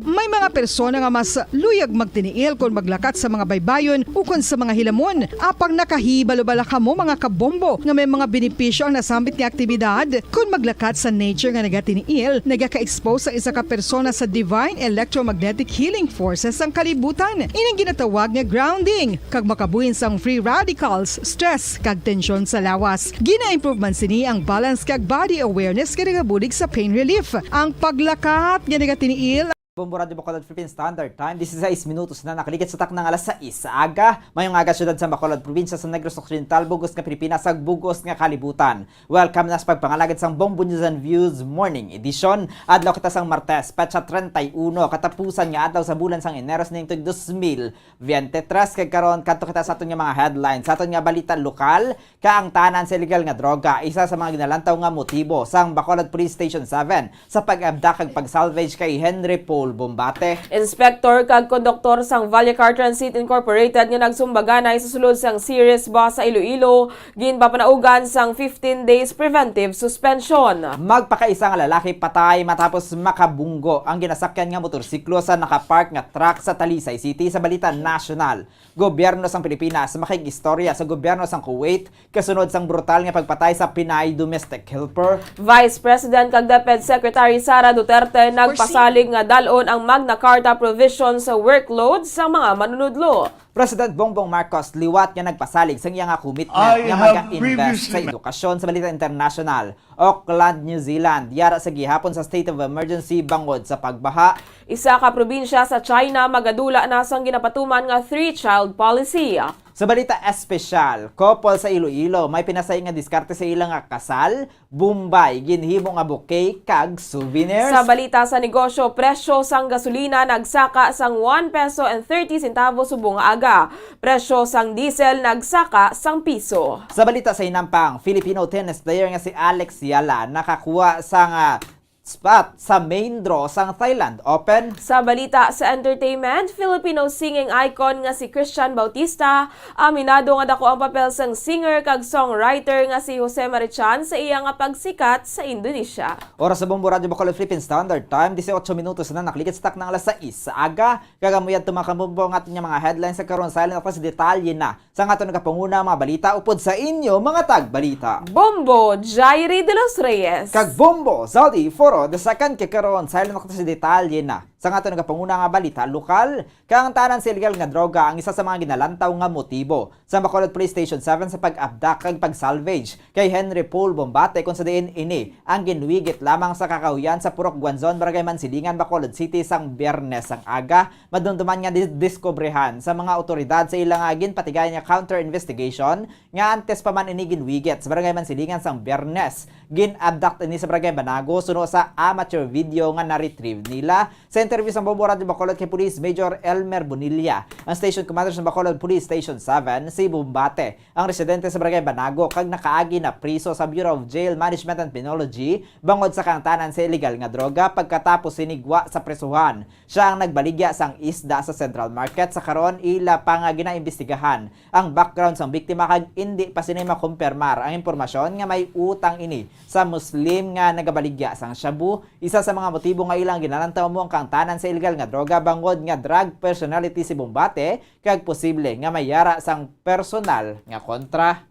May mga persona nga mas luyag magtiniil kon maglakat sa mga baybayon ukon sa mga hilamon. Apang nakahibalo bala kamo, mga kabombo, nga may mga benepisyo ang nasambit nga aktibidad? Kon maglakat sa nature nga nagatiniil, nagaka-expose ang isa ka persona sa divine electromagnetic healing forces sang kalibutan. Ining ginatawag nga grounding, kag makabuhin sang free radicals, stress, kag tensyon sa lawas. Gina-improve man sini ang balance kag body awareness nga nagabulig sa pain relief. Ang paglakat nga nagatiniil Bombo Radyo Bacolod Philippine Standard Time, disisais minutos na nakaligid sa takna nga alas sais sa aga. Mayong aga, siyudad sa Bacolod, probinsya sa Negros Occidental, bug-os nga Pilipinas, ug bug-os nga kalibutan. Welcome na sa pagpangalagad sang Bombo News and Views Morning Edition. Adlaw kita sang Martes, petsa treinta y uno, katapusan nga adlaw sa bulan sang Enero sa tuig dos mil veintitrés. Kag karon, kadto kita sa aton nga mga headlines, sa aton nga balita lokal. Kaangtanan sa illegal nga droga, isa sa mga ginalantaw nga motibo sang Bacolod Police Station seven sa pag-abdak kag pag-salvage kay Henry Paul Bombate. Inspector kag konduktor sang Vallecar Transit Incorporated nga nagsumbaganay sa sulod sang Ceres Bus sa Iloilo, ginpapanaugan sang fifteen days preventive suspension. Magpakaisa nga lalaki patay matapos makabunggo ang ginasakyan nga motorsiklo sa nakapark nga truck sa Talisay City. Sa balita nasyonal, gobyerno sang Pilipinas makig-istorya sa gobyerno sang Kuwait kasunod sang brutal nga pagpatay sa Pinay domestic helper. Vice President kag DepEd Secretary Sara Duterte nagpasalig nga dal-on ang Magna Carta provision sa workload sa mga manunudlo. President Bongbong Marcos liwat nga nagpasalig sang iya nga commitment I nga have maga-invest previously sa edukasyon. Sa balita internasyonal, Auckland, New Zealand, yara sa gihapon sa state of emergency bangod sa pagbaha. Isa ka probinsya sa China magadula na sang ginapatuman nga three-child policy. Sa balita espesyal, couple sa Iloilo may pinasay nga diskarte sa ila nga kasal, Bombay, ginhimo nga bouquet kag souvenirs. Sa balita sa negosyo, presyo sang gasolina nagsaka sang one peso and thirty centavos subong nga aga. Presyo sang diesel nagsaka sang piso. Sa balita sa hinampang, Filipino tennis player nga si Alex Yala nakakuha sang, ah, spot sa main draw sang Thailand Open. Sa balita sa entertainment, Filipino singing icon nga si Christian Bautista, aminado nga dako ang papel sang singer kag songwriter nga si Jose Marichan sa iya nga pagsikat sa Indonesia. Oras sa Bombo Radyo Bacolod Philippine Standard Time, dieciocho minutos na nakaligid sa takna nga alas sais sa aga. Kag amo yadto, mga kabombo, ang aton nga mga headlines sa karon. Sa ilaha na sa detalye na sang aton nagapanguna ang mga balita upod sa inyo, mga tagbalita. Bombo, Jairi de los Reyes. Kag Bombo, Zaldi Foro the second. Kag karon, sa ilaha na sa detalye na sang aton nagapanguna nga balita lokal. Kaangtanan sa illegal nga droga ang isa sa mga ginalantaw nga motibo sa Bacolod Police Station seven sa pag-abdak kag pag-salvage kay Henry Paul Bombate, kung sa diin ini ang ginwigit lamang sa kakahuyan sa Purok Guanzon, Barangay Mansilingan, Bacolod City, sang Biyernes sang aga. Madumduman nga di-, diskubrihan sa mga awtoridad sa ila nga ginpatigayan nga counter investigation nga antes pa man ini ginwigit sa Barangay Mansilingan sang Biyernes. Gin-abduct ini sa Barangay Banago suno sa amateur video nga na-retrieve nila. Sa interview sa Bombo Radyo Bacolod kay Police Major Elmer Bonilla, ang station commander sa Bacolod Police Station seven, si Bombate ang residente sa Barangay Banago kag nakaagi na priso sa Bureau of Jail Management and Penology bangod sa kaangtanan sa illegal nga droga. Pagkatapos sinigwa sa prisuhan, siya ang nagbaligya sang isda sa Central Market. Sa karon, ila pa nga ginaimbestigahan ang background sang biktima kag indi pa sini makumpirmar ang impormasyon nga may utang ini sa Muslim nga nagabaligya sang shabu. Isa sa mga motibo nga ilang ginalantaw amo ang kaangtanan sa illegal nga droga bangod nga drug personality si Bombate kag posible nga may yara sang personal nga kontra.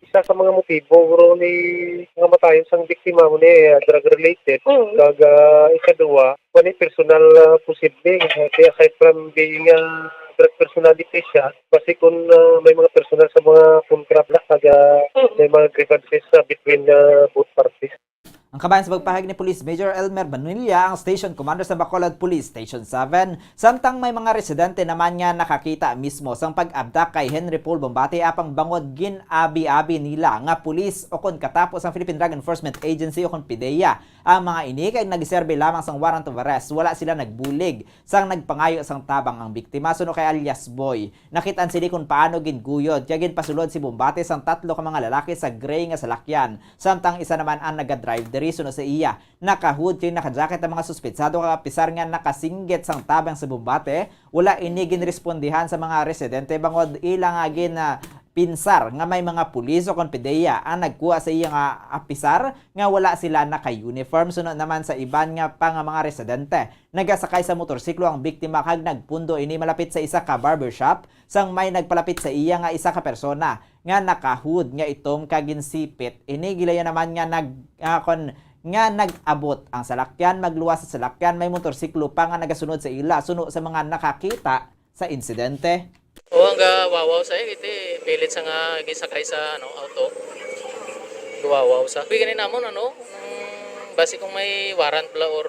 Isa sa mga motibo, bro, ni nga matayon sang biktima mo ni, ah, drug related. Mm. Kag, ah, ikaduha, wala personal, ah, posible. Kaya aside from being, ah, drug personality siya, kasi kung, ah, may mga personal sa mga kontra na, kag, ah, Mm. may mga grievances sa between, ah, both parties. Ang kabahin sa pagpahayag ni Police Major Elmer Banilla, ang station commander sa Bacolod Police Station seven, samtang may mga residente naman nga nakakita mismo sang pag-abdak kay Henry Paul Bombate, apang bangod gin-abi-abi nila nga pulis o kon katapo sang Philippine Drug Enforcement Agency o kon PDEA ang mga ini kay nagserbe lamang sang warrant of arrest, wala sila nagbulig sang nagpangayo sang tabang ang biktima. Suno kay alias Boy, nakit-an sini kon paano ginguyod kag ginpasulod si Bombate sang tatlo ka mga lalaki sa gray nga salakyan, samtang isa naman ang nagadrive diri. Suno sa iya, nakahud kag nakajacket ang mga suspetsado, kag apisar nga nakasinggit sang tabang si Bombate, wala ini ginrespondihan sa mga residente bangod ila nga gin-, ah, pinsar nga may mga pulis o kon PDEA ang nagkuha sa iya nga apisar nga wala sila naka-uniform. Suno naman sa iban nga pa nga mga residente, nagasakay sa motorsiklo ang biktima kag nagpundo ini malapit sa isa ka barbershop, sang may nagpalapit sa iya nga isa ka persona nga naka-hood nga itom kag ginsipit. Ini gilayon naman nga nag-, ah, kon, nga nag-abot ang salakyan, magluwas sa salakyan, may motorsiklo pa nga nagasunod sa ila, suno sa mga nakakita sa insidente. O, ang gawawaw sa iti pilit sa nga gisakay sa, ano, auto. Gawawaw sa. Bigyan ni namon, ano, mm, basi kung may warrant bala or,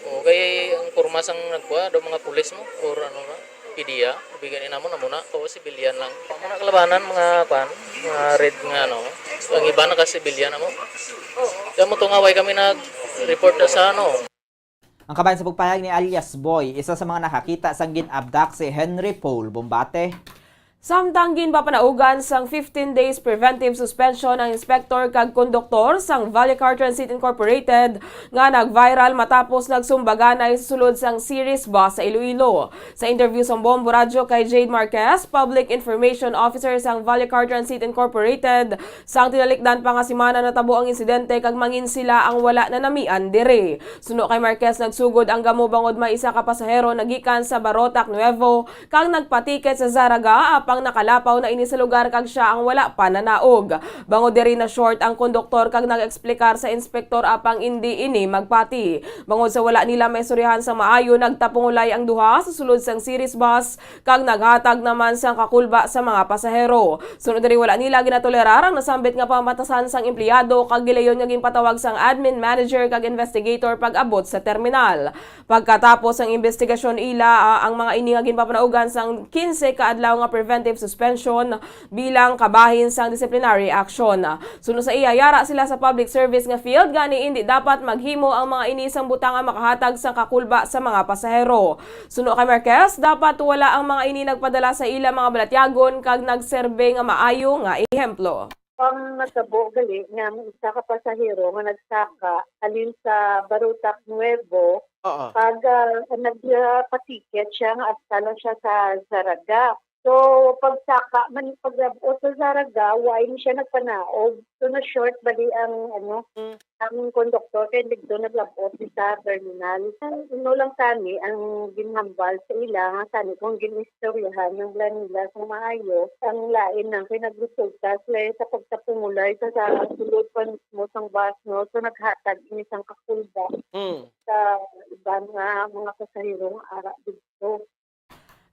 o, kay ang porma sang nagkuha, daw mga pulis mo, or ano ba, PDEA, bigyan ni namon, amo na, o, civilian lang. Amo na kalabanan, mga, kwan, mga red nga, ano, ang iba naka-civilian, amo. Kaya mo to nga, way kami nag-report na sa, ano, Ang kabahin sa pagpahayag ni alias Boy, isa sa mga nakakita sang gin-abduct si Henry Paul Bombate. Samtang ginpapanaugan sang fifteen days preventive suspension ang inspektor kag konduktor sang Vallecar Transit Incorporated nga nag-viral matapos nagsumbaganay sa sulod sang Ceres bus sa Iloilo. Sa interview sang Bombo Radyo kay Jade Marquez, Public Information Officer sang Vallecar Transit Incorporated, sang tinalikdan pa nga semana natabo ang insidente kag mangin sila ang wala nanamian diri. Suno kay Marquez, nagsugod ang gamo bangod may isa ka pasahero nagikan sa Barotac Nuevo kag nagpatiket sa Zarraga, apang nakalapaw na ini sa lugar kag sia ang wala pa nanaog. Bangod diri, na-short ang konduktor kag nag-eksplikar sa inspektor, apang indi ini magpati. Bangod sa wala nila maistoryahan sa maayo, nagtapungulay ang duha sa sulod sang Ceres bus kag naghatag naman sang kakulba sa mga pasahero. Sunod diri, wala nila ginatolerar ang nasambit nga pamatasan sang empleyado kag gilayon nga ginpatawag sang admin manager kag investigator pag-abot sa terminal. Pagkatapos sang imbestigasyon ila, ah, ang mga ini nga ginpapanaugan sang quince ka adlaw nga preventive suspension bilang kabahin sang disciplinary action. Suno sa iya, yara sila sa public service nga field, gani indi dapat maghimo ang mga ini sang butang nga makahatag sang kakulba sa mga pasahero. Suno kay Marquez, dapat wala ang mga ini nagpadala sa ila mga balatyagon kag nagserbe nga maayo nga ehemplo. Ang natabo gali nga may isa ka pasahero nga nagsaka halin sa Barotac Nuevo, Oo. Pag, ah, nagpatiket siya nga hasta lang siya sa Zarraga. So, pagsaka man, pag-abot sa Zarraga, wa ini siya nagpanaog. So, na-short bali ang, ano, Mm. ang konduktor kay didto naglab-ot sa terminal. Ang ano lang tani ang ginhambal sa ila nga tani kung gin-istoryahan ng Blanila sa maayo, ang lain lang kay nagresulta sila sa pagtapungulay sa, sa sulod pa mismo sang bus, no? So, naghatag ini sang kakulba Mm. sa iban nga mga pasahero nga ara didto.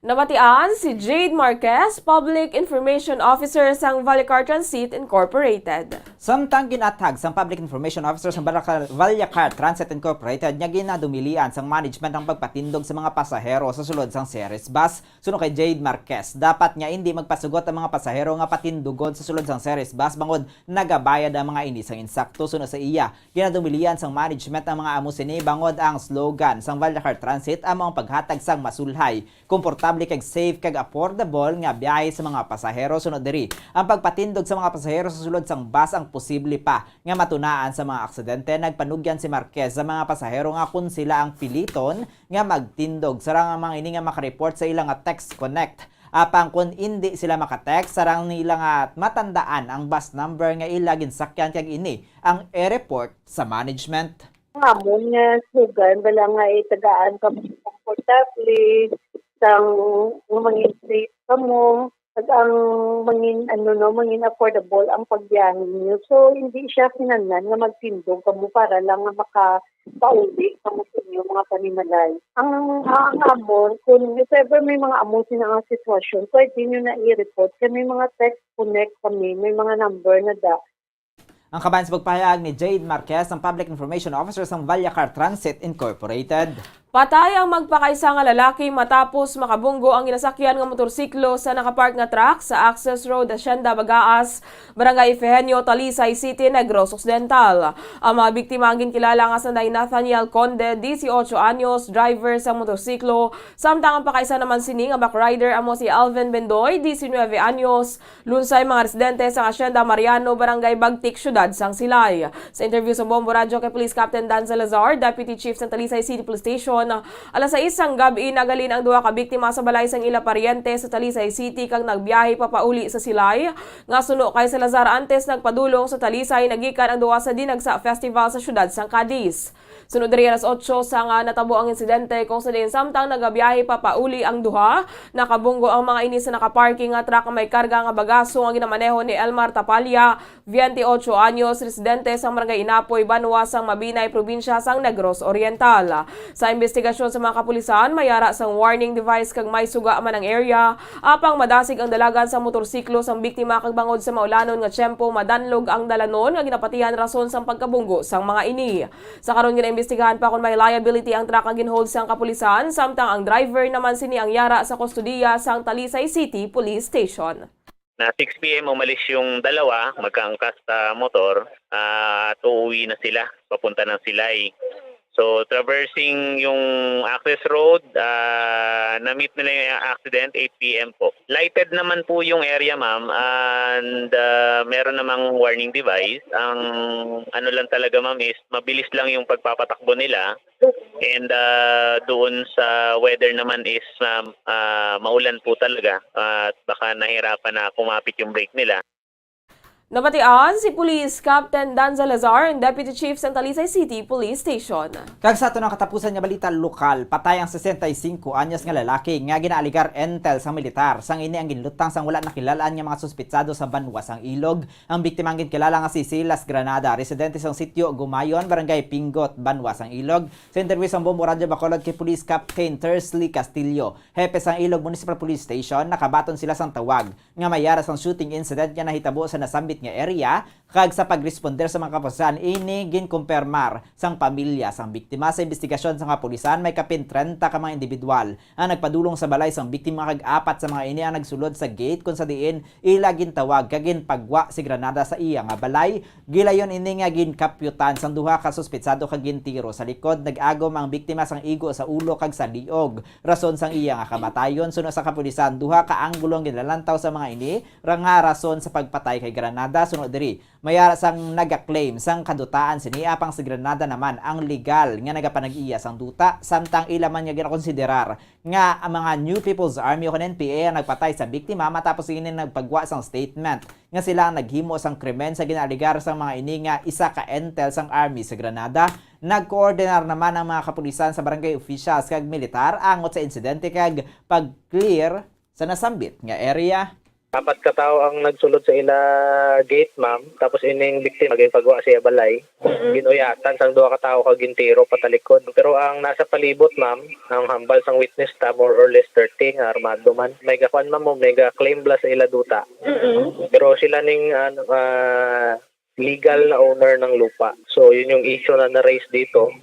Nabatian si Jade Marquez, Public Information Officer sang Vallecar Transit Incorporated. Samtang ginathag sang Public Information Officer sang Vallecar, Vallecar Transit Incorporated nga ginadumilian sang management ang pagpatindog sa mga pasahero sa sulod sang Ceres bus, suno kay Jade Marquez, dapat nga indi magpasugot ang mga pasahero nga patindugon sa sulod sang Ceres bus bangod nagabayad ang mga ini sang insakto. Suno sa iya, ginadumilian sang management ang mga amo sini bangod ang slogan sang Vallecar Transit amo ang paghatag sang masulhay, komportable kag safe kag affordable nga biyahe sa mga pasahero. Sunod diri, ang pagpatindog sa mga pasahero sa sulod sang bus ang posible pa nga matunaan sa mga aksidente. Nagpanugyan si Marquez sa mga pasahero nga kon sila ang piliton nga magtindog, sarang ang mga ini nga makareport sa ila nga Text Connect. Apang kon indi sila maka-text, sarang nila nga matandaan ang bus number nga ila ginsakyan kag ini ang i-report sa management. Ang amon nga slogan bala nga itagaan kamo komportable, sang mangin-safe kamo, kag ang mangin, ano, no, mangin affordable ang pagbiyahe niyo. So, hindi siya kinahanglan nga magtindog kamo para lang nga makapauli kamo sa inyong mga panimalay. Ang, ang amon, kung if ever may mga amo sina nga sitwasyon, pwede niyo na i-report. Kay may mga Text Connect kami, may mga number na da. Ang kabahin sa pagpahayag ni Jade Marquez, ang Public Information Officer sang Vallecar Transit Incorporated. Patay ang magpakaisa nga lalaki matapos makabunggo ang ginasakyan nga motorsiklo sa nakapark nga truck sa Access Road, Hacienda Bagaas, Barangay Efegenio, Talisay City, Negros Occidental. Ang mga biktima ang ginkilala nga sanday Nathaniel Conde, dieciocho anyos, driver sa motorsiklo, samtang ang pakaisa naman sini nga backrider amo si Alvin Bendoy, diecinueve anyos, Lunsay, mga residente sa Hacienda Mariano, Barangay Bagtik, Siyudad sang Silay. Sa interview sa Bombo Radyo kay Police Captain Dan Salazar, Deputy Chief sang Talisay City Police Station, Alas sais sang gab-i, nagalin ang duha ka biktima sa balay sang ila paryente sa Talisay City kag nagbiyahe papauli sa Silay, nga suno kay Salazar, antes nagpadulong sa Talisay nagikan ang duha sa Dinagsa Festival sa siyudad sang Cadiz. Sunod diri, alas otso sa nga natabo ang insidente, kung sa diin samtang nagabiyahe papauli ang duha, nakabunggo ang mga ini sa nakaparking nga truck nga may karga nga bagaso nga ginamaneho ni Elmar Tapalla, veinte y ocho anyos, residente sang Barangay Inapoy, banwa sang Mabinay, probinsya sang Negros Oriental. Sa imbestigasyon sa mga kapulisan, may yara sang warning device kag may suga man ang area, apang madasig ang dalagan sa motorsiklo sang biktima kag bangod sa maulanon nga tiyempo, madanlog ang dalanon nga ginapatihan rason sang pagkabunggo sang mga ini. Sa karon, ginaimbestigahan pa kon may liability ang truck nga ginhold sang kapulisan, samtang ang driver naman sini ang yara sa kustodiya sang Talisay City Police Station. Na six p m umalis yung dalawa, magkaangkas sa motor, ah, at uuwi na sila, papunta ng Silay. So, traversing yung access road, ah, na-meet nila yung accident, eight p m po. Lighted naman po yung area, ma'am, and, ah, meron namang warning device. Ang ano lang talaga, ma'am, is mabilis lang yung pagpapatakbo nila. And, ah, doon sa weather naman is, ma'am, ah, maulan po talaga at baka nahirapan na kumapit yung brake nila. Nabatian si Police Captain Dan Salazar, ang Deputy Chief sang Talisay City Police Station. Kag sa aton ang katapusan nga balita lokal, patay ang sesenta y cinco anyos nga lalaki nga ginaaligar intel sang militar. Sang ini ang ginlutang sang wala nakilalaan nga mga suspitsado sa banwa sang Ilog. Ang biktima ang ginkilala nga si Silas Granada, residente sang Sitio Gumayon, Barangay Pinggot, banwa sang Ilog. Sa interview sang Bombo Radyo Bacolod kay Police Captain Tersley Castillo, hepe sang Ilog Municipal Police Station, nakabaton sila sang tawag nga may yara sang shooting incident nga nahitabo sa nasambit nga area, kag sa pagresponder sa mga kapulisan, ini ginkumpirmar sang pamilya sang biktima. Sa imbestigasyon sang kapulisan, may kapin trenta ka mga individual ang nagpadulong sa balay sang biktima, kag apat sa mga ini ang nagsulod sa gate, kung sa diin ila gintawag kag ginpagwa si Granada sa iya nga balay. Gilayon ini nga ginkapyutan sang duha ka suspetsado kag gintiro sa likod. Nag-agom ang biktima sang igo sa ulo kag sa liog, rason sang iya nga kamatayon. Suno sa kapulisan, duha ka anggulo ang ginlalantaw sa mga ini ra nga rason sa pagpatay kay Granada. Suno diri, may ara sang nagaklaim sang kadutaan sini, apang si Granada naman ang legal nga nagapanag-iya sang duta, samtang ila man nga ginakonsiderar nga ang mga New People's Army o kon N P A ang nagpatay sa biktima, matapos ini nagpagwa sang statement nga sila ang naghimo sang krimen. Sa ginaaligar sang mga ini nga isa ka intel sang Army sa Granada, nagkoordinar naman ang mga kapulisan sa barangay officials kag militar angot sa insidente kag pag-clear sa nasambit nga area. Apat ka tawo ang nagsulod sa ila gate, ma'am. Tapos ining biktima, ginpagwa sa iya balay. Mm-mm. Ginuyatan sang duha ka tawo kag gintiro patalikod. Pero ang nasa palibot, ma'am, ang hambal sang witness ta, more or less thirty nga armado man. May gakuan, ma'am, o may ga-claim bala sa ila duta. Mm-mm. Pero sila ning, ano, ah, legal na owner ng lupa. So, yun yung issue na na-raise dito.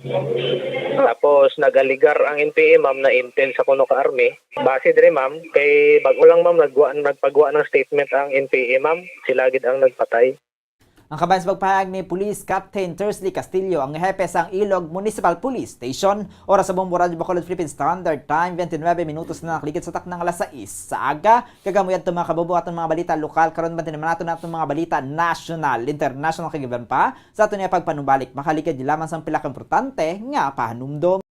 Tapos, nag-aligar ang N P A, ma'am, na intel sa kuno ka army. Base diri, ma'am, kay bago lang, ma'am, nagwa-, nagpagwa ng statement ang N P A, ma'am. Sila gid ang nagpatay. Ang kabahin sa pagpahayag ni Police Captain Tersley Castillo, ang hepe sang Ilog Municipal Police Station. Oras sa Bombo Radyo Bacolod Philippine Standard Time, twenty-nine minutos na nakaligid sa takna nga alas sais sa aga. Kag amo yadto, mga kabubo, aton mga balita lokal. Karon, bantayan naman naton aton mga balita national, international, kag iban pa. Sa aton nga pagpanumbalik, makaligid lamang sang pila ka importante nga pahanumdom.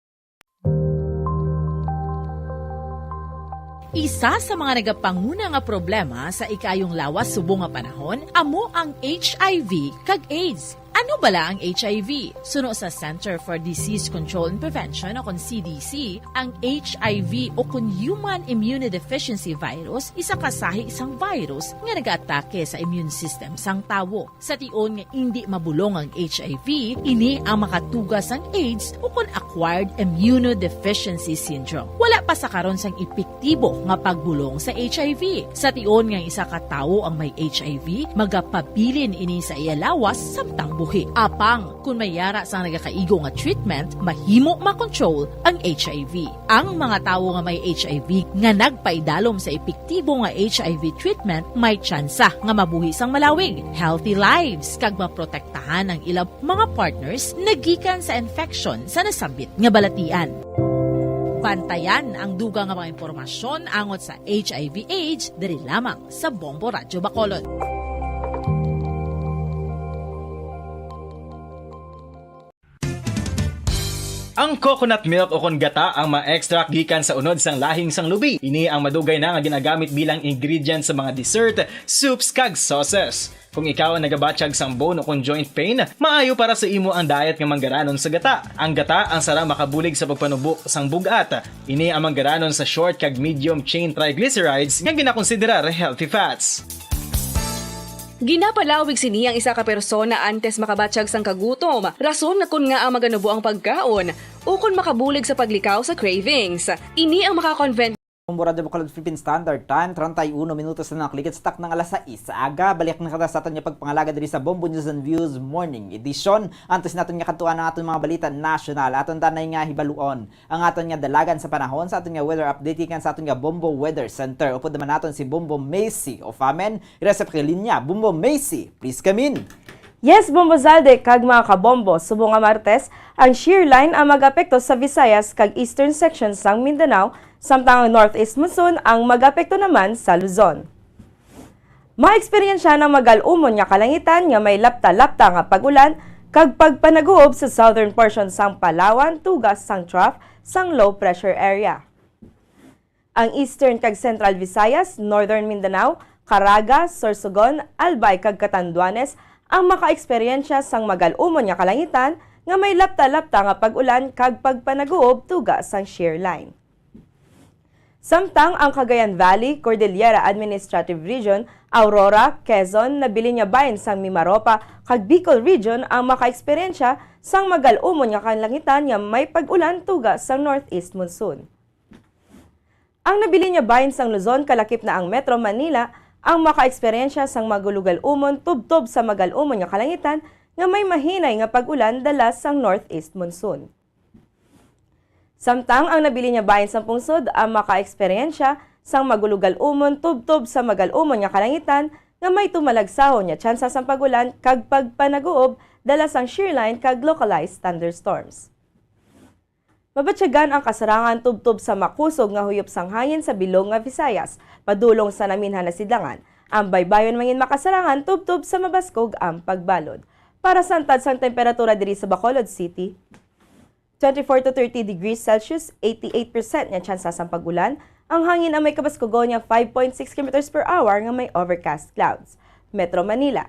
Isa sa mga nagapanguna nga problema sa ikaayong lawas subong nga panahon amo ang H I V kag AIDS. Ano bala ang H I V? Suno sa Center for Disease Control and Prevention o kon C D C, ang H I V o kon Human Immunodeficiency Virus, isa ka sahi sang virus nga nagaatake sa immune system sang tawo. Sa tion nga indi mabulong ang H I V, ini ang makatuga sang AIDS o kon Acquired Immunodeficiency Syndrome. Wala pa sa karon sang epektibo nga pagbulong sa H I V. Sa tion nga isa ka tawo ang may H I V, magapabilin ini sa iya lawas samtang buhi. Apang kon may yara sang nagakaigo nga treatment, mahimo makontrol ang H I V. Ang mga tawo nga may H I V nga nagpaidalom sa epektibo nga H I V treatment may tsansa nga mabuhi sang malawig, healthy lives, kag maprotektahan ang ila mga partners nagikan sa infection sa nasambit nga balatian. Bantayan ang dugang nga mga impormasyon angot sa H I V AIDS diri lamang sa Bombo Radyo Bacolod. Ang coconut milk o kon gata ang ma-extract gikan sa unod sang lahing sang lubi. Ini ang madugay na nga ginagamit bilang ingredient sa mga dessert, soups, kag sauces. Kung ikaw ang nagabatyag sang bone o kon joint pain, maayo para sa imo ang diet nga manggaranon sa gata. Ang gata ang sarang makabulig sa pagpanubo sang bug-at. Ini ang manggaranon sa short kag medium chain triglycerides nga ginakonsiderar healthy fats. Ginapalawig sini ang isa ka persona antes makabatyag sang kagutom, rason nga kon ngaa maganubo ang pagkaon, ukon makabulig sa paglikaw sa cravings. Ini ang makakonvent Bombo Radyo Bacolod Philippine Standard Time, treinta y uno minutos na nakaligid sa taknang alas sais sa aga. Balik na kita sa aton nga pagpangalaga diri sa Bombo News and Views Morning Edition. Antes naton nga kadtuan ang aton mga balita nasyonal, aton tanay nga hibaluon ang aton nga dalagan sa panahon sa aton nga weather update gikan sa aton nga Bombo Weather Center. Upod naman naton si Bombo Macy Ofamen, ira sa pakilinya. Bombo Macy, please come in. Yes, Bombo Zalde, kag mga kabombo, subong nga Martes, ang shear line ang mag-apekto sa Visayas kag eastern section sang Mindanao, samtang ang northeast monsoon ang mag-apekto naman sa Luzon. Maeksperiensya ng magal-umon nga kalangitan nga may lapta-lapta nga pag-ulan kag pagpanaguob sa southern portion sang Palawan, tuga sang trough sang low pressure area. Ang eastern kag central Visayas, northern Mindanao, Caraga, Sorsogon, Albay, kag Catanduanes ang makaeksperyensya sang magal-umon nga kalangitan nga may lapta-lapta nga pag-ulan kag pagpanaguob tuga sang shear line. Samtang ang Cagayan Valley, Cordillera Administrative Region, Aurora, Quezon, nabilin nga bahin sang Mimaropa, kag Bicol Region ang makaeksperyensya sang magal-umon nga kalangitan nga may pag-ulan tuga sang northeast monsoon. Ang nabilin nga bahin sang Luzon, kalakip na ang Metro Manila, ang makaeksperyensya sang magulugal-umon tubtob sa magal-umon nga kalangitan nga may mahinay nga pag-ulan dala sang northeast monsoon. Samtang ang nabilin nga bahin sang pungsod ang makaeksperyensya sang magulugal-umon tubtob sa magal-umon nga kalangitan nga may tumalagsahon nga tsansa sang pag-ulan kag pagpanaguob dala sang shear line kag localized thunderstorms. Mabatyagan ang kasarangan tubtob sa makusog nga huyop sang hangin sa bilog nga Visayas, padulong sa naminhan nga sidlangan. Ang baybayon mangin makasarangan tubtob sa mabaskog ang pagbalod. Para sa antad sang temperatura diri sa Bacolod City, twenty-four to thirty degrees Celsius, eighty-eight percent nga tsansa sang pag-ulan, ang hangin ang may kabaskugon nga five point six kilometers per hour nga may overcast clouds. Metro Manila,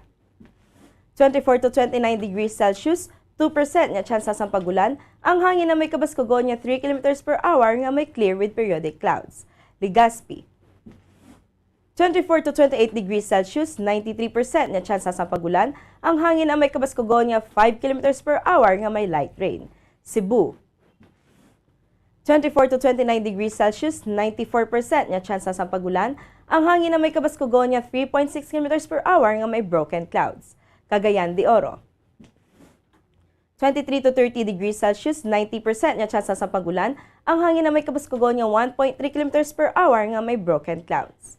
twenty-four to twenty-nine degrees Celsius, two percent nga tsansa sang pag-ulan, ang hangin na may kabaskugon nga three kilometers per hour nga may clear with periodic clouds. Legazpi, twenty-four to twenty-eight degrees Celsius, ninety-three percent nga tsansa sang pag-ulan, ang hangin na may kabaskugon nga five kilometers per hour nga may light rain. Cebu, twenty-four to twenty-nine degrees Celsius, ninety-four percent nga tsansa sang pag-ulan, ang hangin na may kabaskugon nga three point six kilometers per hour nga may broken clouds. Cagayan de Oro, twenty-three to thirty degrees Celsius, ninety percent nga tsansa sang pag-ulan, ang hangin na may kabaskugon nga one point three kilometers per hour nga may broken clouds.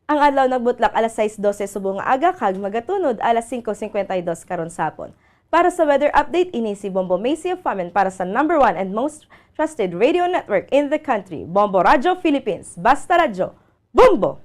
Ang adlaw nagbutlak alas sais dose subong nga aga kag magatunod alas singko singkwenta y dos karon sa hapon. Para sa weather update, ini si Bombo Macy of Famin para sa number one and most trusted radio network in the country, Bombo Radyo Philippines. Basta Radyo, Bombo!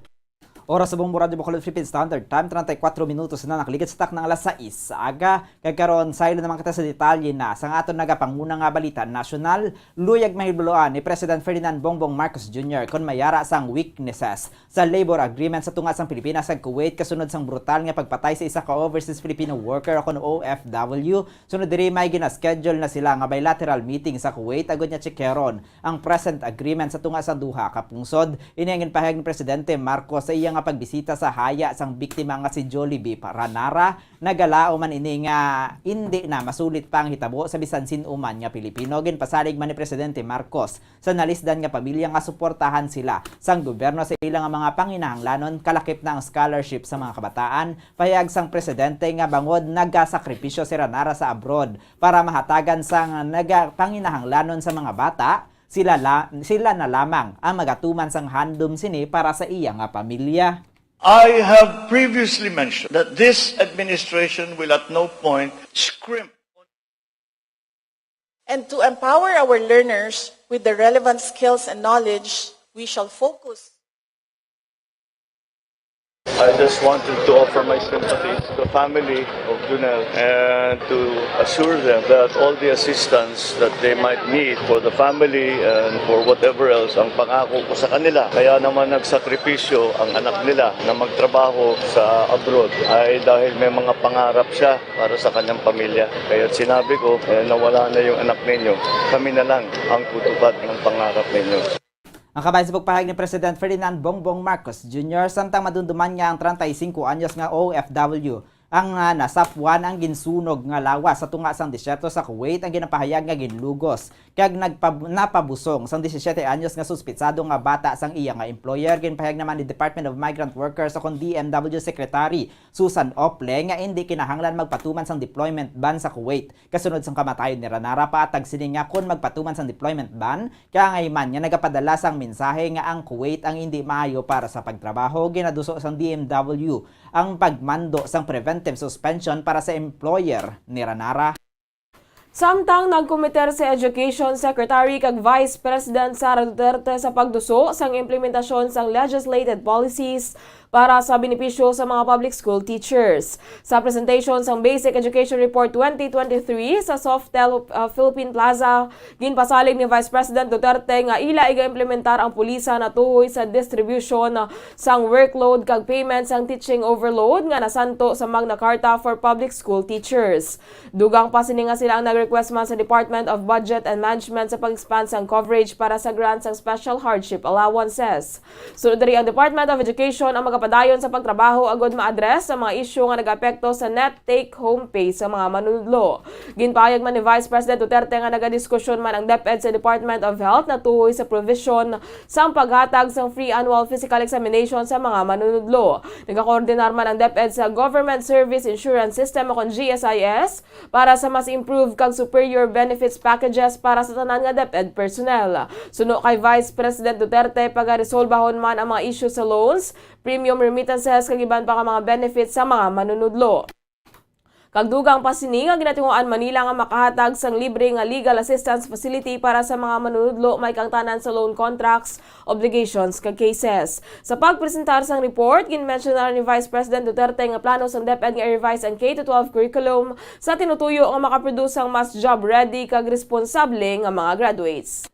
Oras sa Bombo Radyo Bacolod Philippine Standard Time, treinta y cuatro minutos na nakaligid sa taknang alas sais sa aga. Kag karon, saylo naman kita sa detalye na sang aton nagapanguna nga balita nasyonal. Luyag mahibaluan ni President Ferdinand Bongbong Marcos Junior kon mayara sang weaknesses sa labor agreement sa tunga sang Pilipinas kag Kuwait kasunod sang brutal nga pagpatay sa isa ka overseas Filipino worker o kon O F W. Sunod diri, may gina-schedule na sila nga bilateral meeting sa Kuwait agud nga tsikheron ang present agreement sa tunga sang duha ka pungsod. Ini ang ginpahayag ni Presidente Marcos sa iya nga pagbisita sa haya sang biktima nga si Jollibee Ranara. Nagalaom man ini nga indi na masulit pa ang hitabo sa bisan sin-o man nga Pilipino. Ginpasalig man ni Presidente Marcos sa nalisdan nga pamilya nga suportahan sila sang gobyerno sa ila nga mga panginahanglanon, kalakip na ang scholarship sa mga kabataan. Pahayag sang presidente nga bangod nagasakripisyo si Ranara sa abroad para mahatagan sang nagapanginahanglanon sa mga bata, sila la-, sila na lamang ang magatuman sang handom sini para sa iya nga pamilya. I have previously mentioned that this administration will at no point scrimp. And to empower our learners with the relevant skills and knowledge, we shall focus. I just wanted to offer my sympathy to the family of Junel and to assure them that all the assistance that they might need for the family and for whatever else, ang pangako ko sa kanila. Kaya naman nagsakripisyo ang anak nila na magtrabaho sa abroad ay dahil may mga pangarap siya para sa kanyang pamilya. Kaya sinabi ko, eh, nawala na yung anak ninyo. Kami na lang ang tutupad ng pangarap ninyo. Ang kabahin sa pagpahayag ni President Ferdinand Bongbong Marcos Junior samtang madumduman nga ang treinta y cinco anyos nga O F W ang ah, nasapuan ang ginsunog nga lawas sa tunga sang disyerto sa Kuwait ang ginapahayag nga ginlugos kag nagpab- napabusong sang disisiete anyos nga suspitsado nga bata sang iya nga employer. Ginpahayag naman ni Department of Migrant Workers o kon D M W Secretary Susan Ople nga indi kinahanglan magpatuman sang deployment ban sa Kuwait. Kasunod sang kamatayon ni Ranara, paatag sini nga kon magpatuman sang deployment ban, kaangay man nga nagapadala sang mensahe nga ang Kuwait ang indi maayo para sa pagtrabaho. Ginaduso sang D M W ang pagmando sang preventive suspension para sa employer ni Ranara. Samtang nagkomiter si Education Secretary kag Vice President Sara Duterte sa pagduso sang implementasyon sang legislated policies para sa benepisyo sa mga public school teachers. Sa presentation sang Basic Education Report twenty twenty-three sa Softel uh, Philippine Plaza, ginpasalig ni Vice President Duterte nga ila iga-implementar ang pulisa natuhoy sa distribution sang workload kag payment sang teaching overload nga nasanto sa Magna Carta for Public School Teachers. Dugang pa sini nga sila ang nag-request man sa Department of Budget and Management sa pag-expand sang coverage para sa grant sang special hardship allowances. Sunod diri ang Department of Education ang magapadayon sa pagtrabaho agud ma-address ang mga isyu nga nag-apekto sa net take-home pay sa mga manunudlo. Ginpahayag man ni Vice President Duterte nga nagadiskusyon man ang DepEd sa Department of Health natuhoy sa provision sang paghatag sang free annual physical examination sa mga manunudlo. Nagakoordinar man ang DepEd sa Government Service Insurance System o kon G S I S para sa mas improved kag superior benefits packages para sa tanan nga DepEd personnel. Suno kay Vice President Duterte, pagaresolbahon man ang mga isyu sa loans, premium remittances kag iban pa nga mga benefits sa mga manunudlo. Kag dugang pa sini nga ginatinguhaan man nila nga makahatag sang libre nga legal assistance facility para sa mga manunudlo may kaangtanan sa loan contracts, obligations kag cases. Sa pagpresentar sang report, ginmensionar ni Vice President Duterte nga plano sang DepEd nga i-revise ang K to twelve curriculum sa tinutuyo nga makaproduce sang mas job-ready kag responsable nga mga graduates.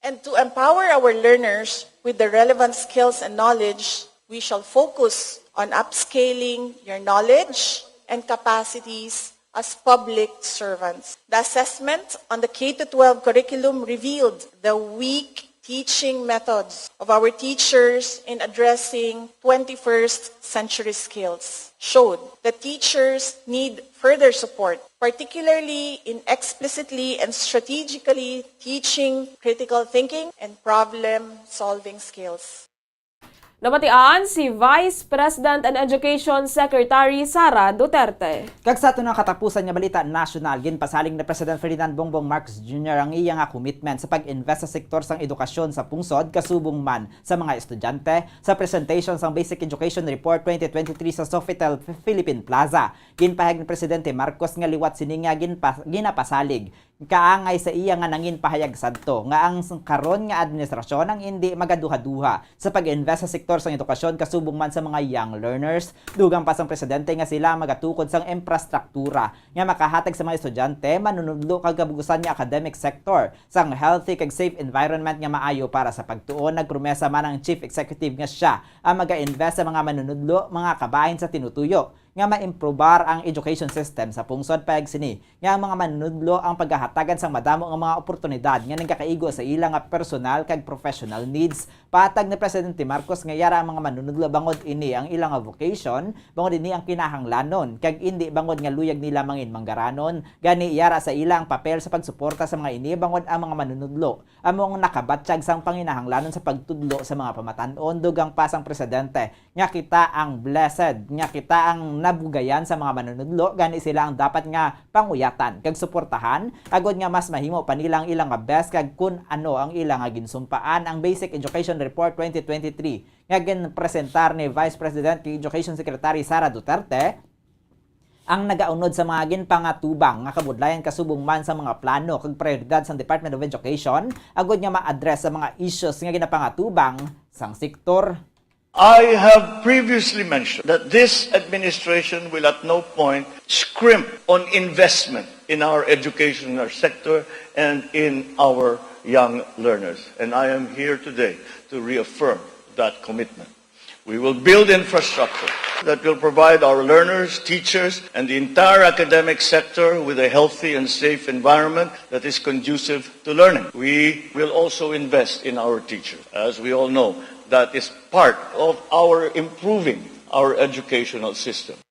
And to empower our learners with the relevant skills and knowledge, we shall focus on upscaling your knowledge and capacities as public servants. The assessment on the K to twelve curriculum revealed the weak teaching methods of our teachers in addressing twenty-first century skills showed that teachers need further support, particularly in explicitly and strategically teaching critical thinking and problem-solving skills. Nabatian si Vice President and Education Secretary Sara Duterte. Kag sa aton nga katapusan nga balita nasyonal, ginpasalig ni President Ferdinand Bongbong Marcos Junior ang iya nga commitment sa pag-invest sa sektor sang edukasyon sa pungsod, kasubong man sa mga estudyante. Sa presentation sang Basic Education Report twenty twenty-three sa Sofitel Philippine Plaza, ginpahayag ni Presidente Marcos nga liwat sini nga ginpa- ginapasalig kaangay sa iya nga nangin pahayag sadto nga ang s- karon nga administrasyon ang indi magaduha-duha sa pag-invest sa sektor sang edukasyon, kasubong man sa mga young learners. Dugang pa sang presidente nga sila ang magatukod sang infrastruktura nga makahatag sa mga estudyante, manunudlo kag kabug-usan nga academic sector sang healthy kag safe environment nga maayo para sa pagtuon. Nagpromesa man ang chief executive nga siya ang maga-invest sa mga manunudlo, mga kabahin sa tinutuyo nga maimprobar ang education system sa pungsod. Pahayag sini nga ang mga manunudlo ang pagahatagan sang madamo nga mga oportunidad nga nagakaigo sa ila nga personal kag professional needs. Patag ni Presidente Marcos nga yara ang mga manunudlo bangod ini ang ila nga vocation, bangod ini ang kinahanglanon, kag indi bangod nga luyag nila mangin manggaranon. Gani yara sa ila ang papel sa pagsuporta sa mga ini, bangod ang mga manunudlo amo ang nakabatyag sang panginahanglanon sa pagtudlo sa mga pamatan-on. Dugang pa sang presidente nga kita ang blessed, nga kita ang nabugayan sa mga manunudlo, gani sila ang dapat nga panguyatan kag suportahan, agod nga mas mahimo pa nila ang ila nga best kag kun ano ang ila nga ginsumpaan. Ang Basic Education Report twenty twenty-three nga ginpresentar ni Vice President kag Education Secretary Sara Duterte ang nagaunod sa mga ginpangatubang nga kabudlayan, kasubong man sa mga plano kag prioridad sang Department of Education agud nga ma-address sa mga issues nga ginapangatubang sang sektor. I have previously mentioned that this administration will at no point scrimp on investment in our educational sector and in our young learners. And I am here today to reaffirm that commitment. We will build infrastructure that will provide our learners, teachers, and the entire academic sector with a healthy and safe environment that is conducive to learning. We will also invest in our teachers. As we all know, that is part of our improving our educational system.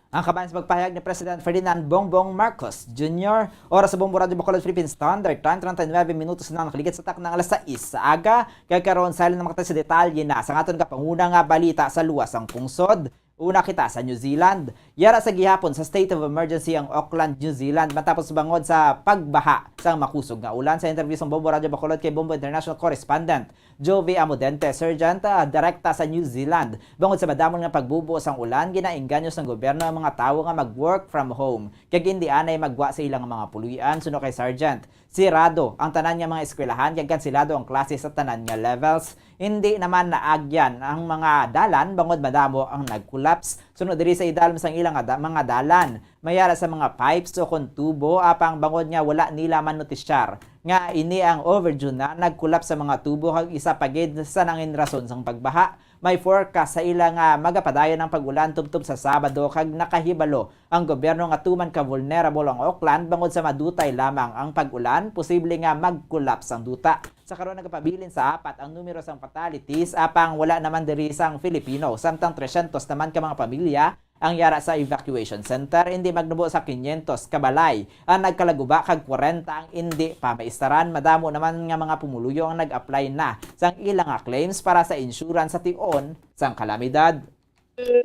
Ang kabahin sa pagpahayag ni President Ferdinand Bongbong Marcos Junior. Oras sa Bombo Radyo Bacolod, Philippine Standard Time, treinta y nueve minutos na nakaligid sa takna nga alas sais sa aga. Kag karon, sa na makita sa detalye na sa aton kapanguna nga balita sa luwas sang pungsod. Una kita sa New Zealand. Yara sa gihapon sa state of emergency ang Auckland, New Zealand, matapos bangod sa pagbaha sang makusog nga ulan. Sa interview sang Bombo Radyo Bacolod kay Bombo International Correspondent Jove Amodente, Sergeant, ah, direkta sa New Zealand. Bangod sa madamo nga pagbubo sang ulan, ginainganyo sang gobyerno ang mga tawo nga mag-work from home, kag indi anay magwa sa ilang mga puloy-an. Suno kay Sergeant, sirado ang tanan nga mga eskwelahan kag kansilado ang klase sa tanan nga levels. Indi naman naagyan ang mga dalan bangod madamo ang nag-collapse. Suno diri sa idalom sang ilang nga da- mga dalan, may ara sa mga pipes o kon tubo, apang bangod nga wala nila manutisyar nga ini ang overdue na, nag-collapse sa mga tubo kag isa pa gid sa nangin rason sang pagbaha. May forecast sa ila nga magapadayon ang pag-ulan tubtob sa Sabado, kag nakahibalo ang gobyerno nga tuman ka vulnerable ang Auckland bangod sa madutay lamang ang pag-ulan, posible nga mag-collapse ang duta. Sa karon, nagapabilin sa apat ang numero sang fatalities, apang wala naman diri sang Filipino, samtang tresyentos naman ka mga pamilya ang yara sa evacuation center. Indi magnubo sa kinyentos ka balay ang nagkalaguba, kag kwarenta ang indi pa maistaran. Madamo naman nga mga pumuluyo ang nag-apply na sang ila nga claims para sa insurance sa tion sang kalamidad.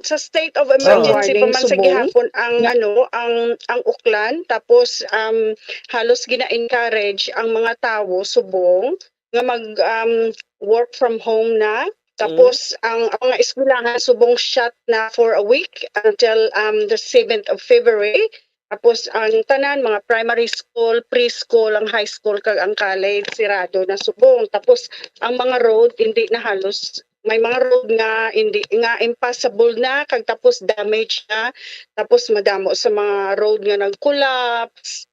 Sa state of emergency pa man sa gihapon ang ano, ang ang Auckland, tapos um, halos gina-encourage ang mga tawo subong nga mag um, work from home na. Tapos ang, ang mga eskwelahan subong shut na for a week until um, the seventh of February. Tapos ang tanan, mga primary school, preschool, ang high school, kag ang college, sirado na subong. Tapos ang mga road, hindi na halos, may mga road nga hindi nga impassable na, kag tapos damage na, tapos madamo sa mga road nga nag-collapse.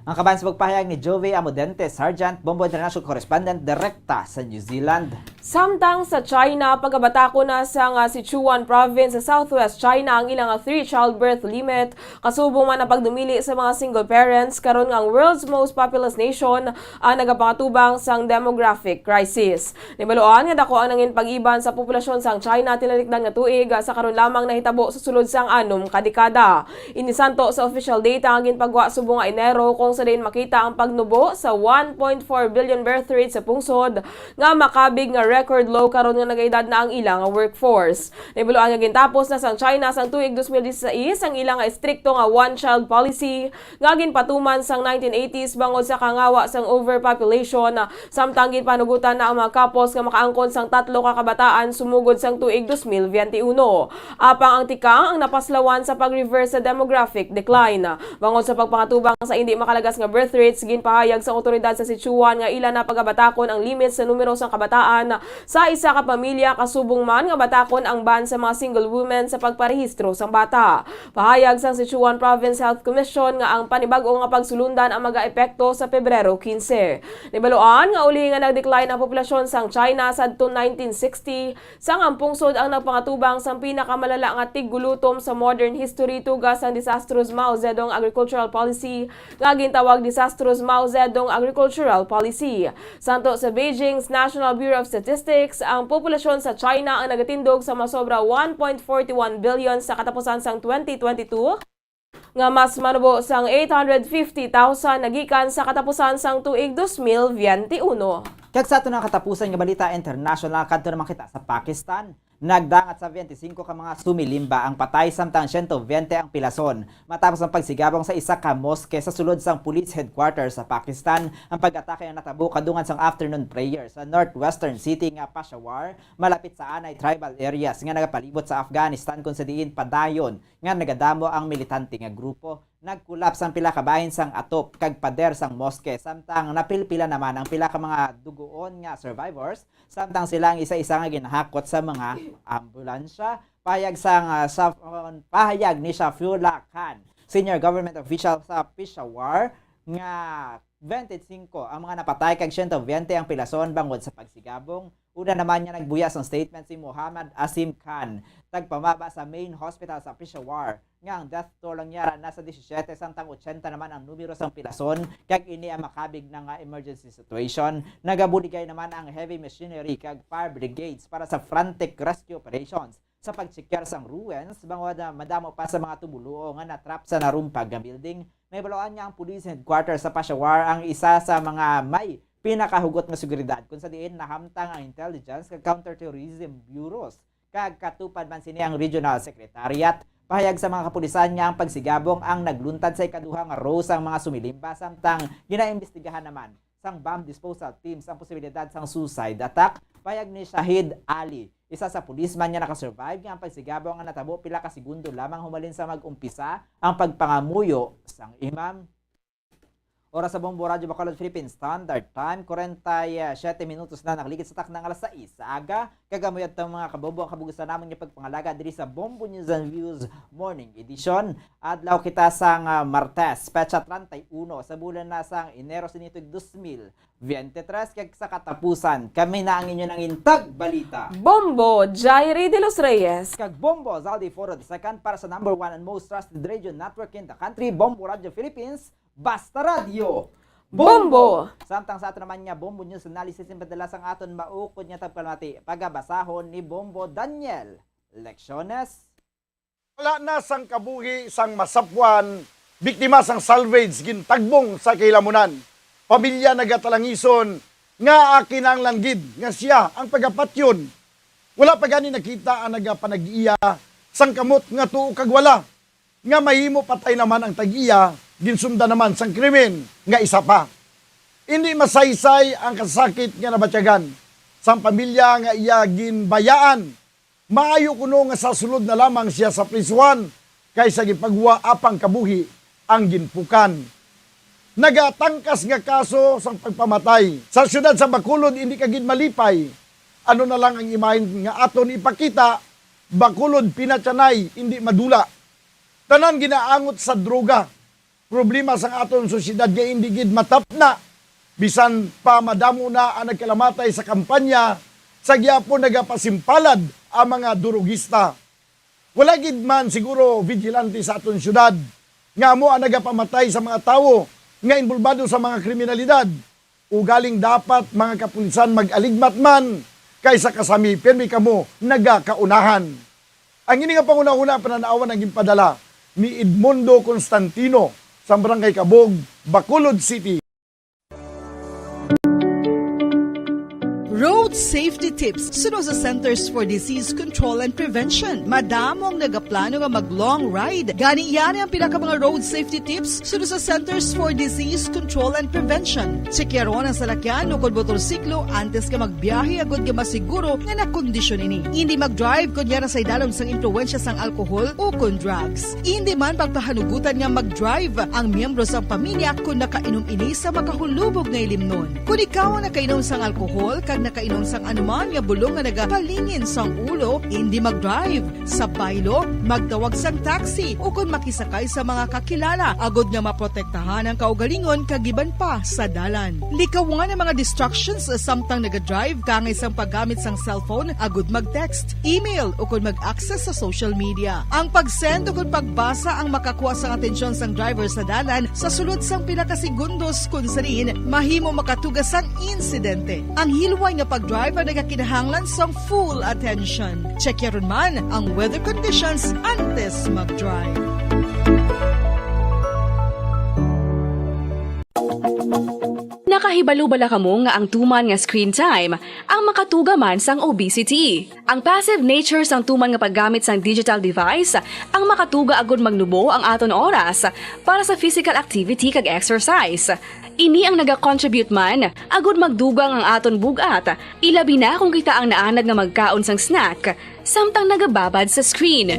Ang kaban sa pagpahayag ni Jove Amodente, Sergeant, Bombo International Correspondent, direkta sa New Zealand. Samtang sa China, pagabatakon na sa nga Sichuan Province sa Southwest China ang ilang three childbirth limit, kasubong man ang pagdumili sa mga single parents, karon nga ang world's most populous nation ang nagapakatubang sang demographic crisis. Nibaluan nga dako ang nangin pag-iban sa populasyon sang China tinalikdan nga tuig, sa karon lamang nahitabo sa sulod sang anom ka dekada. Ini santo sa official data nga ginpagwa subong nga Enero, kung sa diin makita ang pagnubo sa one point four billion birth rate sa pungsod, nga makabig nga record low karon nga nagaedad na ang ila nga workforce. Nahibaluan nga gintapos na sang China sang tuig dos mil disisais ang ila nga estrikto nga one-child policy nga ginpatuman sang nineteen eighties bangod sa kangawa sang overpopulation, samtang ginpanugutan na ang mga couples nga makaangkon sang tatlo ka kabataan sumugod sang tuig dos mil biyente uno. Apang ang tikang ang napaslawan sa pag-reverse sa demographic decline. Bangod sa pagpakatubang sa indi makalagas nga birth rates, ginpahayag sa awtoridad sa Sichuan nga ila na pagabatakon ang limit sa numero sang kabataan sa isa ka pamilya, kasubong man nga batakon ang ban sa mga single women sa pagparehistro sang bata. Pahayag sang Sichuan Province Health Commission nga ang panibag-o nga pagsulundan ang magaepekto sa Pebrero quince. Nibaluan nga uli nga nag-decline ang populasyon sang China sadto nineteen sixty, sang ang pungsod ang nagpangatubang sang pinakamalala nga tiggulutom sa modern history tuga sang disastrous Mao Zedong agricultural policy nga gintawag disastrous Mao Zedong agricultural policy. Santo sa Beijing's National Bureau of Statistics, ang populasyon sa China ang nagatindog sa masobra one point forty one billion sa katapusan sang twenty twenty-two, nga mas manubo sang eight hundred fifty thousand nagikan sa katapusan sang tuig dos mil biyente uno. Kag sa aton nga katapusan nga balita international, kadto naman kita sa Pakistan. Nagdangat sa biyente singko ka mga sumilimba ang patay, samtang siyento biyente ang pilason, matapos ang pagsigabong sa isa ka moske sa sulod sang police headquarters sa Pakistan. Ang pag-atake ang natabo kadungan sang afternoon prayer sa northwestern city nga Peshawar, malapit sa anay tribal areas nga nagapalibot sa Afghanistan, kung sa diin padayon nga nagadamo ang militante nga grupo. nag-collapse ang pila ka bahin sang atop kag pader sang moske, samtang napilpila naman ang pila ka mga dugoon nga survivors, samtang sila ang isa-isa nga ginahakot sa mga ambulansya. Pahayag sang, ah, sa, pahayag ni Shafullah Khan, senior government official sa Peshawar, nga twenty-five ang mga napatay kag siyento bente ang pilason bangod sa pagsigabong. Una naman nga nagbuya sang statement si Muhammad Asim Khan, tagpamaba sa main hospital sa Peshawar, nga ang death toll lang niya nasa disisyete, samtang otsenta naman ang numero sang pilason, kag ini ang makabig na nga emergency situation. Nagabuligay naman ang heavy machinery kag fire brigades para sa frantic rescue operations sa pagtsikar sang ruins, bangod nga madamo pa sa mga tumuluo nga natrap sa narumpag nga building. Nahibaluan nga ang police headquarters sa Peshawar ang isa sa mga may pinakahugot nga seguridad, kung sa diin nahamtang ang intelligence kag counterterrorism bureaus, kag katupad man sini ang regional secretariat. Pahayag sa mga kapulisan nga ang pagsigabong ang nagluntad sa ikaduha nga row sang mga sumilimba, samtang ginaimbestigahan naman sang bomb disposal teams ang posibilidad sang suicide attack, pahayag ni Shahid Ali, isa sa policeman nga nakasurvive, nga ang pagsigabong nga natabo pila ka segundo lamang humalin sa mag-umpisa ang pagpangamuyo sang imam. Oras sa Bombo Radyo Bacolod Philippine Standard Time, kwarenta y siete minutos na nakaligid sa takna nga alas sais sa aga. Kag amo yadto, mga kabombo, ang kabug-usan namon nga pagpangalaga diri sa Bombo News and Views Morning Edition. Adlaw kita sang, ah, Martes, petsa treinta y uno sa bulan na sang Enero sini tuig dos mil veintitrés, kag sa katapusan, kami na ang inyo nangin tagbalita, Bombo Jairi de los Reyes. Kag Bombo Zaldi Foro the second para sa number one and most trusted radio network in the country, Bombo Radio Philippines, Basta Radyo Bombo! Bombo! Samtang sa ato naman nga Bombo News Analysis, ipadala sang aton maukod nga tagpalamati, pagabasahon ni Bombo Daniel Lecciones. Wala na sang kabuhi sang masapwan, biktima sang salvage, gintagbong sa kahilamunan. Pamilya nagatalangison nga kinahanglan gid nga sia ang pagapatyon. Wala pa gani nakita ang nagapanag-iya sang kamot nga tuo kag wala, nga mahimo patay naman ang tag-iya, ginsundan naman sang krimen nga isa pa. Indi masaysay ang kasakit nga nabatyagan sang pamilya nga iya ginbayaan. Maayo kuno nga sa sulod na lamang sia sa prisuhan kaysa gipagwa apang kabuhi ang ginpukan. Nagatangkas nga kaso sang pagpamatay sa siyudad sa Bacolod, indi ka gid malipay. Ano na lang ang imahen nga aton ipakita, Bacolod pinatyanay, indi madula. Tanan ginaangot sa droga. Problema sang aton sosyedad nga indi gid matapna. Bisan pa madamo na ang nagkalamatay sa kampanya, sa gihapon nagapasimpalad ang mga durogista. Wala gid man siguro vigilante sa aton syudad nga amo ang nagapamatay sa mga tawo nga inbolbado sa mga kriminalidad. Ugaling dapat, mga kapulisan, mag-aligmat man, kay sa kasami pirmi kamo nagakaunahan. Ang ini nga panghunahuna, panan-awan ang ginpadala ni Edmundo Constantino sa Barangay Kabog, Bacolod City. Road safety tips suno sa Centers for Disease Control and Prevention. Madamo ang nagaplano nga mag-long ride. Gani, yari ang pila ka mga road safety tips suno sa Centers for Disease Control and Prevention. Tsekyaron ang salakyan o kon motorsiklo antes nga magbiyahe, agud nga masiguro nga nakondisyon ini. Indi mag-drive kon yara sa idalom sang impluwensya sang alkohol o kon drugs. Indi man pagpahanugutan nga mag-drive ang miyembro sang pamilya kon nakainom ini sa makahulubog nga ilimnon. Kon ikaw ang nakainom sang alkohol kag nakainom sang anuman nga bulong nga nagapalingin sang ulo, indi mag-drive. Sa baylo, magtawag sang taxi ukon makisakay sa mga kakilala, agud nga maprotektahan ang kaugalingon kag iban pa sa dalan. Likawan ang mga distractions samtang naga-drive, kaangay sang paggamit sang cellphone agud mag-text, email, ukon mag-access sa social media. Ang pag-send ukon pagbasa ang makakuha sang atensyon sang driver sa dalan sa sulod sang pila ka segundos, kon sa diin mahimo makatuga sang insidente. Ang hilway nga pag-drive ang nagakinahanglan sang full attention. Check yaron man ang weather conditions antes mag-drive. Nakahibalo bala kamo nga ang tuman nga screen time ang makatuga man sang obesity? Ang passive nature sang tuman nga paggamit sang digital device ang makatuga agud magnubo ang aton oras para sa physical activity kag exercise. Ini ang nagacontribute man agud magdugang ang aton bug-at, ilabi na kon kita ang naanad nga magkaon sang snack samtang nagababad sa screen.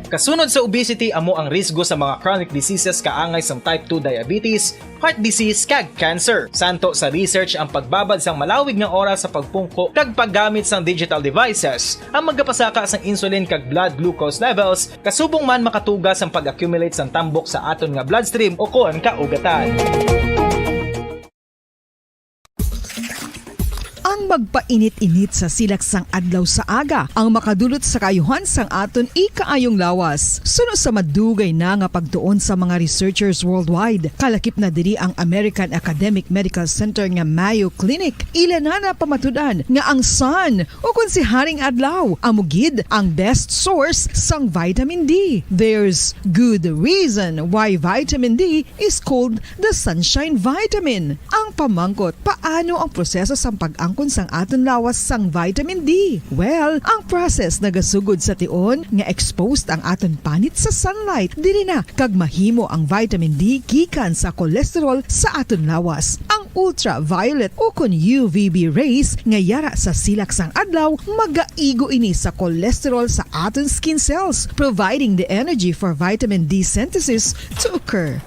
Kasunod sa obesity, amo ang risgo sa mga chronic diseases kaangay sang type two diabetes, heart disease, kag cancer. Santo sa research ang pagbabad sang malawig nga oras sa pagpungko kag paggamit sang digital devices, ang magapasaka sang insulin kag blood glucose levels, kasubong man makatuga sang pag-accumulate sang tambok sa aton nga bloodstream ukon kaugatan. Ang magpainit-init sa silak sang adlaw sa aga ang makadulot sa kaayuhan sang aton ikaayong lawas. Suno sa madugay na nga pagtuon sa mga researchers worldwide, kalakip na diri ang American Academic Medical Center nga Mayo Clinic, ila na napamatud-an nga ang sun, ukon si Haring Adlaw, amo gid ang best source sang vitamin D. There's good reason why vitamin D is called the sunshine vitamin. Ang pamangkot, paano ang proseso sang pag-angkon sang aton lawas sang vitamin D? Well, ang process nagasugod sa tion nga exposed ang aton panit sa sunlight. Diri na kag mahimo ang vitamin D gikan sa cholesterol sa aton lawas. Ang ultraviolet ukon U V B rays nga yara sa silak sang adlaw magaigo ini sa cholesterol sa aton skin cells, providing the energy for vitamin D synthesis to occur.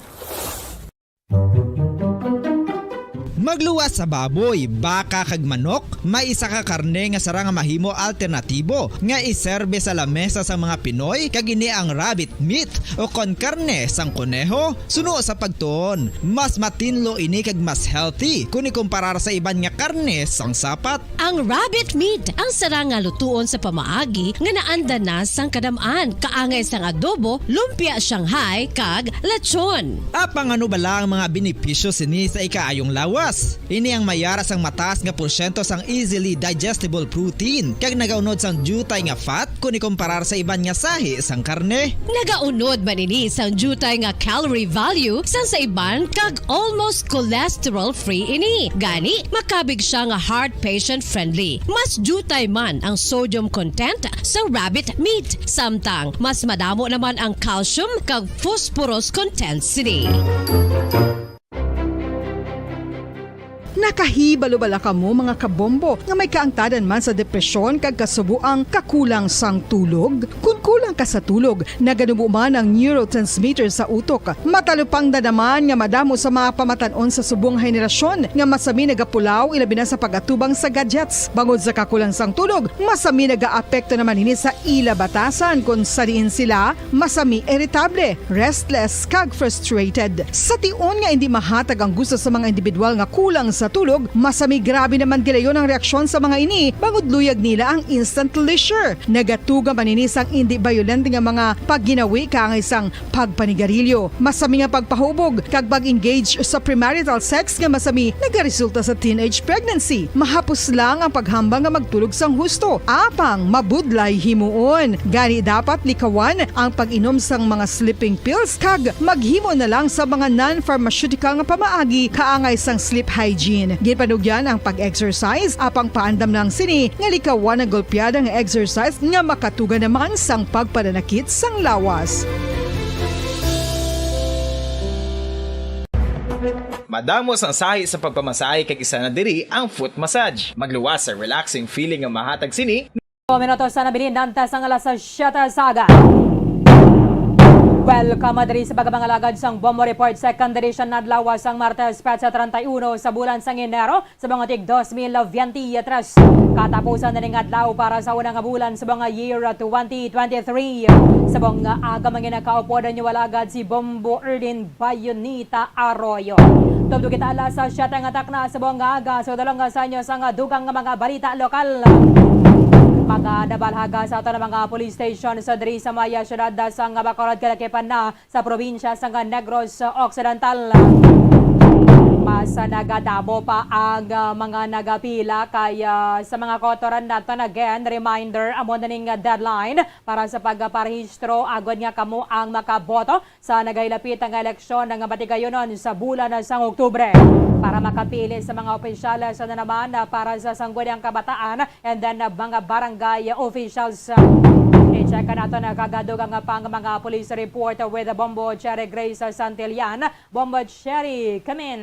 Magluwas sa baboy, baka, kag manok, may isa ka karne nga sarang nga mahimo alternatibo nga iserbe sa lamesa sang mga Pinoy, kag ini ang rabbit meat, ukon karne sang kuneho. Suno sa pagtuon, mas matinlo ini kag mas healthy kon ikumparar sa iban nga karne sang sapat. Ang rabbit meat ang sarang nga lutuon sa pamaagi nga naanda na sang kadam-an, kaangay sang adobo, lumpia Shanghai, kag lechon. Apang ano bala ang mga benepisyo sini sa ikaayong lawas? Ini ang may yara sang mataas nga porsyento sang easily digestible protein, kag nagaunod sang diutay nga fat kon ikumparar sa iban nga sahi sang karne. Nagaunod man ini sang diutay nga calorie value sang sa iban, kag almost cholesterol-free ini. Gani, makabig sia nga heart patient-friendly. Mas diutay man ang sodium content sa rabbit meat, samtang mas madamo naman ang calcium kag phosphorus content sini. Nakahibalo bala kamo, mga kabombo, nga may kaangtadan man sa depresyon kag kasuboang kakulang sang tulog? Kon kulang ka sa tulog, naganubo man ang neurotransmitter sa utok. Matalupangdan naman nga madamo sa mga pamatan-on sa subong henerasyon nga masami nagapulaw, ilabi na sa pag-atubang sa gadgets. Bangod sa kakulang sang tulog, masami nagaapekto naman ini sa ila batasan, kon sa diin sila masami iritable, restless, kag frustrated. Sa tion nga indi mahatag ang gusto sa mga individual nga kulang sa tulog, masami grabe naman gilayon ang reaksyon sa mga ini, bangod luyag nila ang instant leisure. Nagatuga man ini sang indi bayolente nga mga pagginawi kaangay sang pagpanigarilyo, masami nga pagpahubog, kag pag-engage sa premarital sex nga masami nagaresulta sa teenage pregnancy. Mahapos lang ang paghambal nga magtulog sang husto, apang mabudlay himuon. Gani, dapat likawan ang pag-inom sang mga sleeping pills kag maghimo na lang sa mga non-pharmaceutical nga pamaagi kaangay sang sleep hygiene. Ginpanugyan ang pag-exercise, apang paandam lang sini nga likawan ang golpeada nga exercise nga makatuga naman sang pagpananakit sang lawas. Madamo sang sahi sa pagpamasahe, kag isa na diri ang foot massage. Magluwas sa relaxing feeling nga mahatag sini. Minutos na nabilin, dantas ang alas siyete sa aga. Welcome diri sa pagkapangalagad sang Bombo Report, second edition, adlaw sang Martes, petsa treinta y uno sa bulan sang Enero, sa mga tig dos mil veintitrés. Katapusan na ning adlaw para sa unang bulan sa mga year twenty twenty-three. Sa mga aga, mga nakaupod ang inyong alagad, si Bombo Erlin Bayonita Arroyo. Tubdo kita alas siyete nga takna sa buong aga. Sa dalong sa inyo sa nga dugang nga mga balita lokal. Mga nabalhaga sa ato nga mga police station sa diri sa maya siyudad sa nga Bacolod, kalakipan na sa probinsya sang Negros Occidental. Mas nagadamo pa ang, ah, mga nagapila kay, ah, sa mga kotoran naton. Again, reminder, amo na ning deadline para sa pagparehistro agod nga kamo ang makaboto sa nagahilapit nga eleksyon nga matigayunon sa bulan sang Oktubre. Para makapili sa mga opisyal sa nanaman, ah, para sa Sangguniang Kabataan, and then, uh, mga barangay officials. I-check nato na kagadugang pang mga police report with Bombo Cherry Grace Santillan. Bombo Cherry, come in.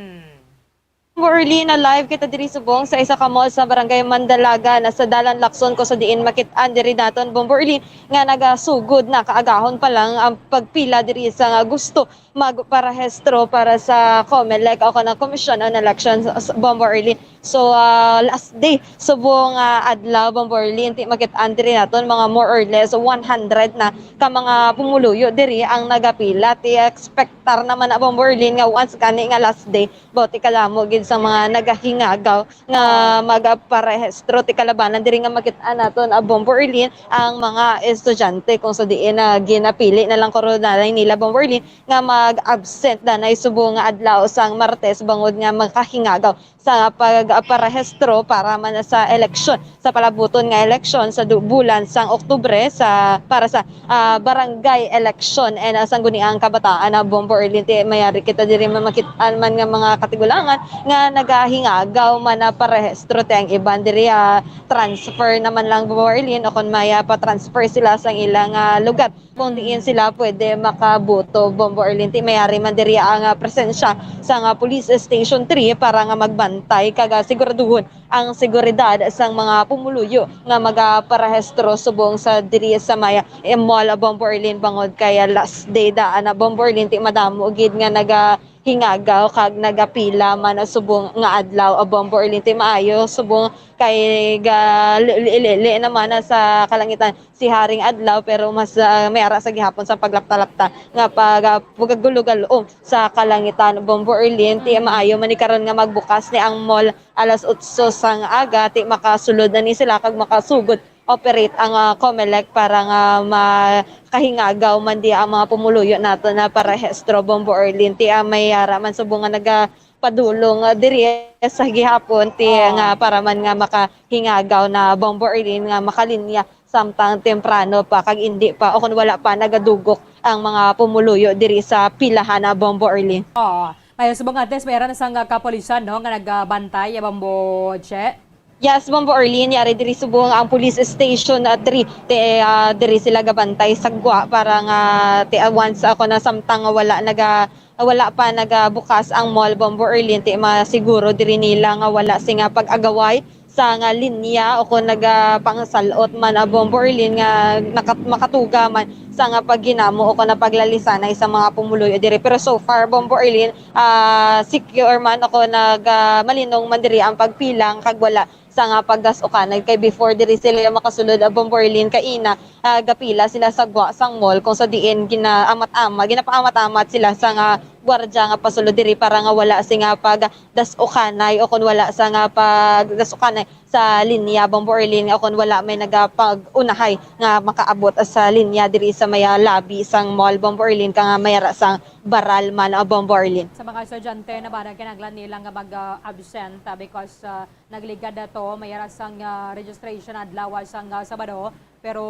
Bombo Erlin, na live kita diri subong sa isa ka mall sa Barangay Mandalaga na sa Dalan Lacson, kung sa diin makit-an diri naton, Bombo Erlin, nga nagasugod na kaagahon pa lang ang pagpila diri sa nga gusto magparehistro para sa COMELEC o kanang Commission on Elections, Bombo Erlin. So, ah, last day subong nga adlaw, Bombo Erlin, ti makit-an diri naton mga more or less one hundred na ka mga pumuluyo diri ang nagapila. Ti expectar naman na, Bombo Erlin, nga once gani nga last day, baw ti kadamo gid sa mga nagahingagaw nga magparehistro. Ti kalabanan diri nga makit-an naton, ah, Bombo Erlin, ang mga estudyante, kung sa diin na ginapili na lang kuronanay nila, Bombo Erlin, nga mag-absent danay subong nga adlaw sang Martes bangod nga makahingagaw sa pagparehistro para man sa eleksyon, sa palabuton nga eleksyon sa du-, bulan sang Oktubre sa, para sa, ah, barangay election and, ah, sangguniang kabataan na, Bombo Erlin. Ti mayari kita diri mamakit-an man nga mga katigulangan nga nagahingagaw man na parehistro, ti ang iban diri, ah, transfer naman lang, Bombo Erlin, o kon may, ah, pa-transfer sila sang ilang, ah, lugar kung diin sila pwede makaboto, Bombo Erlin. Ti mayari man diri ang, ah, presensya sa nga Police Station three para nga magbantay kag, ah, siguraduhon ang seguridad sang mga pumuluyo nga magaparehistro subong sa diri sa may, eh, mall, Bombo Erlin, bangod kay, ah, last day daan na, Bombo Erlin. Ti madamo gid nga nagahingagaw kag nagapila man subong nga adlaw, Bombo Erlin. Ti maayo subong kay ga-, li-, li-, li-, li-, naman na sa kalangitan si Haring Adlaw, pero mas, ah, may ara sa gihapon sa paglapta-lapta nga pag, ah, pagkagulo-galom sa kalangitan, Bombo Erlin. Ti maayo man ni karon nga magbukas ni ang mall alas otso sang aga, ti makasulod na ni sila kag makasugod operate ang, ah, COMELEC para nga makahingagaw man di ang mga pumuluyo nato na parehistro, Bombo Erlin. Ti, ah, may ara man subong nga naga-, padulong, ah, diri sa gihapon, ti, nga para man nga makahingagaw na, Bombo Erlin, nga makalinya samtang temprano pa kag indi pa o kon wala pa nagadugok ang mga pumuluyo diri sa pilahan na, Bombo Erlin. Oo. May subong antes, may ara na sang, ah, kapulisan, no, nga nagabantay, ah, Bombo Che? Yes, Bombo Erlin, yari diri subong ang Police Station, ah, three. Ti, ah, diri sila gabantay sa gwa para nga, ti, ah, once ako na samtang nga wala naga-, wala pa nagabukas ang mall, Bombo Erlin, ti masiguro diri nila nga wala sing, ah, pag-agaway sa nga linya o kon nagapangsalot man, ah, Bombo Erlin, nga nakat-, makatuga man sa nga pagginamo o kon napaglalisanay sa mga pumuluyo diri. Pero so far, Bombo Erlin, ah, secure man o kon nag-, ah, malinong man diri ang pagpilang kag wala sa nga pagdas-ukanay, kay before diri sila makasulod, ah, Bombo Erlin, kaina, ah, gapila sila sa gwa sang mall kung sa diin ginaamat-amat, ginapaamat-amat sila sa nga gwardya nga pasulod diri para nga wala sing, ah, pagdas-ukanay o kon wala sa nga pagdas-ukanay sa linya, Bombo Erlin, o kon wala may nagapag-unahay nga makaabot sa linya diri sa may, ah, lobby sang mall, Bombo Erlin, ka nga may ara sang baral man, ah, Bombo Erlin. Sa mga estudyante na ba, nagkinahanglan nila nga mag, ah, absent, ah, because, ah, nagligad na to, may ara sang, ah, registration adlaw sang, ah, Sabado, pero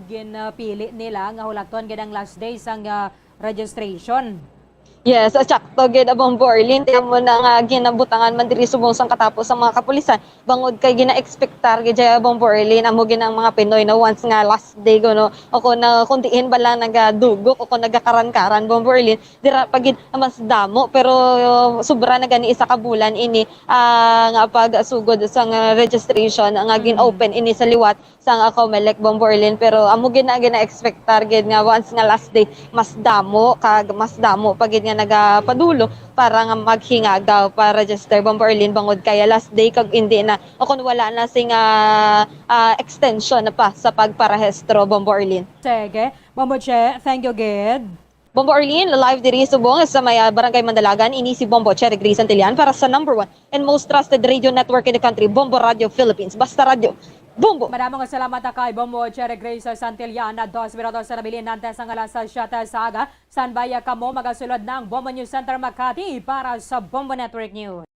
ginpili nila nga hulaton gid ang last day sang, ah, registration. Yes, ah, sakto gid, ah, Bombo Erlin. Ti amo na nga ginabutangan man diri subong sang katapos sang mga kapulisan, bangod kay gina-expectar gid siya, Bombo Erlin, amo gid ang mga Pinoy, no, once nga last day, kuno, o kung na, kung diin ba lang nagadugok o kung nagakaran-karan, Bombo Erlin, dira pa gid mas damo, pero sobra na gani isa ka bulan ini, ah, nga pagsugod sang registration nga gin-open ini sa liwat sang, ah, COMELEC, Bombo Erlin, pero amo gid na gina-expectar gid nga once nga last day, mas damo kag mas damo pa gid nga nagapadulong para nga maghingagaw pa register, Bombo Erlin, bangod kaya last day kag hindi na o kung wala na sing, ah, ah, extension na pa sa pagparehistro, Bombo Erlin. Sige. Bombo Che, thank you gid. Bombo Erlin, live diri subong sa may, ah, Barangay Mandalagan, ini si Bombo Cherry Gray Santillan para sa number one and most trusted radio network in the country, Bombo Radio Philippines. Basta radyo, Bombo! Madamo nga salamat kay Bombo Cherry Gray sa Santillan. Na dos minutos na nabilin antes ang alas siyete sa aga. Standby kamo, magasulod na ang Bombo News Center Makati para sa Bombo Network News.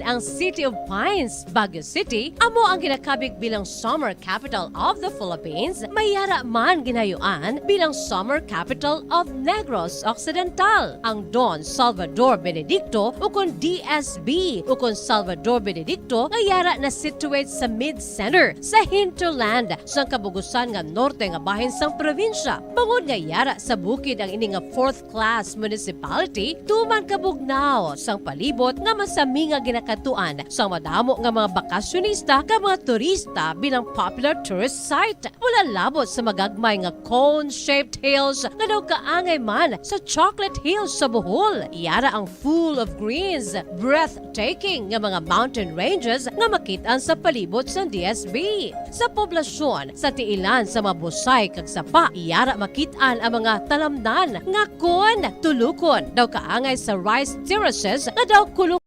Ang City of Pines, Baguio City, amo ang ginakabig bilang Summer Capital of the Philippines, may yara man ginayuan bilang Summer Capital of Negros Occidental. Ang Don Salvador Benedicto, ukon D S B, ukon Salvador Benedicto, nga yara na situate sa mid-center, sa hinterland, sang kabugusan nga norte nga bahin sang probinsya. Bangod nga yara sa bukid ang ini nga fourth class municipality, tuman kabugnaw sang palibot nga masami nga ginakadtuan sang madamo nga mga bakasyonista kag mga turista bilang popular tourist site. Wala labot sa magagmay nga cone-shaped hills nga daw kaangay man sa Chocolate Hills sa Bohol. Yara ang full of greens, breathtaking nga mga mountain ranges nga makit-an sa palibot sang D S B. Sa poblasyon, sa tiilan sa mga busay kag sapa, yara makit-an ang mga talamnan nga kon tulukon daw kaangay sa rice terraces nga daw kulong.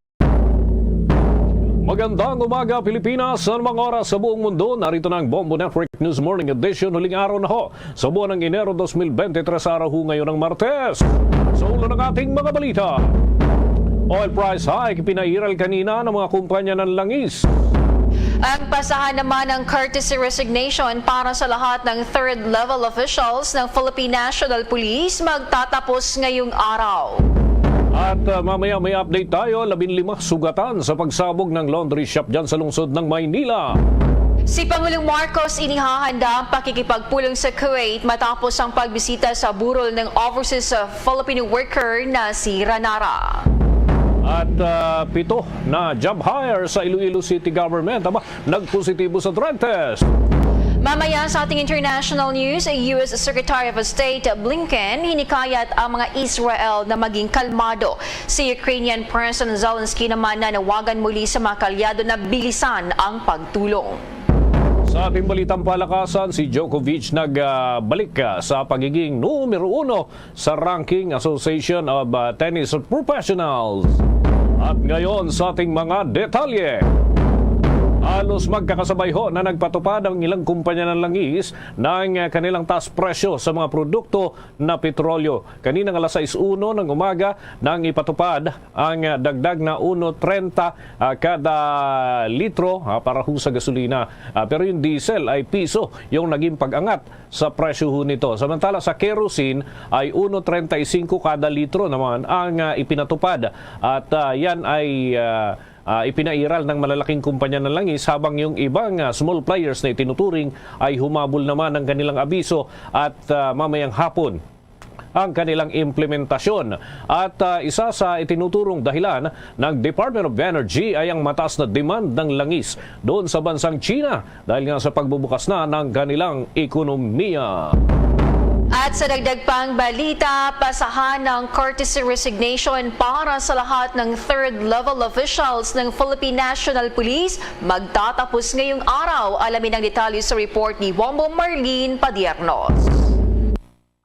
Magandang umaga, Pilipinas. Sa mga oras sa buong mundo, narito na ang Bombo Network News Morning Edition. Huling araw na ho sa buwan ng Enero dos mil bente tres, araw ho ngayon ng Martes. Sa ulo ng ating mga balita: oil price hike, pinairal kanina ng mga kumpanya ng langis. Ang pasahan naman ng courtesy resignation para sa lahat ng third level officials ng Philippine National Police magtatapos ngayong araw. At, uh, mamaya may update tayo, labing lima sugatan sa pagsabog ng laundry shop dyan sa lungsod ng Maynila. Si Pangulong Marcos inihahanda ang pakikipagpulong sa Kuwait matapos ang pagbisita sa burol ng overseas, uh, Filipino worker na si Ranara. At, uh, pito na job hire sa Iloilo City Government, aba, nagpositibo sa drug test. Mamaya sa ating international news, U S Secretary of State Blinken hinikayat ang mga Israel na maging kalmado. Si Ukrainian President Zelensky naman nanawagan muli sa mga kaalyado na bilisan ang pagtulong. Sa ating balitang palakasan, si Djokovic nagbalik, ah, sa pagiging numero uno sa ranking Association of, ah, Tennis Professionals. At ngayon sa ating mga detalye. Halos magkakasabay ho na nagpatupad ang ilang kumpanya ng langis ng, ah, kanilang taas presyo sa mga produkto na petrolyo. Kanina nga alas sais uno ng umaga nang ipatupad ang, ah, dagdag na uno treinta, ah, kada litro, ah, para ho sa gasolina. Ah, pero yung diesel ay piso yung naging pag-angat sa presyo ho nito. Samantala, sa kerosene ay uno treinta y cinco kada litro naman ang, ah, ipinatupad. At, ah, yan ay, ah, ah, ipinairal ng malalaking kumpanya ng langis, habang yung ibang, ah, small players na itinuturing ay humabol naman ng kanilang abiso at, ah, mamayang hapon ang kanilang implementasyon. At, ah, isa sa itinuturong dahilan ng Department of Energy ay ang mataas na demand ng langis doon sa bansang China dahil nga sa pagbubukas na ng kanilang ekonomiya. At sa dagdag pang balita, pasahan ng courtesy resignation para sa lahat ng third level officials ng Philippine National Police magtatapos ngayong araw. Alamin ang detalye sa report ni Bombo Marlene Padiernos.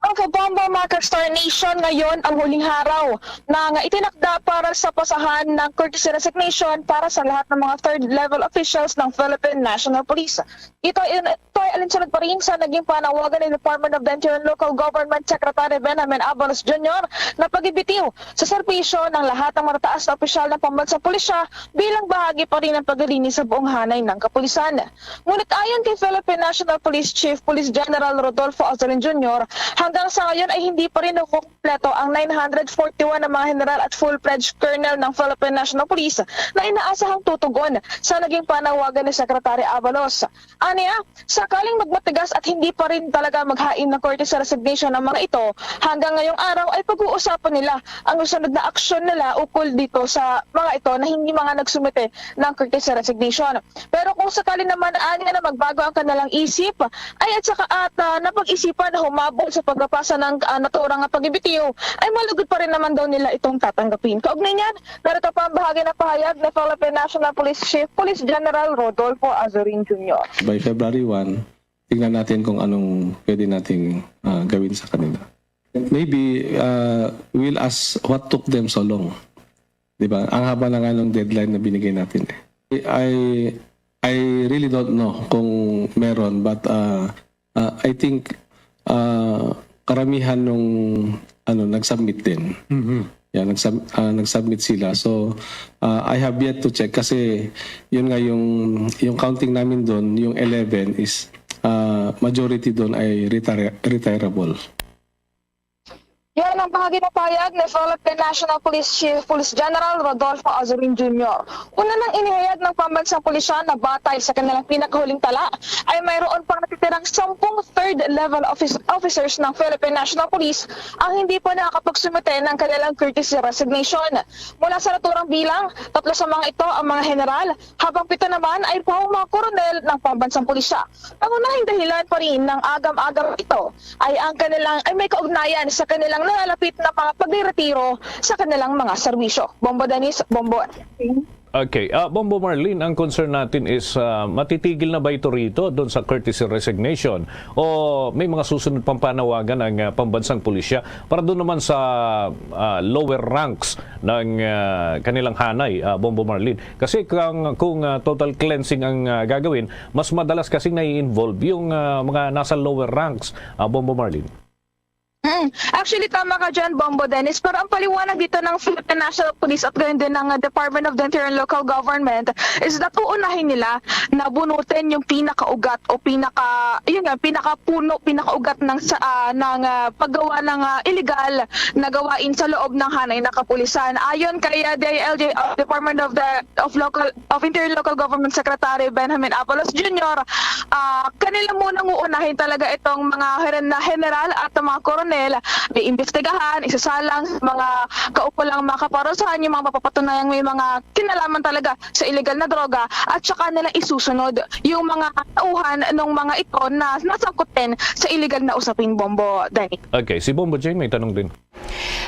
Okay, Bombo, mga ka-Star Nation, ngayon ang huling araw na nga itinakda para sa pasahan ng courtesy resignation para sa lahat ng mga third level officials ng Philippine National Police. Ito ay, ito ay alinsunod pa rin sa naging panawagan ni Department of the Interior and Local Government Secretary Benjamin Abalos Junior na pagibitiw sa serbisyo ng lahat ng matataas na opisyal ng pambansang pulisya bilang bahagi pa rin ng paglilinis sa buong hanay ng kapulisan. Ngunit ayon kay Philippine National Police Chief Police General Rodolfo Azorin Junior, hanggang sa ngayon ay hindi pa rin nakukumpleto ang nine hundred forty-one na mga general at full-fledged colonel ng Philippine National Police na inaasahang tutugon sa naging panawagan ni Secretary Abalos. Anya, sakaling magmatigas at hindi pa rin talaga maghain ng courtesy resignation ang mga ito, hanggang ngayong araw ay pag-uusapan nila ang susunod na aksyon nila ukol dito sa mga ito na hindi mga nagsumite ng courtesy resignation. Pero kung sakali naman anya na magbago ang kanilang isip, ay at saka at, ah, napag-isipan na humabol sa pagpapasa ng, ah, naturang nga pag-ibitiw, ay malugod pa rin naman daw nila itong tatanggapin. Kaugnay niyan, narito pa ang bahagi ng pahayag ni Philippine National Police Chief Police General Rodolfo Azorin Junior. By February one, tingnan natin kung anong pwede nating, ah, gawin sa kanila. Maybe, ah, we'll ask what took them so long. Di ba? Ang haba na nga ng deadline na binigay natin eh. I, I really don't know kung meron, but, ah, ah, I think, ah, karamihan nung, ano, nag-submit din. Mhm. Yan, nagsub-, ah, nag-submit sila. So, ah, I have yet to check kasi yun nga yung, yung counting namin doon, yung eleven is, ah, majority doon ay retire-, retirable. Yan ang mga ginapahayag ni Philippine National Police Chief Police General Rodolfo Azurin Junior. Una nang inihayag ng pambansang pulisya na batay sa kanilang pinakahuling tala ay mayroon pang natitirang sampung third level office, officers ng Philippine National Police ang hindi pa nakakapagsumite ng kanilang courtesy resignation. Mula sa naturang bilang, tatlo sa mga ito ang mga general, habang pito naman ay pahong mga koronel ng pambansang pulisya. Pangunahing dahilan pa rin ng agam-agam ito ay ang kanilang, ay may kaugnayan sa kanilang nalalapit na mga pagreretiro sa kanilang mga serbisyo. Bombo Dennis, Bombo. Okay. Ah, Bombo Marlene, ang concern natin is, ah, matitigil na ba ito rito doon sa courtesy resignation? O may mga susunod pang panawagan ang, ah, pambansang pulisya para doon naman sa, ah, lower ranks ng, ah, kanilang hanay, ah, Bombo Marlene? Kasi kung, kung, ah, total cleansing ang, ah, gagawin, mas madalas kasing nai-involve yung, ah, mga nasa lower ranks, ah, Bombo Marlene. Mm. Actually, tama ka dyan, Bombo Dennis. Pero ang paliwanag dito ng Philippine National Police at gayon din ng, uh, Department of the Interior and Local Government is that uunahin nila na bunutin yung pinakaugat o pinaka, yun nga, pinakapuno, pinakaugat ng, sa, ah, ng, ah, paggawa ng, ah, illegal na gawain sa loob ng hanay ng kapulisan. Ayon kay, ah, D I L G, uh, Department of the of Local of Interior Local Government Secretary Benjamin Abalos Junior, ah, kanila munang uunahin talaga itong mga heren-, na general at ang mga koronel. Iimbestigahan, isasalang sa mga kaukulang mga kaparusahan yung mga mapapatunayang may mga kinalaman talaga sa illegal na droga at saka nila isusunod yung mga tauhan ng mga ito na nasangkot din sa illegal na usapin, Bombo Danny. Okay, si Bombo Jane may tanong din.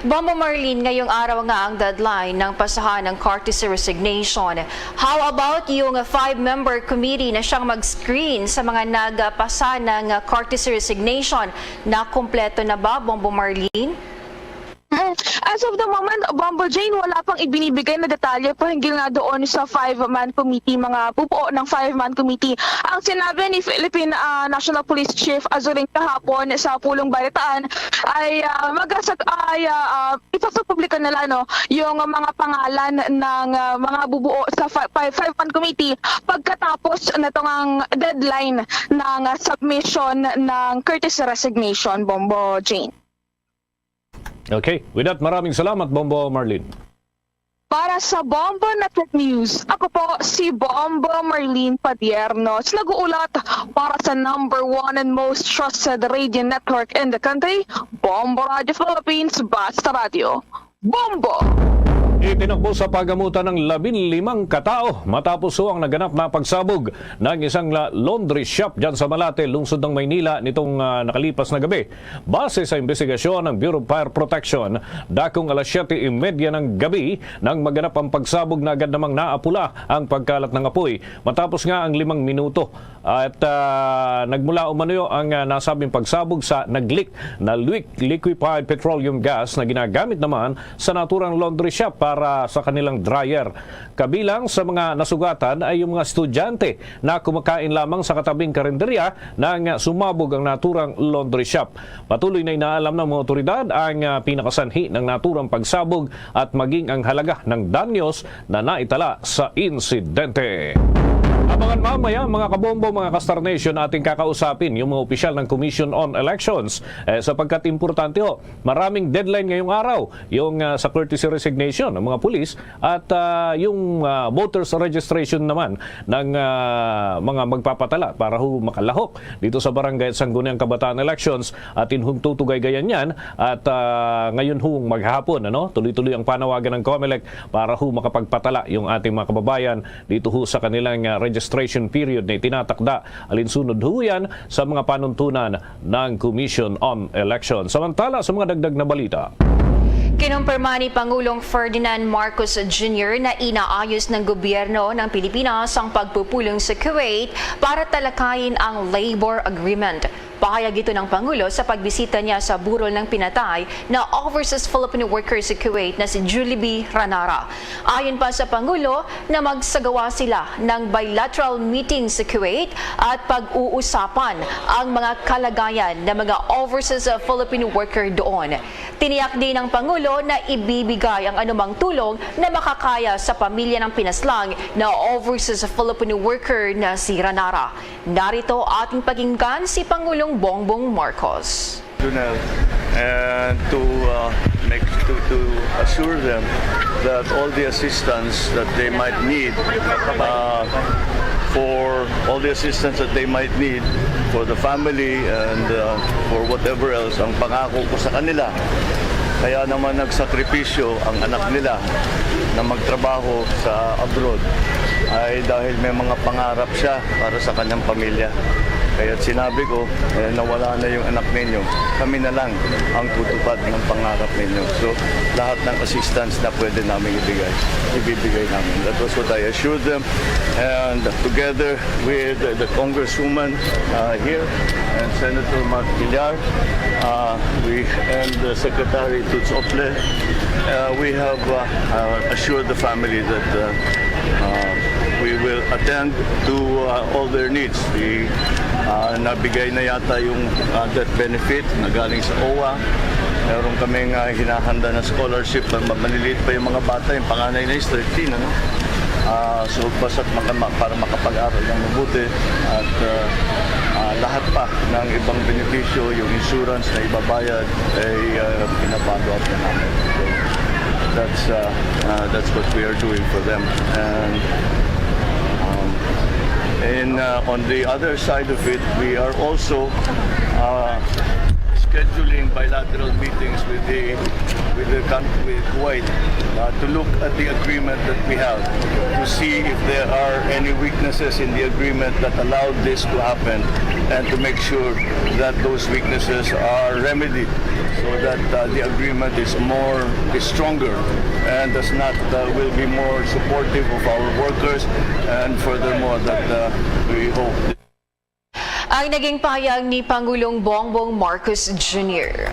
Bombo Marlene, ngayong araw nga ang deadline ng pasahan ng courtesy resignation. How about yung five-member committee na siyang mag-screen sa mga nagpasa ng courtesy resignation? Nakumpleto na ba, Bombo Marlene? Mm. As of the moment, Bombo Jane, wala pang ibinibigay na detalye pa hinggil nga doon sa five-man committee, mga bubuo ng five-man committee. Ang sinabi ni Philippine, ah, National Police Chief Azurin kahapon sa pulong balitaan ay, ah, magasag-, ay, ah, ah, ipasapubliko nila, no, yung mga pangalan ng, ah, mga bubuo sa fi-, fi-, five-man committee pagkatapos na tong ang deadline ng, ah, submission ng courtesy resignation, Bombo Jane. Okay. With that, maraming salamat, Bombo Marlene. Para sa Bombo Network News, ako po si Bombo Marlene Padiernos, nag-uulat para sa number one and most trusted radio network in the country, Bombo Radio Philippines, Basta Radio. Bombo! Itinakbo sa pagamutan ng labing limang katao matapos ang naganap na pagsabog ng isang la-, laundry shop dyan sa Malate, lungsod ng Maynila, nitong, ah, nakalipas na gabi. Base sa investigasyon ng Bureau of Fire Protection, dakong alas siyete y media ng gabi nang maganap ang pagsabog na agad namang naapula ang pagkalat ng apoy. Matapos nga ang limang minuto at, ah, nagmula umano ang, ah, nasabing pagsabog sa nag-leak na liqu-, liquefied petroleum gas na ginagamit naman sa naturang laundry shop para sa kanilang dryer. Kabilang sa mga nasugatan ay yung mga estudyante na kumakain lamang sa katabing karinderya nang sumabog ang naturang laundry shop. Patuloy na inaalam ng mga otoridad ang, ah, pinakasanhi ng naturang pagsabog at maging ang halaga ng danyos na naitala sa insidente. Abangan mamaya, mga kabombo, mga ka-Star Nation, ating kakausapin yung mga opisyal ng Commission on Elections, eh, sapagkat importante ho, maraming deadline ngayong araw, yung, ah, sa courtesy resignation ng mga pulis at, ah, yung, ah, voters registration naman ng, ah, mga magpapatala para ho makalahok dito sa barangay at sangguniang kabataan elections. Atin hong tutugaygayan yan at, ah, ngayon hong maghapon, ano, tuloy-tuloy ang panawagan ng Comelec para ho makapagpatala yung ating mga kababayan dito ho sa kanilang, ah, registration period na itinatakda. Alinsunod ho yan sa mga panuntunan ng Commission on Election. Samantala, sa mga dagdag na balita. Kinumpirma ni Pangulong Ferdinand Marcos Junior na inaayos ng gobyerno ng Pilipinas ang pagpupulong sa Kuwait para talakayin ang labor agreement. Pahayag ito ng Pangulo sa pagbisita niya sa burol ng pinatay na overseas Filipino worker sa Kuwait na si Julie B. Ranara. Ayon pa sa Pangulo na magsagawa sila ng bilateral meeting sa Kuwait at pag-uusapan ang mga kalagayan ng mga overseas Filipino worker doon. Tiniyak din ng Pangulo na ibibigay ang anumang tulong na makakaya sa pamilya ng pinaslang na overseas Filipino worker na si Ranara. Narito ating pakinggan si Pangulong Bongbong Marcos. Junel, and to uh, make to, to assure them that all the assistance that they might need uh, for all the assistance that they might need for the family and uh, for whatever else ang pangako ko sa kanila. Kaya naman nagsakripisyo ang anak nila na magtrabaho sa abroad ay dahil may mga pangarap siya para sa kanyang pamilya. Kaya sinabi ko, eh, nawala na yung anak ninyo. Kami na lang ang tutupad ng pangarap ninyo. So, lahat ng assistance na pwede namin ibigay, ibibigay namin. That was what I assured them. And together with the Congresswoman uh, here and Senator Mark Villar, uh, we and the Secretary Toots Ople, uh, we have uh, uh, assured the family that uh, uh, we will attend to uh, all their needs. The, uh, nabigay na yata yung uh, death benefit na galing sa O W A. Meron kaming uh, hinahanda na scholarship. Maliliit pa yung mga bata, yung panganay na is thirteen, ano? Uh, so, basta't maka- para makapag-aral ng mabuti at uh, uh, lahat pa ng ibang benepisyo, yung insurance na ibabayad, ay uh, pinafollow up na namin. So, that's, uh, uh, that's what we are doing for them. And um, and uh, on the other side of it, we are also uh, scheduling bilateral meetings with the with the country, with Kuwait, uh, to look at the agreement that we have, to see if there are any weaknesses in the agreement that allowed this to happen, and to make sure that those weaknesses are remedied so that uh, the agreement is more is stronger and does not uh, will be more supportive of our workers, and furthermore that uh, we hope Ang naging pahayag ni Pangulong Bongbong Marcos Junior.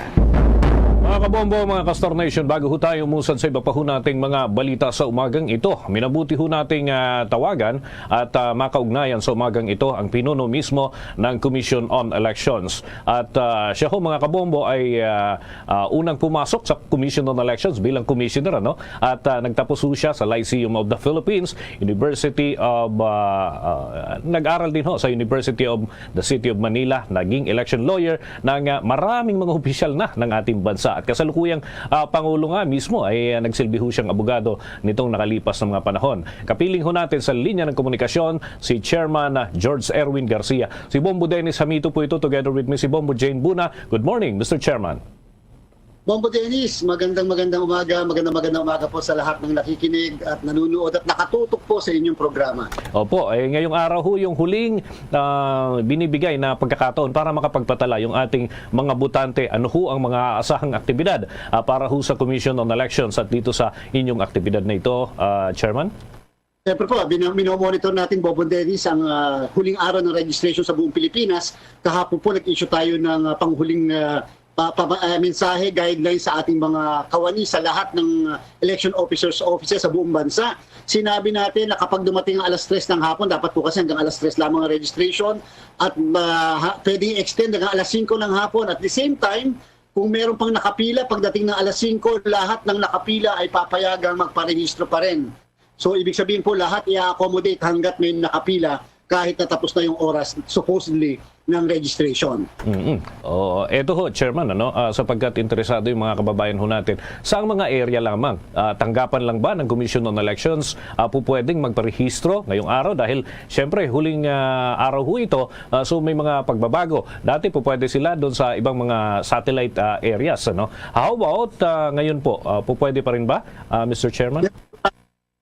Mga kabombo, mga Castor Nation, bago ho tayo umusad sa iba pa ho nating mga balita sa umagang ito, minabuti ho nating ah, tawagan at ah, makaugnayan sa umagang ito ang pinuno mismo ng Commission on Elections. At ah, siya ho, mga kabombo, ay ah, ah, unang pumasok sa Commission on Elections bilang commissioner, ano? At ah, nagtapos ho siya sa Lyceum of the Philippines, University of ah, ah, nag-aral din ho sa University of the City of Manila, naging election lawyer ng ah, maraming mga opisyal na ng ating bansa. At kasalukuyang ah, Pangulo nga mismo ay ah, nagsilbi ho siyang abogado nitong nakalipas na mga panahon. Kapiling ho natin sa linya ng komunikasyon si Chairman ah, George Erwin Garcia. Si Bombo Dennis Hamito po ito, together with me si Bombo Jane Buna. Good morning, Mister Chairman. Bombo Dennis, magandang magandang umaga, magandang magandang umaga po sa lahat ng nakikinig at nanunood at nakatutok po sa inyong programa. Opo, eh, ngayong araw ho yung huling ah, binibigay na pagkakataon para makapagpatala yung ating mga botante. Ano ho ang mga asahang aktibidad ah, para ho sa Commission on Elections at dito sa inyong aktibidad na ito, ah, Chairman? Siyempre po, bina- minomonitor natin, Bombo Dennis, ang ah, huling araw ng registration sa buong Pilipinas. Kahapon po, nag-issue tayo ng ah, panghuling ah, pa, pa, ah, mensahe, guidelines sa ating mga kawani sa lahat ng ah, election officers' offices sa buong bansa. Sinabi natin na kapag dumating ang alas tres ng hapon, dapat po kasi hanggang alas tres lamang ang registration at ah, ha- pwedeng i-extend hanggang alas singko ng hapon. At the same time, kung meron pang nakapila, pagdating ng alas singko, lahat ng nakapila ay papayagang magparehistro pa rin. So, ibig sabihin po, lahat i-accommodate hanggat may nakapila kahit na tapos na yung oras, supposedly, ng registration. Mm-mm. Oo, eto ho, Chairman, ano, ah, sapagkat interesado yung mga kababayan ho natin, sa mga area lamang, ah, tanggapan lang ba ng Commission on Elections ah, po pwedeng magparehistro ngayong araw? Dahil, syempre, huling ah, araw ho ito, ah, so may mga pagbabago. Dati po pwede sila doon sa ibang mga satellite ah, areas, ano? How about ah, ngayon po? Ah, po pwede pa rin ba, ah, Mister Chairman?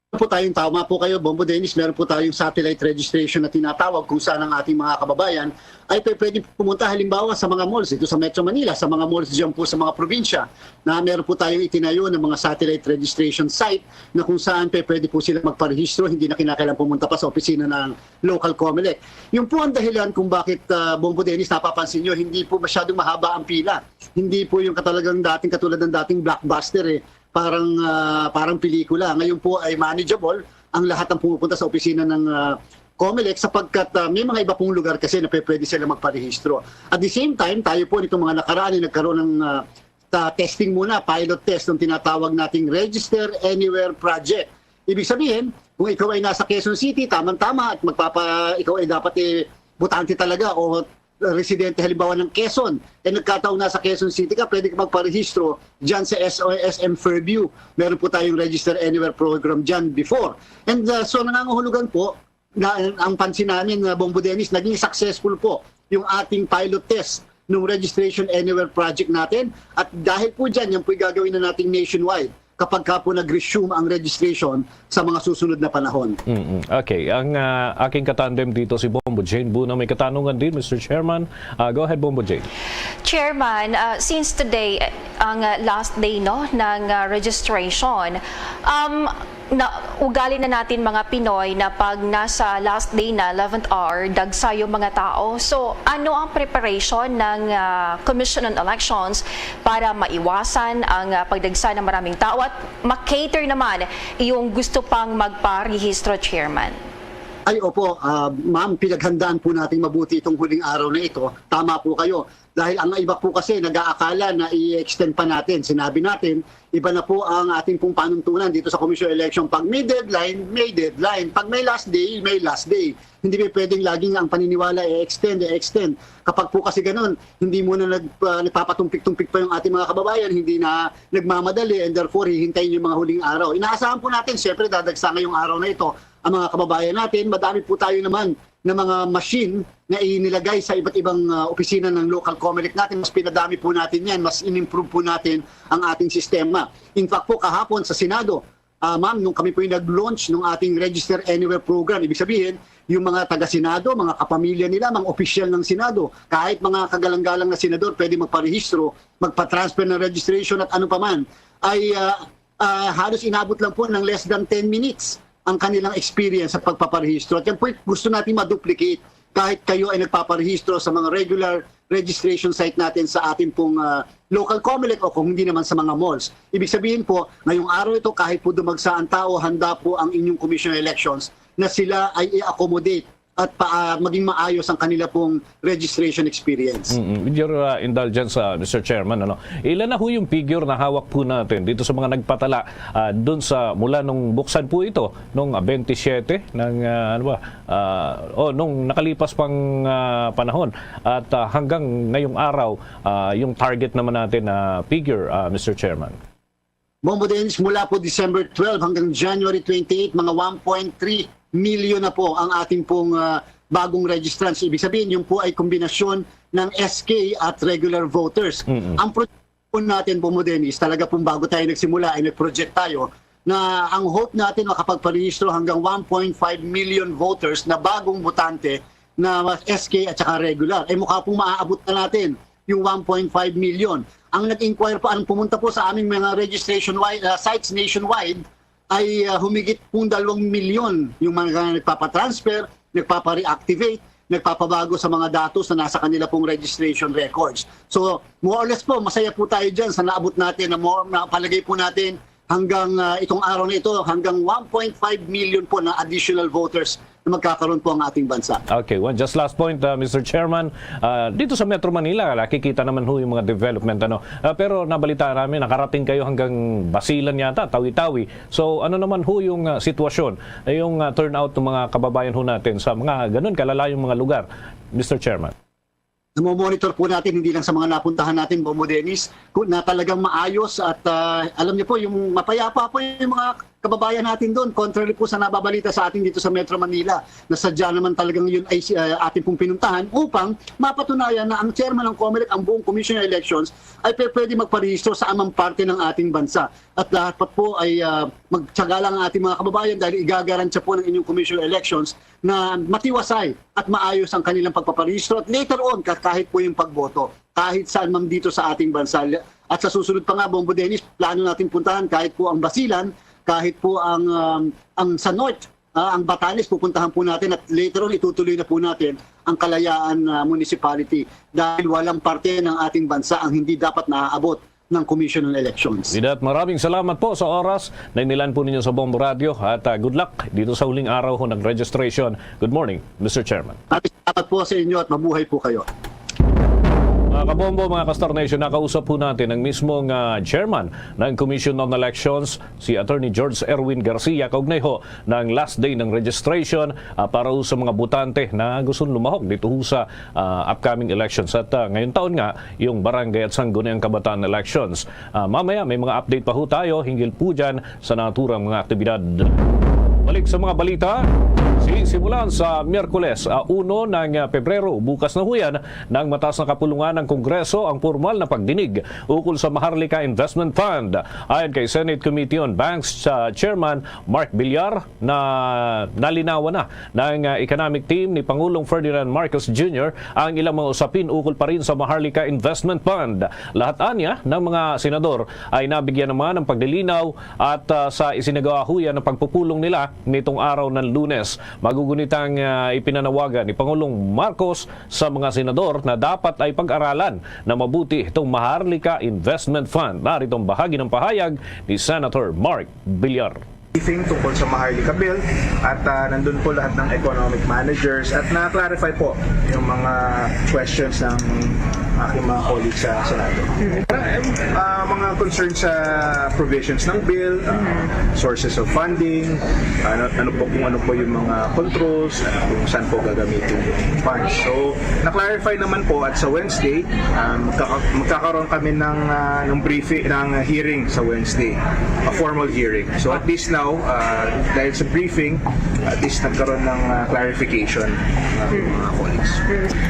Po tayong tama po kayo, Bombo Dennis, meron po tayong satellite registration na tinatawag kung saan ang ating mga kababayan ay pe- pwede pumunta halimbawa sa mga malls dito sa Metro Manila, sa mga malls dyan po sa mga probinsya na meron po tayong itinayo ng mga satellite registration site na kung saan pe- pwede po sila magparehistro, hindi na kinakailangan pumunta pa sa opisina ng local Comelec. Yung po ang dahilan kung bakit, ah, Bombo Dennis, napapansin nyo, hindi po masyadong mahaba ang pila. Hindi po yung katalagang dating katulad ng dating blockbuster eh, parang ah, parang pelikula. Ngayon po ay manageable ang lahat ng pumupunta sa opisina ng ah, Comelec sapagkat ah, may mga iba pong lugar kasi na pe- pwede sila magparehistro. At the same time, tayo po nitong mga nakaraan ay nagkaroon ng ah, sa testing muna, pilot test ng tinatawag nating Register Anywhere Project. Ibig sabihin, kung ikaw ay nasa Quezon City, tamang-tama, at magpapa, ikaw ay dapat, eh, botante talaga o residente halimbawa ng Quezon, eh, nagkataon na sa Quezon City ka, pwede ka magparehistro dyan sa S O S M Fairview. Meron po tayong Register Anywhere program dyan before. And uh, so nangangahulugan po na ang pansin namin, uh, Bombo Dennis, naging successful po yung ating pilot test ng Registration Anywhere project natin. At dahil po dyan, yan po'y gagawin na nating nationwide kapag ka po nag-resume ang registration sa mga susunod na panahon. Mm-mm. Okay, ang ah, aking katandem dito si Bombo Jane Buna. May katanungan din, Mister Chairman. Ah, go ahead, Bombo Jane. Chairman, uh, since today uh, ang uh, last day no ng uh, registration, um na ugali na natin mga Pinoy na pag nasa last day na, eleventh hour, dagsa yung mga tao. So, ano ang preparation ng uh, Commission on Elections para maiwasan ang uh, pagdagsa ng maraming tao at makater naman yung gusto pang magparehistro, Chairman? Ay opo, ah, ma'am, pinaghandaan po nating mabuti itong huling araw na ito. Tama po kayo. Dahil ang iba po kasi nag-aakala na i-extend pa natin. Sinabi natin, iba na po ang ating pong panuntunan dito sa Commission on Election. Pag may deadline, may deadline. Pag may last day, may last day. Hindi po pwedeng laging ang paniniwala i-extend, i-extend. Kapag po kasi ganun, hindi muna nag, ah, nagpapatumpik-tumpik pa yung ating mga kababayan, hindi na nagmamadali, and therefore hihintayin yung mga huling araw. Inaasahan po natin, syempre, dadagsa ngayong araw na ito ang mga kababayan natin. Madami po tayo naman na mga machine na inilagay sa iba't ibang ah, opisina ng local Comelec natin. Mas pinadami po natin yan, mas in-improve po natin ang ating sistema. In fact po, kahapon sa Senado, ah, ma'am, nung kami po yung nag-launch ng ating Register Anywhere program, ibig sabihin, yung mga taga-Senado, mga kapamilya nila, mga opisyal ng Senado, kahit mga kagalang-galang na senador, pwede magparehistro, magpa-transfer ng registration at ano pa man, ay ah, ah, halos inabot lang po ng less than ten minutes ang kanilang experience sa pagpaparehistro. At yan po yung gusto natin ma-duplicate kahit kayo ay nagpaparehistro sa mga regular registration site natin sa ating pong ah, local Comelec o kung hindi naman sa mga malls. Ibig sabihin po, ngayong araw ito, kahit po dumagsa ang tao, handa po ang inyong Commission on Elections na sila ay i-accommodate at pa, ah, maging maayos ang kanila pong registration experience. Mm, with your uh, indulgence, uh, Mister Chairman, ano, ilan na ho yung figure na hawak po natin dito sa mga nagpatala uh, dun sa mula nung buksan po ito nung uh, twenty-seven ng uh, ano ba, uh, oh, nung nakalipas pang uh, panahon at uh, hanggang ngayong araw uh, yung target naman natin na uh, figure, uh, Mister Chairman? Bombo Dennis, mula po December twelve hanggang January twenty-eight, mga one point three million na po ang ating pong ah, bagong registrants. Ibig sabihin, yung po ay kombinasyon ng S K at regular voters. Mm-mm. Ang pro- po natin, Bombo Dennis, talaga pong bago tayo nagsimula ay nag-project tayo na ang hope natin makapagparehistro hanggang one point five million voters na bagong botante na S K at saka regular. Eh mukha pong maaabot na natin yung one point five million. Ang nag-inquire po, ang pumunta po sa aming mga registration wide, uh, sites nationwide ay uh, humigit pong dalawang milyon yung mga nagpapatransfer, nagpapa-reactivate, nagpapabago sa mga datos na nasa kanila pong registration records. So, more or less po, masaya po tayo dyan sa naabot natin na more, na palagay po natin hanggang uh, itong araw na ito, hanggang one point five million po na additional voters na magkakaroon po ang ating bansa. Okay, one just last point, uh, Mister Chairman. Uh, dito sa Metro Manila, nakikita naman ho yung mga development. Ano? Uh, pero nabalita namin, nakarating kayo hanggang Basilan yata, Tawi-Tawi. So ano naman ho yung uh, sitwasyon, yung uh, turnout ng mga kababayan ho natin sa mga ganun kalalayong mga lugar, Mister Chairman? Namomonitor po natin, hindi lang sa mga napuntahan natin, Bombo Dennis, na talagang maayos at uh, alam niyo po, yung mapayapa po yung mga kababayan natin doon, contrary po sa nababalita sa atin dito sa Metro Manila, na sadya naman talagang yun ay uh, ating pong pinuntahan upang mapatunayan na ang chairman ng Comelec, ang buong Commission on Elections, ay pwede magparehistro sa amang parte ng ating bansa. At dapat po ay uh, magtsaga lang ang ating mga kababayan dahil igagarantya po ng inyong Commission on Elections na matiwasay at maayos ang kanilang pagpaparehistro at later on, kahit po yung pagboto, kahit saan man dito sa ating bansa. At sa susunod pa nga, Bombo Dennis, plano natin puntahan kahit po ang Basilan, kahit po ang, um, ang sa North, uh, ang Batanes, pupuntahan po natin at later on, itutuloy na po natin ang Kalayaan uh, Municipality dahil walang parte ng ating bansa ang hindi dapat naaabot ng Commission on Elections. With that, maraming salamat po sa oras na inilaan po ninyo sa Bombo Radio at uh, good luck dito sa huling araw ho ng registration. Good morning, Mister Chairman. Maraming salamat po sa inyo at mabuhay po kayo. Mga kabombo, mga ka-Star Nation, nakausap po natin ang mismong, ah, chairman ng Commission on Elections, si Attorney George Erwin Garcia, kaugnay ho ng last day ng registration, ah, para ho sa mga botante na gusto lumahok dito ho sa, ah, upcoming elections. At, ah, ngayong taon nga, yung barangay at sangguniang kabataan elections. Ah, mamaya, may mga update pa ho tayo hinggil po dyan sa naturang mga aktibidad. Balik sa mga balita, sisimulan sa Miyerkules, ah, uno ng, ah, Pebrero, bukas na ho yan, ng mataas na kapulungan ng Kongreso ang formal na pagdinig ukol sa Maharlika Investment Fund. Ayon kay Senate Committee on Banks, ah, Chairman Mark Villar, na nalinawan na ng, ah, economic team ni Pangulong Ferdinand Marcos Junior ang ilang mga usapin ukol pa rin sa Maharlika Investment Fund. Lahat anya ng mga senador ay nabigyan naman ng paglilinaw at, ah, sa isinagawa ho yan ng pagpupulong nila nitong araw ng Lunes. Magugunitang, ah, ipinanawagan ni Pangulong Marcos sa mga senador na dapat ay pag-aralan na mabuti itong Maharlika Investment Fund. Narito ang bahagi ng pahayag ni Senator Mark Villar. Briefing tungkol sa Maharlika Bill at, ah, nandun po lahat ng economic managers at na-clarify po yung mga questions ng aking mga colleagues sa Senado. Ah, mga concern sa provisions ng bill, ah, sources of funding, ano, ano po, kung ano po yung mga controls, ano, kung saan po gagamitin yung funds. So, na-clarify naman po at sa Wednesday, ah, magkaka- magkakaroon kami ng, ah, ng briefing, ng hearing sa Wednesday, a formal hearing. So at least now, ah, dahil sa briefing, at least nagkaroon ng, ah, clarification ng mga colleagues.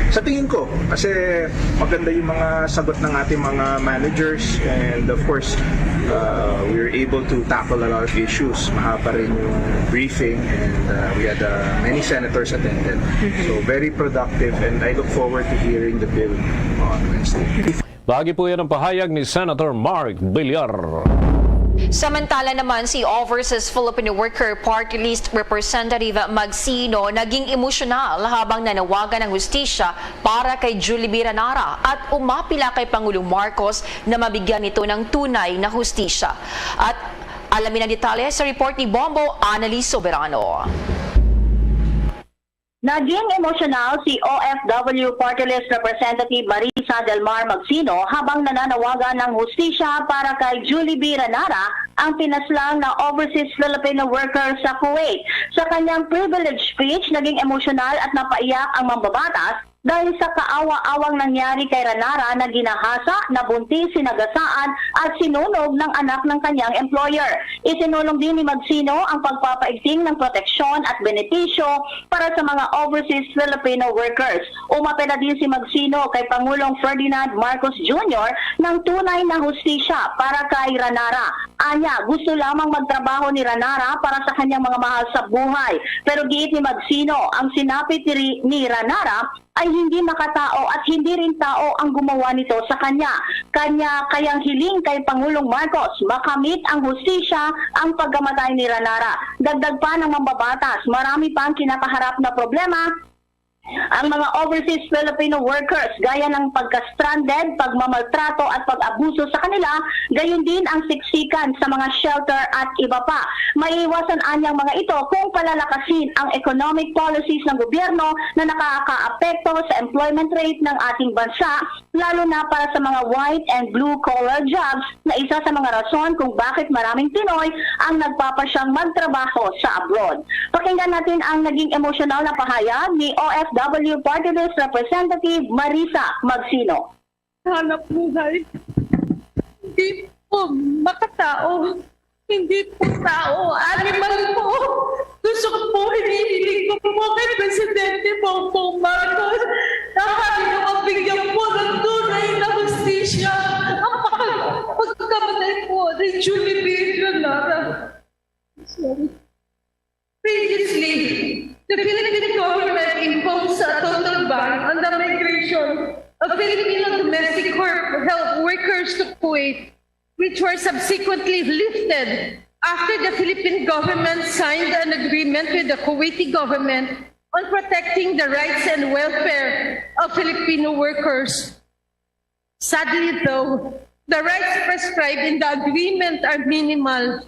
Sa tingin ko, kasi maganda yung mga sagot ng ating mga managers, and of course, uh, we were able to tackle a lot of issues. Mahaba rin yung briefing, and, uh, we had, uh, many senators attended. So very productive, and I look forward to hearing the bill on Wednesday. Bahagi po yan ang pahayag ni Senator Mark Villar. Samantala naman, si Overseas Filipino Worker Party List Representative Magsino naging emosyonal habang nanawagan ng hustisya para kay Julie Biranara at umapila kay Pangulong Marcos na mabigyan ito ng tunay na hustisya. At alamin ang detalye sa report ni Bombo Annalise Soberano. Naging emosyonal si O F W Party List Representative Marisa Del Mar Magsino habang nananawagan ng hustisya para kay Julie B. Ranara, ang pinaslang na overseas Filipino worker sa Kuwait. Sa kanyang privilege speech, naging emosyonal at napaiyak ang mambabatas dahil sa kaawa-awang nangyari kay Ranara na ginahasa, nabuntis, sinagasaan at sinunog ng anak ng kanyang employer. Isinulong din ni Magsino ang pagpapaigting ng proteksyon at benepisyo para sa mga overseas Filipino workers. Umapela din si Magsino kay Pangulong Ferdinand Marcos Junior ng tunay na hustisya para kay Ranara. Anya, gusto lamang magtrabaho ni Ranara para sa kanyang mga mahal sa buhay. Pero giit ni Magsino, ang sinapit ni, ni Ranara ay hindi makatao at hindi rin tao ang gumawa nito sa kanya. Kanya kayang hiling kay Pangulong Marcos makamit ang hustisya ang pagkamatay ni Ranara. Dagdag pa ng mambabatas, marami pang kinakaharap na problema ang mga overseas Filipino workers gaya ng pagka-stranded, pagmamaltrato at pag-abuso sa kanila, gayon din ang siksikan sa mga shelter at iba pa. Maiiwasan anyang mga ito kung palalakasin ang economic policies ng gobyerno na nakakaapekto sa employment rate ng ating bansa, lalo na para sa mga white and blue collar jobs na isa sa mga rason kung bakit maraming Pinoy ang nagpapasyang magtrabaho sa abroad. Pakinggan natin ang naging emosyonal na pahayag ni O F W Party List Representative Marisa Magsino. Hanap buhay. Hindi po makatao. Hindi po tao. Animal po. Gusto ko po, hinihiling ko po kay Presidente Bongbong Marcos na kami na mabigyan po ng tunay na hustisya ang pag- pagkamatay po ni Julie Villanara. Sorry. Previously, the Philippine government imposed a total ban on the migration of Filipino domestic work- health workers to Kuwait, which were subsequently lifted after the Philippine government signed an agreement with the Kuwaiti government on protecting the rights and welfare of Filipino workers. Sadly, though, the rights prescribed in the agreement are minimal.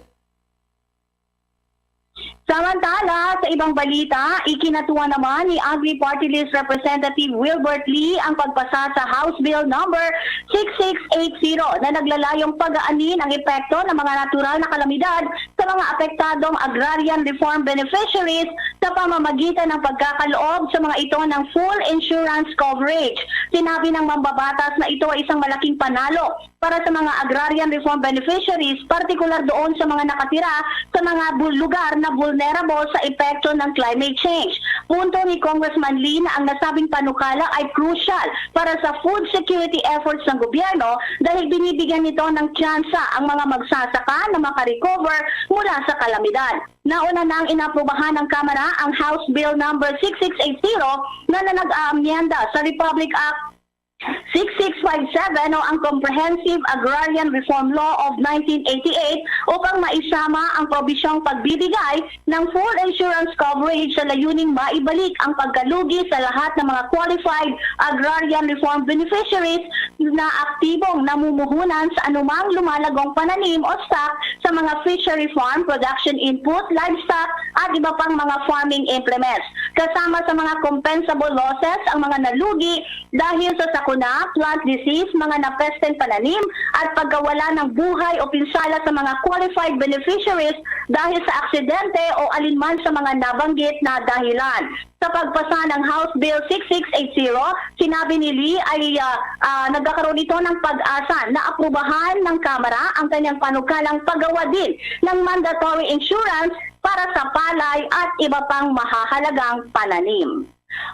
Samantala, sa ibang balita, ikinatuwa naman ni Agri Party List Representative Wilbert Lee ang pagpasa sa House Bill Number six six eight zero na naglalayong pagaanin ang epekto ng mga natural na kalamidad sa mga apektadong agrarian reform beneficiaries sa pamamagitan ng pagkakaloob sa mga ito ng full insurance coverage. Sinabi ng mambabatas na ito ay isang malaking panalo para sa mga agrarian reform beneficiaries, partikular doon sa mga nakatira sa mga bul- lugar na vulnerable sa epekto ng climate change. Punto ni Congressman Lee na ang nasabing panukala ay crucial para sa food security efforts ng gobyerno dahil binibigyan nito ng tsansa ang mga magsasaka na makarecover mula sa kalamidad. Nauna nang inaprubahan ng Kamara ang House Bill Number six six eight zero na nanag-aamyenda sa Republic Act six six five seven o ang Comprehensive Agrarian Reform Law of nineteen eighty-eight upang maisama ang probisyong pagbibigay ng full insurance coverage sa layuning maibalik ang pagkalugi sa lahat ng mga qualified agrarian reform beneficiaries na aktibong namumuhunan sa anumang lumalagong pananim o stock sa mga fishery farm, production input, livestock, at iba pang mga farming implements. Kasama sa mga compensable losses ang mga nalugi dahil sa sakuna, plant disease, mga napesteng pananim, at pagkawala ng buhay o pinsala sa mga qualified beneficiaries dahil sa aksidente o alinman sa mga nabanggit na dahilan. Sa pagpasa ng House Bill six six eight zero, sinabi ni Lee ay, ah, ah, nagkakaroon ito ng pag-asa na aprubahan ng Kamara ang kanyang panukalang paggawa din ng mandatory insurance para sa palay at iba pang mahahalagang pananim.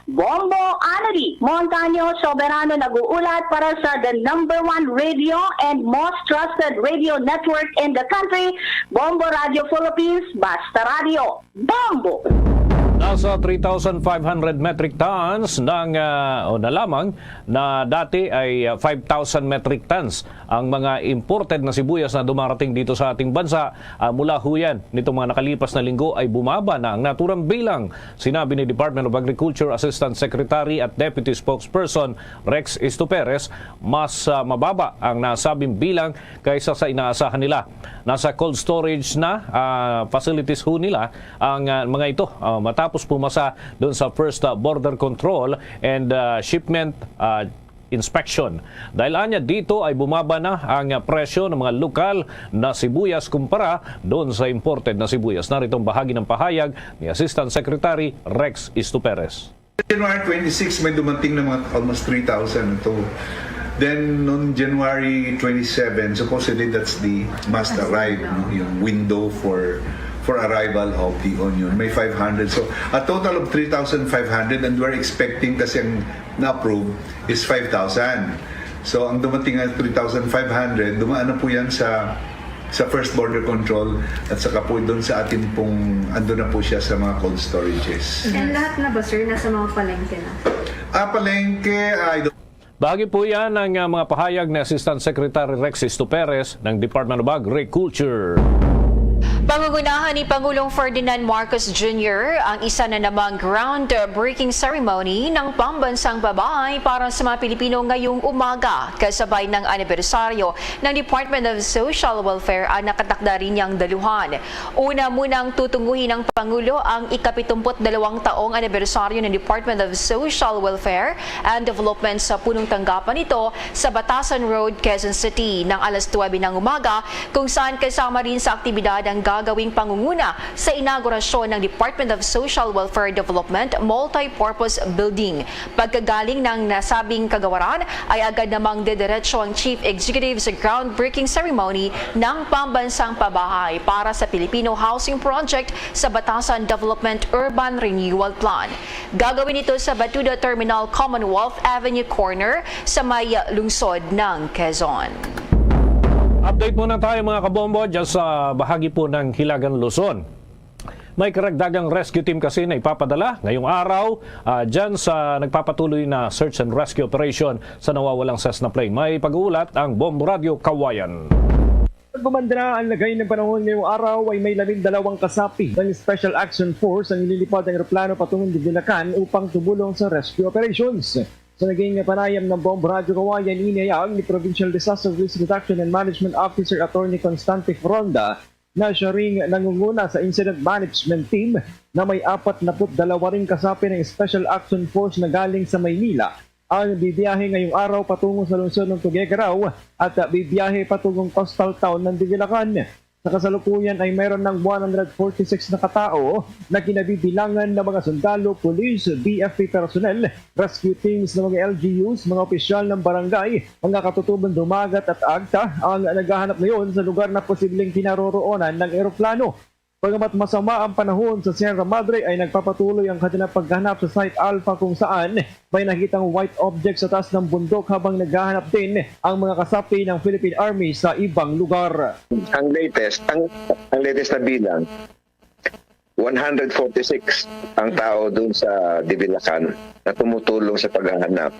Bombo Anody Montaño Soberano nag-uulat para sa the number one radio and most trusted radio network in the country, Bombo Radio Philippines, Basta Radio. Bombo! Nasa three thousand five hundred metric tons ng, ah, o na lamang na dati ay, ah, five thousand metric tons ang mga imported na sibuyas na dumarating dito sa ating bansa. Ah, mula huyan nitong mga nakalipas na linggo ay bumaba na ang naturang bilang. Sinabi ni Department of Agriculture Assistant Secretary at Deputy Spokesperson Rex Isto Perez, mas, ah, mababa ang nasabing bilang kaysa sa inaasahan nila. Nasa cold storage na, ah, facilities ho nila ang, ah, mga ito, ah, matapos pumasa doon sa first, ah, border control and, ah, shipment, ah, inspection. Dahil anya dito ay bumaba na ang, ah, presyo ng mga lokal na sibuyas kumpara doon sa imported na sibuyas. Narito ang bahagi ng pahayag ni Assistant Secretary Rex Isto Perez. January twenty-six, may dumating na mga almost three thousand ito. Then, noong January twenty-seven, supposedly that's the must arrive, no? Yung window for for arrival of the onion. May five hundred. So, a total of three thousand five hundred, and we're expecting kasi ang na-approve is five thousand. So, ang dumating na three thousand five hundred, dumaan na po yan sa sa first border control at saka po doon sa atin pong, ando na po siya sa mga cold storages. And lahat na ba, sir, nasa mga palengke na? Ah, palengke, I don't Bahagi po yan ng, ah, mga pahayag ni Assistant Secretary Rex Isto Perez ng Department of Agriculture. Pangungunahan ni Pangulong Ferdinand Marcos Junior ang isa na namang groundbreaking ceremony ng Pambansang Pabahay para sa mga Pilipino ngayong umaga, kasabay ng anibersaryo ng Department of Social Welfare ang nakatakda rin niyang daluhan. Una munang tutunguhin ng Pangulo ang ikapitumpu't dalawang taong anibersaryo ng Department of Social Welfare and Development sa punong tanggapan nito sa Batasan Road, Quezon City, ng alas nuwebe ng umaga, kung saan kasama rin sa aktibidad ang gagawing pangunguna sa inaugurasyon ng Department of Social Welfare Development Multipurpose Building. Pagkagaling ng nasabing kagawaran ay agad namang didiretso ang Chief Executive sa groundbreaking ceremony ng Pambansang Pabahay para sa Filipino Housing Project sa Batasan Development Urban Renewal Plan. Gagawin ito sa Batudo Terminal, Commonwealth Avenue Corner, sa may lungsod ng Quezon. Update muna tayo, mga kabombo, dyan sa bahagi po ng Hilagang Luzon. May karagdagang rescue team kasi na ipapadala ngayong araw, ah, dyan sa nagpapatuloy na search and rescue operation sa nawawalang Cessna plane. May pag-uulat ang Bombo Radio Kawayan. Pagmamandra ang lagay ng panahon ngayong araw ay may labindalawang kasapi ng Special Action Force ang nililipad ng eroplano patungong Bulacan upang tumulong sa rescue operations. Sa naging panayam ng Bombo Radio Kawayan, inihayag ni Provincial Disaster Risk Reduction and Management Officer Attorney Constante Fronda na siya ring nangunguna sa Incident Management Team na may apat na put dalawa ring kasapi ng Special Action Force na galing sa Maynila ang bibiyahe ngayong araw patungo sa lungsod ng Tuguegarao at, ah, bibiyahe patungong coastal town ng Divilacan. Sa kasalukuyan ay mayroon ng one hundred forty-six na katao na kinabibilangan ng mga sundalo, police, B F P personnel, rescue teams ng mga L G Us, mga opisyal ng barangay, mga katutubang dumagat at agta ang naghahanap ngayon sa lugar na posibleng kinaroroonan ng eroplano. Bagamat masama ang panahon sa Sierra Madre, ay nagpapatuloy ang kanilang paghahanap sa Site Alpha, kung saan may nakitang white object sa taas ng bundok habang naghahanap din ang mga kasapi ng Philippine Army sa ibang lugar. Ang latest, ang, ang latest na bilang, one hundred forty-six ang tao dun sa Divilacan na tumutulong sa paghahanap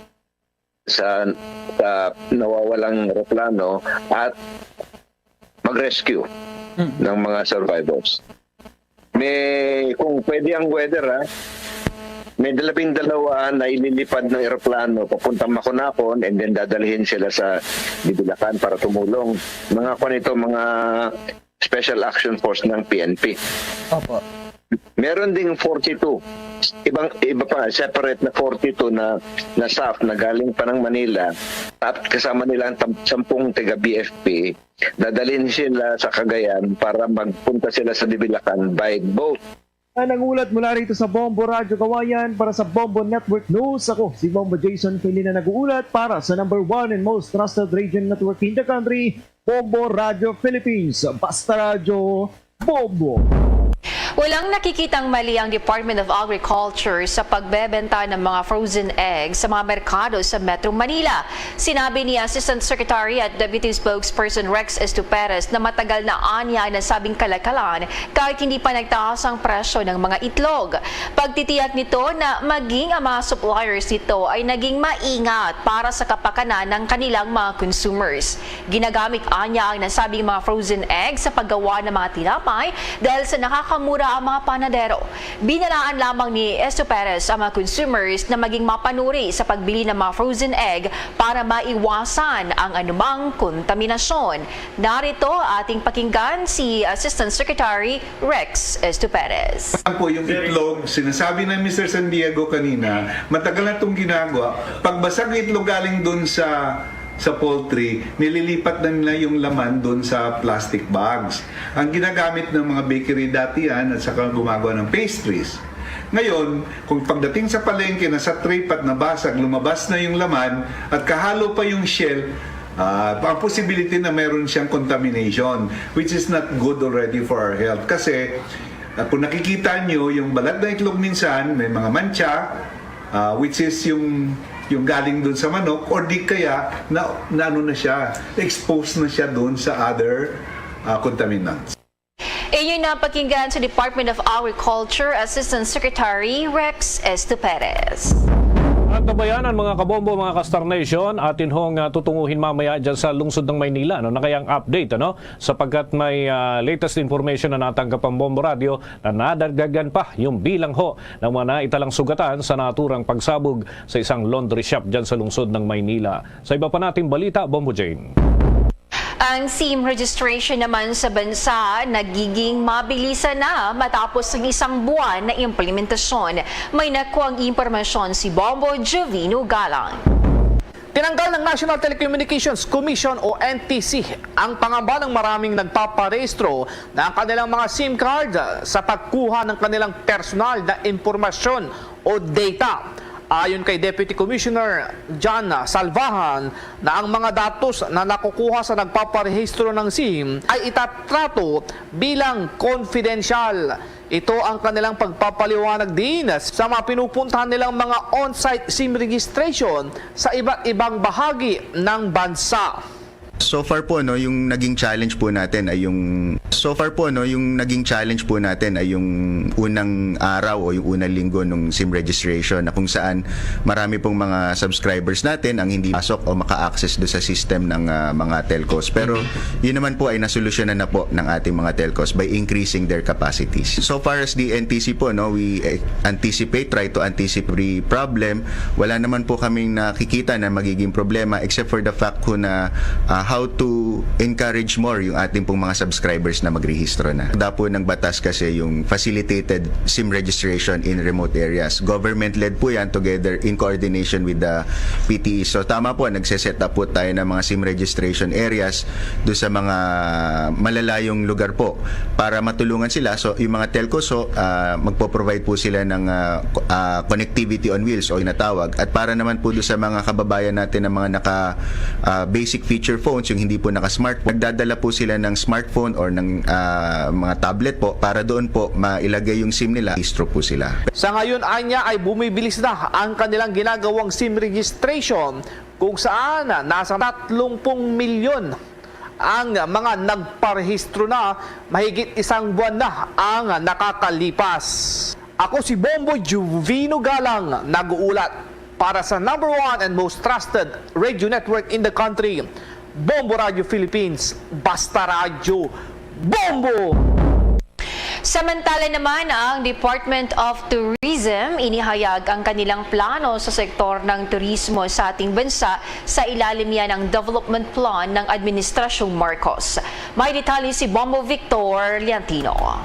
sa, sa nawawalang eroplano at mag-rescue Mm. ng mga survivors. May, kung pwede ang weather, ha, may labing dalawa na ililipad ng eroplano papuntang Maconacon, and then dadalhin sila sa Divilacan para tumulong. Mga kwan ito, mga Special Action Force ng P N P. Opo. Meron ding forty-two. Ibang, iba pa, separate na forty-two na, na staff na galing pa ng Manila at kasama nila ang tam-, sampung taga B F P. Dadalhin sila sa Cagayan para magpunta sila sa Divilacan by boat. Ang nangulat mula rito sa Bombo Radyo Kawayan para sa Bombo Network News, ako si Bombo Jason Felina, nag-uulat para sa number one and most trusted radio network in the country, Bombo Radyo Philippines. Basta Radyo, Bombo. Walang nakikitang mali ang Department of Agriculture sa pagbebenta ng mga frozen eggs sa mga merkado sa Metro Manila. Sinabi ni Assistant Secretary at Deputy Spokesperson Rex Estuperes na matagal na anya ang nasabing kalakalan kahit hindi pa nagtaas ang presyo ng mga itlog. Pagtitiyak nito na maging ang mga suppliers nito ay naging maingat para sa kapakanan ng kanilang mga consumers. Ginagamit anya ang nasabing mga frozen eggs sa paggawa ng mga tinapay dahil sa nakakamura ang mga panadero. Binalaan lamang ni Esto Perez ang mga consumers na maging mapanuri sa pagbili ng mga frozen egg para maiwasan ang anumang kontaminasyon. Narito ating pakinggan si Assistant Secretary Rex Esto Perez. Yan po yung itlog, sinasabi ng Mister San Diego kanina, matagal na itong ginagawa. Pagbasag ng itlog galing dun sa, sa poultry, nililipat na nila yung laman dun sa plastic bags. Ang ginagamit ng mga bakery dati yan at saka gumagawa ng pastries. Ngayon, kung pagdating sa palengke, nasa tray pa at nabasag, lumabas na yung laman at kahalo pa yung shell, ah, ang possibility na meron siyang contamination, which is not good already for our health. Kasi, ah, kung nakikita nyo, yung balat ng itlog minsan, may mga mantsa, ah, which is yung, yung galing dun sa manok, or di kaya na, na ano na siya, exposed na siya dun sa other, ah, contaminants. Inyo napakinggan sa Department of Agriculture Assistant Secretary Rex Esto Perez. At kabayanan, mga kabombo, mga ka-Star Nation, atin hong, ah, tutunguhin mamaya dyan sa lungsod ng Maynila, no, na kayang update, ano? Sapagkat may, ah, latest information na natanggap ang Bombo Radio na nadagdagan pa yung bilang ho ng mga naitalang sugatan sa naturang pagsabog sa isang laundry shop dyan sa lungsod ng Maynila. Sa iba pa nating balita, Bombo Jane. Ang SIM registration naman sa bansa nagiging mabilisan na matapos ang isang buwan na implementasyon. May nakuhang impormasyon si Bombo Jovino Galang. Tinanggal ng National Telecommunications Commission o N T C ang pangamba ng maraming nagpaparehistro ng kanilang mga SIM card sa pagkuha ng kanilang personal na impormasyon o data. Ayon kay Deputy Commissioner John Salvahan, na ang mga datos na nakukuha sa nagpaparehistro ng SIM ay itatrato bilang confidential. Ito ang kanilang pagpapaliwanag din sa mga pinupuntahan nilang mga on-site SIM registration sa iba't ibang bahagi ng bansa. So far po, no, yung naging challenge po natin ay yung, so far po, no, yung naging challenge po natin ay yung unang araw o yung unang linggo nung SIM registration, na kung saan marami pong mga subscribers natin ang hindi pasok o maka-access do sa system ng, ah, mga telcos. Pero yun naman po ay nasolusyonan na po ng ating mga telcos by increasing their capacities. So far as the N T C po, no, we, eh, anticipate, try to anticipate every problem. Wala naman po kaming nakikita na magiging problema, except for the fact po na, ah, How to encourage more yung ating pong mga subscribers na magrehistro na. Dapo ng batas kasi yung facilitated SIM registration in remote areas. Government-led po yan, together in coordination with the P T E. So tama po, nagse-set up po tayo ng mga SIM registration areas do sa mga malalayong lugar po para matulungan sila. So yung mga telcos ho, ah, magpo-provide po sila ng, ah, ko-, ah, connectivity on wheels o tinatawag. At para naman po do sa mga kababayan natin na mga naka, ah, basic feature phones, yung hindi po naka-smartphone, nagdadala po sila ng smartphone or ng, ah, mga tablet po para doon po mailagay yung SIM nila, rehistro po sila. Sa ngayon, anya ay bumibilis na ang kanilang ginagawang SIM registration, kung saan nasa tatlong pung milyon ang mga nagparehistro na, mahigit isang buwan na ang nakakalipas. Ako si Bombo Juvino Galang, nag-uulat para sa number one and most trusted radio network in the country, Bombo Radio Philippines. Basta Radyo, Bombo! Samantala naman, ang Department of Tourism inihayag ang kanilang plano sa sektor ng turismo sa ating bansa sa ilalim niya ng development plan ng Administrasyong Marcos. May detalye si Bombo Victor Liantino.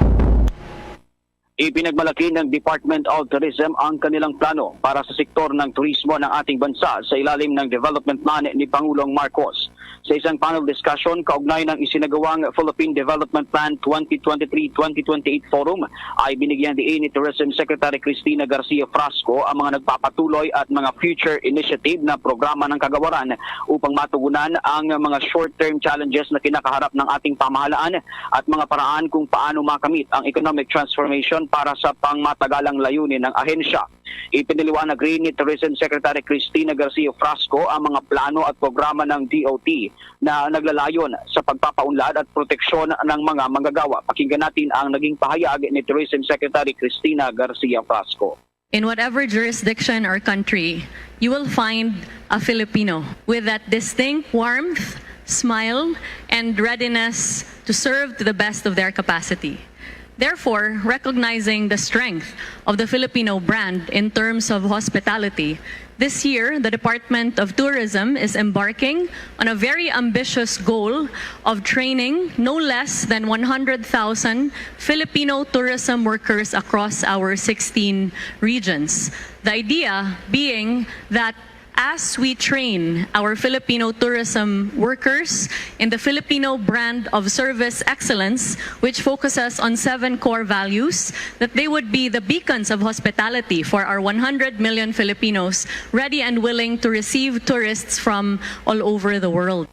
Ipinagmalaki ng Department of Tourism ang kanilang plano para sa sektor ng turismo ng ating bansa sa ilalim ng development plan ni Pangulong Marcos. Sa isang panel discussion kaugnay ng isinagawang Philippine Development Plan twenty twenty-three twenty twenty-eight Forum, ay binigyan diin ni Tourism Secretary Cristina Garcia Frasco ang mga nagpapatuloy at mga future initiative na programa ng kagawaran upang matugunan ang mga short-term challenges na kinakaharap ng ating pamahalaan at mga paraan kung paano makamit ang economic transformation para sa pangmatagalang layunin ng ahensya. Ipinaliwanag rin ni Tourism Secretary Cristina Garcia Frasco ang mga plano at programa ng D O T na naglalayon sa pagpapaunlad at proteksyon ng mga manggagawa. Pakinggan natin ang naging pahayag ni Tourism Secretary Cristina Garcia Frasco. In whatever jurisdiction or country, you will find a Filipino with that distinct warmth, smile, and readiness to serve to the best of their capacity. Therefore, recognizing the strength of the Filipino brand in terms of hospitality, this year the Department of Tourism is embarking on a very ambitious goal of training no less than one hundred thousand Filipino tourism workers across our sixteen regions. The idea being that as we train our Filipino tourism workers in the Filipino brand of service excellence, which focuses on seven core values, that they would be the beacons of hospitality for our one hundred million Filipinos, ready and willing to receive tourists from all over the world.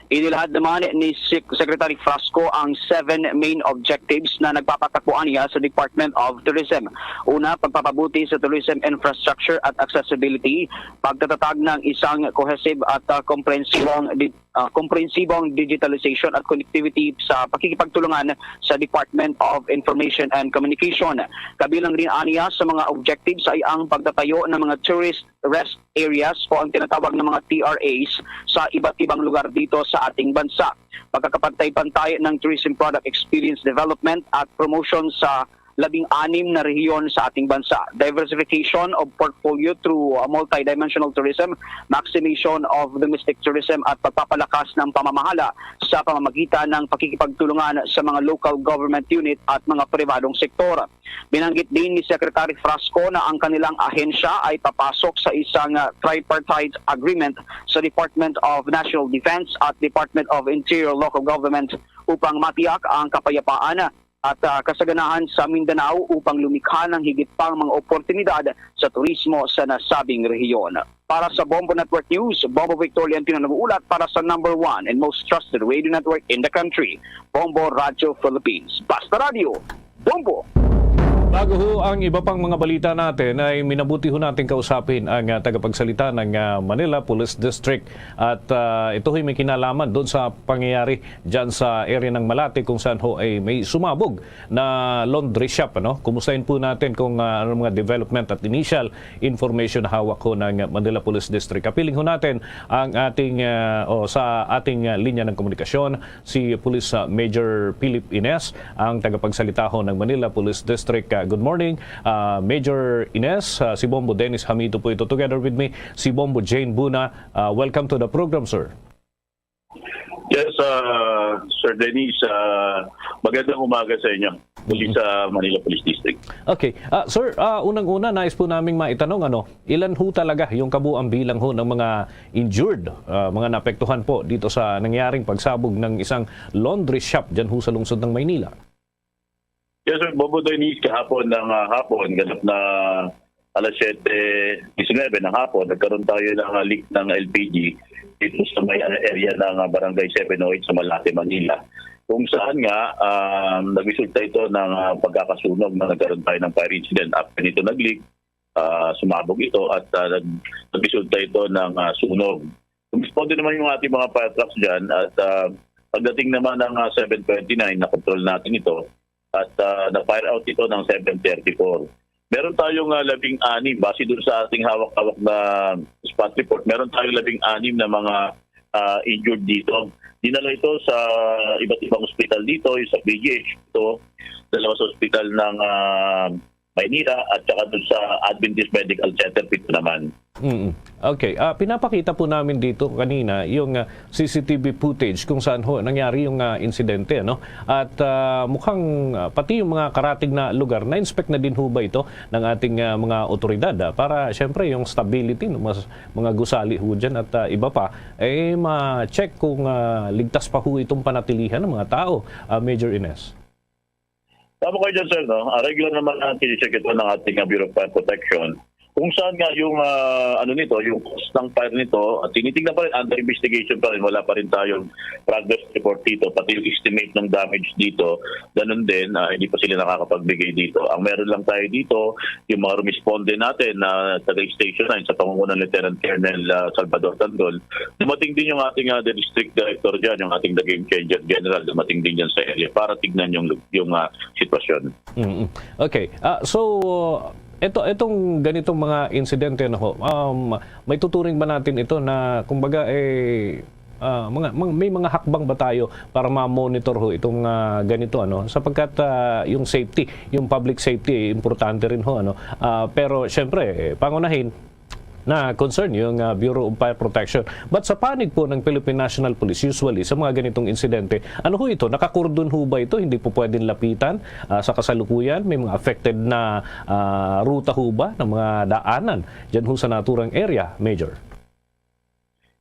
Inilahad naman ni Sec-, Secretary Frasco ang seven main objectives na nagpapatakuan niya sa Department of Tourism. Una, pagpapabuti sa tourism infrastructure at accessibility, pagtatatag ng isang cohesive at, ah, komprehensibong di-, ah, komprehensibong digitalization at connectivity sa pakikipagtulungan sa Department of Information and Communication. Kabilang rin aniya sa mga objectives ay ang pagtatayo ng mga tourist rest areas o ang tinatawag na mga T R As sa iba't ibang lugar dito sa ating bansa. Pagkakapantay-pantay ng tourism product experience development at promotion sa labing anim na rehiyon sa ating bansa. Diversification of portfolio through, uh, multidimensional tourism, maximization of domestic tourism at pagpapalakas ng pamamahala sa pamamagitan ng pakikipagtulungan sa mga local government unit at mga pribadong sektor. Binanggit din ni Secretary Frasco na ang kanilang ahensya ay papasok sa isang, ah, tripartite agreement sa Department of National Defense at Department of Interior Local Government upang matiyak ang kapayapaan at, ah, kasaganahan sa Mindanao upang lumikha ng higit pang mga oportunidad sa turismo sa nasabing rehiyon. Para sa Bombo Network News, Bombo Victor Leontino nag-uulat para sa number one and most trusted radio network in the country, Bombo Radyo Philippines. Basta Radyo, Bombo! Bago ho ang iba pang mga balita natin, ay minabuti ho natin kausapin ang, ah, tagapagsalita ng, ah, Manila Police District. At, ah, ito ho'y may kinalaman doon sa pangyayari dyan sa area ng Malate, kung saan ho ay may sumabog na laundry shop, ano? Kumustahin po natin kung, ah, anong mga development at initial information na hawak ho ng Manila Police District. Kapiling ho natin ang ating, ah, o sa ating, ah, linya ng komunikasyon, si Police, ah, Major Philip Ines, ang tagapagsalita ho ng Manila Police District. Ah, good morning, ah, Major Ines. Ah, si Bombo Dennis Hamito po ito. Together with me, si Bombo Jane Buna. Ah, welcome to the program, sir. Yes, ah, Sir Dennis, ah, magandang umaga sa inyo. Muli Mm. sa Manila Police District. Okay. Ah, sir, ah, unang-una, nais po naming maitanong, ano, ilan ho talaga yung kabuang bilang ho ng mga injured, ah, mga naapektuhan po dito sa nangyaring pagsabog ng isang laundry shop dyan ho sa lungsod ng Maynila? Yes, sir. Bobo Dennis, kahapon ng, ah, hapon, ganap na alas siyete disinwebe ng hapon, nagkaroon tayo ng, ah, leak ng L P G dito sa may, ah, area ng, ah, Barangay seven oh eight sa Malate, Manila. Kung saan nga, um, nagresulta ito ng, ah, pagkakasunog na nagkaroon tayo ng fire incident. After nito nag-leak, ah, sumabog ito at, ah, nag-, nagresulta ito ng, ah, sunog. Kumisponde naman yung ating mga fire trucks dyan at, ah, pagdating naman ng, ah, seven twenty-nine, na-control natin ito at, ah, na-fire out ito ng seven thirty-four. Meron tayong, ah, labing-anim, base dun sa ating hawak-hawak na spot report, meron tayong labing-anim na mga, ah, injured dito. Dinala ito sa iba't ibang ospital dito, yung sa P G H ito, dalawa sa ospital ng, ah, Maynila at saka dun sa Adventist Medical Center, pito naman. Mm. Okay. Ah, pinapakita po namin dito kanina yung, ah, C C T V footage kung saan ho nangyari yung, ah, insidente, ano? At, ah, mukhang, ah, pati yung mga karatig na lugar, na-inspect na din ho ba ito ng ating, ah, mga otoridad, ah, para siyempre yung stability, no, mas, mga gusali ho dyan at, ah, iba pa, eh, ma-check kung, ah, ligtas pa ho itong panatilihan ng mga tao, ah, Major Ines? Tama kayo dyan, sir, no? Ah, regular naman ang tinicheck ito ng ating, ah, Bureau of Fire Protection. Kung saan nga yung, ah, ano nito, yung cause ng fire nito, at tinitingnan pa rin, under investigation pa rin, wala pa rin tayong progress report dito, pati yung estimate ng damage dito, ganun din, ah, hindi pa sila nakakapagbigay dito. Ang meron lang tayo dito, yung mga rumisponde natin na taga Station nine sa pangunguna ni Lieutenant Colonel, ah, Salvador Tandol, dumating din yung ating, ah, district director dyan, yung ating The Game Changer General, dumating din dyan sa area para tignan yung, yung, ah, sitwasyon. Mm. Okay. Ah, so, ito, itong ganitong mga insidente, ano ho, um, may tuturing ba natin ito na, kumbaga, eh, ah, mga, mga, may mga hakbang ba tayo para ma-monitor ho itong, ah, ganito, ano? Sapagkat, ah, yung safety, yung public safety, eh, importante rin ho, ano? Ah, pero, syempre, eh, pangunahin, na concern yung, ah, Bureau of Fire Protection. But sa panig po ng Philippine National Police, usually sa mga ganitong insidente, ano ho ito? Nakakordon ho ba ito? Hindi po pwedeng lapitan, ah, sa kasalukuyan? May mga affected na, ah, ruta ho ba ng mga daanan dyan ho sa naturang area, Major?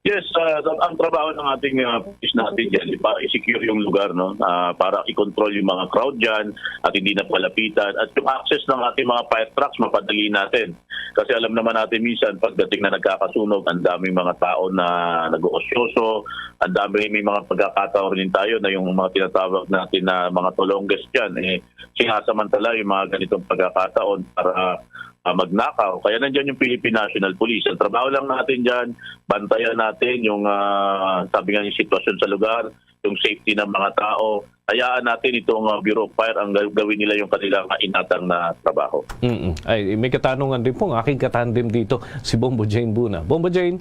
Yes, ah, ang, ang trabaho ng ating, ah, police natin dyan, di ba, i-secure yung lugar, no? Ah, para i-control yung mga crowd dyan at hindi na palapitan. At yung access ng ating mga fire trucks, mapadali natin. Kasi alam naman natin minsan, pagdating na nagkakasunog, ang daming mga tao na nag-oosyoso, ang dami, may mga pagkakataon rin tayo na yung mga tinatawag natin na mga tolongges dyan, eh, sinasamantala yung mga ganitong pagkakataon para, ah, magnakaw. Kaya nandiyan yung Philippine National Police. Ang trabaho lang natin dyan, bantayan natin yung, ah, sabi nga, yung sitwasyon sa lugar, yung safety ng mga tao. Hayaan natin itong, ah, Bureau of Fire, ang ga-, gawin nila yung kanilang, ah, inatang na trabaho. Mm-mm. Ay, may katanungan din po ang aking katandem dito, si Bombo Jane Buna. Bombo Jane?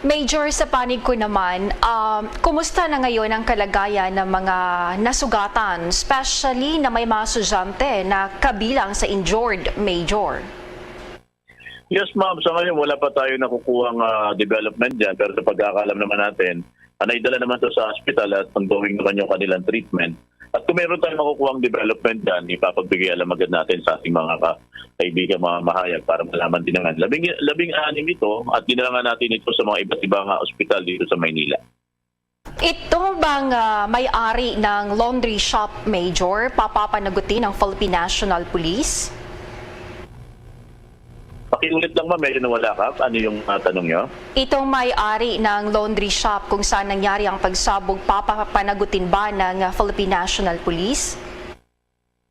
Major, sa panig ko naman, um, kumusta na ngayon ang kalagayan ng mga nasugatan, especially na may mga estudyante na kabilang sa injured, Major? Yes, ma'am. Sa ngayon, wala pa tayo nakukuhang, ah, development dyan. Pero sa pagkakaalam naman natin, ah, naidala naman to sa hospital at ongoing naman yung kanilang treatment. At kung meron tayong makukuhang development dyan, ipapagbigay alam agad natin sa ating mga ka-, kaibigan, mga mahayag para malaman din naman. Labing, labing anim ito at dinala nga natin ito sa mga iba't ibang, ah, ospital dito sa Maynila. Ito bang, ah, may-ari ng laundry shop, Major, papapanagutin ng Philippine National Police? Pakiulit lang, ma'am, medyo nawala ka. Ano yung, ah, tanong nyo? Itong may-ari ng laundry shop kung saan nangyari ang pagsabog, papapanagutin ba ng, ah, Philippine National Police?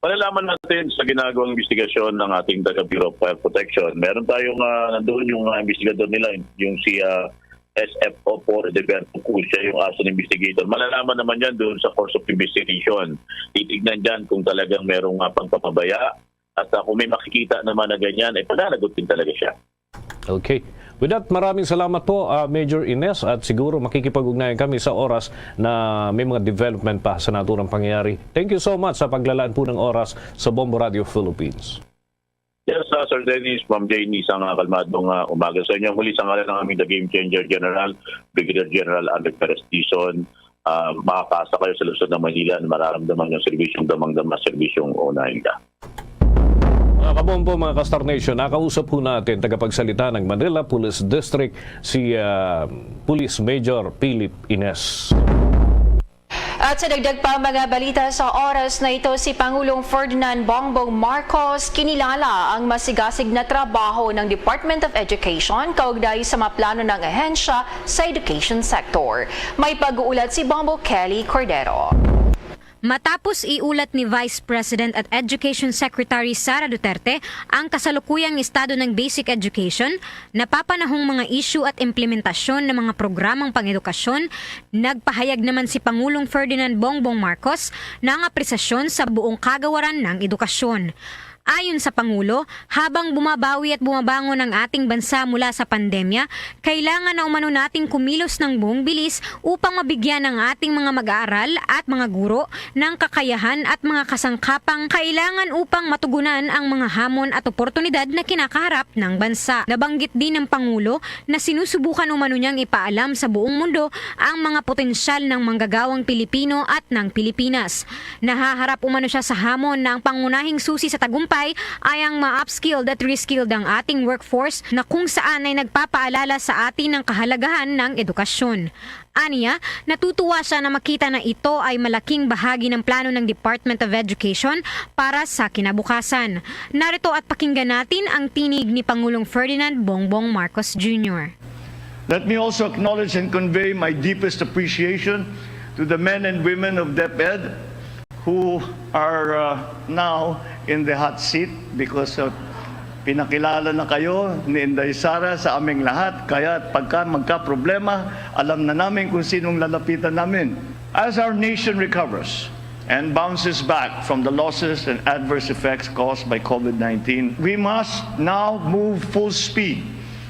Malalaman natin sa ginagawang investigasyon ng ating taga Bureau of Fire Protection. Meron tayong, ah, nandoon yung, ah, investigador nila, yung si, ah, S F O four Edeberto Cruz, siya yung arson investigator. Malalaman naman yan doon sa course of investigation. Titignan dyan kung talagang merong, ah, pagpapabaya. At, ah, kung may makikita naman na ganyan, eh, pananagot din talaga siya. Okay. With that, maraming salamat po, ah, Major Ines, at siguro makikipag-ugnayan kami sa oras na may mga development pa sa naturang pangyayari. Thank you so much sa paglalaan po ng oras sa Bombo Radio Philippines. Yes, ah, Sir Dennis, Ma'am Jane, isang, ah, kalmadong, ah, umaga sa inyo. Muli sa ngalan ng aming The Game Changer General, Brigadier General Andre Perez Dizon, ah, makakaasa kayo sa lungsod ng Manila na mararamdaman yung serbisyong damang-dama, serbisyong unahin ka. Mga kabombo, mga ka-Star Nation, nakausap po natin tagapagsalita ng Manila Police District, si, ah, Police Major Philip Ines. At sa dagdag pa mga balita sa oras na ito, si Pangulong Ferdinand Bongbong Marcos kinilala ang masigasig na trabaho ng Department of Education kaugnay sa mga plano ng ahensya sa education sector. May pag-uulat si Bombo Kelly Cordero. Matapos iulat ni Vice President at Education Secretary Sara Duterte ang kasalukuyang estado ng basic education, napapanahong mga isyu at implementasyon ng mga programang pang-edukasyon, nagpahayag naman si Pangulong Ferdinand Bongbong Marcos ng apresasyon sa buong kagawaran ng edukasyon. Ayon sa Pangulo, habang bumabawi at bumabangon ang ating bansa mula sa pandemya, kailangan na umano nating kumilos ng buong bilis upang mabigyan ang ating mga mag-aaral at mga guro ng kakayahan at mga kasangkapang kailangan upang matugunan ang mga hamon at oportunidad na kinakaharap ng bansa. Nabanggit din ng Pangulo na sinusubukan umano niyang ipaalam sa buong mundo ang mga potensyal ng manggagawang Pilipino at ng Pilipinas. Nahaharap umano siya sa hamon na ang pangunahing susi sa tagumpay ay ang ma-upskilled at reskilled ang ating workforce, na kung saan ay nagpapaalala sa atin ng kahalagahan ng edukasyon. Aniya, natutuwa siya na makita na ito ay malaking bahagi ng plano ng Department of Education para sa kinabukasan. Narito at pakinggan natin ang tinig ni Pangulong Ferdinand Bongbong Marcos Junior. Let me also acknowledge and convey my deepest appreciation to the men and women of DepEd who are, uh, now in the hot seat because of, pinakilala na kayo ni Inday Sara sa aming lahat. Kaya pagka magka-problema, alam na namin kung sinong lalapitan namin. As our nation recovers and bounces back from the losses and adverse effects caused by COVID nineteen, we must now move full speed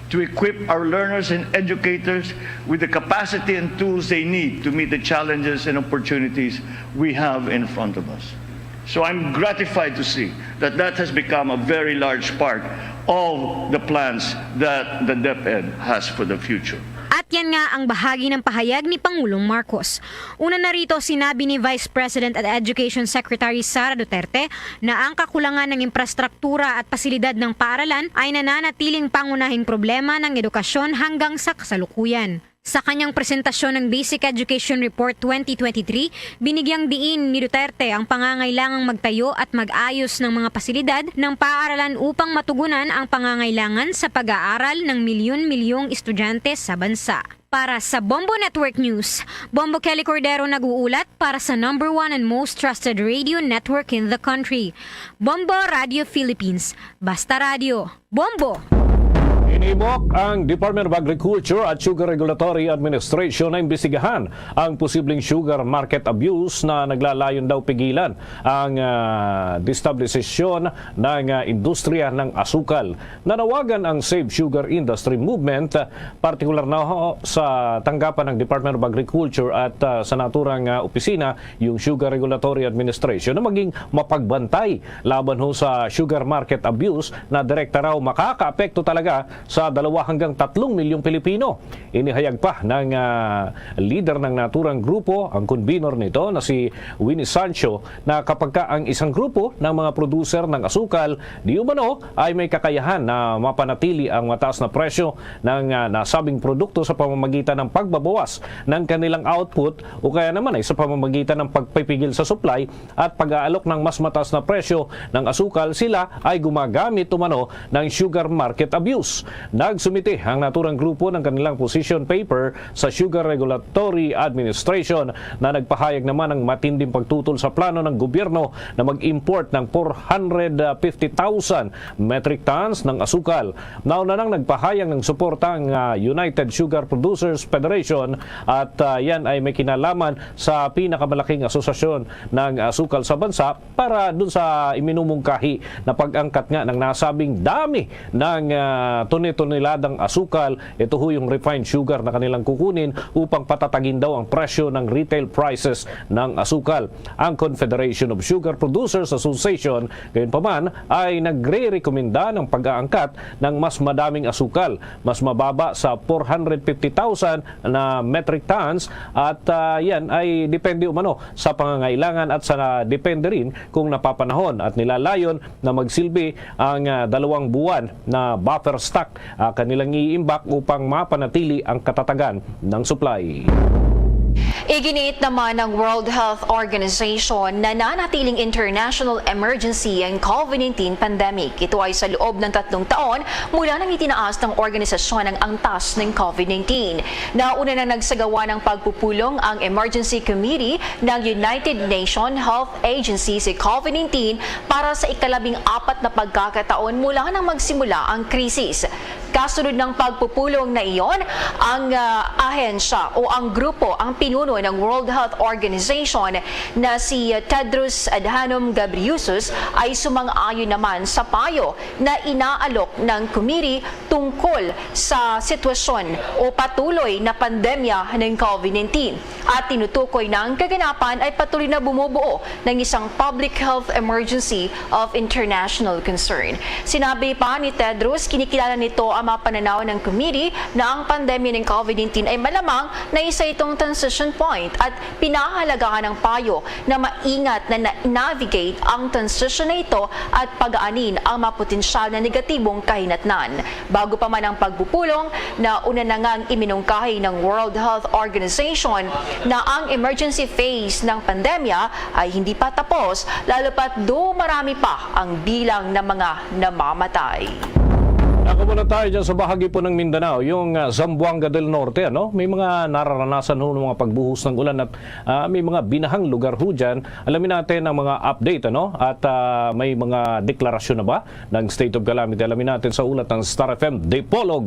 to equip our learners and educators with the capacity and tools they need to meet the challenges and opportunities we have in front of us. So I'm gratified to see that that has become a very large part of the plans that the DepEd has for the future. At yan nga ang bahagi ng pahayag ni Pangulong Marcos. Una na rito, sinabi ni Vice President at Education Secretary Sara Duterte na ang kakulangan ng infrastruktura at pasilidad ng paaralan ay nananatiling pangunahing problema ng edukasyon hanggang sa kasalukuyan. Sa kanyang presentasyon ng Basic Education Report twenty twenty-three, binigyang diin ni Duterte ang pangangailangang magtayo at mag-ayos ng mga pasilidad ng paaralan upang matugunan ang pangangailangan sa pag-aaral ng milyon-milyong estudyante sa bansa. Para sa Bombo Network News, Bombo Kelly Cordero nag-uulat para sa number one and most trusted radio network in the country, Bombo Radio Philippines. Basta Radio. Bombo! Inibok ang Department of Agriculture at Sugar Regulatory Administration na imbestigahan ang posibleng sugar market abuse na naglalayon daw pigilan ang, ah, destabilisasyon ng, ah, industriya ng asukal. Nanawagan ang Save Sugar Industry Movement, ah, partikular na ho sa tanggapan ng Department of Agriculture at, ah, sa naturang, ah, opisina, yung Sugar Regulatory Administration, na maging mapagbantay laban ho sa sugar market abuse na direkta raw makakaapekto talaga sa dalawa hanggang tatlong milyong Pilipino. Inihayag pa ng, ah, leader ng naturang grupo, ang convenor nito na si Winnie Sancho, na kapag ka ang isang grupo ng mga producer ng asukal di umano ay may kakayahan na mapanatili ang mataas na presyo ng, ah, nasabing produkto sa pamamagitan ng pagbabawas ng kanilang output o kaya naman ay sa pamamagitan ng pagpipigil sa supply at pag-aalok ng mas mataas na presyo ng asukal, sila ay gumagamit umano ng sugar market abuse. Nagsumite ang naturang grupo ng kanilang position paper sa Sugar Regulatory Administration na nagpahayag naman ng matinding pagtutol sa plano ng gobyerno na mag-import ng four hundred fifty thousand metric tons ng asukal. Nauna nang nagpahayag ng suporta ang, ah, United Sugar Producers Federation at, ah, yan ay may kinalaman sa pinakamalaking asosasyon ng asukal sa bansa para dun sa iminumungkahi na pag-angkat nga ng nasabing dami ng, ah, ni toneladang asukal. Ito ho yung refined sugar na kanilang kukunin upang patatagin daw ang presyo ng retail prices ng asukal. Ang Confederation of Sugar Producers Association, gayunpaman, ay nagre-rekomenda ng pag-aangkat ng mas madaming asukal, mas mababa sa four hundred fifty thousand na metric tons, at, ah, yan ay depende umano sa pangangailangan at sa depende rin kung napapanahon, at nilalayon na magsilbi ang, ah, dalawang buwan na buffer stock, ah, kanilang iimbak upang mapanatili ang katatagan ng supply. Iginiit naman ng World Health Organization na nanatiling international emergency ang COVID nineteen pandemic. Ito ay sa loob ng tatlong taon mula nang itinaas ng organisasyon ang antas ng COVID nineteen. Nauna na nagsagawa ng pagpupulong ang Emergency Committee ng United Nations Health Agency sa COVID nineteen para sa ikalabing apat na pagkakataon mula nang magsimula ang krisis. Kasunod ng pagpupulong na iyon, ang, ah, ahensya o ang grupo, ang pinuno ng World Health Organization na si Tedros Adhanom Ghebreyesus ay sumang-ayon naman sa payo na inaalok ng committee tungkol sa sitwasyon o patuloy na pandemya ng COVID nineteen. At tinutukoy na ang kaganapan ay patuloy na bumubuo ng isang public health emergency of international concern. Sinabi pa ni Tedros, kinikilala nito ang mga pananaw ng committee na ang pandemya ng COVID nineteen ay malamang na isa itong transition point at pinahalagahan ng payo na maingat na na-navigate ang transition na ito at pagaanin ang mga potensyal na negatibong kahinatnan. Bago pa man ang pagpupulong, nauna na nga ang iminungkahi ng World Health Organization na ang emergency phase ng pandemya ay hindi pa tapos, lalo pa't dumarami pa ang bilang ng mga namamatay. Ako muna tayo dyan sa bahagi po ng Mindanao, yung, ah, Zamboanga del Norte, ano? May mga nararanasan ho ng mga pagbuhos ng ulan at, ah, may mga binahang lugar ho dyan. Alamin natin ang mga update, ano? At, ah, may mga deklarasyon na ba ng state of calamity? Alamin natin sa ulat ng Star F M Dipolog.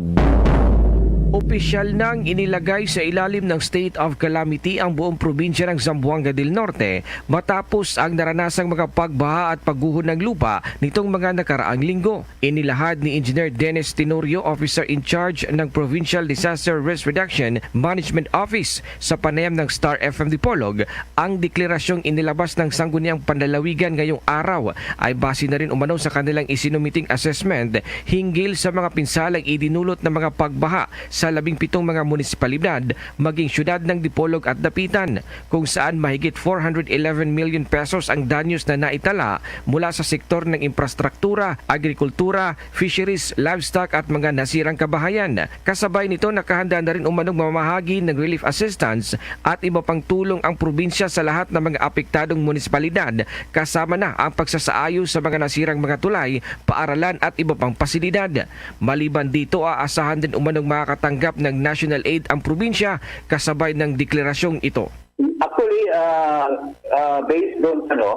Opisyal nang inilagay sa ilalim ng state of calamity ang buong probinsya ng Zamboanga del Norte matapos ang naranasang mga pagbaha at pagguho ng lupa nitong mga nakaraang linggo. Inilahad ni Engineer Dennis Tenorio, Officer in Charge ng Provincial Disaster Risk Reduction Management Office, sa panayam ng Star F M Dipolog ang deklarasyong inilabas ng Sangguniang Panlalawigan ngayong araw ay base na rin umano sa kanilang isinumiting assessment hinggil sa mga pinsalang idinulot ng mga pagbaha sa labing pitong mga munisipalidad, maging siyudad ng Dipolog at Dapitan, kung saan mahigit four hundred eleven million pesos ang danyos na naitala mula sa sektor ng infrastruktura, agrikultura, fisheries, livestock at mga nasirang kabahayan. Kasabay nito, nakahanda na rin umanong mamahagi ng relief assistance at iba pang tulong ang probinsya sa lahat ng mga apektadong munisipalidad, kasama na ang pagsasaayo sa mga nasirang mga tulay, paaralan at iba pang pasilidad. Maliban dito, aasahan din umanong makakatanggap ng national aid ang probinsya kasabay ng deklarasyong ito. Actually, ah, ah, based doon sa, ano,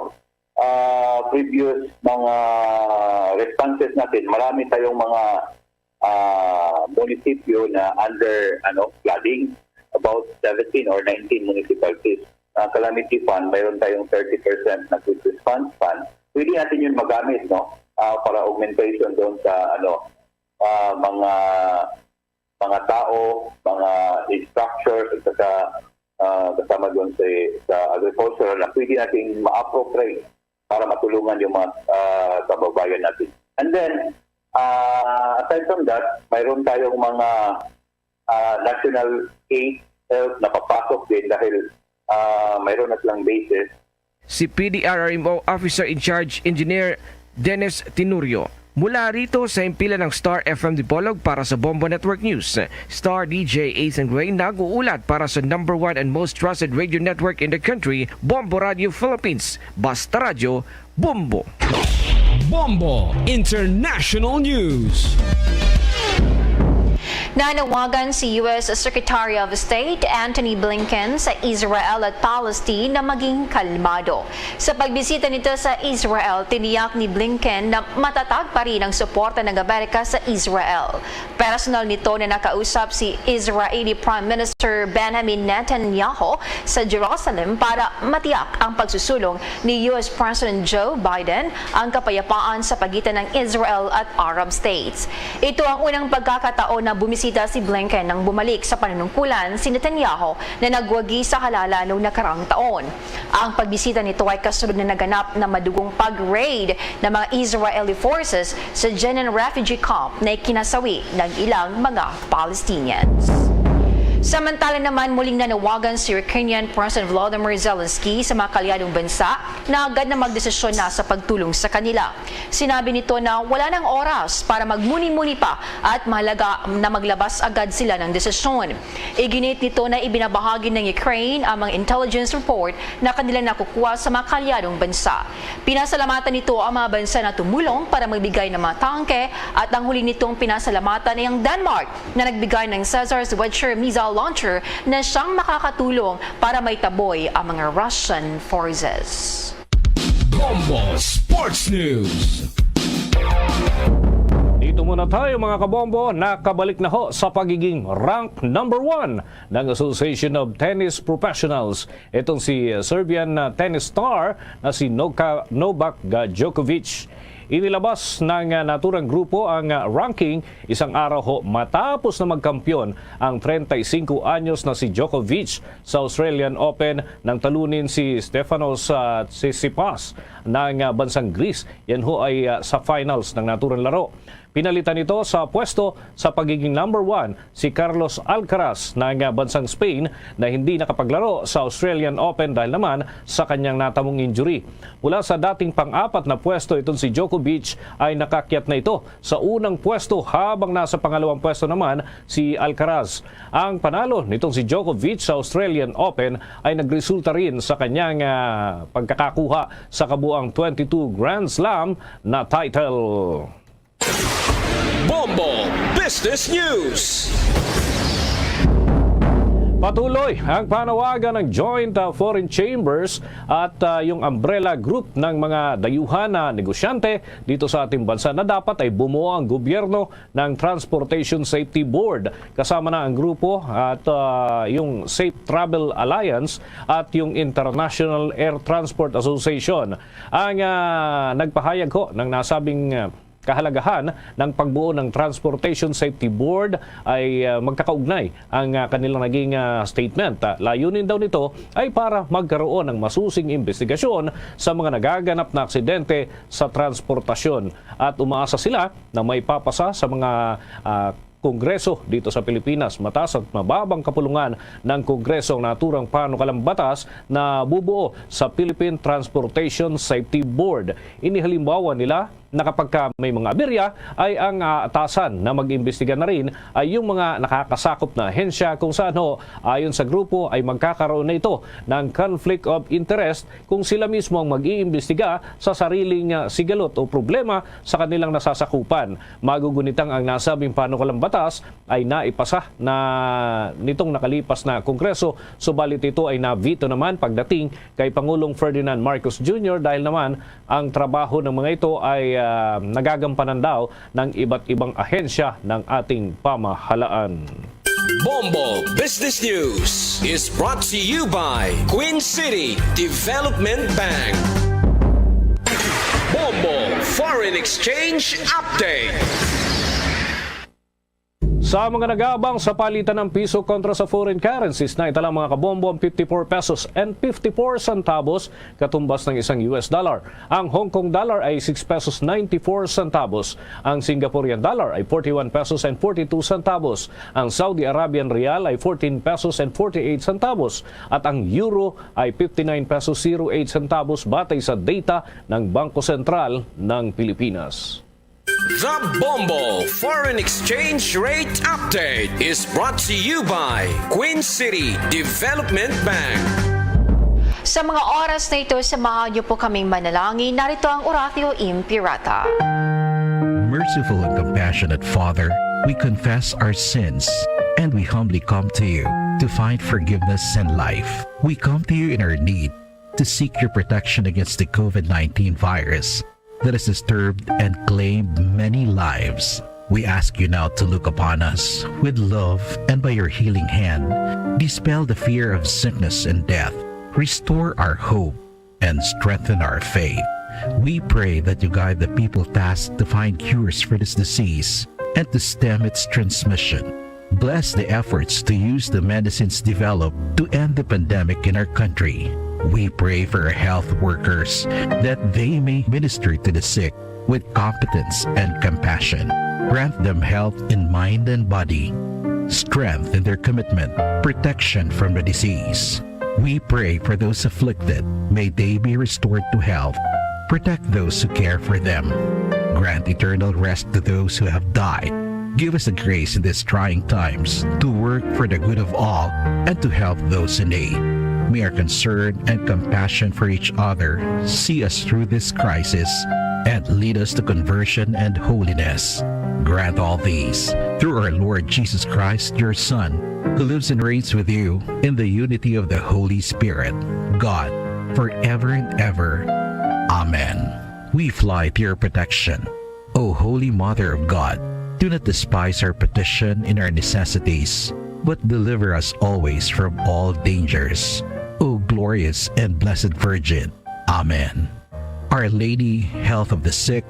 ah, previous mga responses natin, marami tayong mga, ah, munisipyo na under, ano, flooding, about seventeen or nineteen municipalities. Ah, calamity fund, mayroon tayong thirty percent na quick response fund. Pwede natin yun magamit, no? Ah, para augmentation doon sa, ano, ah, mga, mga tao, mga structures, at saka, ah, kasama doon sa, sa agriculture na pwede natin ma-appropriate para matulungan yung mga, ah, kababayan natin. And then, ah, aside from that, mayroon tayong mga, ah, national aid help na papasok din dahil, ah, mayroon na silang basis. Si P D R R M O Officer in Charge Engineer Dennis Tenorio. Mula rito sa himpilan ng Star F M Dipolog para sa Bombo Network News, Star D J Ethan Gray nag-uulat para sa number one and most trusted radio network in the country, Bombo Radio Philippines. Basta Radyo, Bombo. Bombo International News. Nanawagan si U S Secretary of State Antony Blinken sa Israel at Palestine na maging kalmado. Sa pagbisita nito sa Israel, tiniyak ni Blinken na matatag pa rin ang suporta ng Amerika sa Israel. Personal nito na nakausap si Israeli Prime Minister Benjamin Netanyahu sa Jerusalem para matiyak ang pagsusulong ni U S President Joe Biden ang kapayapaan sa pagitan ng Israel at Arab states. Ito ang unang pagkakataon na bumisita si Blinken nang bumalik sa panunungkulan si Netanyahu na nagwagi sa halalan noong nakarang taon. Ang pagbisita nito ay kasunod na naganap na madugong pag-raid ng mga Israeli forces sa Jenin refugee camp na ikinasawi ng ilang mga Palestinians. Samantala naman, muling nanawagan si Ukrainian President Volodymyr Zelensky sa mga kaalyadong bansa na agad na magdesisyon na sa pagtulong sa kanila. Sinabi nito na wala nang oras para magmuni-muni pa at mahalaga na maglabas agad sila ng desisyon. Iginit nito na ibinabahagi ng Ukraine ang mga intelligence report na kanila nakukuha sa mga kaalyadong bansa. Pinasalamatan nito ang mga bansa na tumulong para magbigay ng mga tangke, at ang huli nitong pinasalamatan ay ang Denmark na nagbigay ng Caesar Switcher missile launcher na siyang makakatulong para maitaboy ang mga Russian forces. Bombo Sports News. Dito muna tayo, mga kabombo. Nakabalik na ho sa pagiging rank number one ng Association of Tennis Professionals itong si Serbian, uh, tennis star na si Noka-, Novak Djokovic. Inilabas ng, uh, naturang grupo ang, uh, ranking isang araw ho matapos na magkampiyon ang treinta y cinco anyos na si Djokovic sa Australian Open nang talunin si Stefanos, uh, Tsitsipas ng, uh, bansang Greece. Yan ho ay, uh, sa finals ng naturang laro. Pinalitan nito sa pwesto sa pagiging number one si Carlos Alcaraz ng, uh, bansang Spain na hindi nakapaglaro sa Australian Open dahil naman sa kanyang natamong injury. Mula sa dating pang-apat na pwesto itong si Djokovic ay nakakyat na ito sa unang pwesto, habang nasa pangalawang pwesto naman si Alcaraz. Ang panalo nitong si Djokovic sa Australian Open ay nagresulta rin sa kanyang, ah, pagkakakuha sa kabuang twenty-two Grand Slam na title. Bombo Business News. Patuloy ang panawagan ng Joint, ah, Foreign Chambers at, ah, yung umbrella group ng mga dayuhan na negosyante dito sa ating bansa na dapat ay bumuo ang gobyerno ng Transportation Safety Board, kasama na ang grupo at, ah, yung Safe Travel Alliance at yung International Air Transport Association. Ang, ah, nagpahayag ho ng nasabing, ah, kahalagahan ng pagbuo ng Transportation Safety Board ay, ah, magkakaugnay ang, ah, kanilang naging, ah, statement. Ah, layunin daw nito ay para magkaroon ng masusing imbestigasyon sa mga nagaganap na aksidente sa transportasyon, at umaasa sila na may papasa sa mga, ah, Kongreso dito sa Pilipinas. Mataas at mababang kapulungan ng Kongreso ang naturang panukalang batas na bubuo sa Philippine Transportation Safety Board. Inihalimbawa nila na kapag ka may mga aberya, ay ang, ah, atasan na mag-imbestiga na rin ay yung mga nakakasakop na ahensya, kung saan ho, ayon sa grupo, ay magkakaroon na ito ng conflict of interest kung sila mismo ang mag-iimbestiga sa sariling, ah, sigalot o problema sa kanilang nasasakupan. Magugunitang ang nasabing panukalang batas ay naipasa na nitong nakalipas na Kongreso, subalit ito ay na-veto naman pagdating kay Pangulong Ferdinand Marcos Junior dahil naman ang trabaho ng mga ito ay, ah, nagagampanan daw ng iba't ibang ahensya ng ating pamahalaan. Bombo Business News is brought to you by Queen City Development Bank. Bombo Foreign Exchange Update. Sa mga nag-aabang sa palitan ng piso kontra sa foreign currencies, naitala, mga kabombo, ang fifty-four pesos and fifty-four centavos, katumbas ng isang U S dollar. Ang Hong Kong dollar ay six pesos ninety-four centavos. Ang Singaporean dollar ay forty-one pesos and forty-two centavos. Ang Saudi Arabian rial ay fourteen pesos and forty-eight centavos. At ang euro ay fifty-nine pesos zero eight centavos, batay sa data ng Bangko Sentral ng Pilipinas. The Bombo Foreign Exchange Rate Update is brought to you by Queen City Development Bank. Sa mga oras na ito, samahan niyo po kaming manalangin. Narito ang Oratio Imperata. Merciful and compassionate Father, We confess our sins and we humbly come to you to find forgiveness and life. We come to you in our need to seek your protection against the COVID nineteen virus that has disturbed and claimed many lives. We ask you now to look upon us with love and by your healing hand, dispel the fear of sickness and death, restore our hope, and strengthen our faith. We pray that you guide the people tasked to find cures for this disease and to stem its transmission. Bless the efforts to use the medicines developed to end the pandemic in our country. We pray for our health workers that they may minister to the sick with competence and compassion. Grant them health in mind and body, strength in their commitment, protection from the disease. We pray for those afflicted. May they be restored to health. Protect those who care for them. Grant eternal rest to those who have died. Give us the grace in these trying times to work for the good of all and to help those in need. May our concern and compassion for each other see us through this crisis and lead us to conversion and holiness. Grant all these through our Lord Jesus Christ, your Son, who lives and reigns with you in the unity of the Holy Spirit, God, forever and ever. Amen. We fly to your protection, O Holy Mother of God. Do not despise our petition in our necessities, but deliver us always from all dangers, O glorious and blessed Virgin. Amen. Our Lady, Health of the Sick,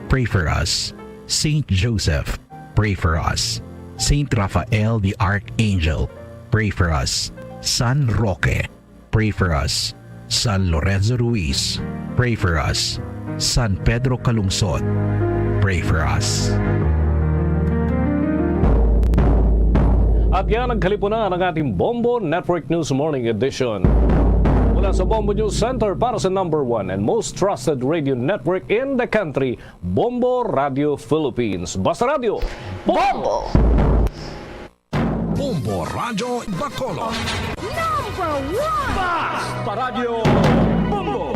pray for us. Saint Joseph, pray for us. Saint Raphael the Archangel, pray for us. San Roque, pray for us. San Lorenzo Ruiz, pray for us. San Pedro Calungsod, pray for us. At yan ang kalipunan ng ating Bombo Network News Morning Edition. Mula sa Bombo News Center para sa number one and most trusted radio network in the country, Bombo Radio Philippines. Basta Radio, Bombo! Bombo Radyo Bacolod. Number one! Basta Radyo Bombo!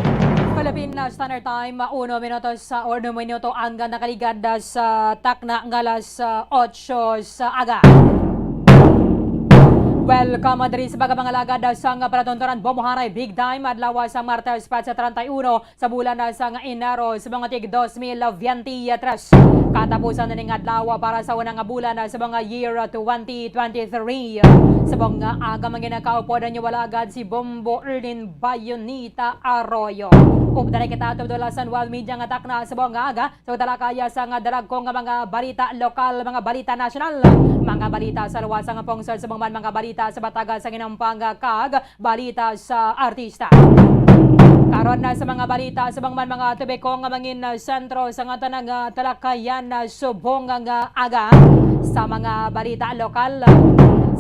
Philippine Standard Time, uno minuto sa, or uno minuto ang nakaligad sa takna nga alas, ah, otso sa aga. Welcome diri sa pagpangalagad sang palatuntunan Bombo Haray Big Time, adlaw sa Martes, Petsa treinta y uno, sa bulan na sang Enero sa mga tig dos mil veintitrés. Katapusan na ning adlaw para sa unang bulan na sa mga year twenty twenty-three. Sa mga aga, mga ginakaupod ninyo walagad si Bombo Erlin Bayonita Arroyo. Updan na kita tubod sa One Media nga takna sa mga aga. Sa talakaya sa nga dalagko nga mga balita lokal, mga balita nasyonal, mga balita sa luwas nga pungsod, sa mga man mga balita sa bataga sa ginampang kag balita sa artista. Karon na sa mga balita sa bangman mga tubiko nga mangin, ah, sentro sa nga tanang, ah, talakayan, ah, subong nga aga sa mga balita lokal.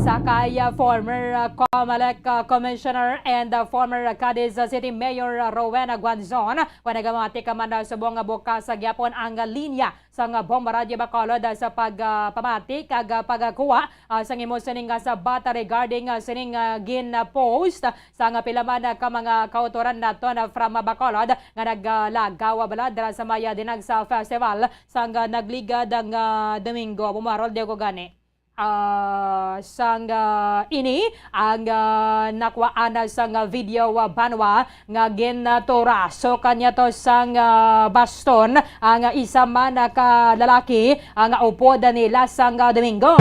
Sa kay, ah, former, ah, Comelec, ah, Commissioner and, ah, former Cadiz City Mayor, ah, Rowena Guanzon, kung nagamatik man, ah, subong nga bukas sa gyapon ang linya sang Bombo Radyo Bacolod, ah, sa pag, ah, pamati kag, ah, pagkuha, ah, sang imo sining, ah, sabat regarding, ah, sining, ah, gin-post sang pila man, ah, ka mga kautoran naton, ah, from, ah, Bacolod nga naglagaw, ah, bala dira sa may, ah, Dinagsang Festival sang, ah, nagligad nga Domingo. Bumarol di ako gani. Ah, sang, ah, ini ang, ah, nakuhaan na sang, ah, video, ah, banwa nga ginaturaso kanya to sang, ah, baston ang isa man, ah, ka lalaki, ah, nga upod nila sang, ah, Domingo.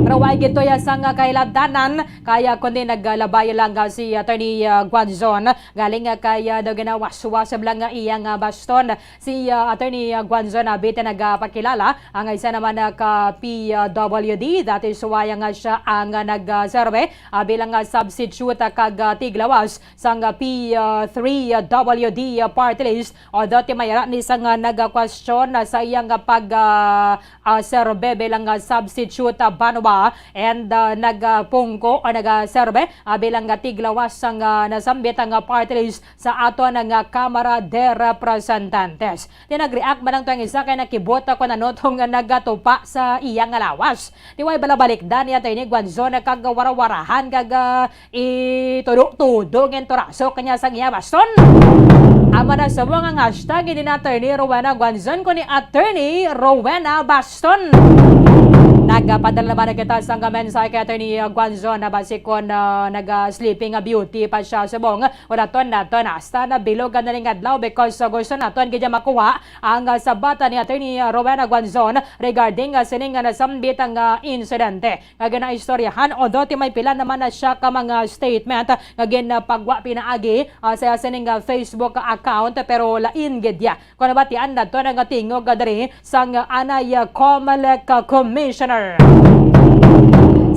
Pero way gid to ya sang, ah, kahilandanan, kaya kundi naglabay lang, ah, si Attorney, ah, Guanzon galing, ah, kay, ah, daw ginawaswas lang nga iyang, ah, baston. Si, ah, Attorney, ah, Guanzon, ah, bitin nagapakilala ang isa naman, ah, ka P W D. That is why nga siya ang, ah, nag, ah, serve, ah, bilang, ah, substitute, ah, kag, ah, tiglawas sang, ah, P three W D, ah, party list. Although timayra ni sang, ah, nagkwestiyon, ah, sa iyang, ah, pag, ah, ah, serve bilang, ah, substitute, ah, banwa and, ah, nagpungko o nagaserve, ah, bilang, ah, tiglawas sang, ah, nasambit nga party list sa aton nga Kamara de Representantes. Di nag-react man lang to ang isa kay nakibot ako na nutong nga nagatupa sa iya nga lawas. Di way balabalikdan ni Attorney Guanzon kag warawarahan kag, ah, itudo-tudo nga inturaso kanya sang iya baston. Amo na Subong ang hashtag, hindi na Attorney Rowena Guanzon, kundi Attorney Rowena Baston. Nagpadala naman na kita sang mensahe kay Attorney Guanzon na basi kon, ah, naga-sleeping beauty pa siya subong. Wala ton naton hasta na bilog ka na ning adlaw because, ah, gusto naton gid niya makuha ang, ah, sabata ni Attorney Rowena Guanzon regarding, ah, sining, ah, nasambit ang, ah, insidente nga ginaistoryahan, although ti may pila naman na siya ka mga statement nga ginapagwa pinaagi, ah, sa sining, ah, Facebook account, pero lain gid ya. Kung nabatian nato na nga tingog, ah, diri sang, ah, anay, ah, Comelec, ah, Commissioner.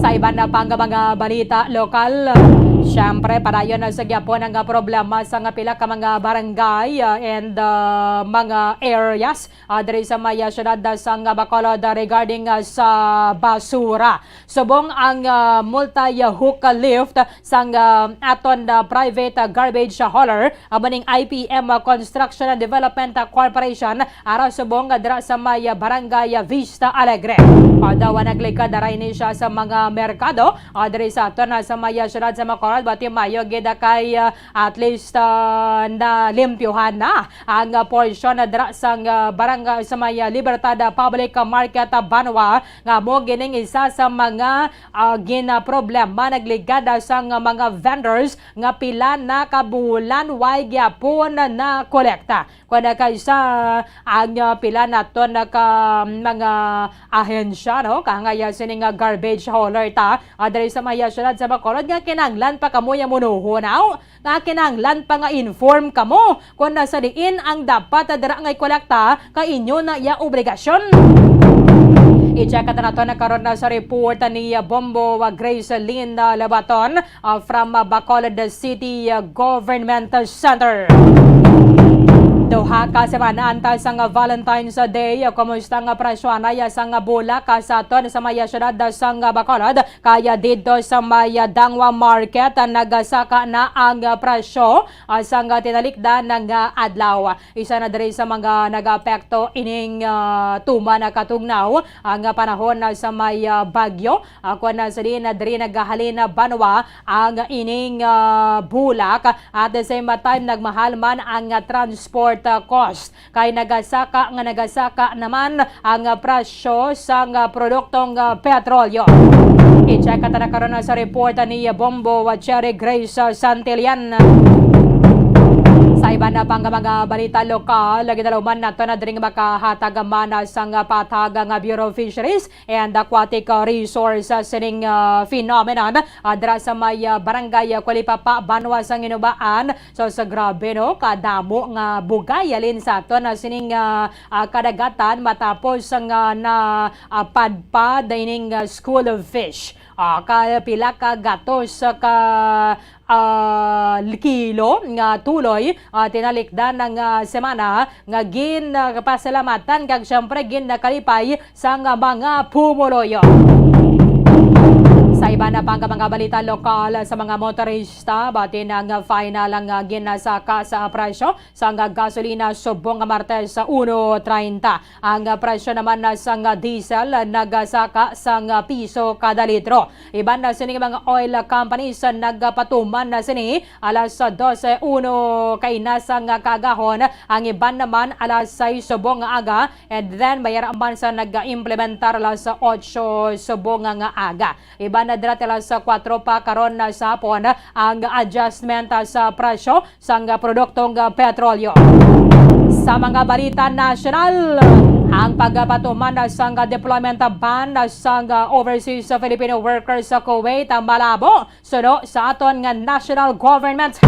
Sa iban na pang mga balita lokal, syempre, padayon na sa gyapon ang, ah, problema sa nga pila ka mga barangay, ah, and, ah, mga areas ah, diri sa may, ah, siyudad, ah, sang Bacolod, ah, regarding, ah, sa basura. Subong ang, ah, multi-hook lift sang, ah, aton, ah, private, ah, garbage hauler, amo ning I P M, ah, Construction and Development, ah, Corporation, ara subong, ah, dira sa may, ah, Barangay, ah, Vista Alegre. Although, ah, naglikad ra ini siya sa mga merkado, ah, diri sa aton, ah, sa may, ah, siyudad sa Bacolod, bati mayo gid, ah, kay, ah, at least, ah, nalimpyuhan na ang, ah, porsyon na dira sang, ah, barangay sa may, ah, Libertad, ah, Public, ah, Market, ah, Banwa, nga mo gining isa sa mga, ah, ginaproblema nagligad, ah, sang, ah, mga vendors nga pila na ka bulan way gyapon na kolekta. Kuwan na kay sa ang, ah, pila naton na ka mga ahensya, no? Kangaya sining, ah, garbage hauler ta, ah, diri sa may, ah, siyudad sa Bacolod nga kinahanglan pa kamo ya munuho, no? Nga kinahanglan pa nga inform kamo kung nasa diin ang dapat dira nga ikolekta kay inyo na iya obligasyon. I-check ta nato na karon na sa report ni Bombo, uh, Grace Lynn, uh, Labaton, uh, from, uh, Bacolod City, uh, Government Center. Duha ka semana antas sang Valentine's Day, uh, kumusta nga presyo anay sang bulak, uh, sa aton sa may, uh, siyudad, uh, sang, uh, Bacolod? Kaya didto sa may, ah, Dangwa Market, ah, nagasaka na ang, ah, presyo, ah, sang, ah, tinalikdan nga adlaw. Isa na diri sa mga nagaapekto ining, ah, tuman na katugnaw, ang, ah, panahon na sa may, ah, bagyo. Ah, kuwan na sa diin na diri nagahalin na banwa ang ining, ah, bulak. At the same time, nagmahal man ang, ah, transport, ah, cost. Kay nagasaka nga nagasaka naman ang, ah, presyo sang, ah, produktong, ah, petrolyo. I-check ta na karon, ah, sa report, ah, ni Bombo, ah, Cherry Grace, ah, Santillan. Sa iban na pang mga balita lokal, ginaluman nato na diri nga makahatag man, ah, sang, ah, patag nga Bureau of Fisheries and Aquatic, ah, Resources sining, ah, phenomenon, ah, dira sa may, ah, barangay, ah, Kulipapa, Banwa sang Inubaan. So, sa grabe, no, kadamo nga bugay halin sa aton na sining, ah, ah, kadagatan matapos nga na, ah, padpad ining, ah, school of fish. Ah, ka pila ka gatos ka, ah, kilo nga tuloy, ah, tinalikdan nga semana nga gin, ah, pasalamatan kag siyempre gin nakalipay sang mga pumuluyo. Sa iba na pang mga balita lokal, sa mga motorista, batin ang final ang, ah, ginasaka sa presyo sang gasolina subong nga Martes sa uno treinta. Ang, ah, presyo naman na sang diesel nagasaka sang piso kada litro. Iban na sini mga oil companies nagapatuman na sini alas dose uno kay nasa nga kaagahon, ang iban naman alas sais subong nga aga, and then mayara man sa nag-implementar alas otso subong nga aga. Iban na dira alas kwatro pa karon na sa hapon ang adjustment, ah, sa presyo sang, ah, produktong, ah, petrolyo. Sa mga balita nasyonal, ang pagpatuman na sang, ah, deployment ban na sang, ah, overseas Filipino workers sa Kuwait, ah, malabo suno sa aton nga national government.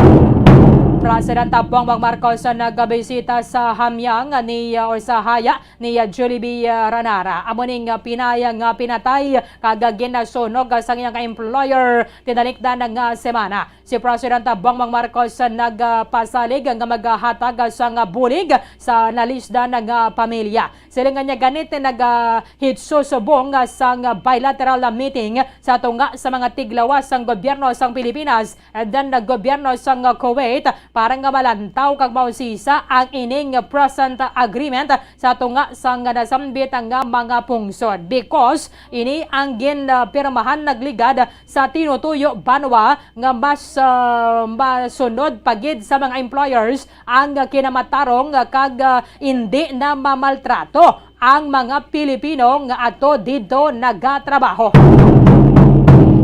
Presidente Bongbong Marcos, ah, nagabisita sa hamyang ni, ah, o sa haya ni, ah, Julie B, ah, Ranara. Amo ning, ah, pinaya nga pinatay kag ginasunog, ah, sang iyang employer tinalikdan nga semana. Si Presidente Bongbong Marcos nagpasalig nga maghatag sang bulig sa nalisdan nga pamilya. Siling niya gani ti nagahitso subong sang bilateral meeting sa tunga sa mga tiglawas sang gobyerno sang Pilipinas and then gobyerno sang Kuwait para nga malantaw kag mausisa ang ining present agreement sa tunga sang nasambit nga mga pungsod, because ini ang ginpirmahan nagligad sa tinutuyo banwa nga mas, ah, masunod pa gid sa mga employers ang kinamatarong kag, ah, indi na mamaltrato ang mga Pilipino nga ato didto nagatrabaho.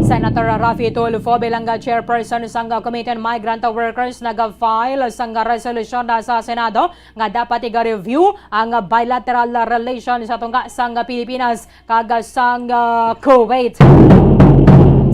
Senator Raffy Tulfo bilang, ah, chairperson sang, ah, Committee on Migrant Workers nag-file sang, ah, resolusyon na sa Senado nga dapat iga-review ang, ah, bilateral relation sa tunga sang, ah, Pilipinas kag sang, ah, Kuwait.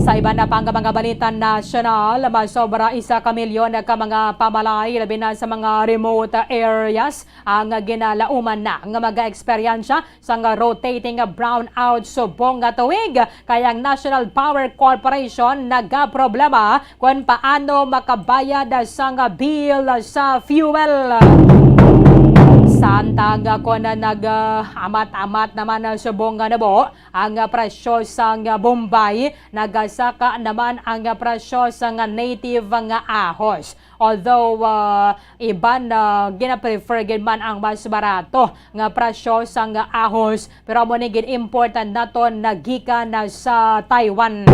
Sa iban na pang mga balita nasyonal, masobra isa ka milyon ka mga pamalay, labi na sa mga remote areas, ang ginalauman na nga mag-eksperyensya sang rotating brownout subong nga tuig, kay ang National Power Corporation nagaproblema kon paano makabayad sang bill sa fuel. Samtang kon nag-amat-amat naman subong nga nabuo ang presyo sang bombay, nagasaka naman ang presyo sang native nga ahos. Although, ah, iban, ah, gina-prefer gid man ang mas barato nga presyo sang ahos, pero amo ni gin-import naton na gikan na sa Taiwan.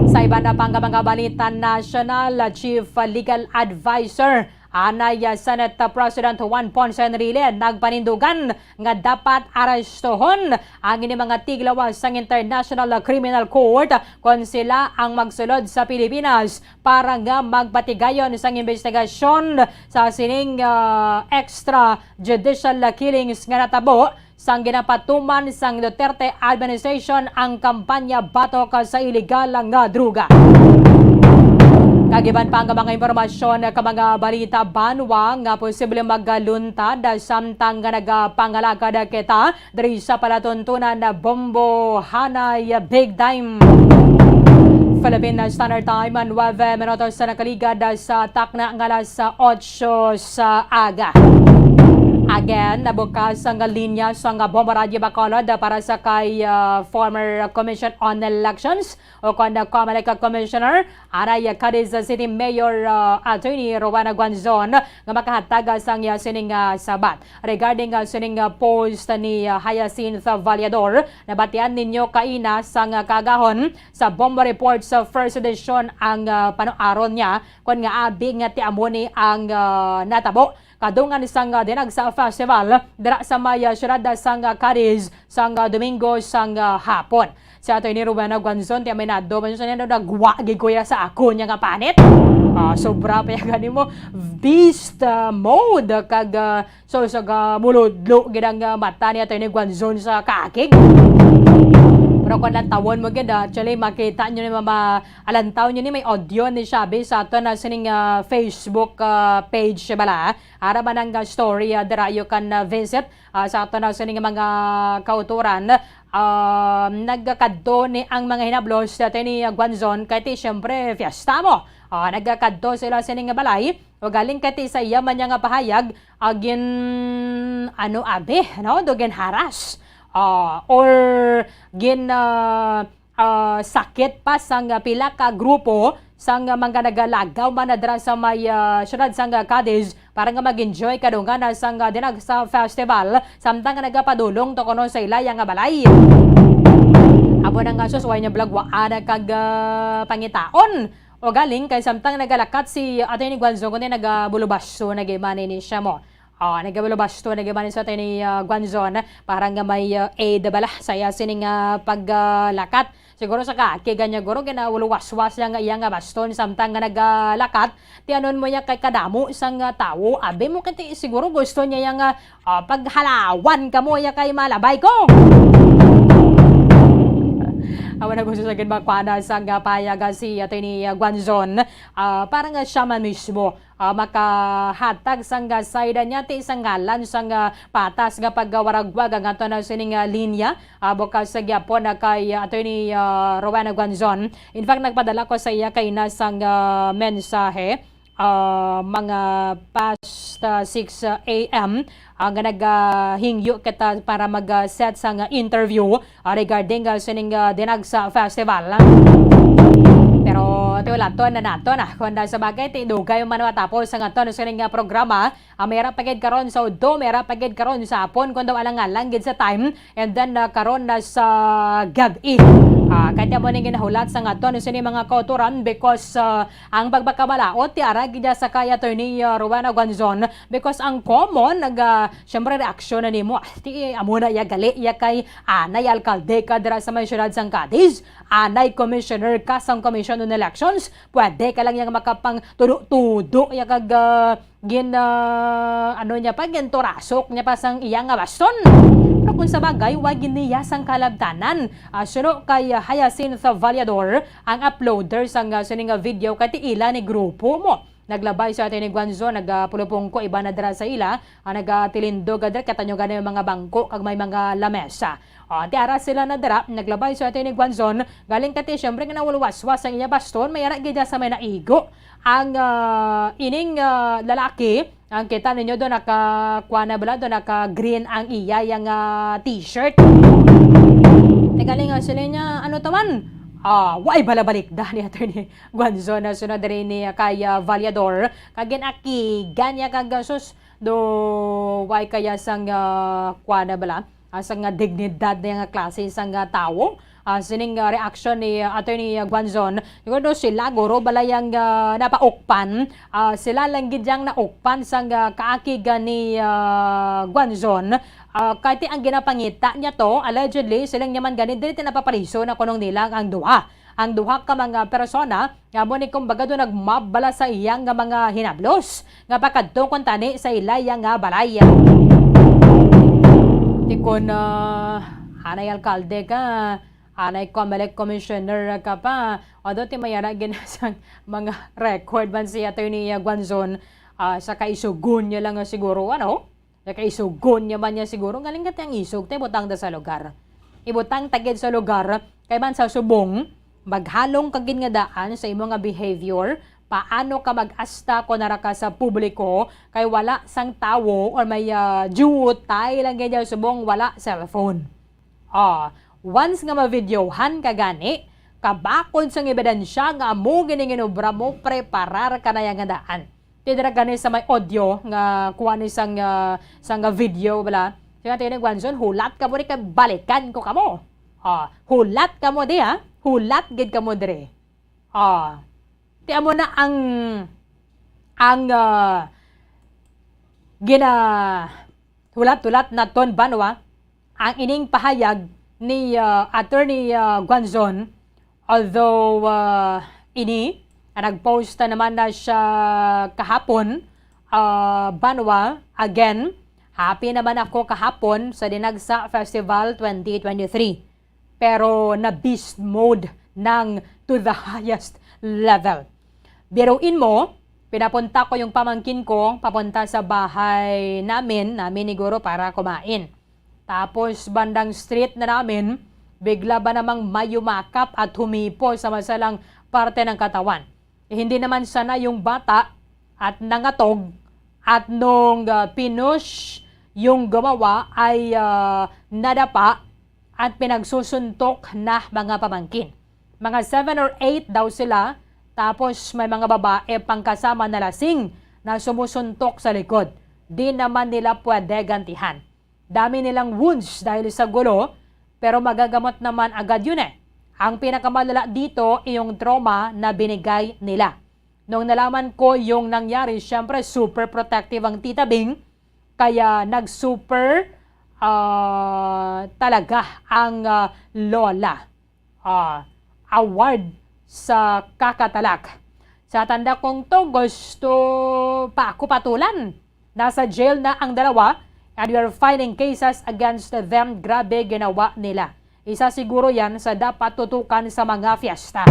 Sa iban na pang mga balita nasyonal, Chief Legal Advisor anay Senate President Juan Ponce Enrile nagpanindugan nga dapat arestohon ang ini mga tiglawas sang International Criminal Court kon sila ang magsulod sa Pilipinas para nga magpatigayon sang imbestigasyon sa sining, ah, extrajudicial killings nga natabo sang ginapatuman sang Duterte administration ang kampanya batok sa iligal nga droga. Kag iban pa nga mga impormasyon ka mga balita banwa nga posible magaluntad samtang nga nagapangalagad kita diri sa palatuntunan na Bombo Hanay Big Time. Philippine Standard Time, nuebe minutos sa nakaligad sa takna nga alas otso sa aga. Again, nabukas ang linya sang Bombo Radyo Bacolod para sa kay, ah, former Commission on Elections o kon COMELEC Commissioner, anay Cadiz City Mayor, ah, Attorney Rowena Guanzon nga makahatag sang iya sining, ah, sabat. Regarding, ah, sining, ah, post ni, ah, Hyacinth Vallador, nabatian ninyo kaina sang, ah, kaagahon sa Bombo Report sa first edition ang, ah, panuaron niya kon nga abi nga ti amo ni ang, ah, natabo kadungan sang, ah, Dinagsa Festival dira sa may, ah, siyudad sang, ah, Cadiz sang, ah, Domingo sang, ah, hapon. Si Attorney Rowena Guanzon, ti aminado man siya, nagwa gid ko iya sa ako niya nga panit. Ah, sobra pa ya gani mo beast, ah, mode kag, ah, so sa gamuludlo gid ang, ah, mata ni Attorney Guanzon sa kaakig. Pero kung lantawon mo gid, ah, actually makita nyo ni mama, alantaw nyo ni may audio ni Shabby sa ato na sining, ah, Facebook, ah, page bala. Ara man ang, ah, story, ah, dira you can, ah, visit, ah, sa ato na sining mga kauturan. Ah, nagkakadto ni ang mga hinablos sa ni, ah, Guanzon kay ti siyempre fiesta mo. Ah, nagkakadto sila sining balay. O galing kay ti sa iya man niya nga pahayag, ah, gin, ano, abi, no? Do gin haras. Ah, or gin, ah, ah, sakit pa sang pila ka grupo sang mga nagalagaw man na dira sa may, ah, siyudad sang Cadiz para nga mag-enjoy kadungan sang, ah, Dinagsa Festival, samtang nga nagapadulong to kuno sa ilaya nga balay. Amo na nga sus, way niya balagwaan kag, ah, pangitaon. O galing kay samtang nagalakat si Attorney Guanzon, kundi nagabulubaso na gid man ni siya mo. Ah, nagabulubasto na gid man sa ni, ah, Guanzon para nga may, ah, aid bala sa iya sining, ah, paglakat. Siguro sa kaakig niya guro, ginaluwaswas niya nga iya nga baston samtang nga nagalakat. Ti anon mo niya kay kadamo sang, ah, tawo. Abi mo kay ti siguro gusto niya yang, ah, ah, paghalawan kamo iya kay malabay ko. Awa na gusto sa gid makwana sang, ah, pahayag si Attorney, ah, Guanzon, ah, para nga siya man mismo ah, makahatag sang, ah, sayda niya ti sa ngalan sang, ah, patas nga pagwaragwag ang ato na sining, ah, linya. Ah, bukas sa gyapon na kay, ah, Attorney, ah, Rowena Guanzon. In fact, nagpadala ko sa iya kay na sang, ah, mensahe, ah, mga past, ah, six, ah, A M, ah, nga nagahingyo kita para mag, ah, set sang, ah, interview, ah, regarding, ah, sining, ah, Dinagsa Festival. Ti Pero tiulaton na nato na kung sa bagay, ti dugay man matapos ang aton sa nga programa. Ah, may ara pa gid karon sa udto, may ara pa gid karon sa hapon, kung daw alang-alang gid sa time. And then, ah, karon na sa gabi. Ah, kaya mo ning ginahulat sa nga aton sini mga kauturan because, ah, ang pagpakabalaod ti ara gid sa kay Attorney, ah, Rowena Guanzon because ang common nag, ah, syempre reaksyon na nimo, ah, ti amo na ya gali ya kay anay alkalde ka dira sa may siyudad sang Cadiz, anay commissioner ka sang Commission on Elections, pwede ka lang yang makapang tudo-tudo ya kag, ah, gin, ah, ano niya pa, ginturasok niya pa sang iya nga baston. Pero kung sa bagay, wa gid niya sang kalabtanan. Ah, suno kay, ah, Hyacinth Vallador, ang uploader sang, ah, sini nga video kay ti ila ni grupo mo. Naglabay sa Attorney Guanzon, nagapulupongko iba na dira sa ila, ah, nagatilindog dira, kita nyo gani ang mga bangko kag may mga lamesa. Ah, ti ara sila na dira, naglabay sa Attorney Guanzon, galing kay ti syempre nga nawalwaswas ang iya baston, may ara gid sa may naigo. Ang, ah, ining, ah, lalaki, ang kita ninyo do naka, kuha na bala, do naka green ang iya yang, ah, t-shirt. Teka lang, ah, sila niya, ano tawan? Ah, way balabalikda ni Attorney Guanzon na sunod diri ni, ah, kay, ah, Vallador. Kag ginakigan niya kag, ah, sus, do, way kaya sang, ah, kuha na bala? Ah, sa nga dignidad niya nga klase sang, ah, tawo. Ah, sining, ah, reaksyon ni, ah, Attorney, ah, Guanzon, siguro sila guro balay ang, ah, napaukpan. Ah, sila lang gid yang naukpan sang, ah, kaakig ni, ah, Guanzon. Ah, kay ti ang ginapangita niya to, allegedly, silang niya man gani dili ti napapaliso na kunong nila ang duha. Ang duha ka mga persona nga amo ni kumbaga do nagmabala sa iya nga mga hinablos nga pakadto kuntani sa ilaya nga balay. Ti kon, ah, anay alkalde ka, anay Comelec commissioner ka pa, although ti may ara gid sang mga record man si Attorney Guanzon, ah, sa kaisugon niya lang nga siguro, ano? Sa kaisugon niya man niya siguro, galing ka ti ang isog, te, butang da sa lugar. Ibutang ta gid sa lugar, kay man sa subong, maghalong ka gid nga daan sa imo nga behavior, paano ka mag-asta kon ara ka sa publiko, kay wala sang tawo or may, ah, diutay lang gid subong wala cellphone. Ah, once nga ma-videohan ka gani, kabakod sang ebidensya nga amo gid ning inobra mo, preparar ka na ya nga daan. Ti dira gani sa may audio nga kuha ni sang, ah, sang, ah, video bala. Siya nga ni Guanzon, hulat ka mo di kay balikan ko kamo. Ah, hulat ka mo di, ha? Hulat gid ka mo diri. Ah, ti amo na ang, ang, ah, gina-, hulat-hulat naton, Banwa, ang ining pahayag ni, ah, Attorney, ah, Guanzon, although, ah, ini, ah, nag-post na naman na siya kahapon, ah, Banwa, again, happy naman ako kahapon sa Dinagsa Festival twenty twenty-three. Pero na beast mode ng to the highest level. Biruin mo, pinapunta ko yung pamangkin ko papunta sa bahay namin, namin ni Guro, para kumain. Tapos bandang street na namin, bigla ba namang may yumakap at humipo sa masalang parte ng katawan. Eh, hindi naman sanay yung bata at nangatog at nung, ah, pinush yung gumawa ay, ah, nadapa at pinagsusuntok na mga pamangkin. Mga seven or eight daw sila, tapos may mga babae pang kasama na lasing na sumusuntok sa likod. Di naman nila pwede gantihan. Dami nilang wounds dahil sa gulo, pero magagamot naman agad yun eh. Ang pinakamalala dito, yung trauma na binigay nila. Nung nalaman ko yung nangyari, syempre super protective ang Tita Bing, kaya nag-super, ah, talaga ang, ah, lola. Ah, award sa kakatalak. Sa tanda kong to, gusto pa ako patulan. Nasa jail na ang dalawa and we are filing cases against them. Grabe ginawa nila. Isa siguro yan sa dapat tutukan sa mga fiesta.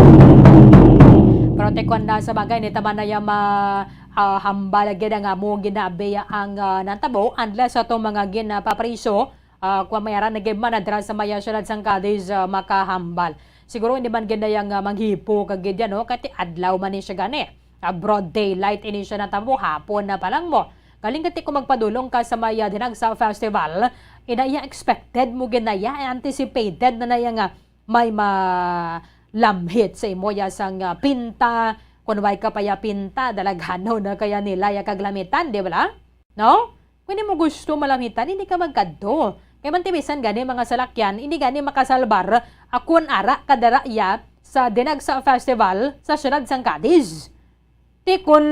Pero te, kung na sa bagay, ni taman na yung ma-, ah, hambal gid ang amo ginabi ang, ah, natabo, unless atong mga ginapapriso, ah, kung may aran na gid man, na dira sa maya siyudad sang Cadiz, ah, makahambal. Siguro hindi man gid na yang, ah, manghipo ka gid yan, no? Kay ti adlaw man ni siya gani. Ah, broad daylight ini siya natabo, hapon na pa lang mo. Galing kay ti kung magpadulong ka sa may, ah, Dinagsa Festival, inaya expected mo gid na ya, anticipated na na ya nga may ma-, lamhit sa imo ya sang, ah, pinta, kun way ka pa ya pinta, dalaghanon na kaya nila ya kag lamitan, di bala? No? Kung imo gusto malamitan, hindi ka magkadto. Kay man ti bisan gani mga salakyan, hindi gani makasalbar, ah, kun ara ka dara ya sa Dinagsa Festival sa siyudad sang Cadiz. Ti kun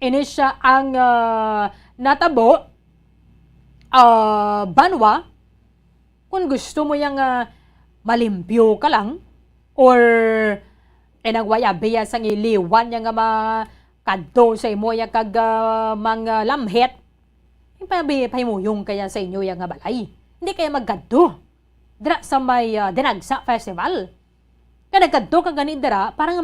ini siya ang, ah, natabo, ah, banwa, kung gusto mo yang, ah, malimpyo ka lang, or, eh, nagway abiya sang iliwan niya nga makadto sa imo ya kag, ah, mga lamhit, pabi-, pahimuyong kaya sa inyo ya nga balay. Hindi kaya magkadto dira sa may, ah, Dinagsa Festival. Kaya nagkadto ka gani dira para nga